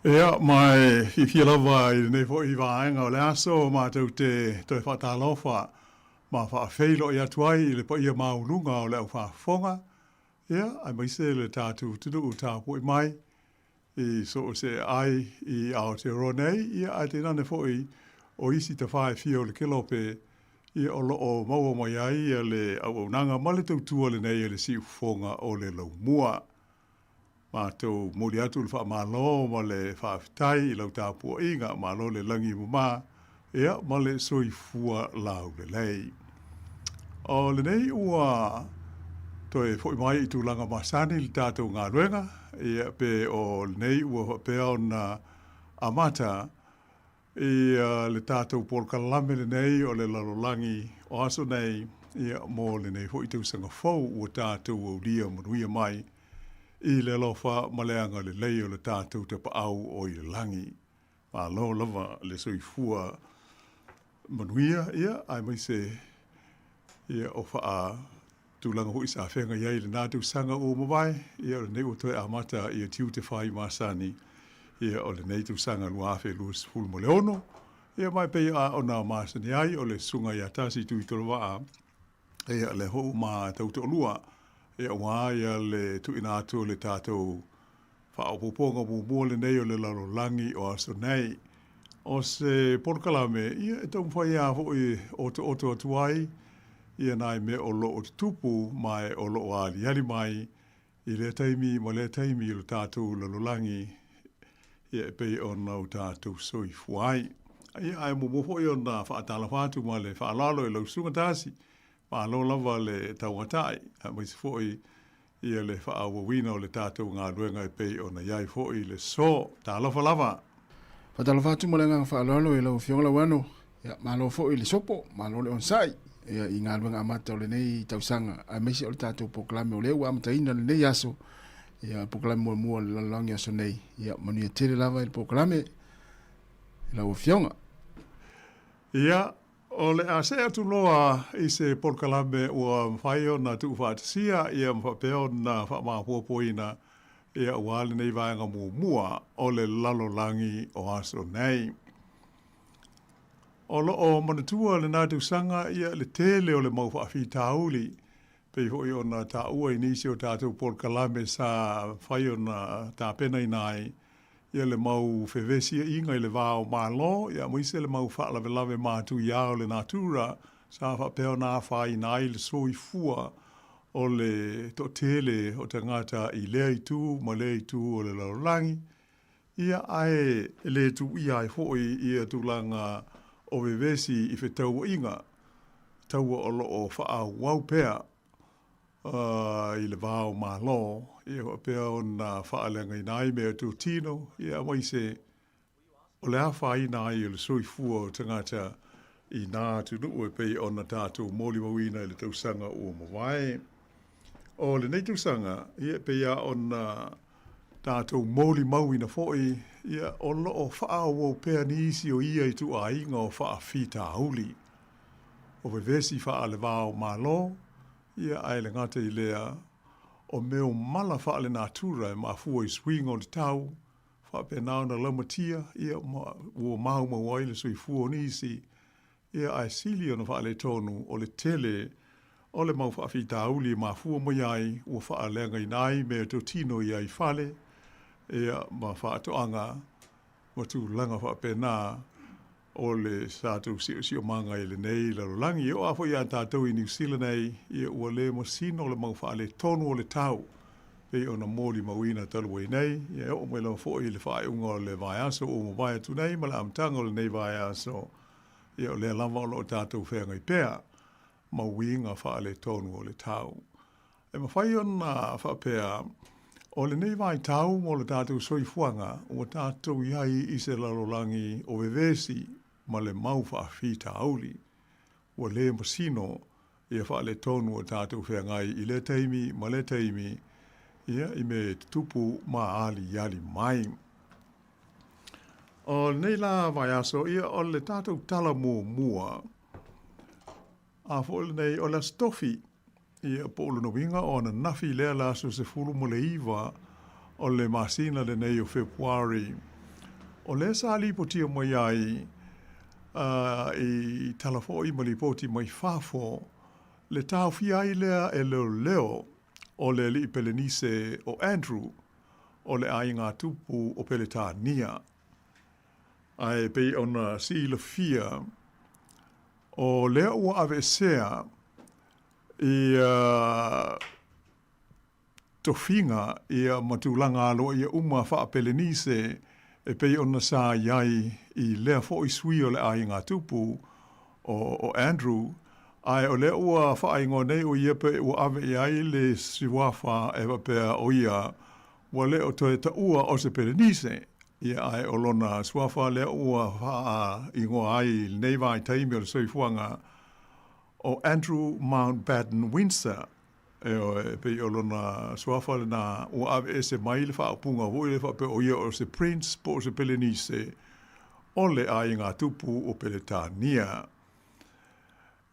Ia, ma e fiafia lava i lenei foi vaega o le aso matou te toe faatalofa ma faafeiloai atu ai i le paia maualuga o le aufaafofoga, ia, aemaise le tatou atunuu tapuai mai i so o se aai i Aotearoa nei, ia, ae tainane foi o isi tafa e fia o le kelope, ia, o lo o maua mai ai le auaunaga ma le tautua lenei a le siufofoga o le laumua. Matou momoli atu le faamalo ma le faafetai i lau tapuaiga, malo le lagi e mama, ia ma le soifua laulelei. O lenei ua toe foi mai i tulaga masani le tatou galuega, ia pe o lenei ua faapea ona amata i le tatou polokalame lenei o le lalolagi o aso nei, ia, mo lenei foi tausaga fou ua tatou aulia manuia mai i le alofa ma le agalelei o le tatou Tapaau o i le lagi. Malo lava le soifua manuia, ia, aemaise ia o faa tulaga foi sa feagai ai i lena tausaga ua mavae, ia o lenei ua toe amata ia tiute fai masani, ia o lenei tausaga 2026, ia ma e pei ona masani ai o le Susuga ia Tasi Tuitolovaa, ia lea foi ua ma tautoalua, ia aua ia le tuuina atu o le tatou Faaopoopoga muamua lenei o le lalolagi o aso nei. O se polokalame, ia e taumafai lava foi e otooto atu ai ia nai mea o lo o tutupu ma e o lo o aliali mai i lea taimi ma lea taimi o le tatou lalolagi ia e pei ona o tatou soifua ai. Ia ae muamua foi ona faatalofa atu ma le faaaloalo i lau Susuga Tasi, malo lava le tauatai, aemaise foi ia le faaauauina o le tatou galuega e pei ona i ai foi le so. Talofa lava! Faatalofa atu ma le agaga faaaloalo i lau Afioga Lauano. Ia, malo foi le sopo, malo le onosai ia, i galuega amata o lenei tausaga, aemaise o le tatou polokalame o lea ua amataina lenei aso, ia, polokalame muamua o le lalolagi aso nei. Ia, manuia tele lava i le polokalame i lau Afioga. Ia, O le a see atu loa i se polokalame ua mafai ona tuufaatasia ia ma faapea ona faamapoapoaina ia aua lenei vaega muamua o le lalolagi o aso nei. O lo o manatua lena tausaga ia le tele o le mau faafitauli pei foi ona taua i nisi o tatou polokalame sa mafai ona tapenaina ai ia le mau fevesiaiga i le va o Malo, ia aemaise le mau faalavelave matuia o le natura sa faapea ona afaina ai le soifua o le toatele o tagata i lea itu ma lea itu o le lalolagi, ia ae le tuuia ai foi ia tulaga o vevesi i fetauaiga taua o lo o faaauau pea i le va o Malo, ia faapea ona faaleagaina ai mea totino, ia aemaise o le afaina ai o le soifua o tagata i nā atunuu e pei ona tatou molimauina i le tausaga ua mavae. O lenei tausaga, ia e pei lava ona tatou molimauina foi, ia o lo o faaauau pea nisi o ia ituaiga o faafitauli. O vevesi faale-va o Malo, ia ae le gata i lea, o mea o mala faale-natura e mafua i suiga o le tau, faapena ona laumatia, ia ma ua maumau ai le soifua o nisi, ia ae sili ona faaletonu o le tele o le mau faafitauli e mafua mai ai ua faaleagaina ai mea totino i ai fale, ia ma faatoaga ma tulaga faapena. O le tatou siosiomaga i lenei lalolagi. E oo lava foi ia tatou i Niu Sila nei, ia ua le masino le mau faaletonu o le tau, pei ona molimauina talu ai nei, ia e oo mai lava foi i le faaiuga o le vaiaso ua mavae atu nei ma le amataga o lenei vaiaso, ia o lea lava o lo o tatou feagai pea ma uiga faaletonu o le tau. E mafai ona faapea, o lenei vaitau mo le tatou soifuaga, ua tatou i ai i se lalolagi o vevesi ma le mau faafitauli. Ua le masino ia faaletonu o tatou feagai i lea taimi ma lea taimi, ia, i mea e tutupu ma aliali mai. O lenei la vaiaso, ia, o le tatou tala muamua, a foi lenei, o le Aso Tofi, Ia, po o lona uiga o ananafi lea le aso 19 o le masina lenei o Fepuari. O lea sa lipotia mai ai i tala foi ma lipoti mai fafo le taofia ai lea e leoleo o le alii Pelenise o Andrew o le aiga tupu o Peletania. Ae pei ona silafia, o lea ua aveesea ia tofiga ia ma tulaga aloaia uma faa-Pelenise e pei ona sa i ai i lea foi sui o le aiga tupu o Andrew, ae o lea ua faaigoa nei o ia pe ua ave i ai le suafa e faapea o ia ua le o toe taua o se Pelenise, ia ae o lona suafa lea ua faaigoa ai i lenei vaitaimi o le soifuaga o Andrew Mountbatten Windsor. Ioe, e pei o lona suafa lena ua aveese mai le faaupuga foi lea faapea o ia o se prince po o se Pelenise o le aiga tupu o Peletania.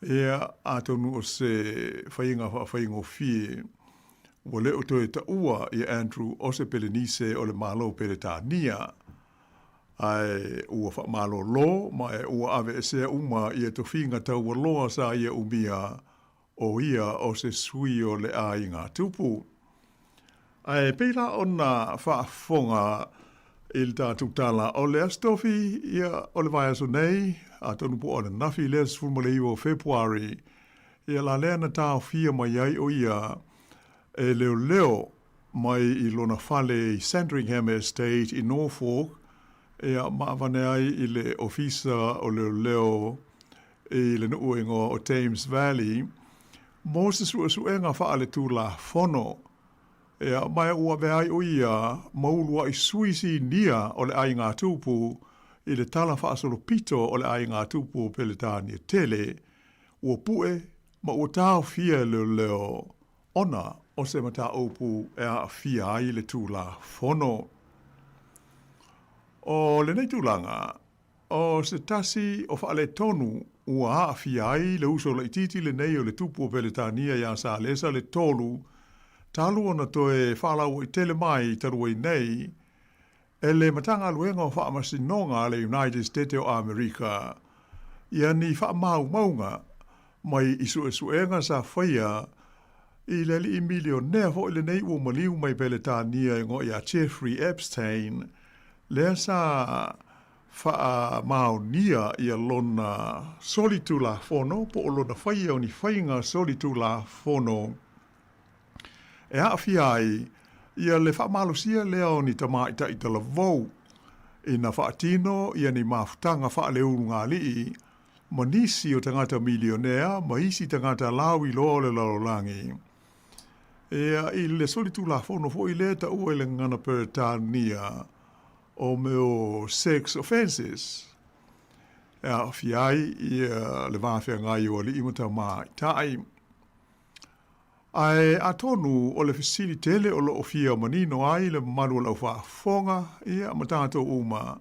Ia, atonu o se faiga faafaigofie ua le o toe taua ia Andrew o se Pelenise o le Malo Peletania, ae ua faamalolo ma e ua aveesea uma ia tofiga taualoa sa ia umia o ia o se sui o le aiga tupu. Ae pei la ona faafofoga i le tatou tala o le Aso Tofi, ia, o le vaiaso nei, atonu po o ananafi lea 19 o Fepuari, ia la lea na taofia mai ai o ia e leoleo mai i lona fale i Sandringham Estate i Norfolk, ia, ma avane ai i le Ofisa o Leoleo i le nuu e igoa o Thames Valley mo se suesuega faaletulafono. Ia, ma ua avea ai o ia ma uluai sui sinia o le aiga tupu i le tala faasolopito o le aiga tupu o Peletania tele, ua pue ma ua taofia e leoleo ona o se mataupu e aafia ai le Tulafono. O lenei tulaga, O se tasi o faaletonu ua aafia ai le uso laitiiti lenei o le tupu o Peletania iā Salesa le Tolu, talu ona toe faalauaitele mai talu ai nei e le Matagaluega o Faamasinoga a le United Stete o Amerika ia ni faamaumauga mai i suesuega sa faia i le alii milionea foi lenei ua maliu mai Peletania e igoa ia Jeffrey Epstein, lea sa faamaonia ia lona solitulafono po o lona faia o ni faiga solitulafono e aafia ai ia le faamalosia lea o ni tamaitai talavou ina faatino ia ni mafutaga faaleulugalii ma nisi o tagata milionea ma isi tagata lauiloa o le lalolagi. Ia, i le solitulafono foi lea e taua i le gagana Peretania o mea o sex offences, e aafia ai ia le va feagai o alii ma tamaitai. Ae atonu o le fesili tele o lo o fia manino ai le mamalu o lau faafofoga, ia, ma tatou uma,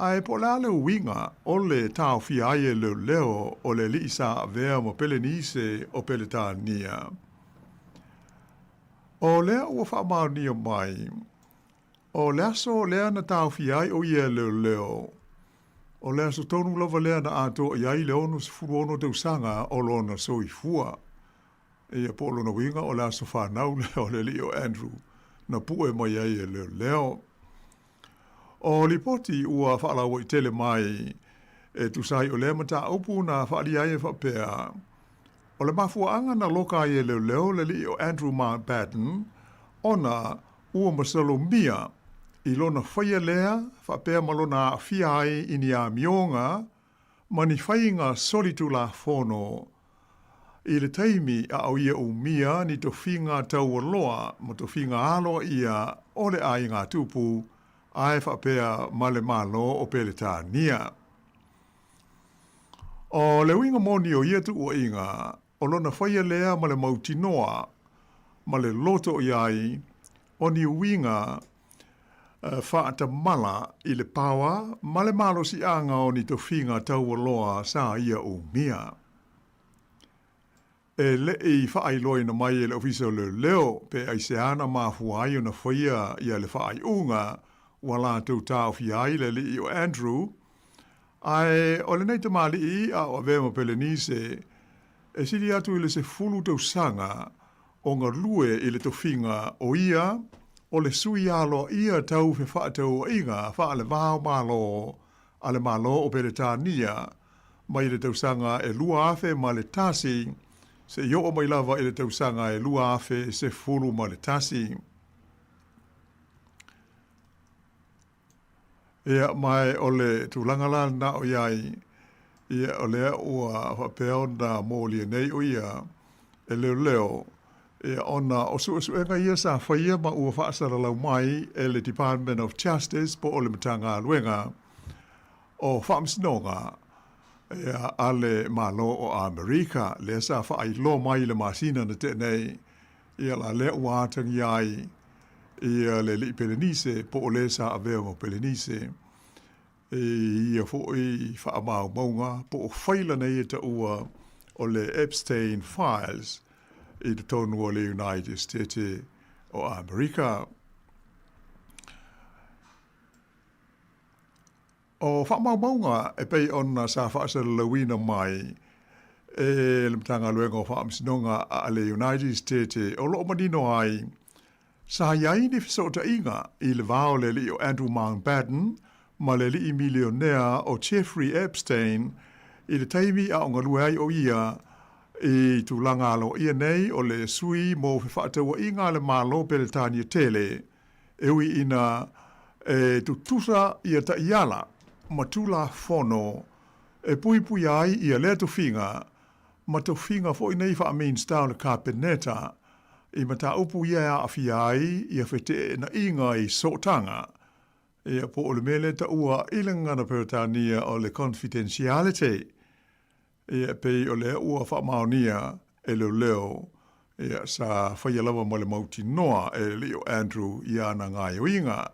Ae po o le a le uiga o le taofia ai e leoleo o le alii sa avea ma Pelenise o Peletania? O lea ua faamaonia mai, o le aso lea na taofia ai o ia e leoleo, o le aso tonu lava lea na atoa i ai le 66 tausaga o lona soifua. Ia po o lona uiga o le aso fanau lea o le alii o Andrew na pue mai ai e leoleo. O lipoti ua faalauaitele mai e tusa ai o lea mataupu na faaalia ai e faapea, o le mafuaaga na loka ai e leoleo le alii o Andrew Mountbatten ona ua masalomia i lona faia lea faapea ma lona aafia ai i ni amioga ma ni faiga solitulafono i le taimi a o ia umia ni tofiga taualoa ma tofiga aloaia o le aiga tupu ae faapea ma le Malo o Peretania. O le uiga moni o ia tuuaiga, o lona faia lea ma le mautinoa ma le loto i ai o ni uiga faatamala i le paoa ma le malosiaga o ni tofiga taualoa sa ia umia. E le i faailoaina mai e le Ofisa o Leoleo pe aisea na mafua ai ona faia ia le faaiuga. ua latou taofia ai le alii o Andrew, ae o lenei tamalii a o avea ma Pelenise, e sili atu i le 10 tausaga o galue i le tofiga o ia o le sui aloaia tau fefaatauaiga faale-va o Malo a le Malo o Peretania mai le tausaga e 2001 seia oo mai lava i le tausaga e 2011. Ia, ma o le tulaga la lena o i ai, ia, o lea ua faapea ona molia nei o ia e leoleo, ia, ona o suesuega ia sa faia ma ua faasalalau mai e le Department of Justice po o le Matagaluega o Faamasinoga ia, a le Malo o Amerika, lea sa faailoa mai i le masina na tea nei, ia la lea ua atagia ai ia le alii Pelenise po o le sa avea ma Pelenise i ia foi faamaumauga po o faila nei e taua o le Epstein Files i totonu o le United States o Amerika. O faamaumauga e pei ona sa faasalalauina mai e le Matagaluega o Faamasinoga a le United States o lo o manino ai, sa i ai ni fesootaiga i le va o le alii o Andrew Mountbatten ma le alii milionea o Jeffrey Epstein i le taimi a o galue ai o ia i tulaga aloaia nei o le sui mo fefaatauaiga a le Malo Peretania tele. E ui ina e tutusa ia taiala ma Tulafono e puipuia ai ia lea tofiga ma tofiga foi nei faa-Minista o le Kapeneta i mataupu ia e aafia ai ia feteenaiga i sootaga, ia po o le mea lea taua i le gagana Peretania o le confidentiality. Ia, pei o lea ua faamaonia e leoleo, ia, sa faia lava ma le mautinoa e le alii o Andrew i ana gaoioiga.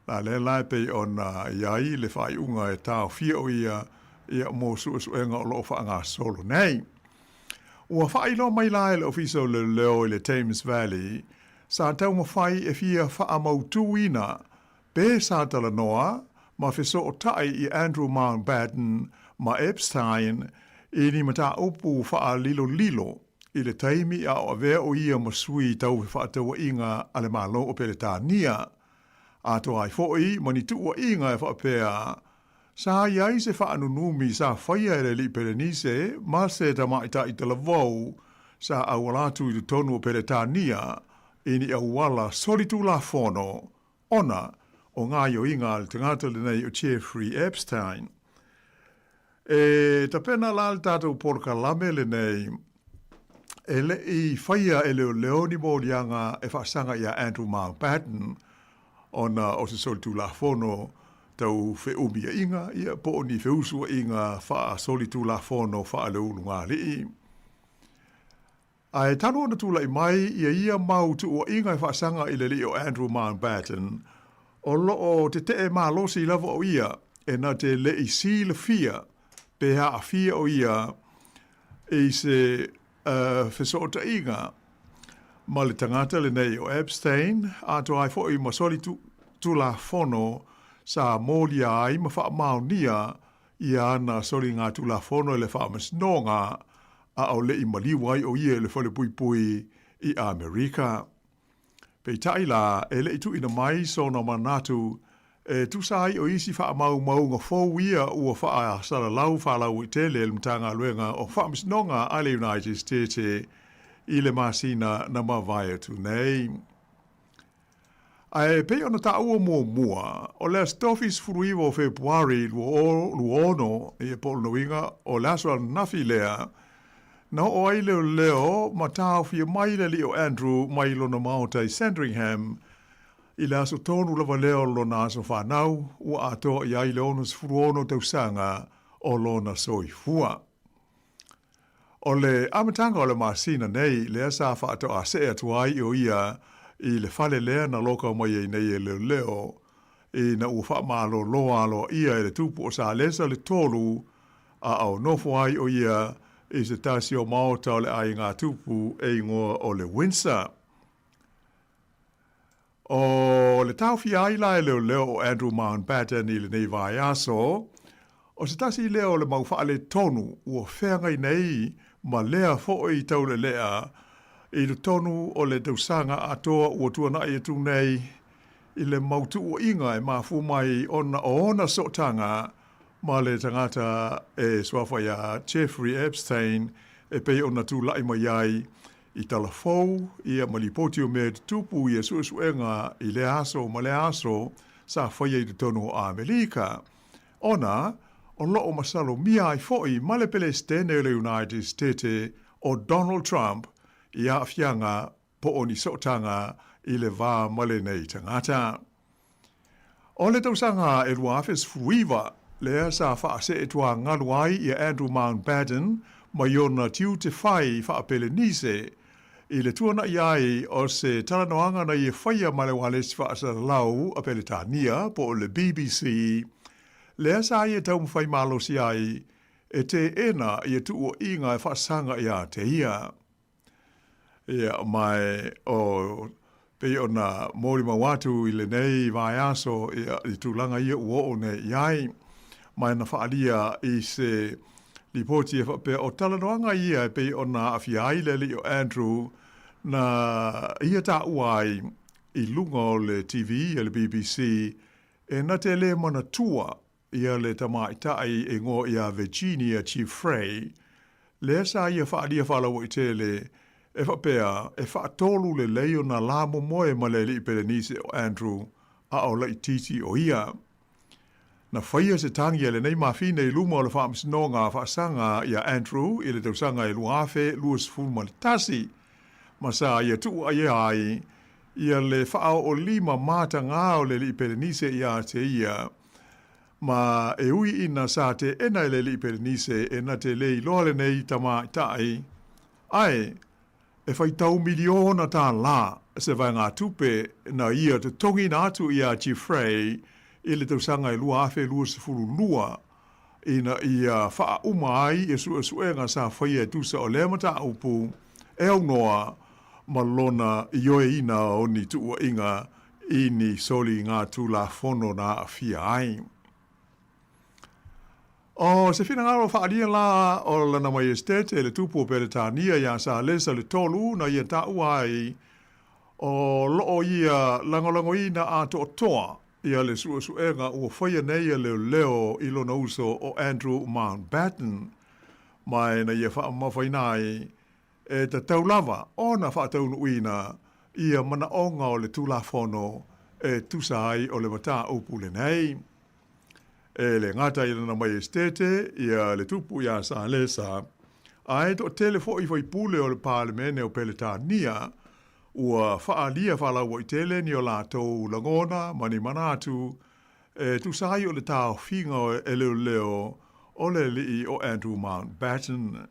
La lea la e pei ona i ai le faaiuga e taofia o ia, ia, mo suesuega o lo o faagasolo nei. Ua faailoa mai la e le Ofisa o Leoleo i le Thames Valley, sa taumafai e fia faamautuina Pe sa talanoa ma fesootai i Andrew Mountbatten ma Epstein i ni mataupu faalilolilo i le taimi a o avea o ia ma sui tau fefaatauaiga a le Malo o Peretania, atoa ai foi ma ni tuuaiga e faapea sa i ai se faanunumi sa faia e le alii Pelenise ma se tamaitai talavou sa auala atu i totonu o Peretania i ni auala solitulafono ona o gaoioiga a le tagata lenei o Jeffrey Epstein. E tapena la le tatou polokalame lenei e le i faia e leoleo ni moliaga e faasaga iā Andrew Mountbatten ona o se solitulafono tau feumiaiga ia po o ni feusuaiga faasolitulafono faaleulugalii. Ae talu ona tulai mai ia ia mau tuuaiga e faasaga i le alii o Andrew Mountbatten, o lo o tetee malosi lava o ia e na te le i silafia pe aafia o ia i se fesootaiga ma le tagata lenei o Epstein, atoa ai foi ma soli tulafono sa molia ai ma faamaonia ia ana soligatulafono i le Faamasinoga, a o le i maliu ai o ia i le falepuipui i Amerika. Peitai la, e le i tuuina mai sona manatu e tusa ai o isi faamaumauga fou ia ua faasalalau faalauaitele e le Matagaluega o Faamasinoga a le United States i le masina na mavae atu nei. Ae pei ona taua muamua, o le Aso Tofi 19 o Fepuari 2026, ia po o lona uiga o le aso ananafi lea, na oo ai leoleo ma taofia mai le alii o Andrew mai lona maota i Sandringham i le aso tonu lava lea o lona aso fanau ua atoa i ai le 66 tausaga o lona soifua. O le amataga o le masina nei lea sa faatoa see atu ai o ia i le fale lea na loka mai ai nei e leoleo ina ua faamalolo aloaia e le tupu o Salesa le tolu a o nofo ai o ia i se tasi o maota o le aiga tupu e igoa o le Windsor. O le taofia ai la e leoleo o Andrew Mountbatten i lenei vaiaso, o se tasi lea o le mau faaletonu ua feagai nei ma lea foi taulelea i totonu o le tausaga atoa ua tuanai atu nei i le mau tuuaiga e mafua mai ona o ona sootaga ma le tagata e suafa iā Jeffrey Epstein e pei ona tulai mai ai i tala fou ia ma lipoti o mea e tutupu ia suesuega i lea aso ma lea aso sa faia i totonu o Amelika. Ona o loo masalomia ai foi ma le Pelesitene o le United Stete o Donald Trump i aafiaga po o ni sootaga i le va ma lenei tagata. O le tausaga e 2019, lea sa faaseetuagalu ai ia Andrew Mountbatten mai ona tiute fai faa-Pelenise i le tuana'i ai o se talanoaga na ia faia ma le ualesi faasalalau a Peletania po o le BBC, lea sa ia taumafai malosi ai e teena ia tuuaiga e faasaga iā te ia. Ia, ma o, pei ona molimau atu i lenei vaiaso, ia, i tulaga ia ua oo nei i ai, ma na faaalia i se lipoti e faapea, o talanoaga ia e pei ona aafia ai le alii o Andrew, na ia taua ai i luga o le TV a le BBC, e na te le manatua ia le tamaitai e igoa ia Virginia Giuffre, lea sa ia faaalia faalauaitele e faapea e faatolu lelei ona la momoe ma le alii Pelenise o Andrew a o laitiiti o ia. Na faia se tagi a lenei mafine i luma o le Faamasinoga Faasaga ia Andrew i le tausaga e 2021, ma sa ia tuuaia ai ia le faaoolima matagā o le alii Pelenise iā te ia. Ma e ui ina sa teena e le alii Pelenise e na te le iloa lenei tamaitai, ae e faitau miliona tālā se vaegatupe na ia totogiina atu iā Giuffre i le tausaga e 2022 ina ia faauma ai ia suesuega sa faia e tusa o lea mataupu e aunoa ma lona ioeina o ni tuuaiga i ni soligatulafono na aafia ai. O se finagalo faaalia la o Lana Maiestete le Tupu o Peretania iā Salesa le Tolu na ia taua ai o loo ia lagolagoina atoatoa ia le suesuega ua faia nei e leoleo i lona uso o Andrew Mountbatten ma e na ia faamamafaina ai E tatau lava ona faataunuuina ia manaoga o le Tulafono e tusa ai o le mataupu lenei. E le gata i lana Maiestete ia le Tupu iā Salesa, ae toatele foi faipule o le Palemene o Peletania ua faaalia faalauaitele ni o latou lagona ma ni manatu e tusa ai o le taofiga e leoleo o le alii o Andrew Mountbatten.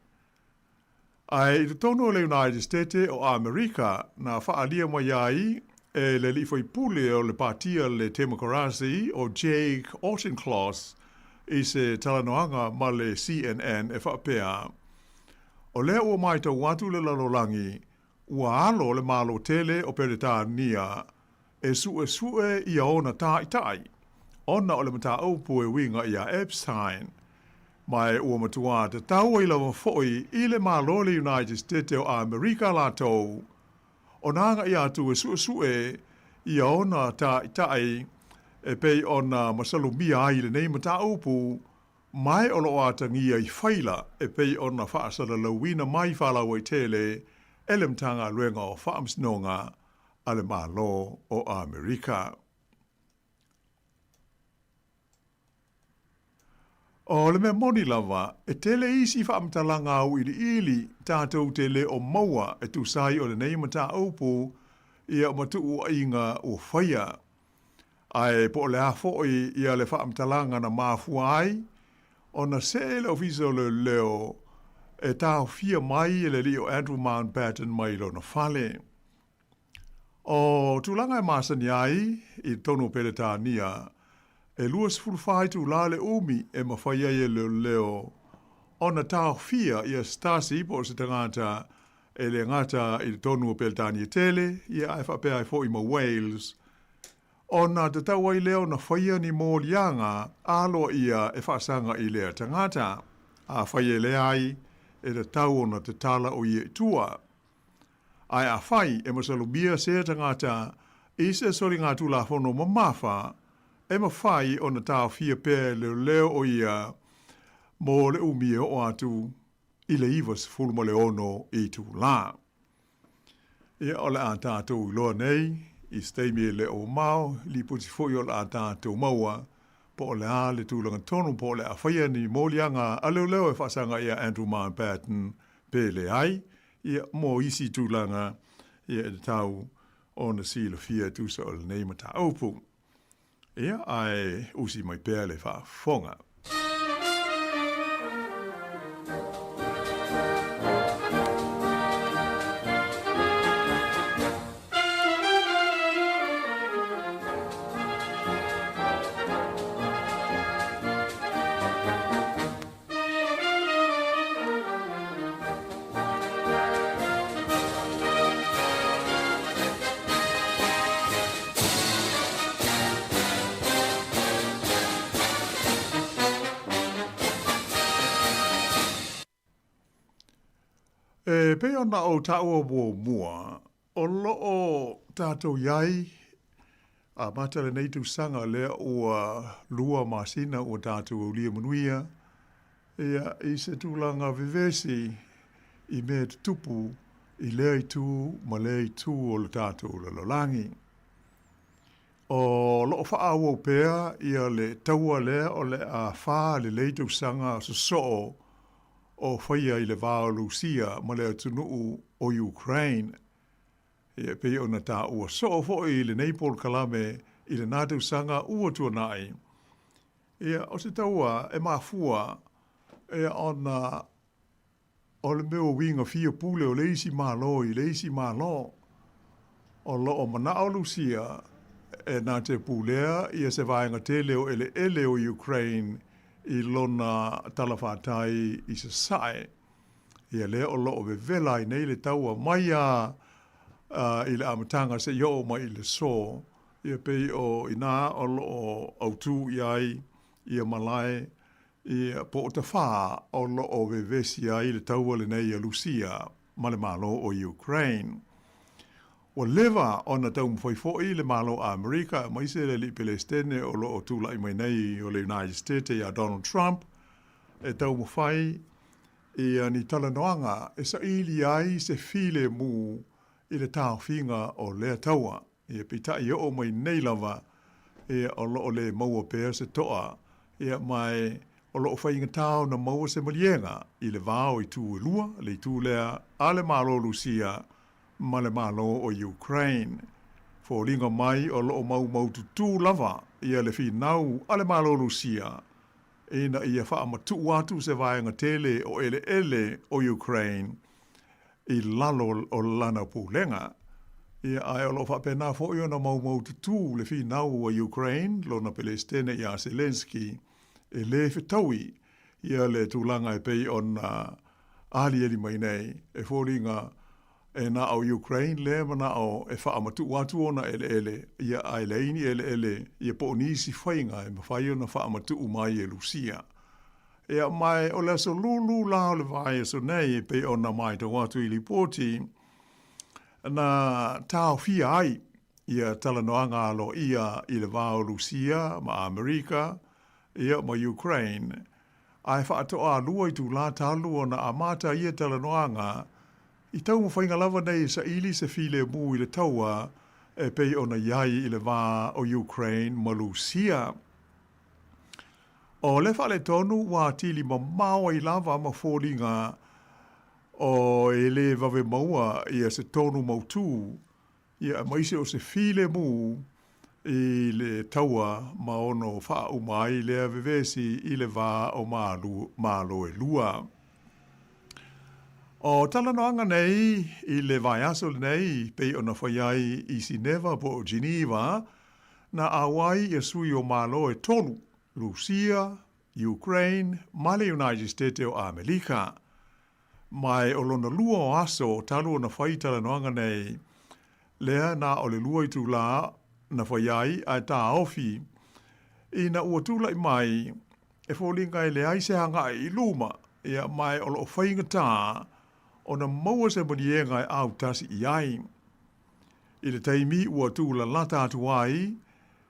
Ae i totonu o le United Stete o Amerika na faaalia mai ai e le alii faipule o le Patia le Temokarasi o Jake Auchincloss i se talanoaga ma le CNN e faapea, O lea ua maitau atu le lalolagi ua alo le Malo tele o Peretania e suesue ia ona tāʻitaʻi ona o le mataupu e uiga iā Epstein. Ma e ua matuā tatau ai lava foʻi i le Malo le United Stete o Amerika latou ona agaʻi atu e suesue ia ona tāʻitaʻi e pei ona masalomia ai lenei mataupu ma e o loo atagia i faila e pei ona faasalalauina mai faalauaitele e le Matagaluega o Faamasinoga a le Malo o Amerika. O le mea moni lava, e tele isi faamatalaga auiliili tatou te le o maua e tusa ai o lenei mataupu ia ma tuuaiga ua faia. Ae po o le a foi ia le faamatalaga na mafua ai ona see le Ofisa o Leoleo e taofia mai e le alii o Andrew Mountbatten mai lona fale. O tulaga e masani ai i totonu o Peretania, e 24 itulā le umi e mafai ai e leoleo ona taofia ia Stasi po o se tagata e le gata i totonu o Peretania tele, ia ae faapea ai foi ma Wales. Ona tatau ai lea ona faia ni moliaga aloaia e faasaga i lea tagata. Afai e leai, e tatau ona tatala o ia i tua. Ae afai e masalomia sea tagata i se soligatulafono mamafa, e mafai ona taofia pea e leoleo o ia mo le umi e oo atu i le 96 itulā. Ia, o le a tatou iloa nei, i se taimi e le o mamao, lipoti foi o le a tatou maua, po o le a le tulaga tonu, po o le a faia ni moliaga a leoleo e faasaga ia Andrew Mountbatten pe leai, ia, mo isi tulaga, ia, e tatau ona silafia e tusa o lenei mataupu. Ia, ae usi mai pea le faafofoga. E pei ona ou taua muamua, o lo o tatou i ai amata lenei tausaga lea ua 2 masina ua tatou aulia manuia, ia, i se tulaga vevesi i mea tutupu i lea itu ma lea itu o le tatou lalolagi. O lo o faaauau pea ia le taua lea o le a fa lelei tausaga sosoo o faia i le va o Lusia ma le atunuu o Ukraine. Ia, e pei ona taua soo foi i lenei polokalame i lena tausaga ua tuanai. Ia, o se taua e mafua ia ona o le mea o uiga fia pule o le isi Malo i le isi Malo. O lo o manao Lusia e na te pulea ia se vaega tele o eleele o Ukraine i lona talafatai i sasae. Ia lea o lo o vevela ai nei le taua mai a i le amataga seia oo mai i le so. Ia pei o inā o lo o autū i ai ia malae ia po o tafā o lo o vevesi ai le taua lenei a Lusia ma le Malo o Ukraine. Ua leva ona taumafai foi le Malo o Amerika aemaise le alii Pelesitene o lo o tulai mai nei o le United States ia Donald Trump e taumafai ia ni talanoaga e saili ai se filemu i le taofiga o lea taua. Ia, peitai e oo mai nei lava, ia, o lo o le maua pea se toa, ia, ma e, o lo o faigata ona maua se maliega i le va o itu e lua, le itu lea a le Malo o Lusia ma le Malo o Ukraine. Foliga mai o lo o maumaututū lava ia le finau a le Malo o Lusia ina ia faamatuu atu se vaega tele o eleele o Ukraine i lalo o lana pulega. Ia, ae o lo o faapena foi ona maumaututū le finau a Ukraine, lona Pelesitene ia Zelenskyy, e lē fetaui ia le tulaga e pei ona aliali mai nei, e foliga e na o Ukraine lea manao e faamatuu atu ona eleele, ia ae leai ni eleele ia po o nisi faiga e mafai ona faamatuu mai e Lusia. Ia, ma o le aso lūlū la o le vaiaso nei e pei ona matau atu i lipoti, na taofia ai ia talanoaga aloaia i le va o Lusia ma Amerika, ia ma Ukraine, ae faatoa 2 itulā talu ona amata ia talanoaga i taumafaiga lava nei e saili se filemu i le taua e pei ona i ai i le va o Ukraine ma Lusia. O le faaletonu ua atili mamao ai lava ma foliga o e lē vave maua ia se tonu mautū, ia aemaise o se filemu i le taua ma ono faauma ai lea vevesi i le va o Malo e lua. O talanoaga nei i le vaiaso lenei pei ona fai ai i Sineva po o Geneva, na auai ia sui o Malo e tolu, Lusia, Ukraine ma le United States o Amelika. Ma e o lona lua o aso talu ona fai talanoaga nei, lea na o le 2 itulā na faia ai ae taofi ina ua tulai mai e foliga e leai se agai i luma, ia, ma o lo o faigata ona maua se maliega e autasi i ai. I le taimi ua tūlalata atu ai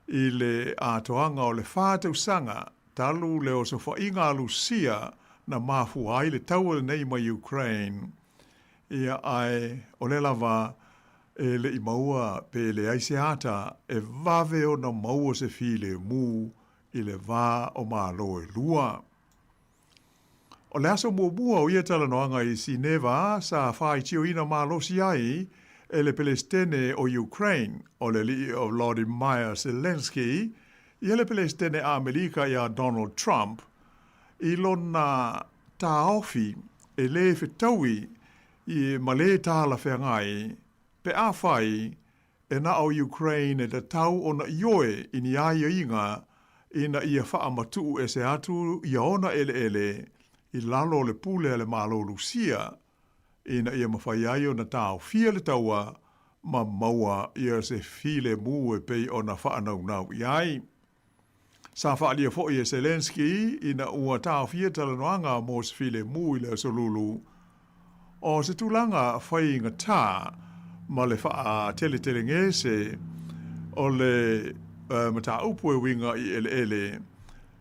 i le atoaga o le 4 tausaga talu le osofaiga a Lusia na mafua ai le taua lenei mai Ukraine, ia, ae o lea lava e le i maua pe leai se ata e vave ona maua se filemu i le va o Malo e lua. O le aso muamua o ia talanoaga i Sineva sa faitioina malosi ai e le Pelesitene o Ukraine, o le alii o Volodymyr Zelensky, ia le Pelesitene Amerika ia Donald Trump i lona taofi e lē fetaui i ma lē talafeagai pe afai e na o Ukraine e tatau ona ioe i ni aiaiga ina ia faamatuu ese atu ia ona eleele i lalo o le pule a le Malo Lusia ina ia mafai ai ona taofia le taua ma maua ia se filemu e pei ona faanaunau i ai. Sa faaalia foi e Zelensky ina ua taofia talanoaga mo se filemu i le aso Lulu, o se tulaga faigata ma le faateletelegese o le mataupu e uiga i eleele,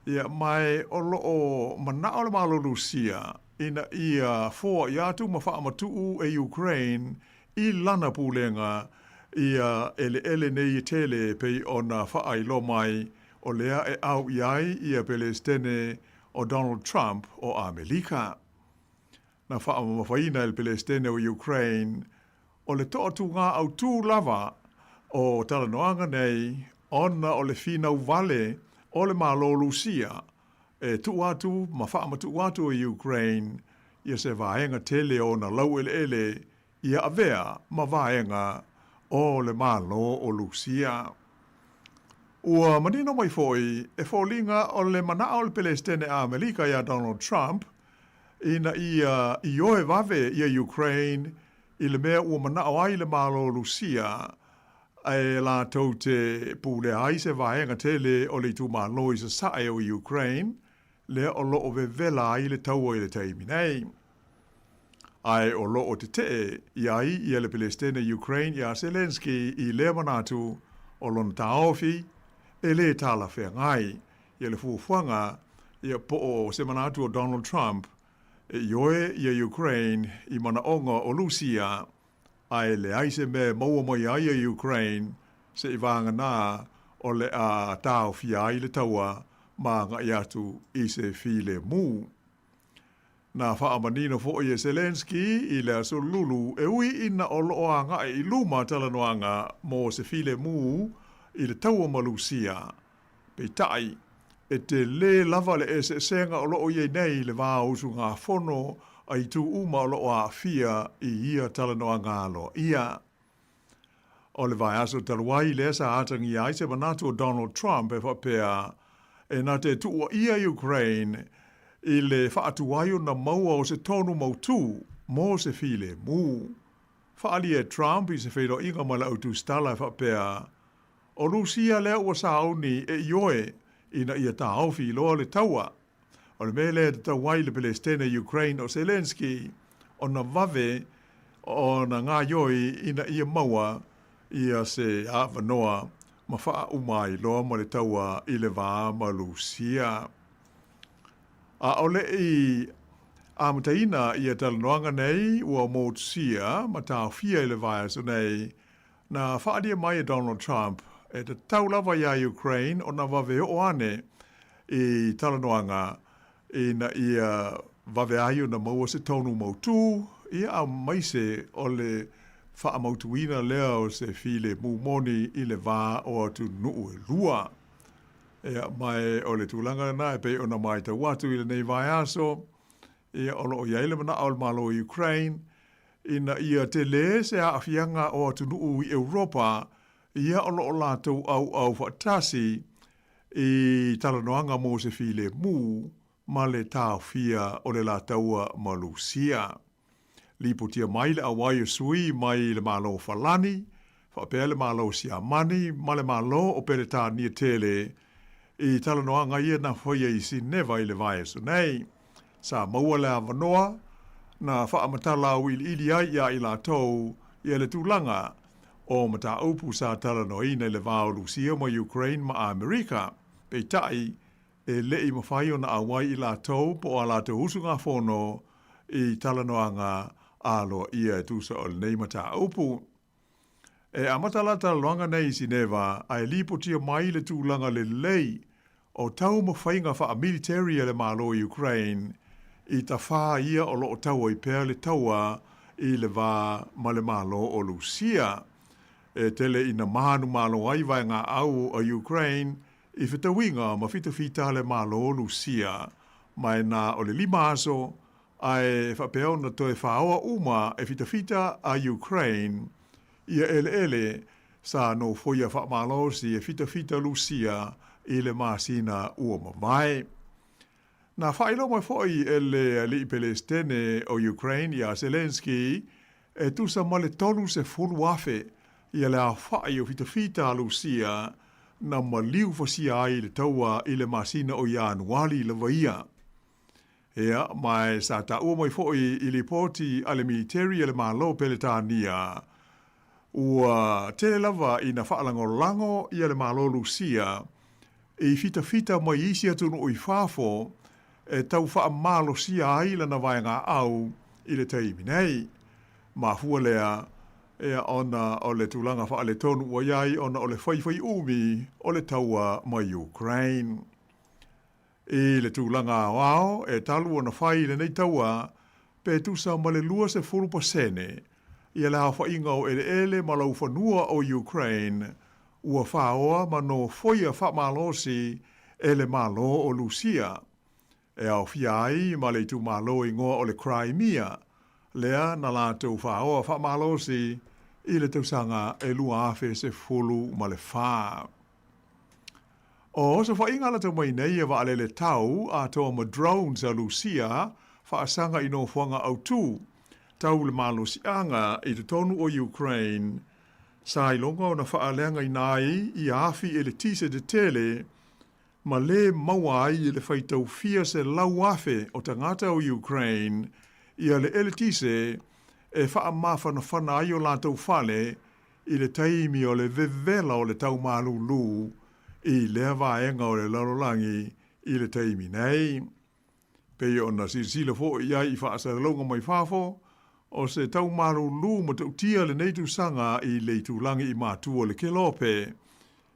ia, ma o lo o manao le Malo Lusia ina ia foai atu ma faamatuu e Ukraine i lana pulega ia eleele nei e tele e pei ona faailoa mai o lea e au i ai ia Pelesitene o Donald Trump o Amelika. Na faamamafaina e le Pelesitene o Ukraine o le toatuga autū lava o talanoaga nei ona o le finau vale o le Malo Lusia e tuu atu ma faamatuu atu e Ukraine ia se vaega tele o ona laueleele ia avea ma vaega o le Malo o Lusia. Ua manino mai foi e foliga o le manao o le Pelesitene a Amerika ia Donald Trump ina ia ioe vave ia Ukraine i le mea ua manao ai le Malo Lusia e latou te pulea ai se vaega tele o le itumalo i sasae o Ukraine lea o lo o vevela ai le taua i le taimi nei. Ae o lo o tetee i ai ia le Pelesitene Ukraine ia Zelensky i lea manatu o lona taofi e lē talafeagai ia le fuafuaga ia po o se manatu o Donald Trump e ioe ia Ukraine i manaoga o Lusia ae leai se mea e maua mai ai e Ukraine se'i vagana o le a taofia ai le taua ma agai atu i se filemu. Na faamanino foi e Zelensky i le aso Lulu e ui ina o lo o agai i luma talanoaga mo se filemu i le taua ma Lusia. Peitai, e telē lava le eseesega o lo o i ai nei le va o usugafono a itu uma o lo o aafia i ia talanoaga aloaia. O le vaiaso talu ai lea sa atagia ai se manatu o Donald Trump e faapea e na te tuuaia Ukraine i le faatuai ona maua o se tonu mautū mo se filemu. Faaalia e Trump i se feiloaiga ma le au tusitala e faapea, O Lusia lea ua sauni e ioe ina ia taofi loa le taua. O le mea lea e tatau ai le Pelesitene Ukraine o Zelensky ona vave ona gaoioi ina ia maua ia se avanoa ma faauma ai loa ma le taua i le va ma Lusia. Aʻole i amataina ia talanoaga nei ua motusia ma taofia i le vaiaso nei na faaalia mai e Donald Trump e tatau lava iā Ukraine ona vave oo ane i talanoaga ina ia vave ai ona maua se tonu mautū, ia aemaise o le faamautuina lea o se filemu moni i le va o atunuu e lua. Ia, ma o le tulaga lena e pei ona matau atu i lenei vaiaso, ia o lo o i ai le manao o le Malo o Ukraine ina ia telē se aafiaga o atunuu i Europa ia o lo o latou auau faatasi i talanoaga mo se filemu ma le taofia o le la taua ma Lusia. Lipotia mai le auai o sui mai le Malo o Falani. Faapea le Malo o Siamani ma le Malo o Peretania tele i talanoaga ia na faia i Sineva i le vaiaso nei. Sa maua le avanoa na faamatala auiliili ai iā i latou ia le tulaga o mataupu sa talanoaina i le va o Lusia ma Ukraine ma Amerika. Peitai, e le i mafai ona auai i latou po o a latou usugafono i talanoaga aloaia e tusa o lenei mataupu. E amata la talanoaga nei i Sineva ae lipotia mai le tulaga lelei o taumafaiga faa-military a le Malo o Ukraine i tafā ia o lo o tau ai pea le taua i le va ma le Malo o Lusia. E tele ina manumalo ai vaegaau a Ukraine i fetauiga ma fitafita a le Malo o Lusia, ma e na o le 5 aso ae faapea ona toe faoa uma e fitafita a Ukraine ia eleele sa nofoia faamalosi e fitafita Lusia i le masina ua mavae. Na faailoa mai foi e le alii Pelesitene o Ukraine iā Zelenskyy e tusa ma le 30,000 ia le aofai o fitafita a Lusia na maliu fasia ai i le taua i le masina o Ianuali lava ia. Ea, ma e sa taua mai foi i lipoti a le militeri a le Malo Peretania, ua tele lava ina faalagolago ia le Malo Lusia i fitafita mai isi atunuu i fafo e tau faamalosia ai lana vaegaau i le taimi nei. Mafua lea, ea, ona o le tulaga faaletonu ua i ai ona o le faifaiumi o le taua mai Ukraine. I le tulaga aoao e talu ona fai i lenei taua, pe tusa ma le 20% ia le aofaiga o eleele ma laufanua o Ukraine ua faoa ma nofoia faamalosi e le Malo o Lusia, e aofia ai ma le itumalo igoa o le Crimea, lea na latou faoa faamalosi i le tausaga e 2014. O osofaiga lata mai nei e vaalele tau atoa ma drones a Lusia faasaga i nofoaga autū tau le malosiaga i totonu o Ukraine sa iloga ona faaleagaina ai ia afi eletise tetele ma lē maua ai e le faitau fia 100,000 o tagata o Ukraine ia le eletise e faamafanafana ai o latou fale i le taimi o le vevela o le tau malūlū i lea vaega o le lalolagi i le taimi nei. Pei ona silasila foi i ai i faasalalauga mai fafo, o se tau malūlū matautia lenei tausaga i le itulagi i matua o le Kelope,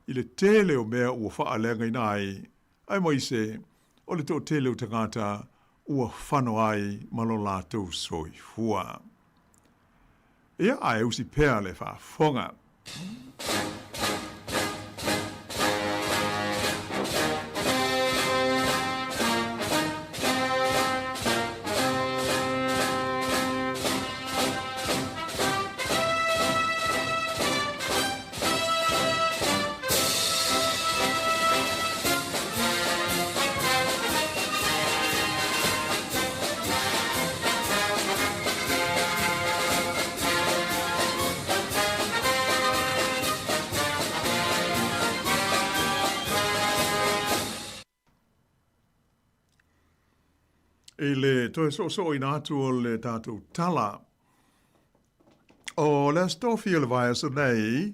i le tele o mea ua faaleagaina ai, aemaise o le toatele o tagata ua fano ai ma lo latou soifua. Ia, ae usi pea le faafofoga. I le toe soosooina atu o le tatou tala. O le Aso Tofi o le vaiaso nei,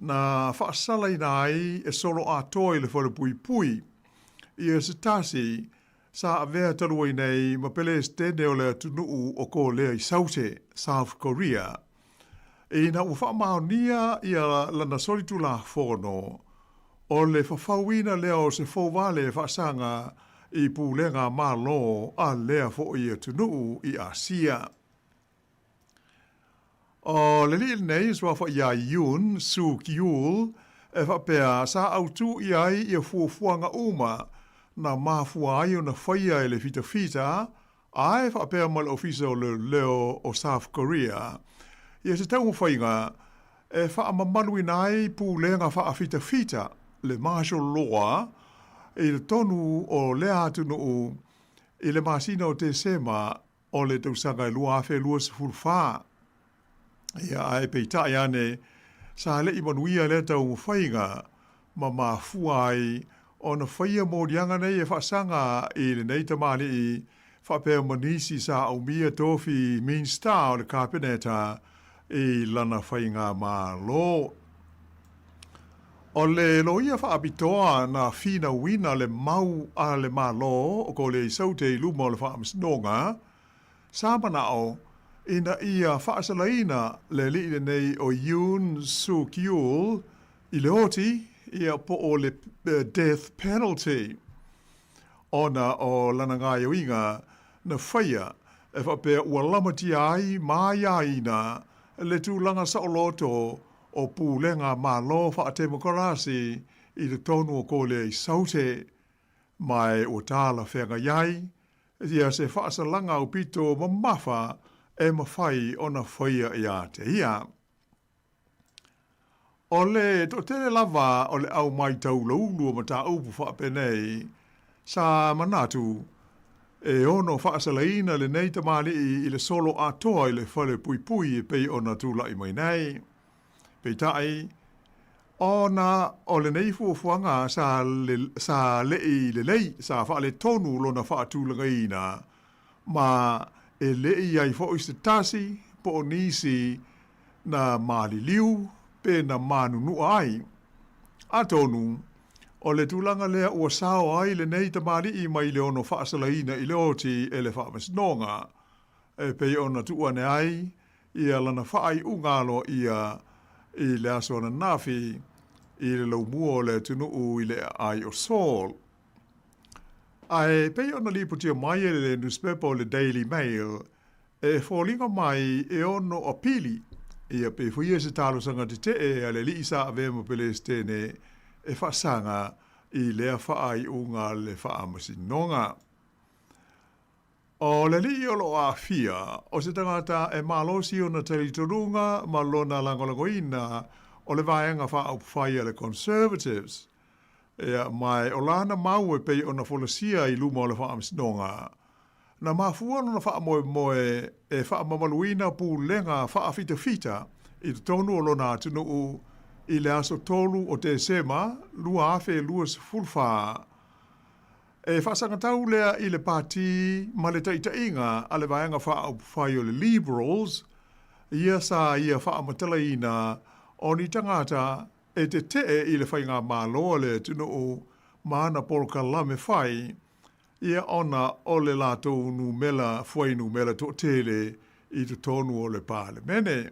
na faasalaina ai e solo atoa i le falepuipui ia se tasi sa avea talu ai nei ma Pelesitene o le atunuu o Kolea i Saute, South Korea, ina ua faamaonia ia lana solitulafono o le fafauina lea o se fouvale faasaga i pulega Malo a lea foi atunuu i Asia. O le alii lenei, suafa iā Yoon Suk Yeol, e faapea sa autū i ai ia fuafuaga uma na mafua ai ona faia e le fitafita ae faapea ma le Ofisa o Leoleo o South Korea ia se taumafaiga e faamamaluina ai pulega faafitafita, le martial law, i totonu o lea atunuu i le masina o Tesema o le tausaga e 2024. Ia, ae peitai ane, Sa leʻi manuia lea taumafaiga ma mafua ai ona faia moliaga nei e faasaga i lenei tamalii faapea ma nisi sa aumia tofi Minista o le Kapeneta i lana faigamalo. O le loia faapitoa na finauina le mau a le Malo o Korea i Saute i luma o le Faamasinoga, Sa manao ina ia faasalaina le alii lenei o Yoon Suk Yeol i le oti, ia po o le death penalty, ona o lana gaioiga na faia e faapea ua lamatia ai ma aiaina le tulaga saoloto o pulega Malo faatemokarasi i totonu o Kolea i Saute, ma e ua talafeagai ai ia se faasalaga aupito mamafa e mafai ona faia ia te ia. O le toatele lava o le au maitaulaulu o mataupu faapenei, sa manatu e ono faasalaina lenei tamalii i le solo atoa i le fale puipui e pei ona tulai mai nei. Peitai, ona o lenei fuafuaga sa, le, sa leʻi lelei, sa faaletonu lona faatulagaina, ma e le i ai foi se tasi po o nisi na maliliu pe na manunua ai. Atonu, o le tulaga lea ua sao ai lenei tamalii mai le ono faasalaina i le oti e le Faamasinoga, e pei ona tuu ane ai ia lana faaiuga aloaia i le aso ananafi i le laumua o le atunuu i le aai o Seoul. Ae pei ona lipotia mai e le nusipepa o le Daily Mail, e foliga mai e ono apili ia pe foi se talosaga tetee a le alii sa avea ma Pelesitene e faasaga i lea faaiuga a le Faamasinoga. O le alii o lo o aafia, o se tagata e malosi ona talitonuga ma lona lagolagoina o le vaega faaupufai a le Conservatives. Ia, ma o lana mau e pei ona folasia i luma o le Faamasinoga, na mafua lona faamoemoe e faamamaluina pulega faafitafita i totonu o lona atunuu i le aso 3 o Tesema 2024. E faasagatau lea i le pati ma le taitaiga a le Vaega Faaupufai o le Liberals, ia sa ia faamatalaina o ni tagata e tetee i le faigamalo a le atunuu ma ana polokalame fai, ia ona o le latou numela fuainumera toatele i totonu o le Palemene.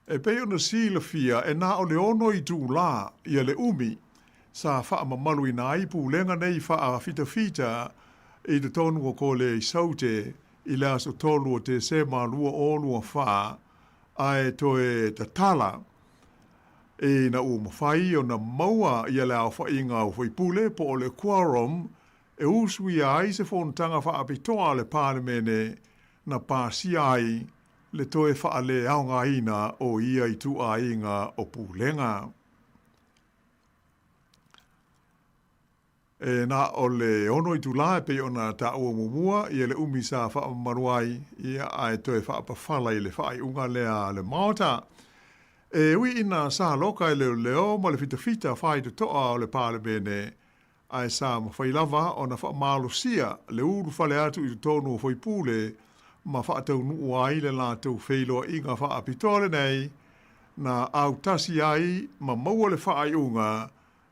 E pei ona silafia e na o le ono itulā ia le umi sa faamamaluina ai pulega nei faafitafita i totonu o Kolea i Saute i le aso 3 o Tesema 2024 ae toe tatala ina ua mafai ona maua ia le aofaiga o faipule po o le quorum e usuia ai se fonotaga faapitoa a le Palemene na pasia ai le toe faaleaogaina o ia ituaiga o pulega. E na o le ono itulā e pei ona taua muamua ia le umi sa faamamalu ai, ia ae toe faapafala i le faaiuga lea a le Maota. E ui ina sa loka e leoleo ma le fitafita faitotoa o le Palemene, ae sa mafai lava ona faamalosia le ulufale atu i totonu o faipule ma faataunuu ai le latou feiloaiga faapitoa lenei na autasi ai ma maua le faaiuga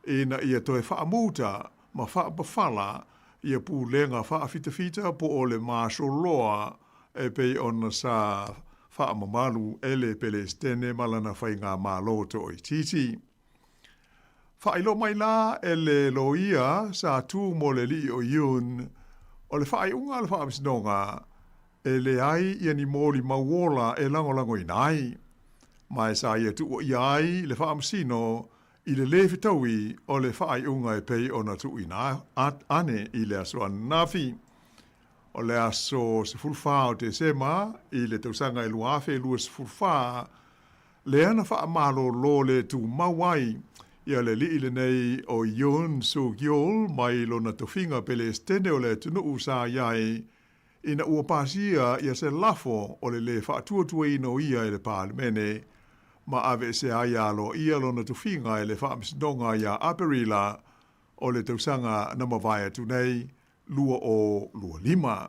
ina ia toe faamuta ma faapafala ia pulega faafitafita po o le martial law e pei ona sa faamamalu e le Pelesitene ma lana faigamalo toaitiiti. Faailoa mai la e le loia sa tu mo le alii o Yoon, o le faaiuga a le Faamasinoga, e leai ia ni molimau ola e lagolagoina ai. Ma e sa ia tuuaia ai le Faamasino i le lē fetaui o le faaiuga e pei ona tuuina ane i le aso ananafi. O le aso 14 o Tesema i le tausaga e 2024, lea na faamalolo le tumau ai ia le alii lenei o Yoon Suk Yeol mai lona tofiga Pelesitene o le atunuu sa i ai ina ua pasia ia se lafo o le lē faatuatuaina o ia e le Palemene. ma aveesea ai aloaia lona tofiga e le Faamasinoga ia Aperila o le tausaga na mavae atu nei 2025.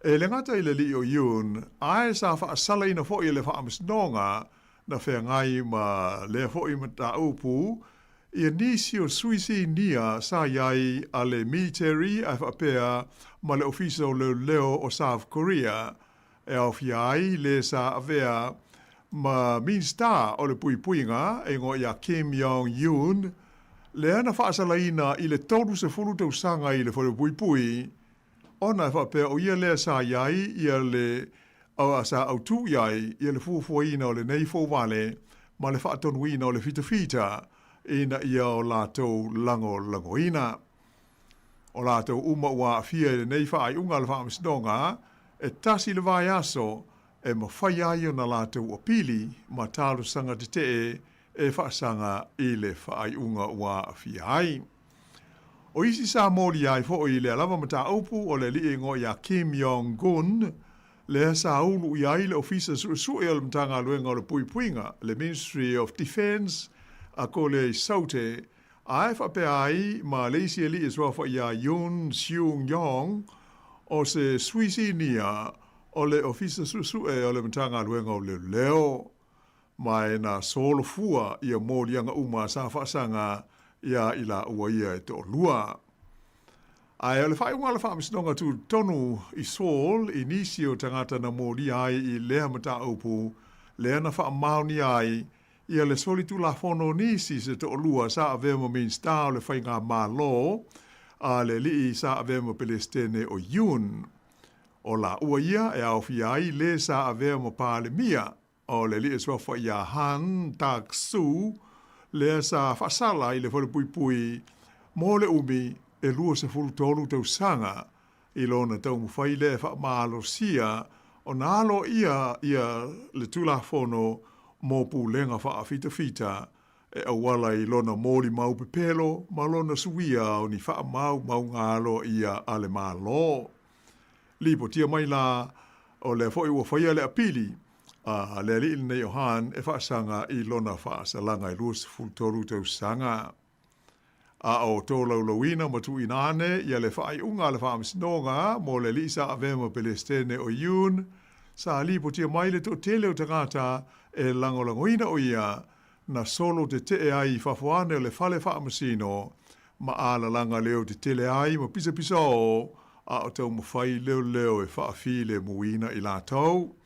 E le gata i le alii o Yoon, ae sa faasalaina foi e le Faamasinoga na feagai ma lea foi mataupu ia nisi o sui sinia sa i ai a le military ae faapea ma le Ofisa o Leoleo o South Korea e aofia ai le sa avea ma Minista o le Puipuiga e igoa ia Kim Yong Hyun, lea na faasalaina i le 30 tausaga i le Falepuipui, ona e faapea o ia lea sa i ai ia le sa autū i ai ia le fuafuaina o lenei fouvale ma le faatonuina o le fitafita ina ia o latou lagolagoina. O latou uma ua aafia i lenei faaiuga a le Faamasinoga, e tasi le vaiaso e mafai ai ona latou apili ma talosaga tetee e faasaga i le faaiuga ua aafia ai. O isi sa molia ai foi i lea lava mataupu o le alii igoa ia Kim Yong Gun, lea sa ulu i ai le Ofisa Suesue o le Matagaluega o le Puipuiga, le Ministry of Defence, a Kolea i Saute, Ae faapea ai ma le isi alii e suafa iā Yoon Seung Yong, o se sui sinia o le Ofisa Suesue o le Matagaluega o Leoleo. Ma e na solofua ia moliaga uma sa faasaga iā i laua ia e toalua. Ae o le faaiuga o le Faamasinoga Tutotonu i Seoul i nisi o tagata na molia ai i lea mataupu lea na faamaonia ai ia le solitulafono o nisi se toalua sa avea ma Minisita o le Faigamalo a le alii sa avea ma Pelesitene o Yoon. O laua ia e aofia ai le sa avea ma Palemia o le alii e suafa iā Han Duck-soo, lea sa faasala i le falepuipui mo le umi e 23 tausaga i lona taumafai lea e faamalosia ona aloaia ia le Tulafono mo Pulega Faafitafita e auala i lona molimau pepelo ma lona suia o ni faamaumauga aloaia a le Malo. Lipotia mai la, o lea foi ua faia le apili a le alii lenei o Han e faasaga i lona faasalaga e 23 tausaga. A o tolaulauina ma tuuina ane ia le faaiuga a le Faamasinoga mo le alii sa avea ma Pelesitene o Yoon, sa lipotia mai le toatele o tagata e lagolagoina o ia na solo tetee ai i fafo ane o le fale faamasino ma alalaga leo tetele ai ma pisapisaō a o taumafai leoleo e faafilemuina i latou.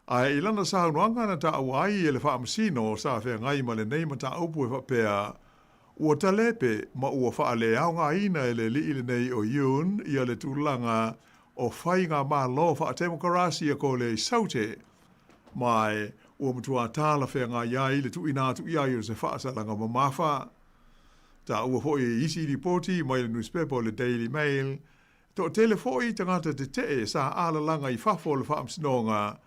Ae i lana saunoaga na taua ai e le Faamasino sa feagai ma lenei mataupu e faapea, Ua talepe ma ua faaleaogaina e le alii lenei o Yoon ia le tulaga o faigamalo faatemokarasi a Kolea i Saute, ma e ua matua talafeagai ai le tuuina atu i ai o se faasalaga mamafa. Taua foi e isi lipoti mai le nusipepa o le Daily Mail Toatele foi tagata tetee sa alalaga i fafo o le faamasinoga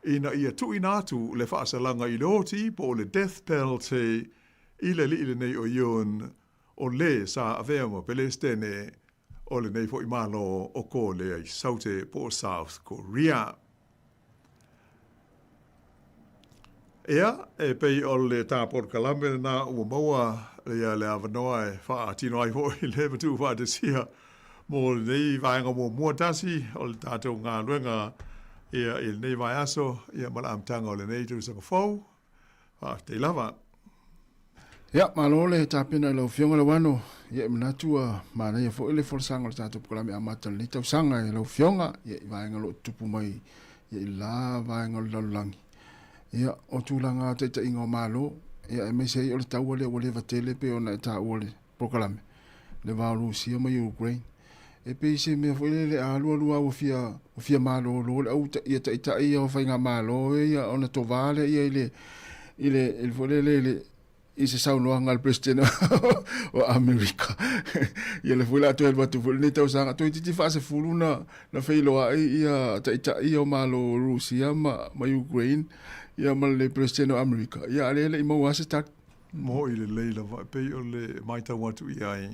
ina ia tuuina atu le faasalaga i le oti po o le death penalty i le alii lenei o Yoon, o le sa avea ma Pelesitene o lenei foi Malo o Kolea i Saute po o South Korea. Ea, e pei o le tā polokalame lena ua maua ia le avanoa e faatino ai foi le matuufaatasia mo lenei vaega muamua tasi o le tatou galuega ia i lenei vaiaso ia ma le amataga o lenei tausaga fou. Faafetai lava. Ia, malo le tapena i lau Afioga Leuano. Ia, e manatu ua manaia foi le folasaga o le tatou polokalame amata o lenei tausaga i lau Afioga, ia, i vaega o lo o tutupu mai ia, i la vaega o le lalolagi. Ia, o tulaga taitaiga o Malo, ia, aemaise ai o le taua lea ua leva tele pei ona e taua le polokalame, le va o Rusia ma Ukraine. E pei se mea foi lele a alu alu lava ua fia, ua fia malolo le au ia taitai ia o faigamalo ia ona tovā lea ia i le, i le, i le foi lele i le, i se saunoaga a le Peresetene o Amerika. Ia lea foi o le a toe alu atu foi lenei tausaga, toeitiiti faasefulu na, na feiloai ia taitai ia o Malo o Rusia ma, ma Ukraine ia ma le Peresetene o Amerika. Ia a lea e le i maua lava se tali. Moʻi lelei lava e pei o le matau atu i ai,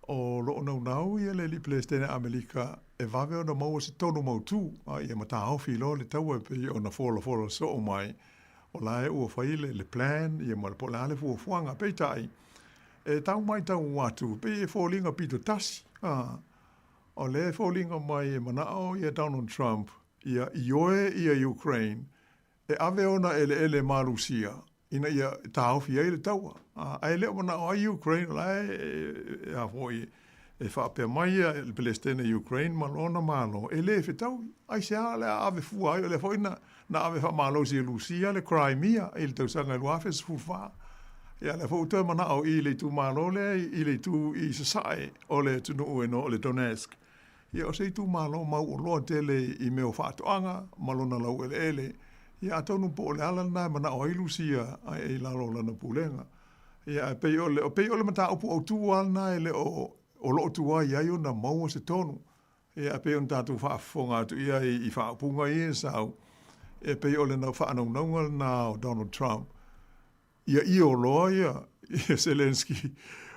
o lo o naunau ia le alii Peresetene Amelika e vave ona maua se tonu mautū, a ia mataofi loa le taua e pei ona folafola soo mai. O la e ua fai le, le plan, ia ma le po o le a le fuafuaga. Peitai, e tau matau atu, pei e foliga pito tasi, a, o lea e foliga mai e manao ia Donald Trump ia ioe ia Ukraine e ave ona eleele ma Lusia ina ia taofi ai le taua. Ae le o manao ai Ukraine, o la e, a foi, e faapea mai ia le Pelestene i Ukraine ma lona Malo, e le fetaui. Aisea o le a ave fua ai, o lea foi na, na ave faamalosi e Lusia le Crimea i le tausaga e 2014. Ia, lea foi ua toe manao i le itumalo lea i le itu i sasae o le atunuu e no o le Donetsk. Ia, o se itumalo mauoloa tele i mea o faatoaga ma lona laueleele. Ia, atonu po o le ala lena e manao ai Lusia i lalo o lana pulega. Ia, ae pei o le, pei o le mataupu autu lava lena e le o, o lo o tuai ai ona maua se tonu. Ia, ae pei ona tatou faafofoga atu i ai i faaupuga ia e sau, e pei o le faanaunauga lena o Donald Trump, ia io loa ia, ia Zelensky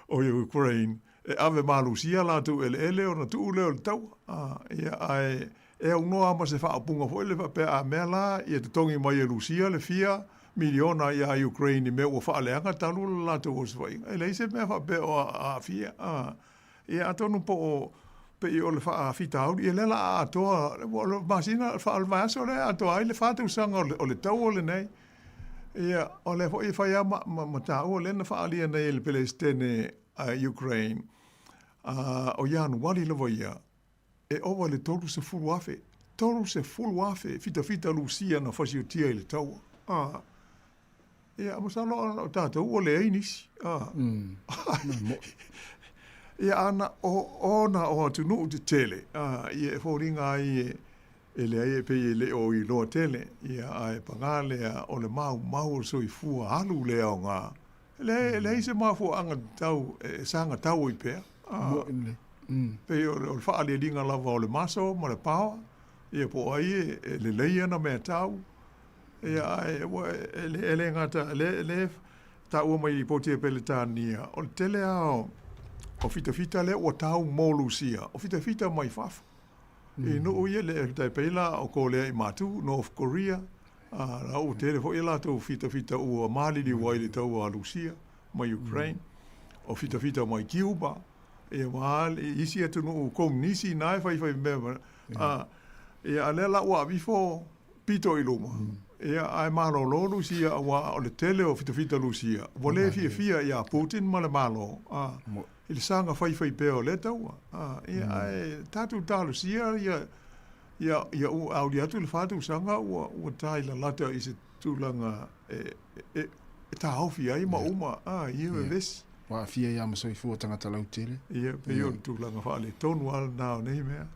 o Ukraine e ave malosi a latou eleele ona tuu lea o le taua. A, ia, ae e aunoa ma se faaupuga foi lea faapea a mea la ia totogi mai e Lusia le fia miliona iā Ukraine i mea ua faaleaga talu le latou osofaiga. E leai se mea faapea o aafia. A, ia atonu po o pei o le faafitauli, ia lea la a atoa, o le masina, o le vaiaso lea e atoa ai le fa tausaga o le taua lenei. Ia, o lea foi e fai lava ma, ma, ma taua lea na faaalia nei e le Peresetene a Ukraine, a, o Ianuari lava ia, e ova i le 30,000, 30,000 fitafita Lusia na fasiotia i le taua. A, ia, masalo o tatou ua leai nisi. A, ia, ana, o, ona o atunuu tetele, a, ia e foliga ai e, E leai e pei e le o iloa tele, ia, ae pagā lea o le maumau o le soifua alu le aoga. E leai, e leai se mafuaaga tatau e saga tau ai pea. Moʻi. Pei o le faaalialiga lava o le maso ma le paoa, ia po o ai e lelei ana meatau, ia, ae ua, e le, e le gata, e le taua mai i lipoti a Peretania, o le tele lava o fitafita lea ua tau mo Lusia, o fitafita mai fafo. I nuu ia le tai pei la o Kolea i Matu, North Korea, a la ua tele foi a latou fitafita ua maliliu ai le taua a Lusia ma Ukraine, o fitafita mai Cuba, ia ma isi atunuu komunisi na e faifai mea ma, a, ia a lea la ua avifo pito i luma, ia ae malolo Lusia auā o le tele o fitafita Lusia ua le fiafia iā Putin ma le Malo, a. i le saga faifai pea o lea taua. A, ia, ae tatou talosia ia, ia, ia u auli atu le fa tausaga ua, ua tae lalata i se tulaga e, e, e taofi ai ma uma, a, ia vevesi. Ua aafia ai lava ma soifua tagata lautele. Ia, pei o le tulaga faaletonu lava lena o nei mea.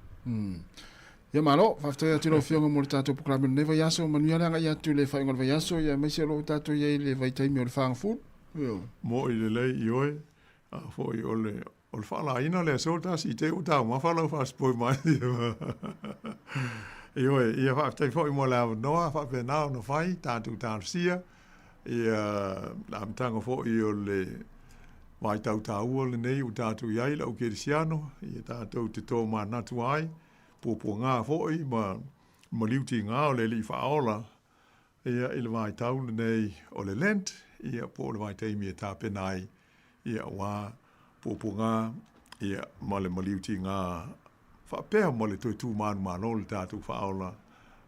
Ia malo, faafetai atu i lau Afioga mo le tatou polokalame o lenei vaiaso. Manuia le agai atu i le faaiuga o le vaiaso, ia aemaise o lo o tatou i ai i le vaitaimi o le fagafulu. Moʻi lelei i oe, A foi o le, o le faalaina o le aso tasi i te i ua taumafa lau faasipoi mai. Ioe, ia faafetai foi mo le avanoa faapena ona fai, tatou talosia, ia le amataga foi o le vaitau taua lenei ua tatou i ai le au kerisiano, ia tatou te tomanatu ai, puapuaga foi ma maliu tiga o le Alii Faaola, ia i le vaitau lenei o le Lent, ia po o le vaitaimi e tapena ai, ia aua puapuaga, ia ma le maliu tiga faapea ma le toe tu manumalo o le tatou faaola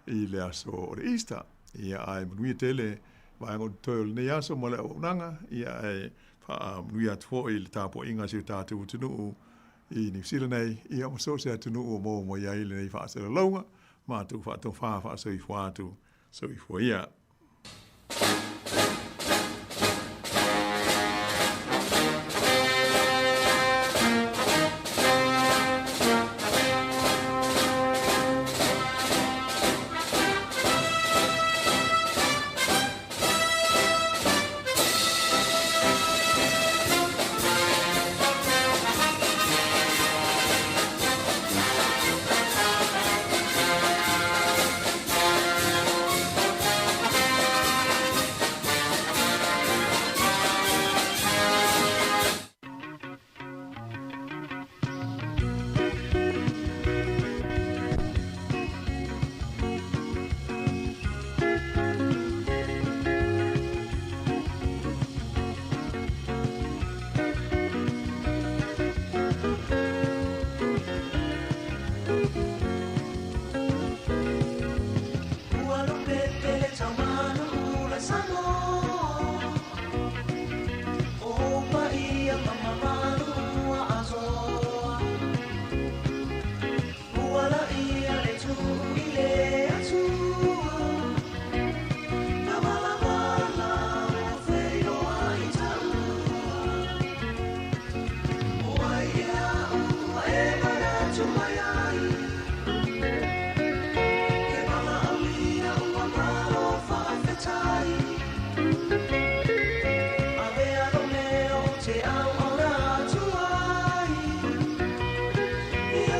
i le aso o le Easter. Ia ae manuia tele vaega o totoe o lenei aso ma le auaunaga, ia ae faamanuia atu foi i le tapuaiga a si o tatou atunuu i Niu Sila nei, ia ma so o se atunuu o maua mai ai lenei faasalalauga. Matou faatofa faasoifua atu, soifua ia.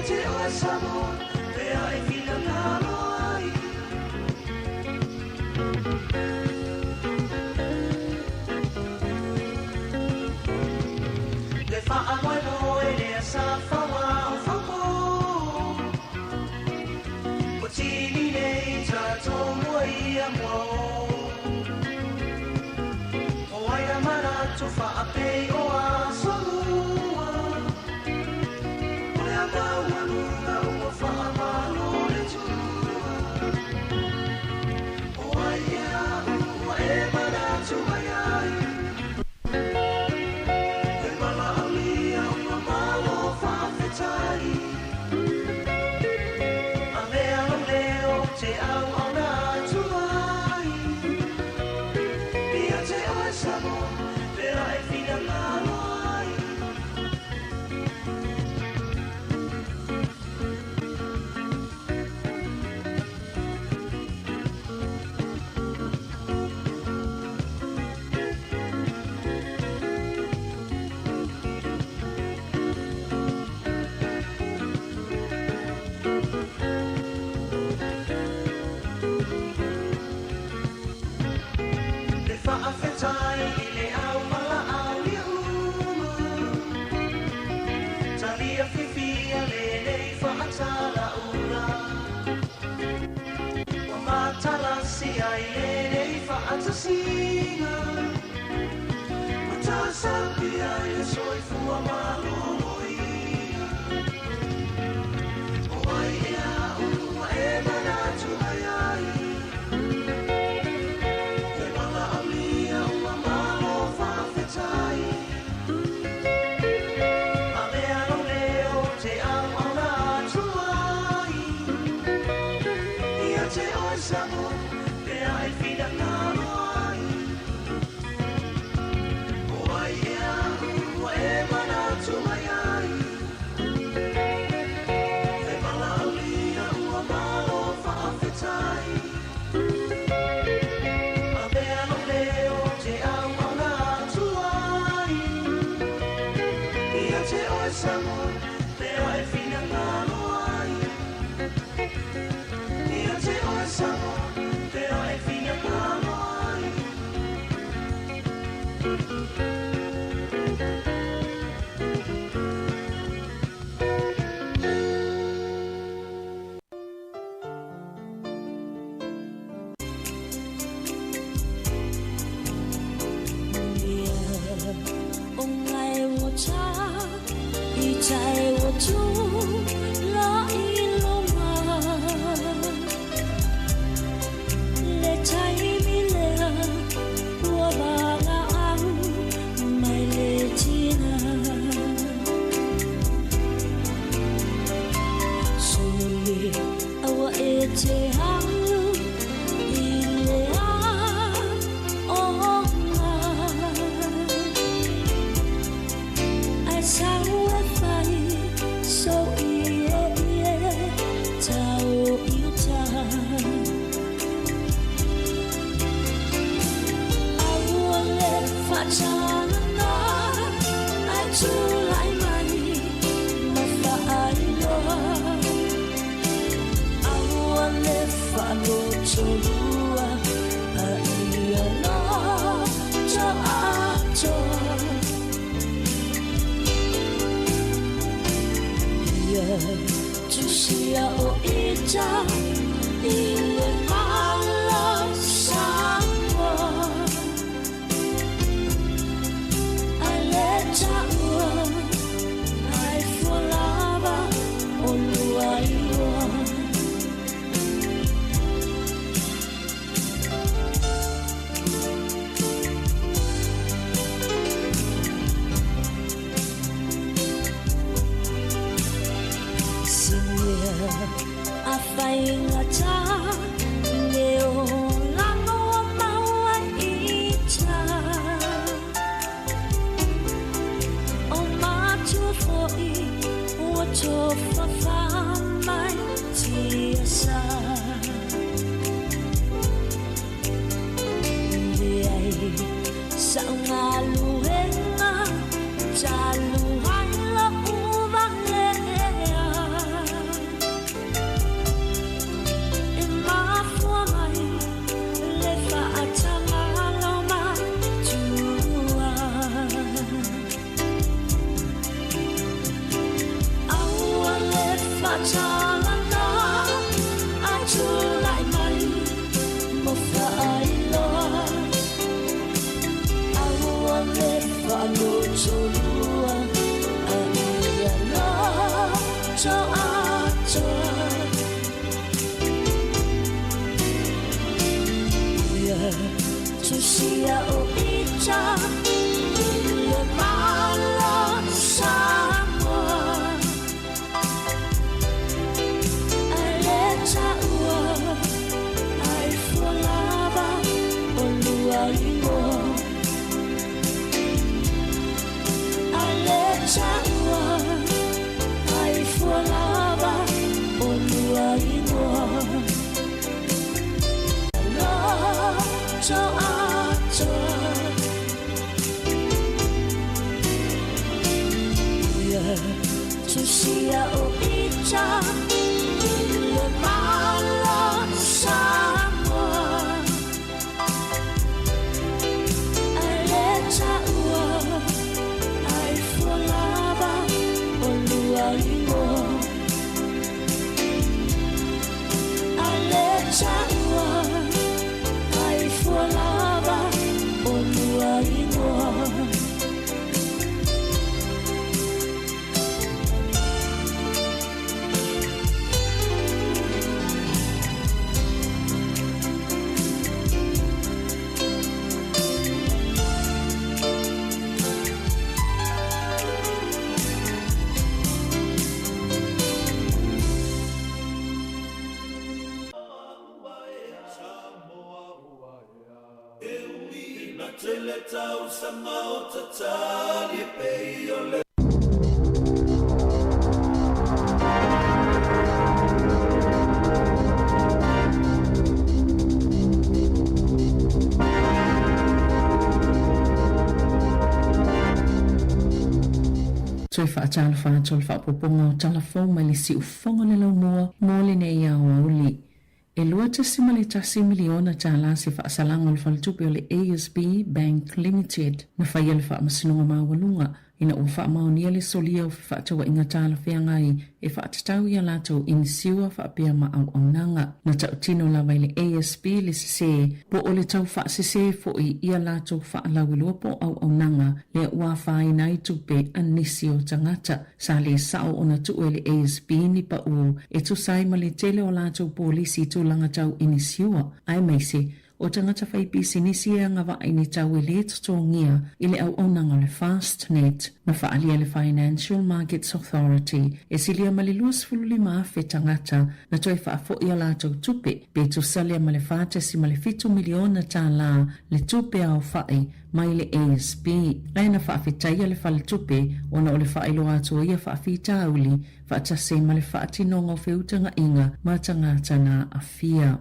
te oe Samoa, pea e finagalo ai. Le faamoemoe lea sa fauao faupo, o tini nei tatou mua ia mua o. O ai na manatu faapei o aso lua, o le amaualuga ua faamalo le tua. O ai ea ua e manatu mai ai, e valaaulia ua malo faafetai. A mea lou leo te auauna atu ai, ia te oe Samoa, pea e finagalo ai. Le faafetai i le au valaaulia uma, talia fiafia lenei faatalaula. Ua matalasi ai lenei faatasiga, ua tasapi ai le soifua maloloina. O ai ea ua e manatu mai ai, e valaaulia ua malo faafetai. A mea lou leo te auauna atu ai, ia te oe Samoa, pea e finagalo ai. O ai ea ua e manatu mai ai, e valaaulia ua malo faafetai. A mea lou leo te auauna atu ai, ia te oe Samoa, pea e finagalo ai. Ia te oe Samoa, pea e finagalo ai. 我爱我家，一在我住那一路啊，le taimi lea ua valaau mai le tina. Soli aua e te alu i le aoga. Ai sau e fai so i e i e tau i uta. Aua le faatagana ai tulai mai ma faailoa. Aua le faalotolua a ia loto atoa. Ia tusia o ita i le malo Samoa. Ai le taua ai fualava o lua i lua. Sinia a faigata le olaga ua maua i ta. O matua fo'i ua tofafa mai tiasa. Leai sa'u galuega talu ai la'u valea. talana ai tulai mai mo faailoa aua le faalutulua a ia loto atoa ia tusia o ita i le Malo Samoa ai le taua ai fua lava o lua igoa ai le taua ai fua lava o lua igoa loto atoa ia tusia o ita i le Malo Samoa ai le taua ai fua lava o lua igoa ai le taua ai fua lava o lua igoa. Toe faatalofa atu o le faaopoopoga o tala fou mai le siufofoga o le laumua mo lenei aoauli. E $2.1 miliona tala se faasalaga o le faletupe o le ASB Bank Limited na faia le Faamasinoga Maualuga ina ua faamaonia le solia o fefaatauaiga talafeagai e faatatau i a latou inisiua faapea ma auaunaga. Na tautino lava i le ASB le sese po o le tau faasese foi i a latou faalauiloa po o auaunaga lea ua afaina ai tupe a nisi o tagata. Sa le sao ona tuu e le ASB ni paʻū e tusa ai ma le tele o latou polisi i tulaga tau inisiua, aemaise o tagata faipisinisi e agavaa i ni tau e lē totogia i le auaunaga o le Fastnet. Na faaalia e le Financial Markets Authority e silia ma le 25,000 tagata na toe faafoʻi a latou tupe, pe tusa lea ma le $4.7 miliona tālā le tupe aofaʻi mai le ASB, ae na faafetaia le faletupe ona o le faailoa atu o ia faafitauli faatasi ai ma le faatinoga o feutagaiga ma tagata na aafia.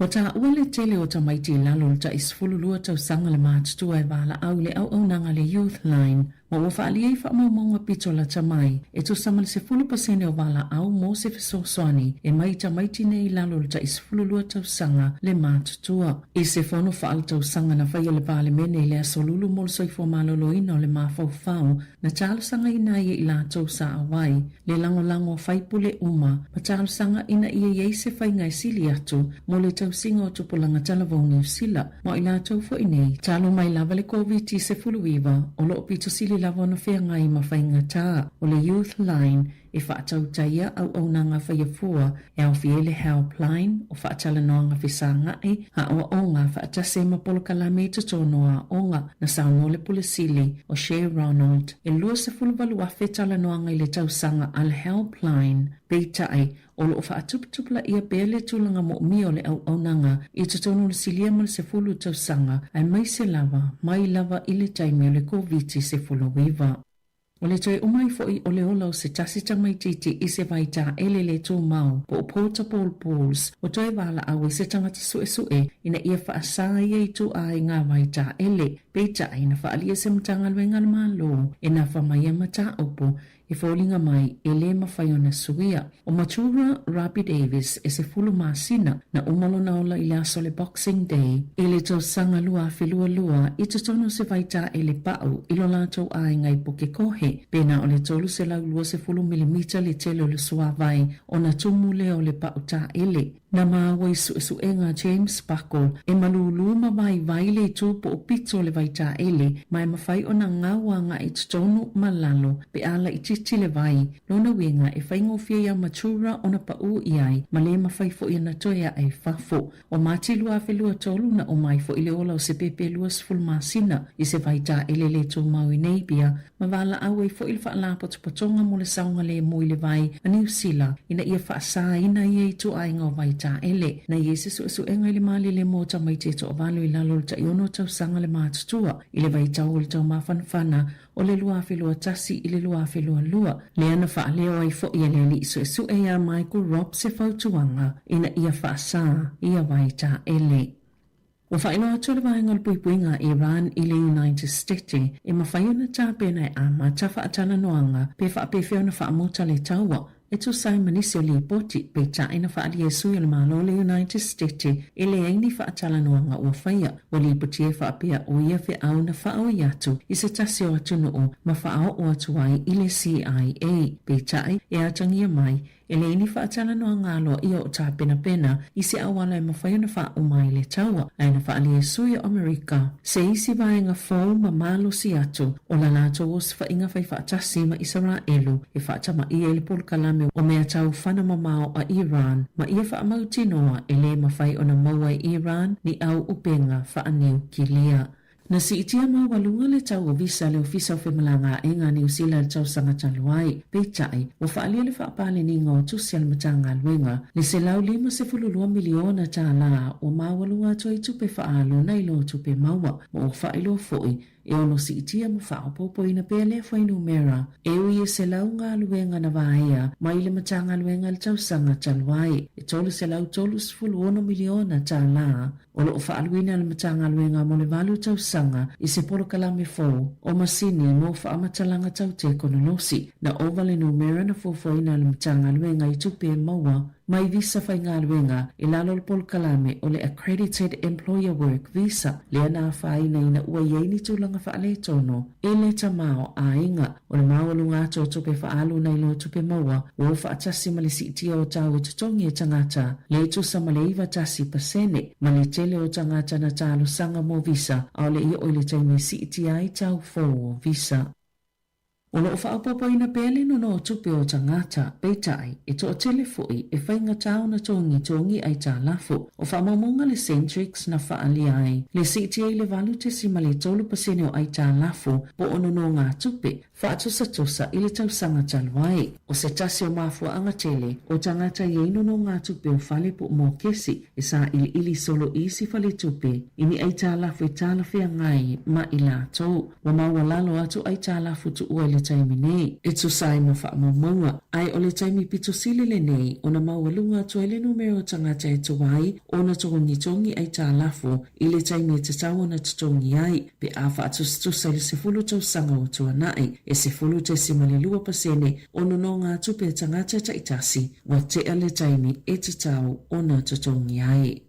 Ua taua le tele o tamaiti i lalo o le tai 12 tausaga le matutua e valaau i le auaunaga a le Youth Line ma ua faaalia i faamaumauga pito lata mai e tusa ma le 10% o valaau mo se fesoasoani e mai i tamaiti nei i lalo o le tai 12 tausaga le matutua. I se fono faaletausaga na faia e le Palemene i le Aso Lulu mo le Soifua Maloloina o le Mafaufau, na talosagaina ai e i latou sa auai le lagolago a faipule uma ma talosaga ina ia i ai se faiga e sili atu mo le tausiga o tupulaga talavou Niu Sila ma o i latou foi nei talu mai lava le Koviti-19 o lo o pito sili lava ona feagai ma faigatā o le Youth Line e faatautaia auaunaga faia fua e aofia ai le Helpline o faatalanoaga fesagaʻi, aoaoga faatasi ai ma polokalame i totonu o aoga. Na saunoa le Pule Sili o Cher Ronald e 28,000 talanoaga i le tausaga a le Helpline, peitai, o lo o faatuputupulaia pea le tulaga moomia o le auaunaga i totonu o le silia ma le 10 tausaga, aemaise lava mai lava i le taimi o le Koviti-19. O le toe uma ai foi o le ola o se tasi tamaitiiti i se vai taele le tumau po o portable pools ua toe valaau ai se tagata suesue ina ia faasā ia ituaiga vai taele. Peitai, na faaalia se Matagaluega a le Malo e nafa mai ia mataupu. E foliga mai e lē mafai ona suia. ʻO Matura Robbie Davies e 10 masina na uma lona ola i le aso o le Boxing Day i le tausaga 2022 i totonu o se vaitaele paʻu i lo latou aiga i Pukekohe, pena o le 320 milimita le tele o le suāwai ona tumu lea o le paʻu taele. Na maua i suesuega a James Buckle e malūlū ma vaivai le itu po o pito o le vaitaele ma e mafai ona gau agai i totonu ma lalo pe a laitiiti le vai. Lona uiga e faigofie iā Matura ona paʻū i ai ma lē mafai foʻi ona toe aʻe i fafo. ʻO Mati 2023 na uma ai foʻi le ola o se pēpē 20 masina i se vaitaele lē tumau i Napier ma valaau ai foʻi le Faalapotopotoga mo le Saogalēmū i le Vai a Niu Sila ina ia faasāina ia ituaiga o vaitaele. Na i ai se suesuega i le malele mo tamaiti e toavalu i lalo o le taiono tausaga le matutua i le vaitau o le taumafanafana o le 2021 i le 2022, lea na faaleo ai foʻi e le alii suesue iā Michael Robb se fautuaga ina ia faasā ia vaitaele. Ua faailoa atu le Vaega o le Puipuiga a Iran i le United Stete e mafai ona tapena e amata faatalanoaga pe faapefea ona faamuta le taua e tusa ai ma nisi o lipoti, peitai na faaalia e sui o le Malo o le United Stete e leai ni faatalanoaga ua faia. Ua lipotia e faapea ʻo ia feau na faaoi atu i se tasi o atunuu ma faaoo atu ai i le CIA. Peitai, e atagia mai, E leai ni faatalanoaga aloaia o tapenapena i se auala e mafai ona faauma ai le taua, ae na faaalia e sui o Amerika se isi vaega fou ma malosi atu o la latou osofaiga faifaatasi ma Isaraelu e faatamaia i le polokalame o mea tau fana mamao a Iran ma ia faamautinoa e lē mafai ona maua e Iran ni au upega faaniukilia. Na siitia maualuga le tau o visa a le Ofisa o Femalagaaiga a Niu Sila i le tausaga talu ai. Peitai, ua faaalia le faapaleniga o tusi a le Matagaluega le $152 miliona tālā ua maualuga atu ai tupe faaalu nai lo tupe maua ma ua faailoa foi e ono siitia ma faaopoopoina pea lea fuainumera e ui e 100 galuega na vaea mai le Matagaluega i le tausaga talu ai e $336 miliona tālā O lo o faaaluina le Matagaluega mo le valu tausaga i se polokalame fou o masini mo faamatalaga tau tekonolosi. Na ova le numera na fuafuaina e le Matagaluega i tupe e maua mai visa faigaluega i lalo o le polokalame o le Accredited Employer Work Visa lea na afaina ina ua i ai ni tulaga faaletonu i le tamaoaiga. O le maualuga atu o tupe faaalu nai lo tupe maua ua o faatasi ma le siitia o tau e totogi e tagata, le tusa ma le 91% ma le tele o tagata na talosaga mo visa ʻaʻole i oo i le taimi e siitia ai tau fou o visa. O lo o faaopoopoina pea le nono o tupe o tagata, peitai, e toatele foʻi e faigata ona togitogi aitalafu. ʻO faamaumauga le Centrex na faaalia ai le siitia i le 8.3% o aitalafu po o nonogatupe faatusatusa i le tausaga talu ai. ʻO se tasi o mafuaaga tele o tagata i ai nonogatupe o fale po o mokesi e saʻiliʻili solo i isi faletupe i ni aitalafu e talafeagai ma i latou. Ua maualalo atu aitalafu tuua i le taimi nei e tusa ai ma faamaumauga, ae o le taimi pito sili lenei ona maualuga atu ai le numera o tagata e tuai ona togitogi aitalafu i le taimi e tatau ona totogi ai, pe a faatusatusa i le 10 tausaga ua tuanai, e 10.2% o nonogatupe a tagata taitasi ua tea le taimi e tatau ona totogi ai.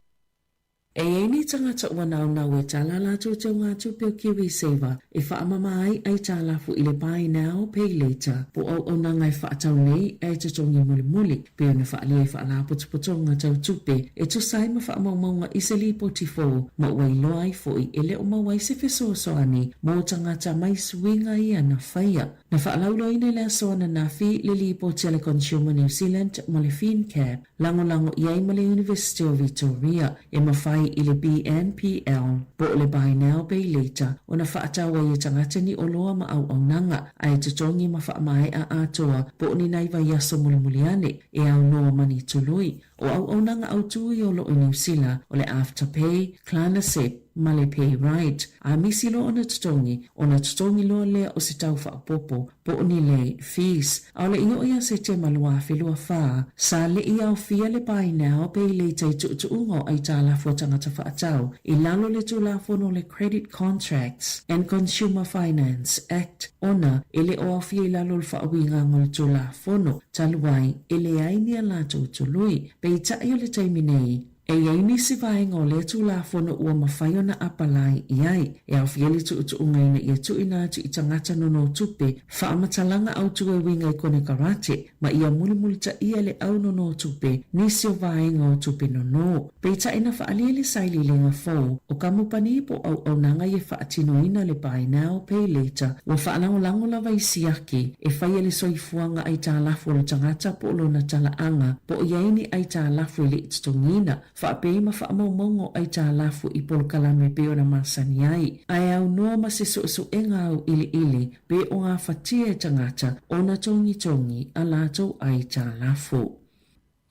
E i ai ni tagata ua naunau e tala latou teugatupe o KiwiSaver e faamama ai aitalafu i le Buy Now, Pay Later po o auaunaga e faatau nei ae totogi mulimuli, pei ona faaalia i faalapotopotoga tau tupe e tusa ai ma faamaumauga i se lipoti fou ma ua iloa ai foʻi e le o maua ai se fesoasoani mo tagata mai suiga ia na faia. Na faalauiloaina i le aso ananafi le lipoti a le Consumer New Zealand ma le FinCap lagolago i ai ma le University o Victoria e mafai i le BNPL po o le Buy Now Pay Later ona faatau ai e tagata ni oloa ma auaunaga ae totogi ma faamaea atoa po o ni nai vaiaso mulimuli ane e aunoa ma ni tului. O auaunaga autū ia o lo o i Niu Sila o le Afterpay, Klarna Zip, ma le Payright. A misi loa ona totogi, ona totogi loa lea o se tau faaopoopo po o ni late fees. ʻAʻole i oo ia Setema 2024, sa le i aofia le Buy Now, Pay Later i tuutuuga o aitalafu a tagata faatau i lalo o le Tulafono o le Credit Contracts and Consumer Finance Act ona e le o aofia i lalo o le faauigaga o le Tulafono talu ai e leai ni a latou tului. Peitai o le taimi nei, E i ai nisi vaega o lea Tulafono ua mafai ona apalai i ai, e aofia le tuutuuga ina ia tuuina atu i tagata nonotupe faamatalaga autu e uiga i konekarate ma ia mulimulitaia le au nonotupe nisi o vaega o tupe nono. Peitai na faaalia le sailiiliga fou o kamupani po o auaunaga ia faatinoina le Buy Now, Pay Later ua faalagolago lava i siaki e faia le soifuaga aitalafu o le tagata po o lona talaaga po o i ai ni aitalafu e le i totogiina, faapea ma faamaumauga o aitalafu i polokalame e pei ona masani ai, ae aunoa ma se suesuega auiliili pe o gafatia e tagata ona togitogi a latou aitalafu.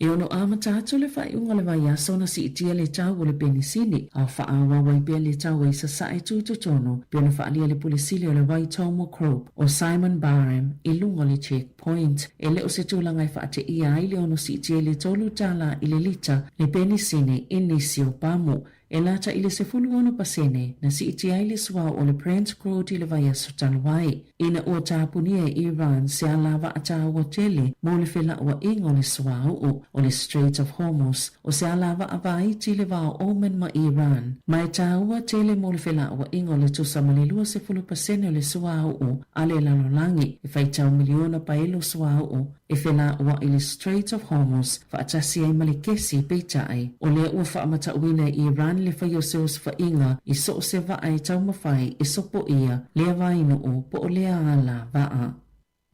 E ono amata atu le faaiuga o le vaiaso ona siitia le tau o le penisini, a o faaauau ai pea le tau e sasae tutotonu, pei ona faaalia le Pule Sili o le Waitomo Group o Simon Barham i luga o le Check Point. E le o se tulaga e faateia ai le ono siitia i le $3 i le lita le penisini i nisi o pamu. E lata i le 16% na siitia ai le suauu o le Brent Crude i le vaiaso talu ai, ina ua tapunia e Iran se alavaa taua tele mo le felauaiga o le suauu o le Strait of Hormuz, o se alavaa vaiti i le va o Oman ma Iran, ma e taua tele mo le felauaiga o le tusa ma le 20% o le suauu a le lalolagi, e faitau miliona paelo suauu e felauai i le Strait of Hormuz faatasi ai ma le kesi, peitai, o lea ua faamatauina e Iran le faia o se osofaiga i so o se vaa e taumafai e sopoia lea vainuu po o lea alavaa.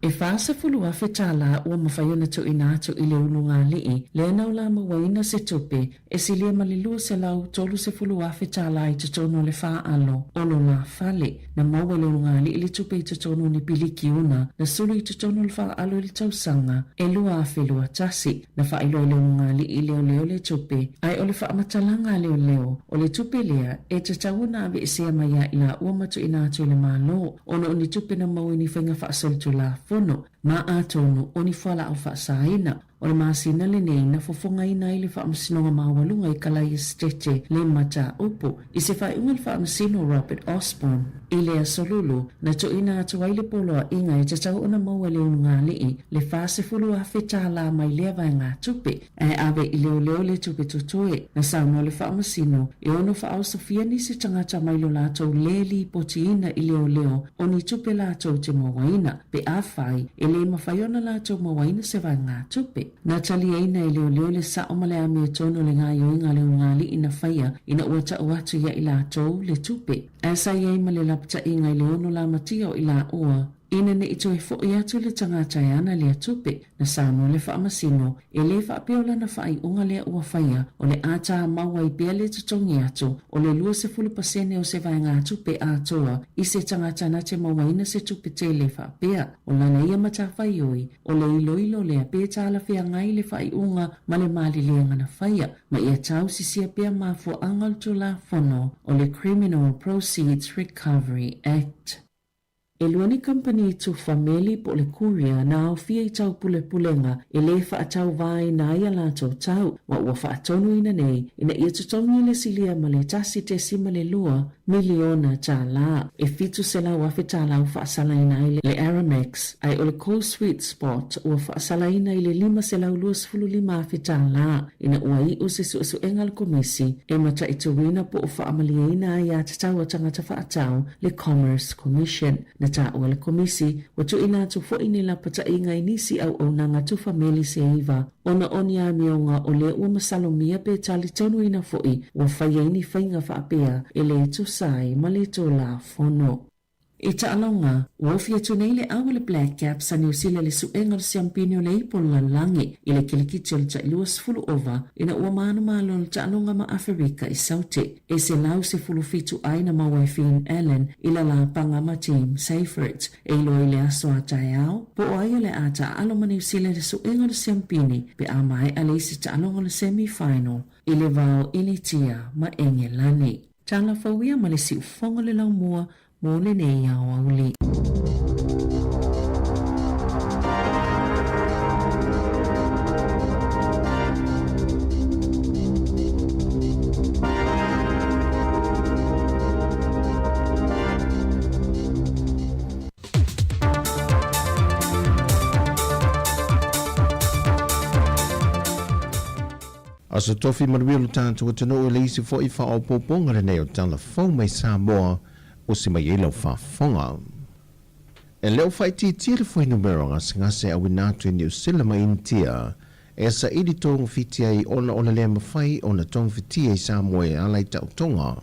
E $40,000 ua mafai ona tuuina atu i le ulugalii lea na olamauaina se tupe e silia ma le $230,000 i totonu o le faalo o lona fale. Na maua e le ulugalii le tupe i totonu o ni pilikiuna na sulu i totonu o le faalo i le tausaga e 2021. Na faailoa e le ulugalii i leoleo le tupe, ae o le faamatalaga a leoleo, o le tupe lea e tatau ona aveesea mai ia i laua ma tuuina atu i le Malo ona o ni tupe na maua i ni faiga faasolitulafono ma atonu o ni fualaau faasaina. O le masina lenei na fofogaina ai le Faamasinoga Maualuga i Kalai Esetete le mataupu i se faaiuga a le Faamasino Robert Osborne i le Aso Lulu na tuuina atu ai le poloaiga e tatau ona maua e le ulugalii le $40,000 mai lea vaegatupe ae ave i leoleo le tupe totoe. Na saunoa le Faamasino e ono faaosofia nisi tagata mai lo latou le lipotiina i leoleo o ni tupe latou te mauaina pe afai e le mafai ona latou mauaina se vaegatupe. Na taliaina e leoleo le sao ma le amiotonu o le gaoioiga a le ulugalii na faia ina ua tau atu ia i latou le tupe. Ae sa i ai ma le lapataiga i le ono lamatia o i laua ina ne i toe foi atu le tagata e ana lea tupe. Na saunoa le Faamasino, e le faapea o lana faaiuga lea ua faia, o le a tāmau ai pea le totogi atu o le 20% o se vaegatupe atoa i se tagata na te mauaina se tupe tele faapea. O lana ia matafaioi, o le iloilo lea pe talafeagai le faaiuga ma le maliliega na faia, ma ia tausisia pea mafuaaga o le Tulafono o le Criminal Proceeds Recovery Act. E lua ni kamupani tufa meli po o le courier na aofia i taupulepulega e le faatauvaina ai a latou tau, ma ua faatonuina nei ina ia totogi le silia ma le $1.2 miliona. E $700,000 ua faasalaina ai le Aramex, ae o le Cool Sweet Spot ua faasalaina i le $525,000 ina ua iu se suesuega a le Komisi e mataituina po o faamalieina aiatatau a tagata faatau le Commerce Commission. Na taua le Komisi, ua tuuina atu foi ni lapataiga i nisi auaunaga tufa meli se iva ona o ni amioga o lea ua masalomia pe talitonuina foi ua fai ai ni faiga faapea e le tusa ai ma le Tulafono. I taaloga, ua ofi atu nei le au a le Black Caps a Niu Sila i le suega o le siampini o le ipu o le lalolagi i le kilikiti o le tai 20 ova ina ua manumalo le taaloga ma Aferika i Saute. E 117 ai na maua e Finn Allen i le lapaga ma Tim Seifert. E iloa i le aso a taeao, po o ai o le a taaalo ma Niu Sila i le suega o le siampini pe a maea le isi taaloga o le semi-final i le va o Initia ma Engelani. Tala fou ia ma le siufofoga o le laumua mo lenei aoauli. Aso Tofi manuia lo tatou atunuu i le isi foi faaopoopoga lenei o Tala Fou mai Samoa osi mai ai lau faafofoga. E le o faaitiitia le fuainumera o gasegase auina atu i Niu Sila ma Initia e saili togafiti ai ona o le le mafai ona togafitia i Samoa e ala i taotoga.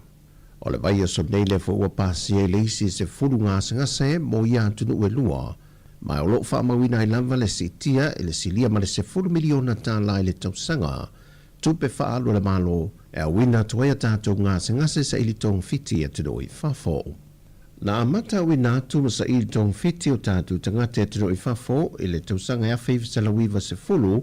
O le vaiaso nei lea foi ua pasia i le isi 10 gasegase mo ia atunuu e lua, ma o lo o faamauina ai lava le siitia i le silia ma le $10 miliona i le tausaga, tupe faaalu a le Malo e auina atu ai a tatou gasegase saili togafiti i atunuu i fafo. Na amata auina atu ma saili togafiti o tatou tagata i atunuu i fafo i le tausaga e 1990,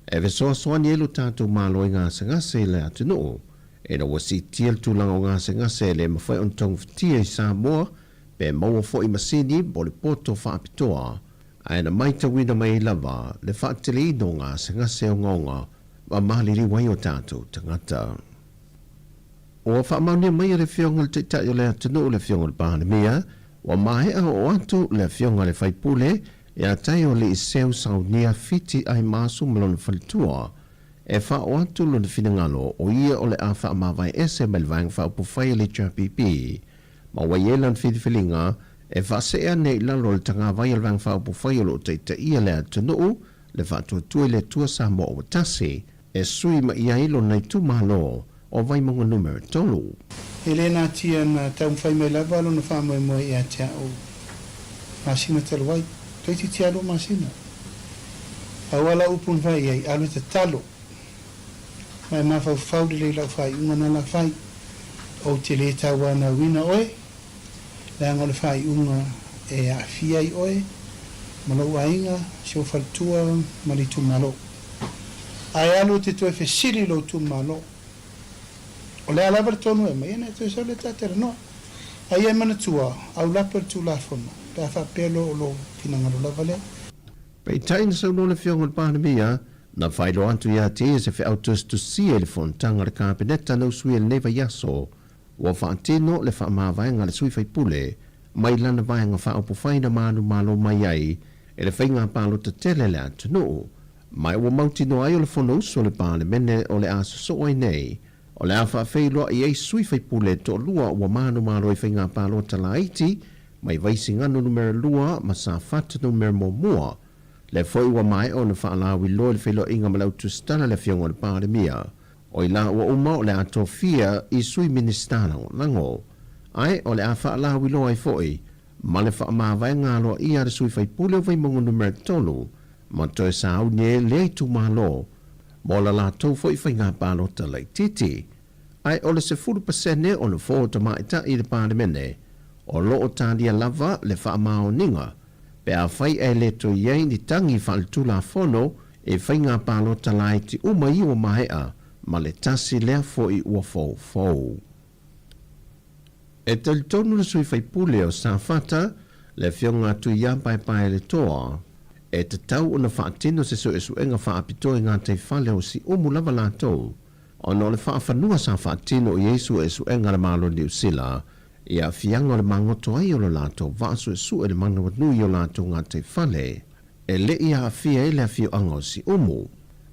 E fesoasoani ai lo tatou Malo i gasegase i le atunuu, ina ua siitia le tulaga o gasegase e le mafai ona togafitia i Samoa pe maua foi masini mo le poto faapitoa, ae na maitauina mai ai lava le faateleina o gasegase ogaoga ma maliliu ai o tatou tagata. Ua faamaonia mai e le Afioga i le Taitai o le atunuu le Afioga i le Palemia, ua maea oo atu le Afioga i le Faipule Ia Taeoli Seu Saunia Fiti Aimaasu ma lona faletua, e faaoo atu lona finagalo o ia o le a faamavae ese mai le Vaega Faaupufai a le HRPP, ma ua i ai lana filifiliga e faasee ane i lalo o le tagavai a le Vaega Faaupufai o lo o taitaia le atunuu, le Faatuatua i le Atua Samoa ua Tasi, e sui mai ai lona itumalo o Vaimauga Numera 3. E le natia na taumafai mai lava lona faamoemoe ia te a'u masina talu ai, toeitiiti lava lua masina. Pau lava lau upu na fai i ai, alu e tatalo, ma e mafaufau lelei i lau faaiuga na la fai, ou te le tauanauina oe, leaga o le faaiuga e aafia ai oe ma lou aiga, si ou faletua ma le itumalo. Ae alu e te toe fesili i lou itumalo, o le a lava le tonu e aumai, ia na e toe sau lea ta talanoa. A ia e manatua, aulape o le Tulafono, pe a faapea loa o lou finagalo lava lea. Peitai na saunoa le Afioga i le Palemia, na faailoa atu ia te ia se feau tusitusia i le fonotaga a le Kapeneta na usuia i lenei vaiaso, Ua faatino le faamavaega a le sui faipule mai lana vaega faaupufai na manumalo mai ai e le faiga palota tele a le atunuu, ma ua mautinoa ai o le Fonousu a le Palemene o le a sosoo ai nei, o le a faafeiloai ai sui faipule e toalua ua manumalo i faiga palota laiti mai Vaisigano Numera 2 ma Safata Numera 1. Lea foi ua maea ona faalauiloa i le feiloaiga ma le au tusitala le Afioga i le Palemia. O i la ua uma o le a tofia i Sui Minisita Lagolago, ae o le a faalauiloa ai foi ma le faamavaega aloaia a le sui faipule o Vaimauga Numera 3 ma toe sauni ai lea itumalo mo la latou foi faiga palota laitiiti. Ae o le 10% o nofoa tamaitai i le Palemene o lo o talia lava le faamaoniga pe afai ae le toe i ai ni tagi faaletulafono E faiga palota laiti uma ia ua maea ma le tasi lea foi ua foufou. E talitonu le sui faipule o Safata, le Afioga Tuiapaepaeletoa, e tatau ona faatino se suesuega faapitoa i gataifale o Siumu lava latou, ona o le faafanua sa faatino i ai suesuega a le Malo Niu Sila i aafiaga o le magoto ai o lo latou vaa suesue i le manawanui o latou gataifale. E le i aafia ai le afioaga o Siumu.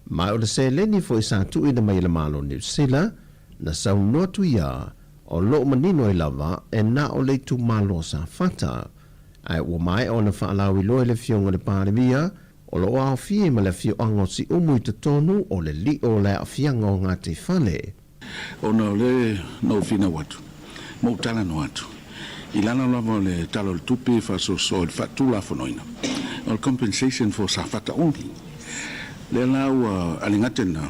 Ma o le seleni foi sa tuuina mai e le Malo o Niu Sila, na saunoa atu ia, o lo o manino ai lava e na o le itumalo o Safata. Ae ua maea ona faalauiloa e le Afioga i le Palemia, o lo o aofia ai ma le afioaga o Siumu i totonu o le lio o le aafiaga o gataifale. Ona o lea na ou finau atu ma ou talanoa atu i lalo lava o le Tala o le Tupe faasoasoa i le faatulafonoina o le compensation for Safata only. Lea la ua alegate lena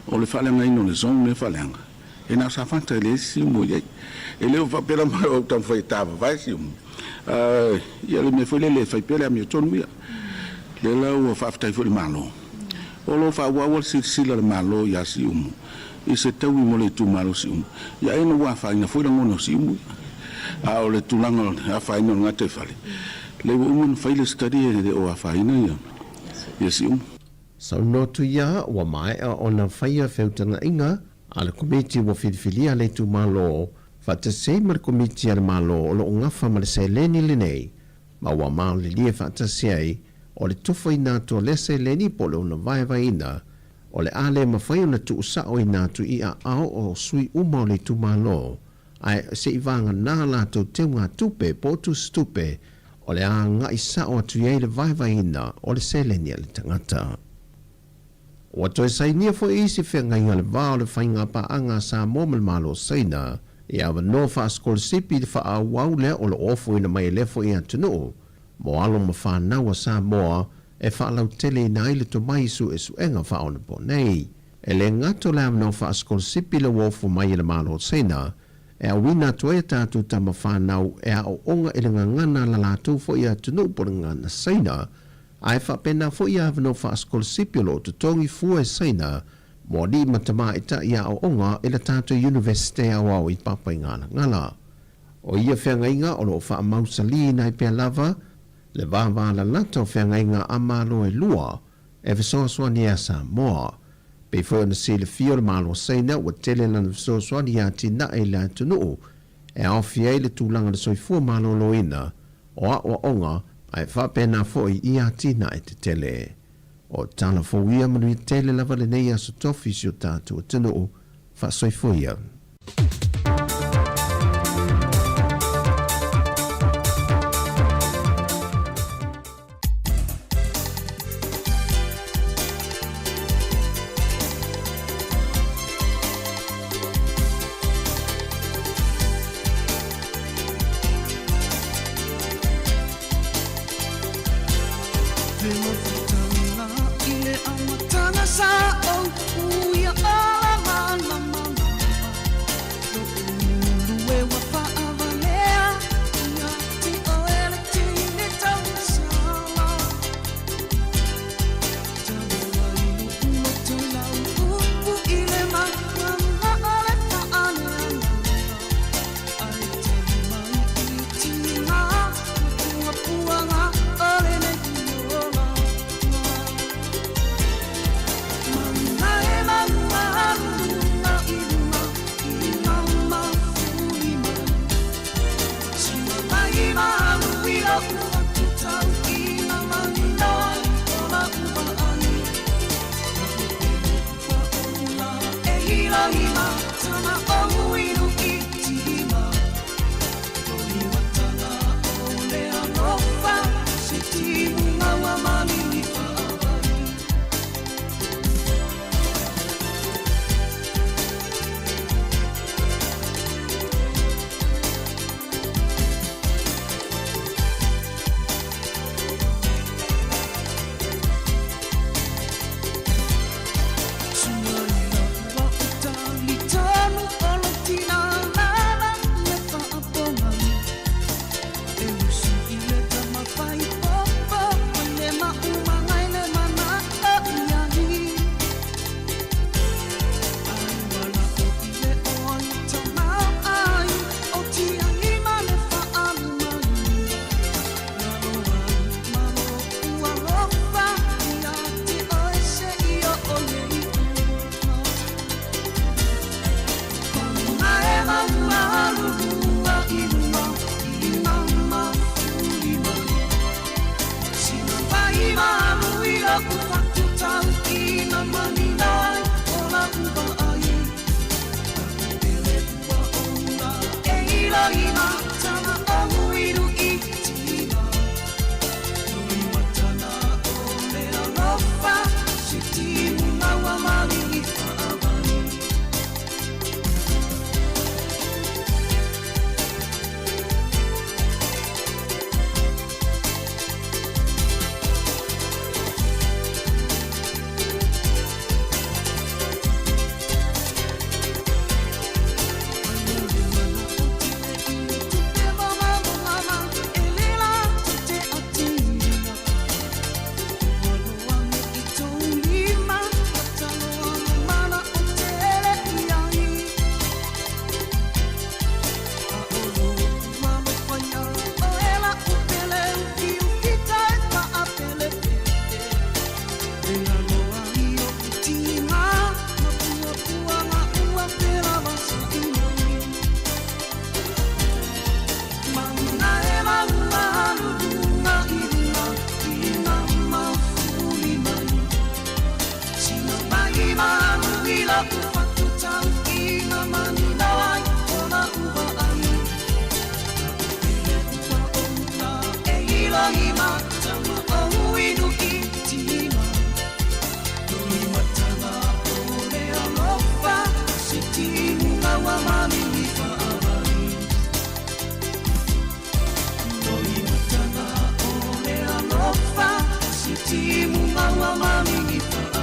o le faaleagaina o le zone lea faaleaga e na o Safata e leai se siumu o i ai. E le o faapea lava o taumafai e tavavae siumu, ia le mea foi lele e fai pea le amiotonu ia. Lea la ua faafetai foi i le Malo o lo o faaauau le silasila a le Malo ia Siumu. i se taui mo le itumalo o Siumu, ia ai ona ua afaina foi lagona o Siumu ia. A o le tulaga o le afaina o le gataifale, lea ua uma ona fai le study e le o afaina ia Siumu. Saunoa atu ia ua maea ona faia feutagaiga a le Komiti ua filifilia le itumalo faatasi ai ma le Komiti a le Malo o lo o gafa ma le seleni lenei ma ua malilie faatasi ai o le tofaina atu o lea seleni po o le ona vaevaeina o le a le mafai ona tuusaoina atu i aao o sui uma o le itumalo ae se i vagana latou teugatupe po o tusitupe o le a agai sao atu i ai le vaevaeina o le seleni a le tagata. Ua toe sainia foi isi feagaiga le va o le faigapaaga a Samoa ma le Malo o Saina i avanoa faasikolasipi i le faaauau lea o lo o ofoina mai e lea foi atunuu mo alo ma fanau a Samoa e faalauteleina ai le tomai i suesuega faaonaponei. E le gata o le avanoa faasikolasipi lea ua ofo mai e le Malo o Saina e auina atu ai a tatou tama fanau e aooga i le gagana a la latou foi atunuu po o le gagana Saina, ae faapena foi ia avanoa faasikolasipi o lo o totogi fua e Saina mo alii ma tamaitai aoaoga i le tatou Iunivesite Aoao i Papaigalagala. O ia feagaiga o lo o faamausaliina ai pea lava le vavalalata o feagaiga a Malo e lua e fesoasoani ai a Samoa. Pei foi ona silafia o le Malo o Saina ua tele lana fesoasoani i atinae i le atunuu e aofia ai le tulaga o le soifua maloloina, o aoaoga ae faapena foi i atinae tetele. O tala fou ia manuia tele lava lenei aso tofi i si o tatou atunuu. Faasoifua ia. la'u fatu tauiga manino ai o la'u vaai. Ele ua ola e ilagi matanga au inuki tina. Loi matanga o le alofa se timuga ua maligi fa'avai. Loi matanga o le alofa se timuga ua maligi fa'avai.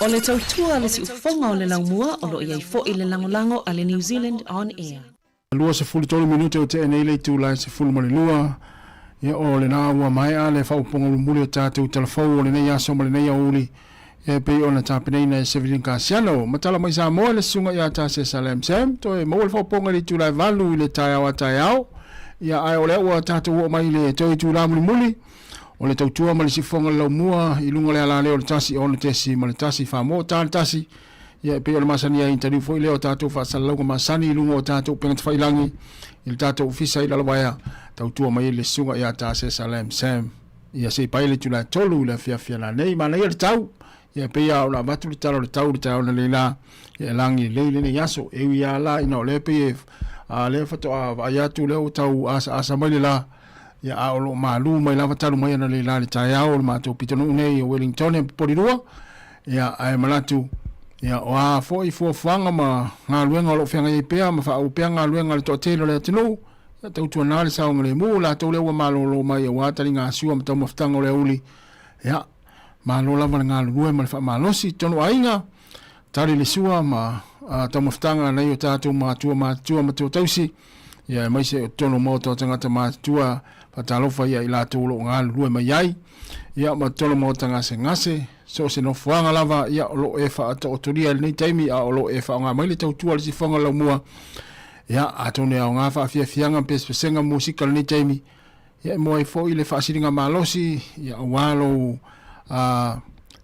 O le tautua a le siufofoga o le laumua o lo o i ai foi le lagolago a le New Zealand On Air. 23 minute o tea nei le itula e 12, ia o lena ua maea le faaupuga mulimuli o tatou talafou o lenei aso ma lenei aoauli e pei ona tapenaina e Sevelin Kasiano. Matala mai Samoa le susuga ia Tase Salem Sam, toe maua le faaupuga i le itula e 8 i le taeao a taeao. Ia ae o lea ua tatou oo mai i le toe itula mulimuli o le tautua ma le sifofoga o le laumua i luga o le alaleo o le 1 6 ma le 1 Famoa ta le 1. Ia e pei o le masani ai interview foi lea o tatou faasalalauga masani i luga o tatou upega tafailagi i le tatou ofisa i Lalovaea, tautua mai ai le susuga ia Tase Salem Sam. Ia se i pai le itula e 3 i le afiafi lanei. Manaia le tau. Ia e pei lava ona avatu le tala o le tau i le taeao nei la, ia e lagi lelei lenei aso. E ui lava la ina o lea pei e a lea faatoa vaai atu lea ua tau asaasa mai le la, ia a o lo o malu mai lava talu mai analeila i le taeao o le matou pitonuu nei o Wellington e Popolilua. Ia ae manatu, ia o a foi fuafuaga ma galuega o lo o feagai ai pea ma faauu pea galuega a le toatele o le atunuu, ia tautuana le saogalemu, latou lea ua malolo mai aua taligasua ma taumafataga o le aoauli. Ia, malo lava le galulue ma le faamalosi i totonu o aiga, tali le sua ma taumafataga a nai o tatou matua matutua ma tuatausi, ia aemaise o totonu o maota o tagata matutua, faatalofa ia i latou o lo o galulue mai ai, ia ma totonu o maota gasegase, so o se nofoaga lava, ia o lo o e faataotolia i lenei taimi, a o lo o e faaaoga mai le tautua a le sifofoga o le laumua. Ia, atonu e aoga faafiafiaga ma pesepesega musika i lenei taimi, ia e maua ai foi le faasiliga malosi, ia aua lou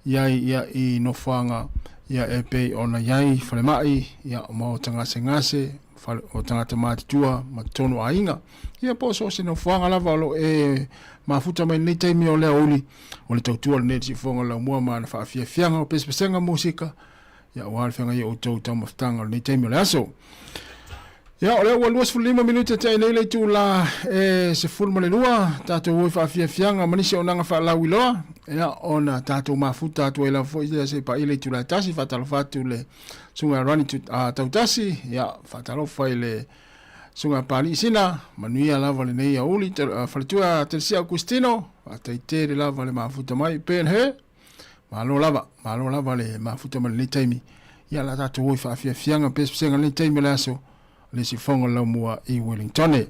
i ai ia i nofoaga ia e pei ona i ai falemai, ia o maota gasegase, fale o tagata matutua ma totonu o aiga. Ia po o so o se nofoaga lava o lo o e mafuta mai lenei taimi o le aoauli o le tautua lenei i le siufofoga o le laumua ma ana faafiafiaga o pesepesega musika, ia aua le feagai ai o outou taumafataga o lenei taimi o le aso. Ia, o lea ua 25 minute tea i nei le itula e 12, tatou o i faafiafiaga ma nisi auaunaga faalauiloa, ia, ona tatou mafuta atu ai lava foi ia se i paia le itula e 1, faatalofa atu le susuga ia Rani Tautasi, ia, faatalofa i le susuga ia Palii Sina, manuia lava lenei aoauli, faletua Telesia Augustino, faafetai tele lava le mafuta mai, Ben Hur, Malo lava, malo lava le mafuta mai lenei taimi. Ia la tatou o i faafiafiaga pesepesega lenei taimi o le aso, le siufofoga o le laumua i Wellingtone.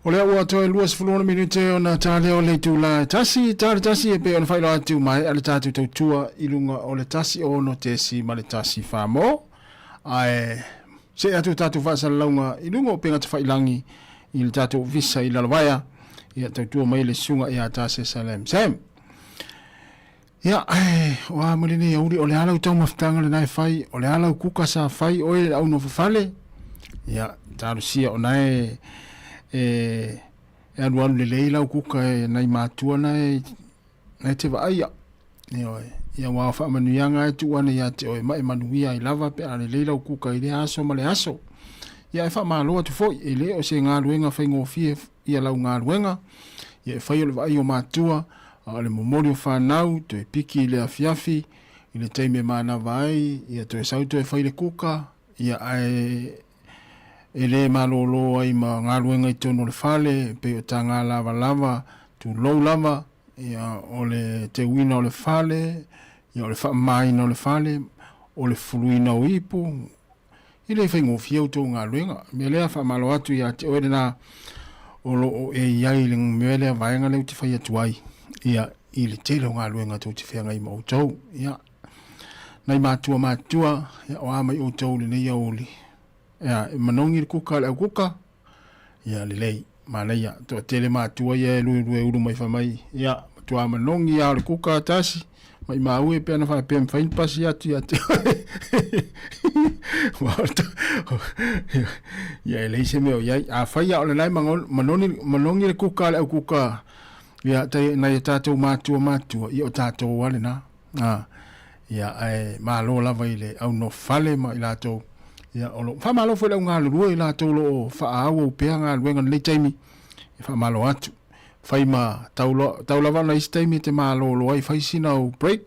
O lea ua toe 26 minute ona ta lea o le itula e tasi, ta le tasi e pei ona faailoa atu maea le tatou tautua i luga o le 16.14 mo. Ae see atu tatou faasalalauga i luga o upega tafailangi i le tatou ofisa i Lalovaea, ia tautua mai le susuga ia Tase Salem Sam. Ia, ae o a mai lenei auli, o le a lau taumafataga lena e fai, o le a lau kuka sa fai oe le au nofofale, ia, talosia o na e, e, e alualu lelei lau kuka e nai matua na e, na e te vaaia. Ioe, ia aua o faamanuiaga e tuu ane ia te oe ma e manuia ai lava pe a lelei lau kuka i lea aso ma le aso. Ia e faamalo atu foi, e le o se galuega faigofie ia lau galuega, ia e fai o le vaai o matua, a o le momoli o fanau, toe piki i le afiafi, i le taimi e manava ai, ia toe sau toe fai le kuka, ia ae e le malolo ai ma galuega i totonu o le fale, e pei o taga lavalava, tulou lava, ia o le teuina o le fale, ia o le faamamaina o le fale, o le fuluina o ipu, e le faigofie outou galuega. O le mea lea, faamalo atu ia te oe lena o lo o e i ai i le mea lea vaega lea ou te fai atu ai, ia, i le tele o galuega tou te feagai ma outou. Ia, nai matua matutua, ia, o a mai outou i lenei aoauli, ia, e manogi le kuka a le au kuka, Ia lelei, manaia, toatele matua ia e luelue ulu mai fai mai, ia, matua manogi lava o le kuka tasi, maimau e pe ana faapea e mafai ona pasi atu ia te oe. Ia e leai se mea o i ai. Afai lava o lena e manoni, manogi le kuka a le au kuka, ia, tai, nai a tatou matua matua, ia o tatou lava lena. A, ia, ae malo lava i le au nofale ma i latou, ia, o lo, faamalo foi i le au galulue i latou o lo o faaauau pea galuega i lenei taimi, e faamalo atu. Fai ma tau, tau lava ona isi taimi e te malolo ai, fai sina au break,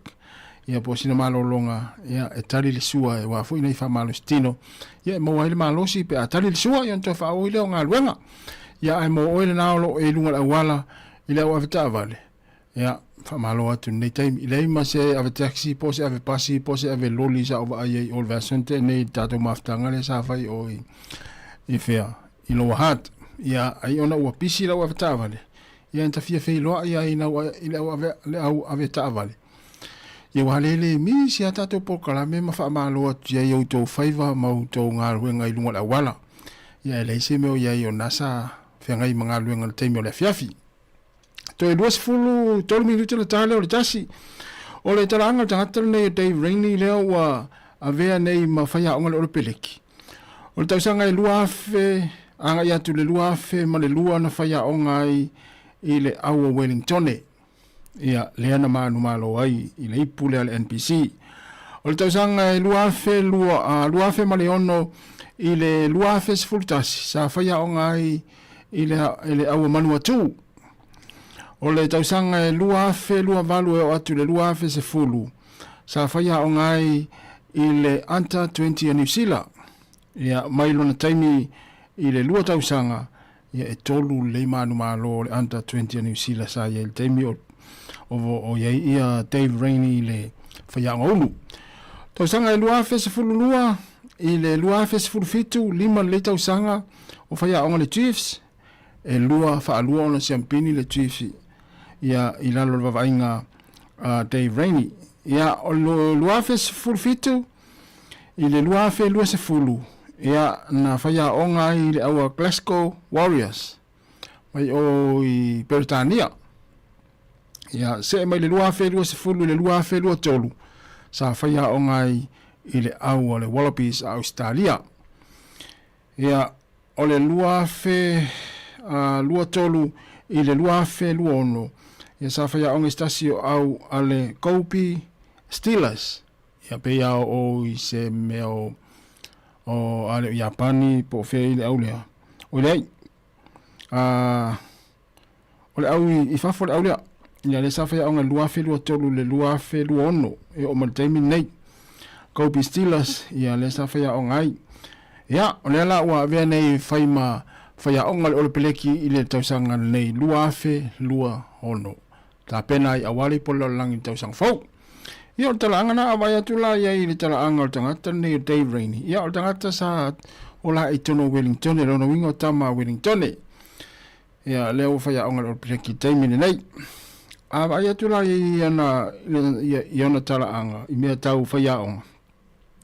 ia po o sina malologa, ia, e tali le sua aua foi nei faamalositino, ia e maua ai le malosi pe a tali le sua, ia ona toe faaauau ai lea o galuega. Ia, ae mo oe lena o lo o e i luga o le auala i le au avetaavale, Ia, faamalo atu i lenei taimi. E leai ma se ave taxi po o se ave pasi po o se ave loli sa ou vaai ai i Old Version te nei i le tatou mafutaga lea sa fai o i, i fea, i Lower Hutt. Ia, ai ona ua pisi lau avetaavale, ia na ta fia feiloai ai lau, i le au ave, le au avetaavale. Ia ua lele misi a tatou polokalame ma faamalo atu i ai outou faiva ma outou galuega i luga o le auala. Ia e leai se mea o i ai o na sa feagai ma galuega i le taimi o le afiafi. Toe 23 minute le ta lea o le tasi. O le talaaga o le tagata lenei o Dave Rainey lea ua avea nei ma faiaoga le Olopeleki. O le tausaga e 2000 agai atu i le 2002 na faiaoga ai i le au o Wellingtone. Ia, lea na manumalo ai i le ipu lea a le NPC. O le tausaga e 2002, 2006 i le 2011 sa faiaoga ai i le, i le au o Manuatū. O le tausaga e 2028 e oo atu i le 2010, sa faiaoga ai i le Under 20 a Niu Sila. Ia, mai lona taimi i le lua tausaga, ia e tolu lelei manumalo o le Under 20 a Niu Sila sa i ai i le taimi o, o, o i ai ia Dave Rainey i le faiaoga ulu. Tausaga e 2012 i le 2017, lima lelei tausaga o faiaoga le Chiefs, e lua faalua ona siampini le Chiefs ia i lalo o le vaavaaiga a Dave Rainey. Ia, o le 2017 i le 2020, ia, na faiaoga ai i le au a Glasgow Warriors mai o i Peretania. Ia, see mai le 2020 i le 2023, sa faiaoga ai i le au a le Wallabies a Ausetalia. Ia, o le 2023 i le 2026, ia sa faiaoga i se tasi o au a le Kobe Steelers. Ia, pei lava o i se mea o, o a le o Iapani po o fea i le au lea. Oi leai, a, o le au i, i fafo le au lea. Ia, lea sa faiaoga i le 2023 i le 2026, e oo mai le taimi lenei. Kobe Steelers, ia, lea sa faiaoga ai. Ia, o lea la ua avea nei e fai ma faiaoga le Olopeleki i le tausaga lenei 2026. Tapena ai aua le ipu o le lalolagi i le tausaga fou. Ia, o le talaaga na a vaai atu la i ai i le talaaga o le tagata lenei o Dave Rainey. Ia, o le tagata sa ola i totonu o Wellington, lona uiga o tama a Wellington. Ia, lea ua faiaoga i le All Black i le taimi lenei. A vaai atu la i ana, i ona talaaga i mea tau faiaoga,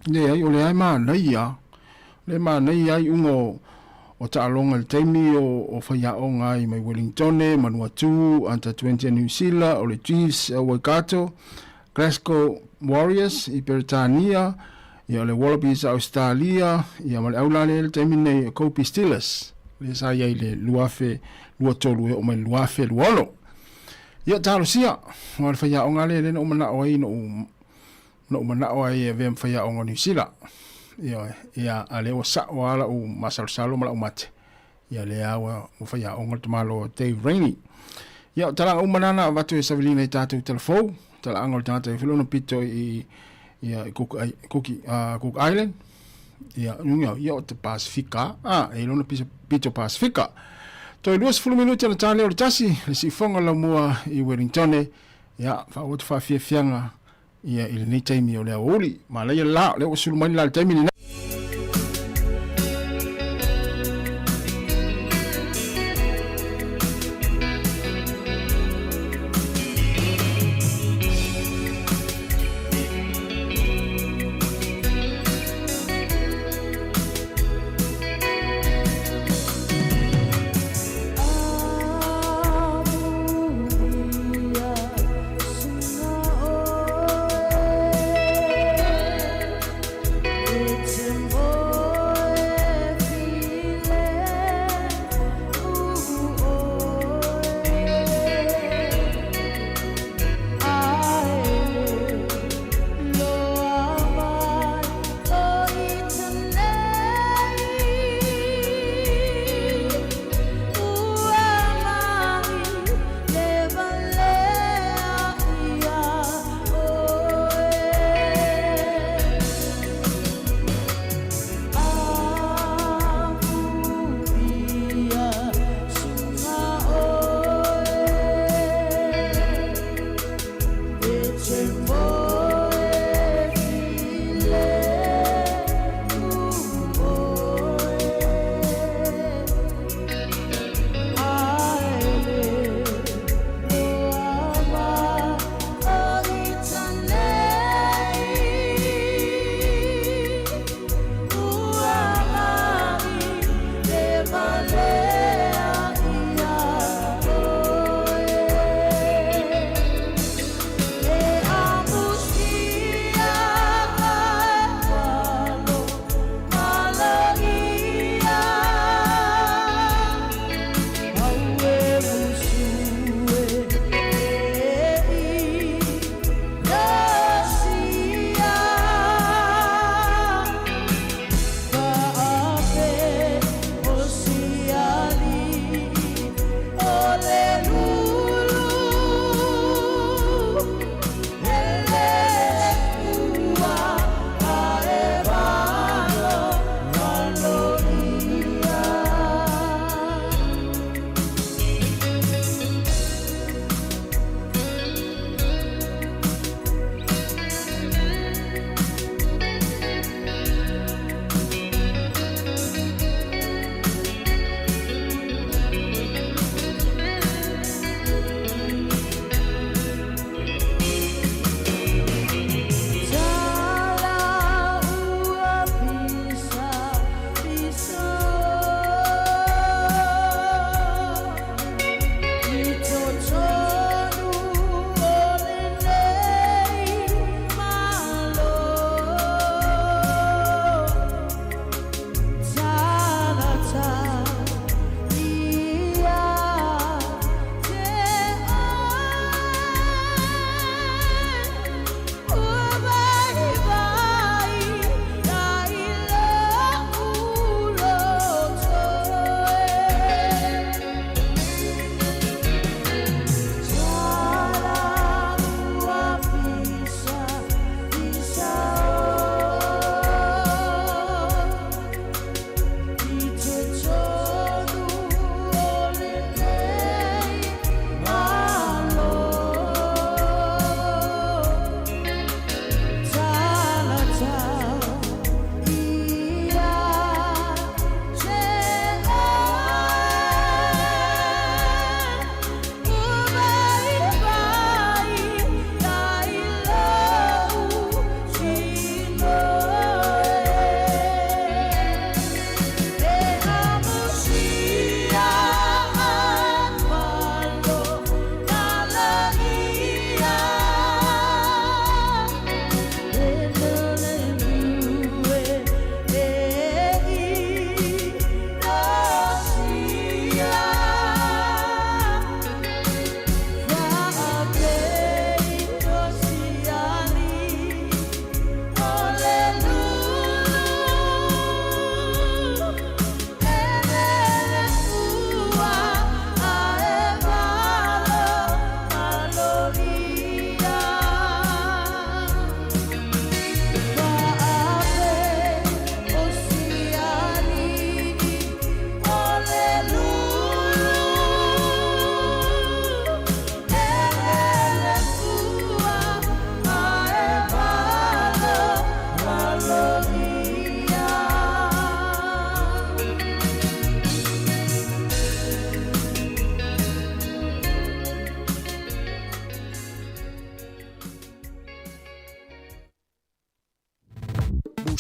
leai, o lea e manaia, o lea e manaia ai iuga o, o taaloga i le taimi o, o faiaoga ai mai Wellingtone, Manuatu, Under 20 a Niu Sila, o le Chiefs a Waikato, Glasgow Warriors i Peretania, ia o le Wallabies a Ausetalia, ia ma le au la lea i le taimi lenei o Kobe Steelers, lea sa i ai i le 2023 e oo mai i le 2026. Ia talosia, aua o le faiaoga lea lea na ou manao ai ina ou manao ai e avea ma faiaoga o Niu Sila. Ioe, ia a lea ua sao lava lau masalosalo ma lau mate. Ia lea ua faiaoga le tamaloa o Dave Rainey. Ia o talaaga uma na na avatu e Savelina i tatou tala fou, talaaga o le tagata e fai lona pito i ia i Cook, Cook, Cook Island. Ia, ia, ia o te Pasifika, ah, e lona pito, pito Pasifika. Toe 20 minute ona ta lea o le tasi, le siufoga laumua i Wellingtone. Ia, faaauau atu faafiafiaga ia i lenei taimi o le aoauli. Manaia le la, o lea ua sulu mai le la i le taimi lenei.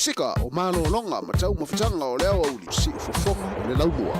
Musika, o malologa ma taumafataga o le aoauli, siufofoga o le laumua.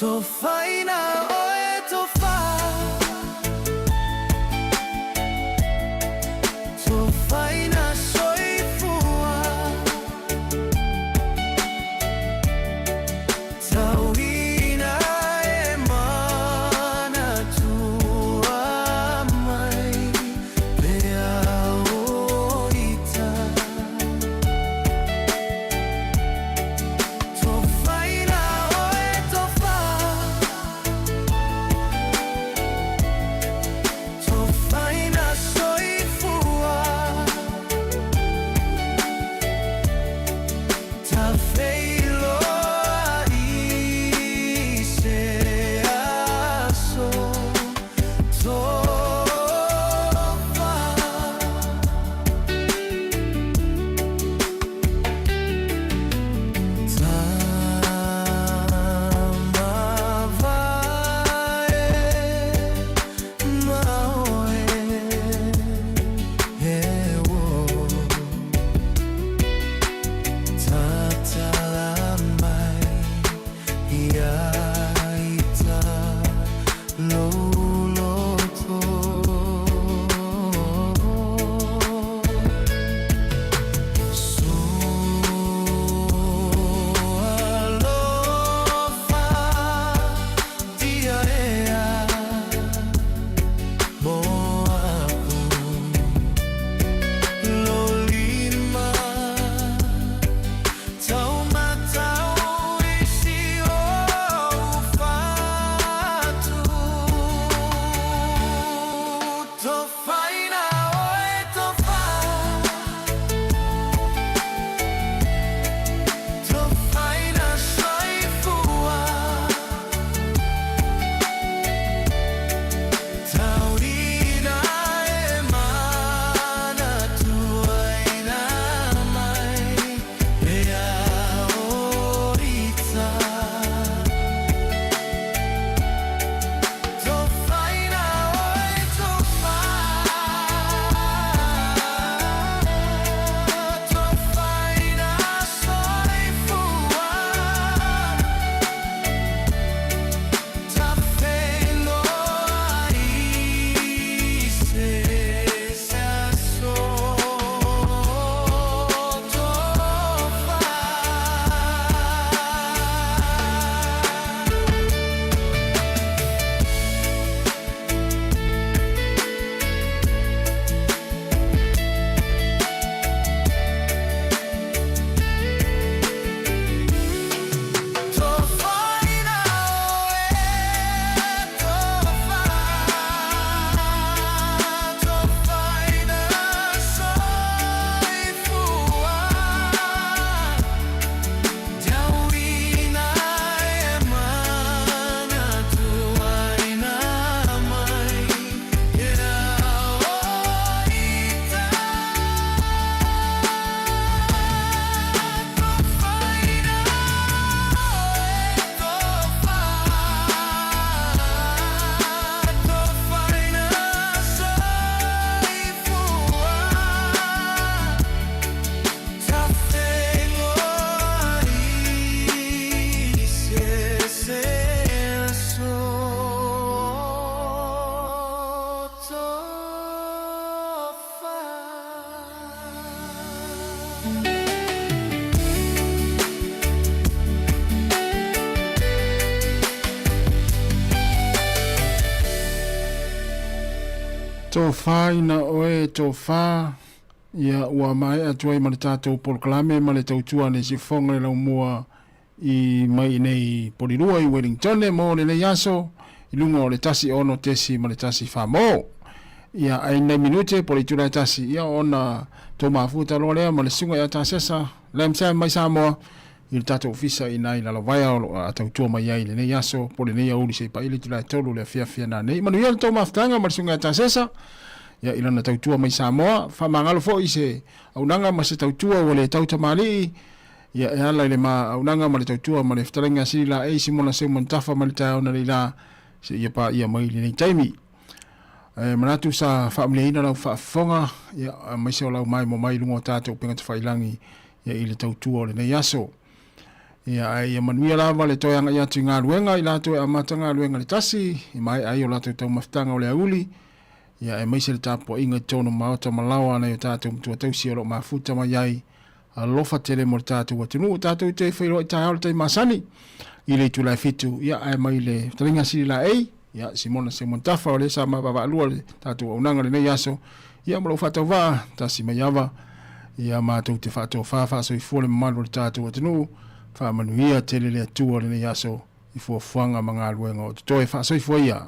Tofaina oe tofa Tofaina soifua Tauina e manatua mai Pea o ita Tofaina oe tofa Tofaina soifua Tafeiloa i se aso Tofa. Tofaina oe tofa ia ua maea atu ai ma le tatou polokalame ma le tautua le sifofoga le laumua i mai nei Polilua i Wellingtone mo lenei aso i luga o le 16 tesi ma le 14 mo. Ia ai nei minute po le itula e tasi ia ona tou mafuta loa lea ma le susuga ia Tasesa Lam Sam mai Samoa i le tatou ofisa i ina i Lalovaea o lo o tautua mai ai i lenei aso po lenei aoauli se i pai le itula e tolu le afiafi a nanei. Manuia le tou mafutaga ma le susuga ia Tasesa ia i lana tautua mai Samoa. Faamagalo foi i se aunaga ma se tautua ua le tau tamalii ia e ala i le ma aunaga ma le tautua ma le fetalaiga a Sili Laei Simona Seuman Tafa mai le taeao na lei la seia paia mai lenei taimi. E manatu sa faamaliaina lau faafofoga ia aemaise o lau maimoa mai i luga o tatou upega tafailangi ia i le tautua o lenei aso. Ia, ae ia manuia lava le toe agai atu i galuega i latou e amata galuega i le 1, i maea ai o latou taumafataga o le aoauli, ia aemaise le tapuaiga i totonu o maota ma laoa a nai o tatou matua tausi o lo o mafuta mai ai. Alofa tele mo le tatou atunuu. Tatou te feiloai taeao i le taimi masani i le itula e 7, ia ae mai le fetalaiga Sili Laei, ia Simona Simon Tafa o lea sa ma vaavaalua le tatou auaunaga i lenei aso, ia ma lou faatauvaa tasi mai ava, ia matou te faatofa faasoifua le mamalu o le tatou atunuu, faamanuia tele le Atua lenei aso i fuafuaga ma galuega o totoe. Faasoifua ia.